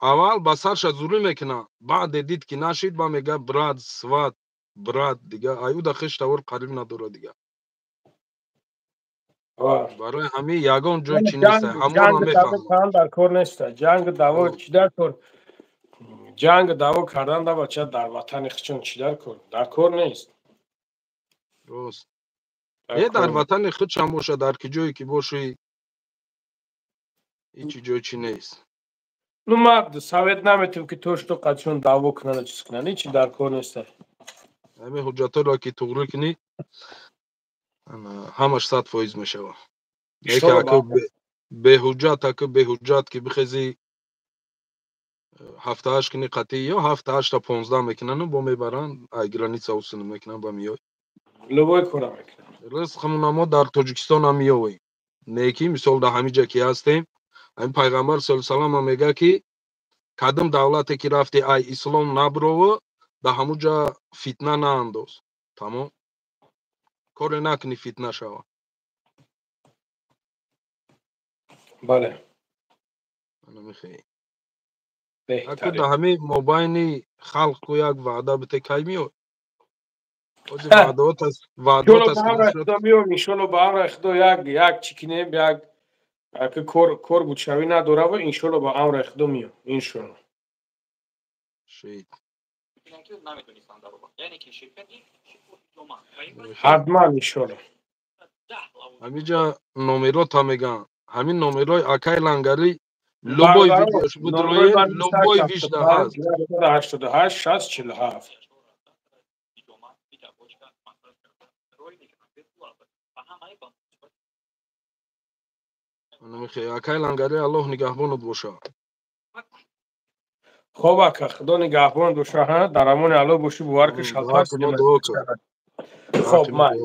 аввал ба сарша зулм мекунанд, баъде дид ки нашид, ба мега брат, сват, брат дига, ай ӯ да хеш тавор қариб надорад дига. Барои ҳами ягон ҷой чӣ нест, ҳамонро мефаҳмам. Дар кор нест, ҷанг даъво чӣ дар кор? Ҷанг даъво кардан да бача дар ватани худшон чӣ дар кор? Дар кор нест. Рост. Не дар ватани худшам боша, дар ки ҷое ки бошӣ, ҳеҷ ҷой чӣ нест. Ну ман совет наметем ки то что қадшон даъво кунанд, чиз кунанд, ҳеҷ дар кор нест. Ҳамин ҳуҷҷатҳоро ки туғрӣ кунӣ, ҳамаш 100% мешавад. Яке ака беҳуҷҷат, ака беҳуҷҷат ки бихезӣ 7-8 кунӣ қатъӣ ё 7-8 та 15 мекунанд, бо мебаранд, ай граница усун мекунанд, ба миёй. Любой кора мекунанд. Ризқмона мо дар Тоҷикистон ҳам меёвем. Не ки мисол дар ҳамин ҷа ки ҳастем, ҳамин пайғамбар саллаллоҳу алайҳи васаллам мегӯяд ки кадом давлате ки рафти ай ислом наброву, дар ҳамун ҷа фитна наандоз. Тамом. Коре накунӣ фитна шава. Бале. Ана мехоҳӣ. Аку дар ҳамин мобайни халқ ку як ваъда бите кай меояд? Ози ваъдаот аст. Иншолло ба амри Худо як чӣ кинем, як ака кор бучавӣ надора ва иншолло ба амри Худо меоям. Иншолло. Шид. Ҳатман иншолло. Ҳаминҷа номерота мегӯянд. Ҳамин номерои акай Лангарӣ любой видеош будроед, любой вижда ҳаст. 88 60 47. Акай Лангари, Аллоҳ нигаҳбонат боша. Хоб, ака, Худо нигаҳбон боша. Ҳа, дар амони Аллоҳ бошӣ, бовар ки шалпар. Хоб, май,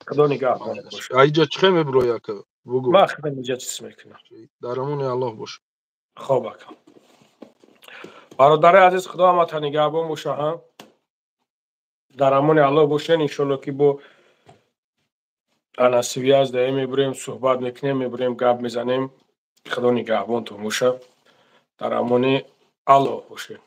Худо нигаҳбон боша. Аиҷа чӣ хе меброи, ака, бугу. Ман худам иҷа чиз мекунам. Дар амони Аллоҳ бош. Хоб, ака, бародари азиз, Худо ҳамата нигаҳбон боша. Ҳа, дар амони Аллоҳ бошен. Иншолло, ки бо ана связь даем, мебурем, суҳбат мекунем, мебурем, гап мезанем. Худо нигаҳбонтон боша, дар амони Аллоҳ бошед.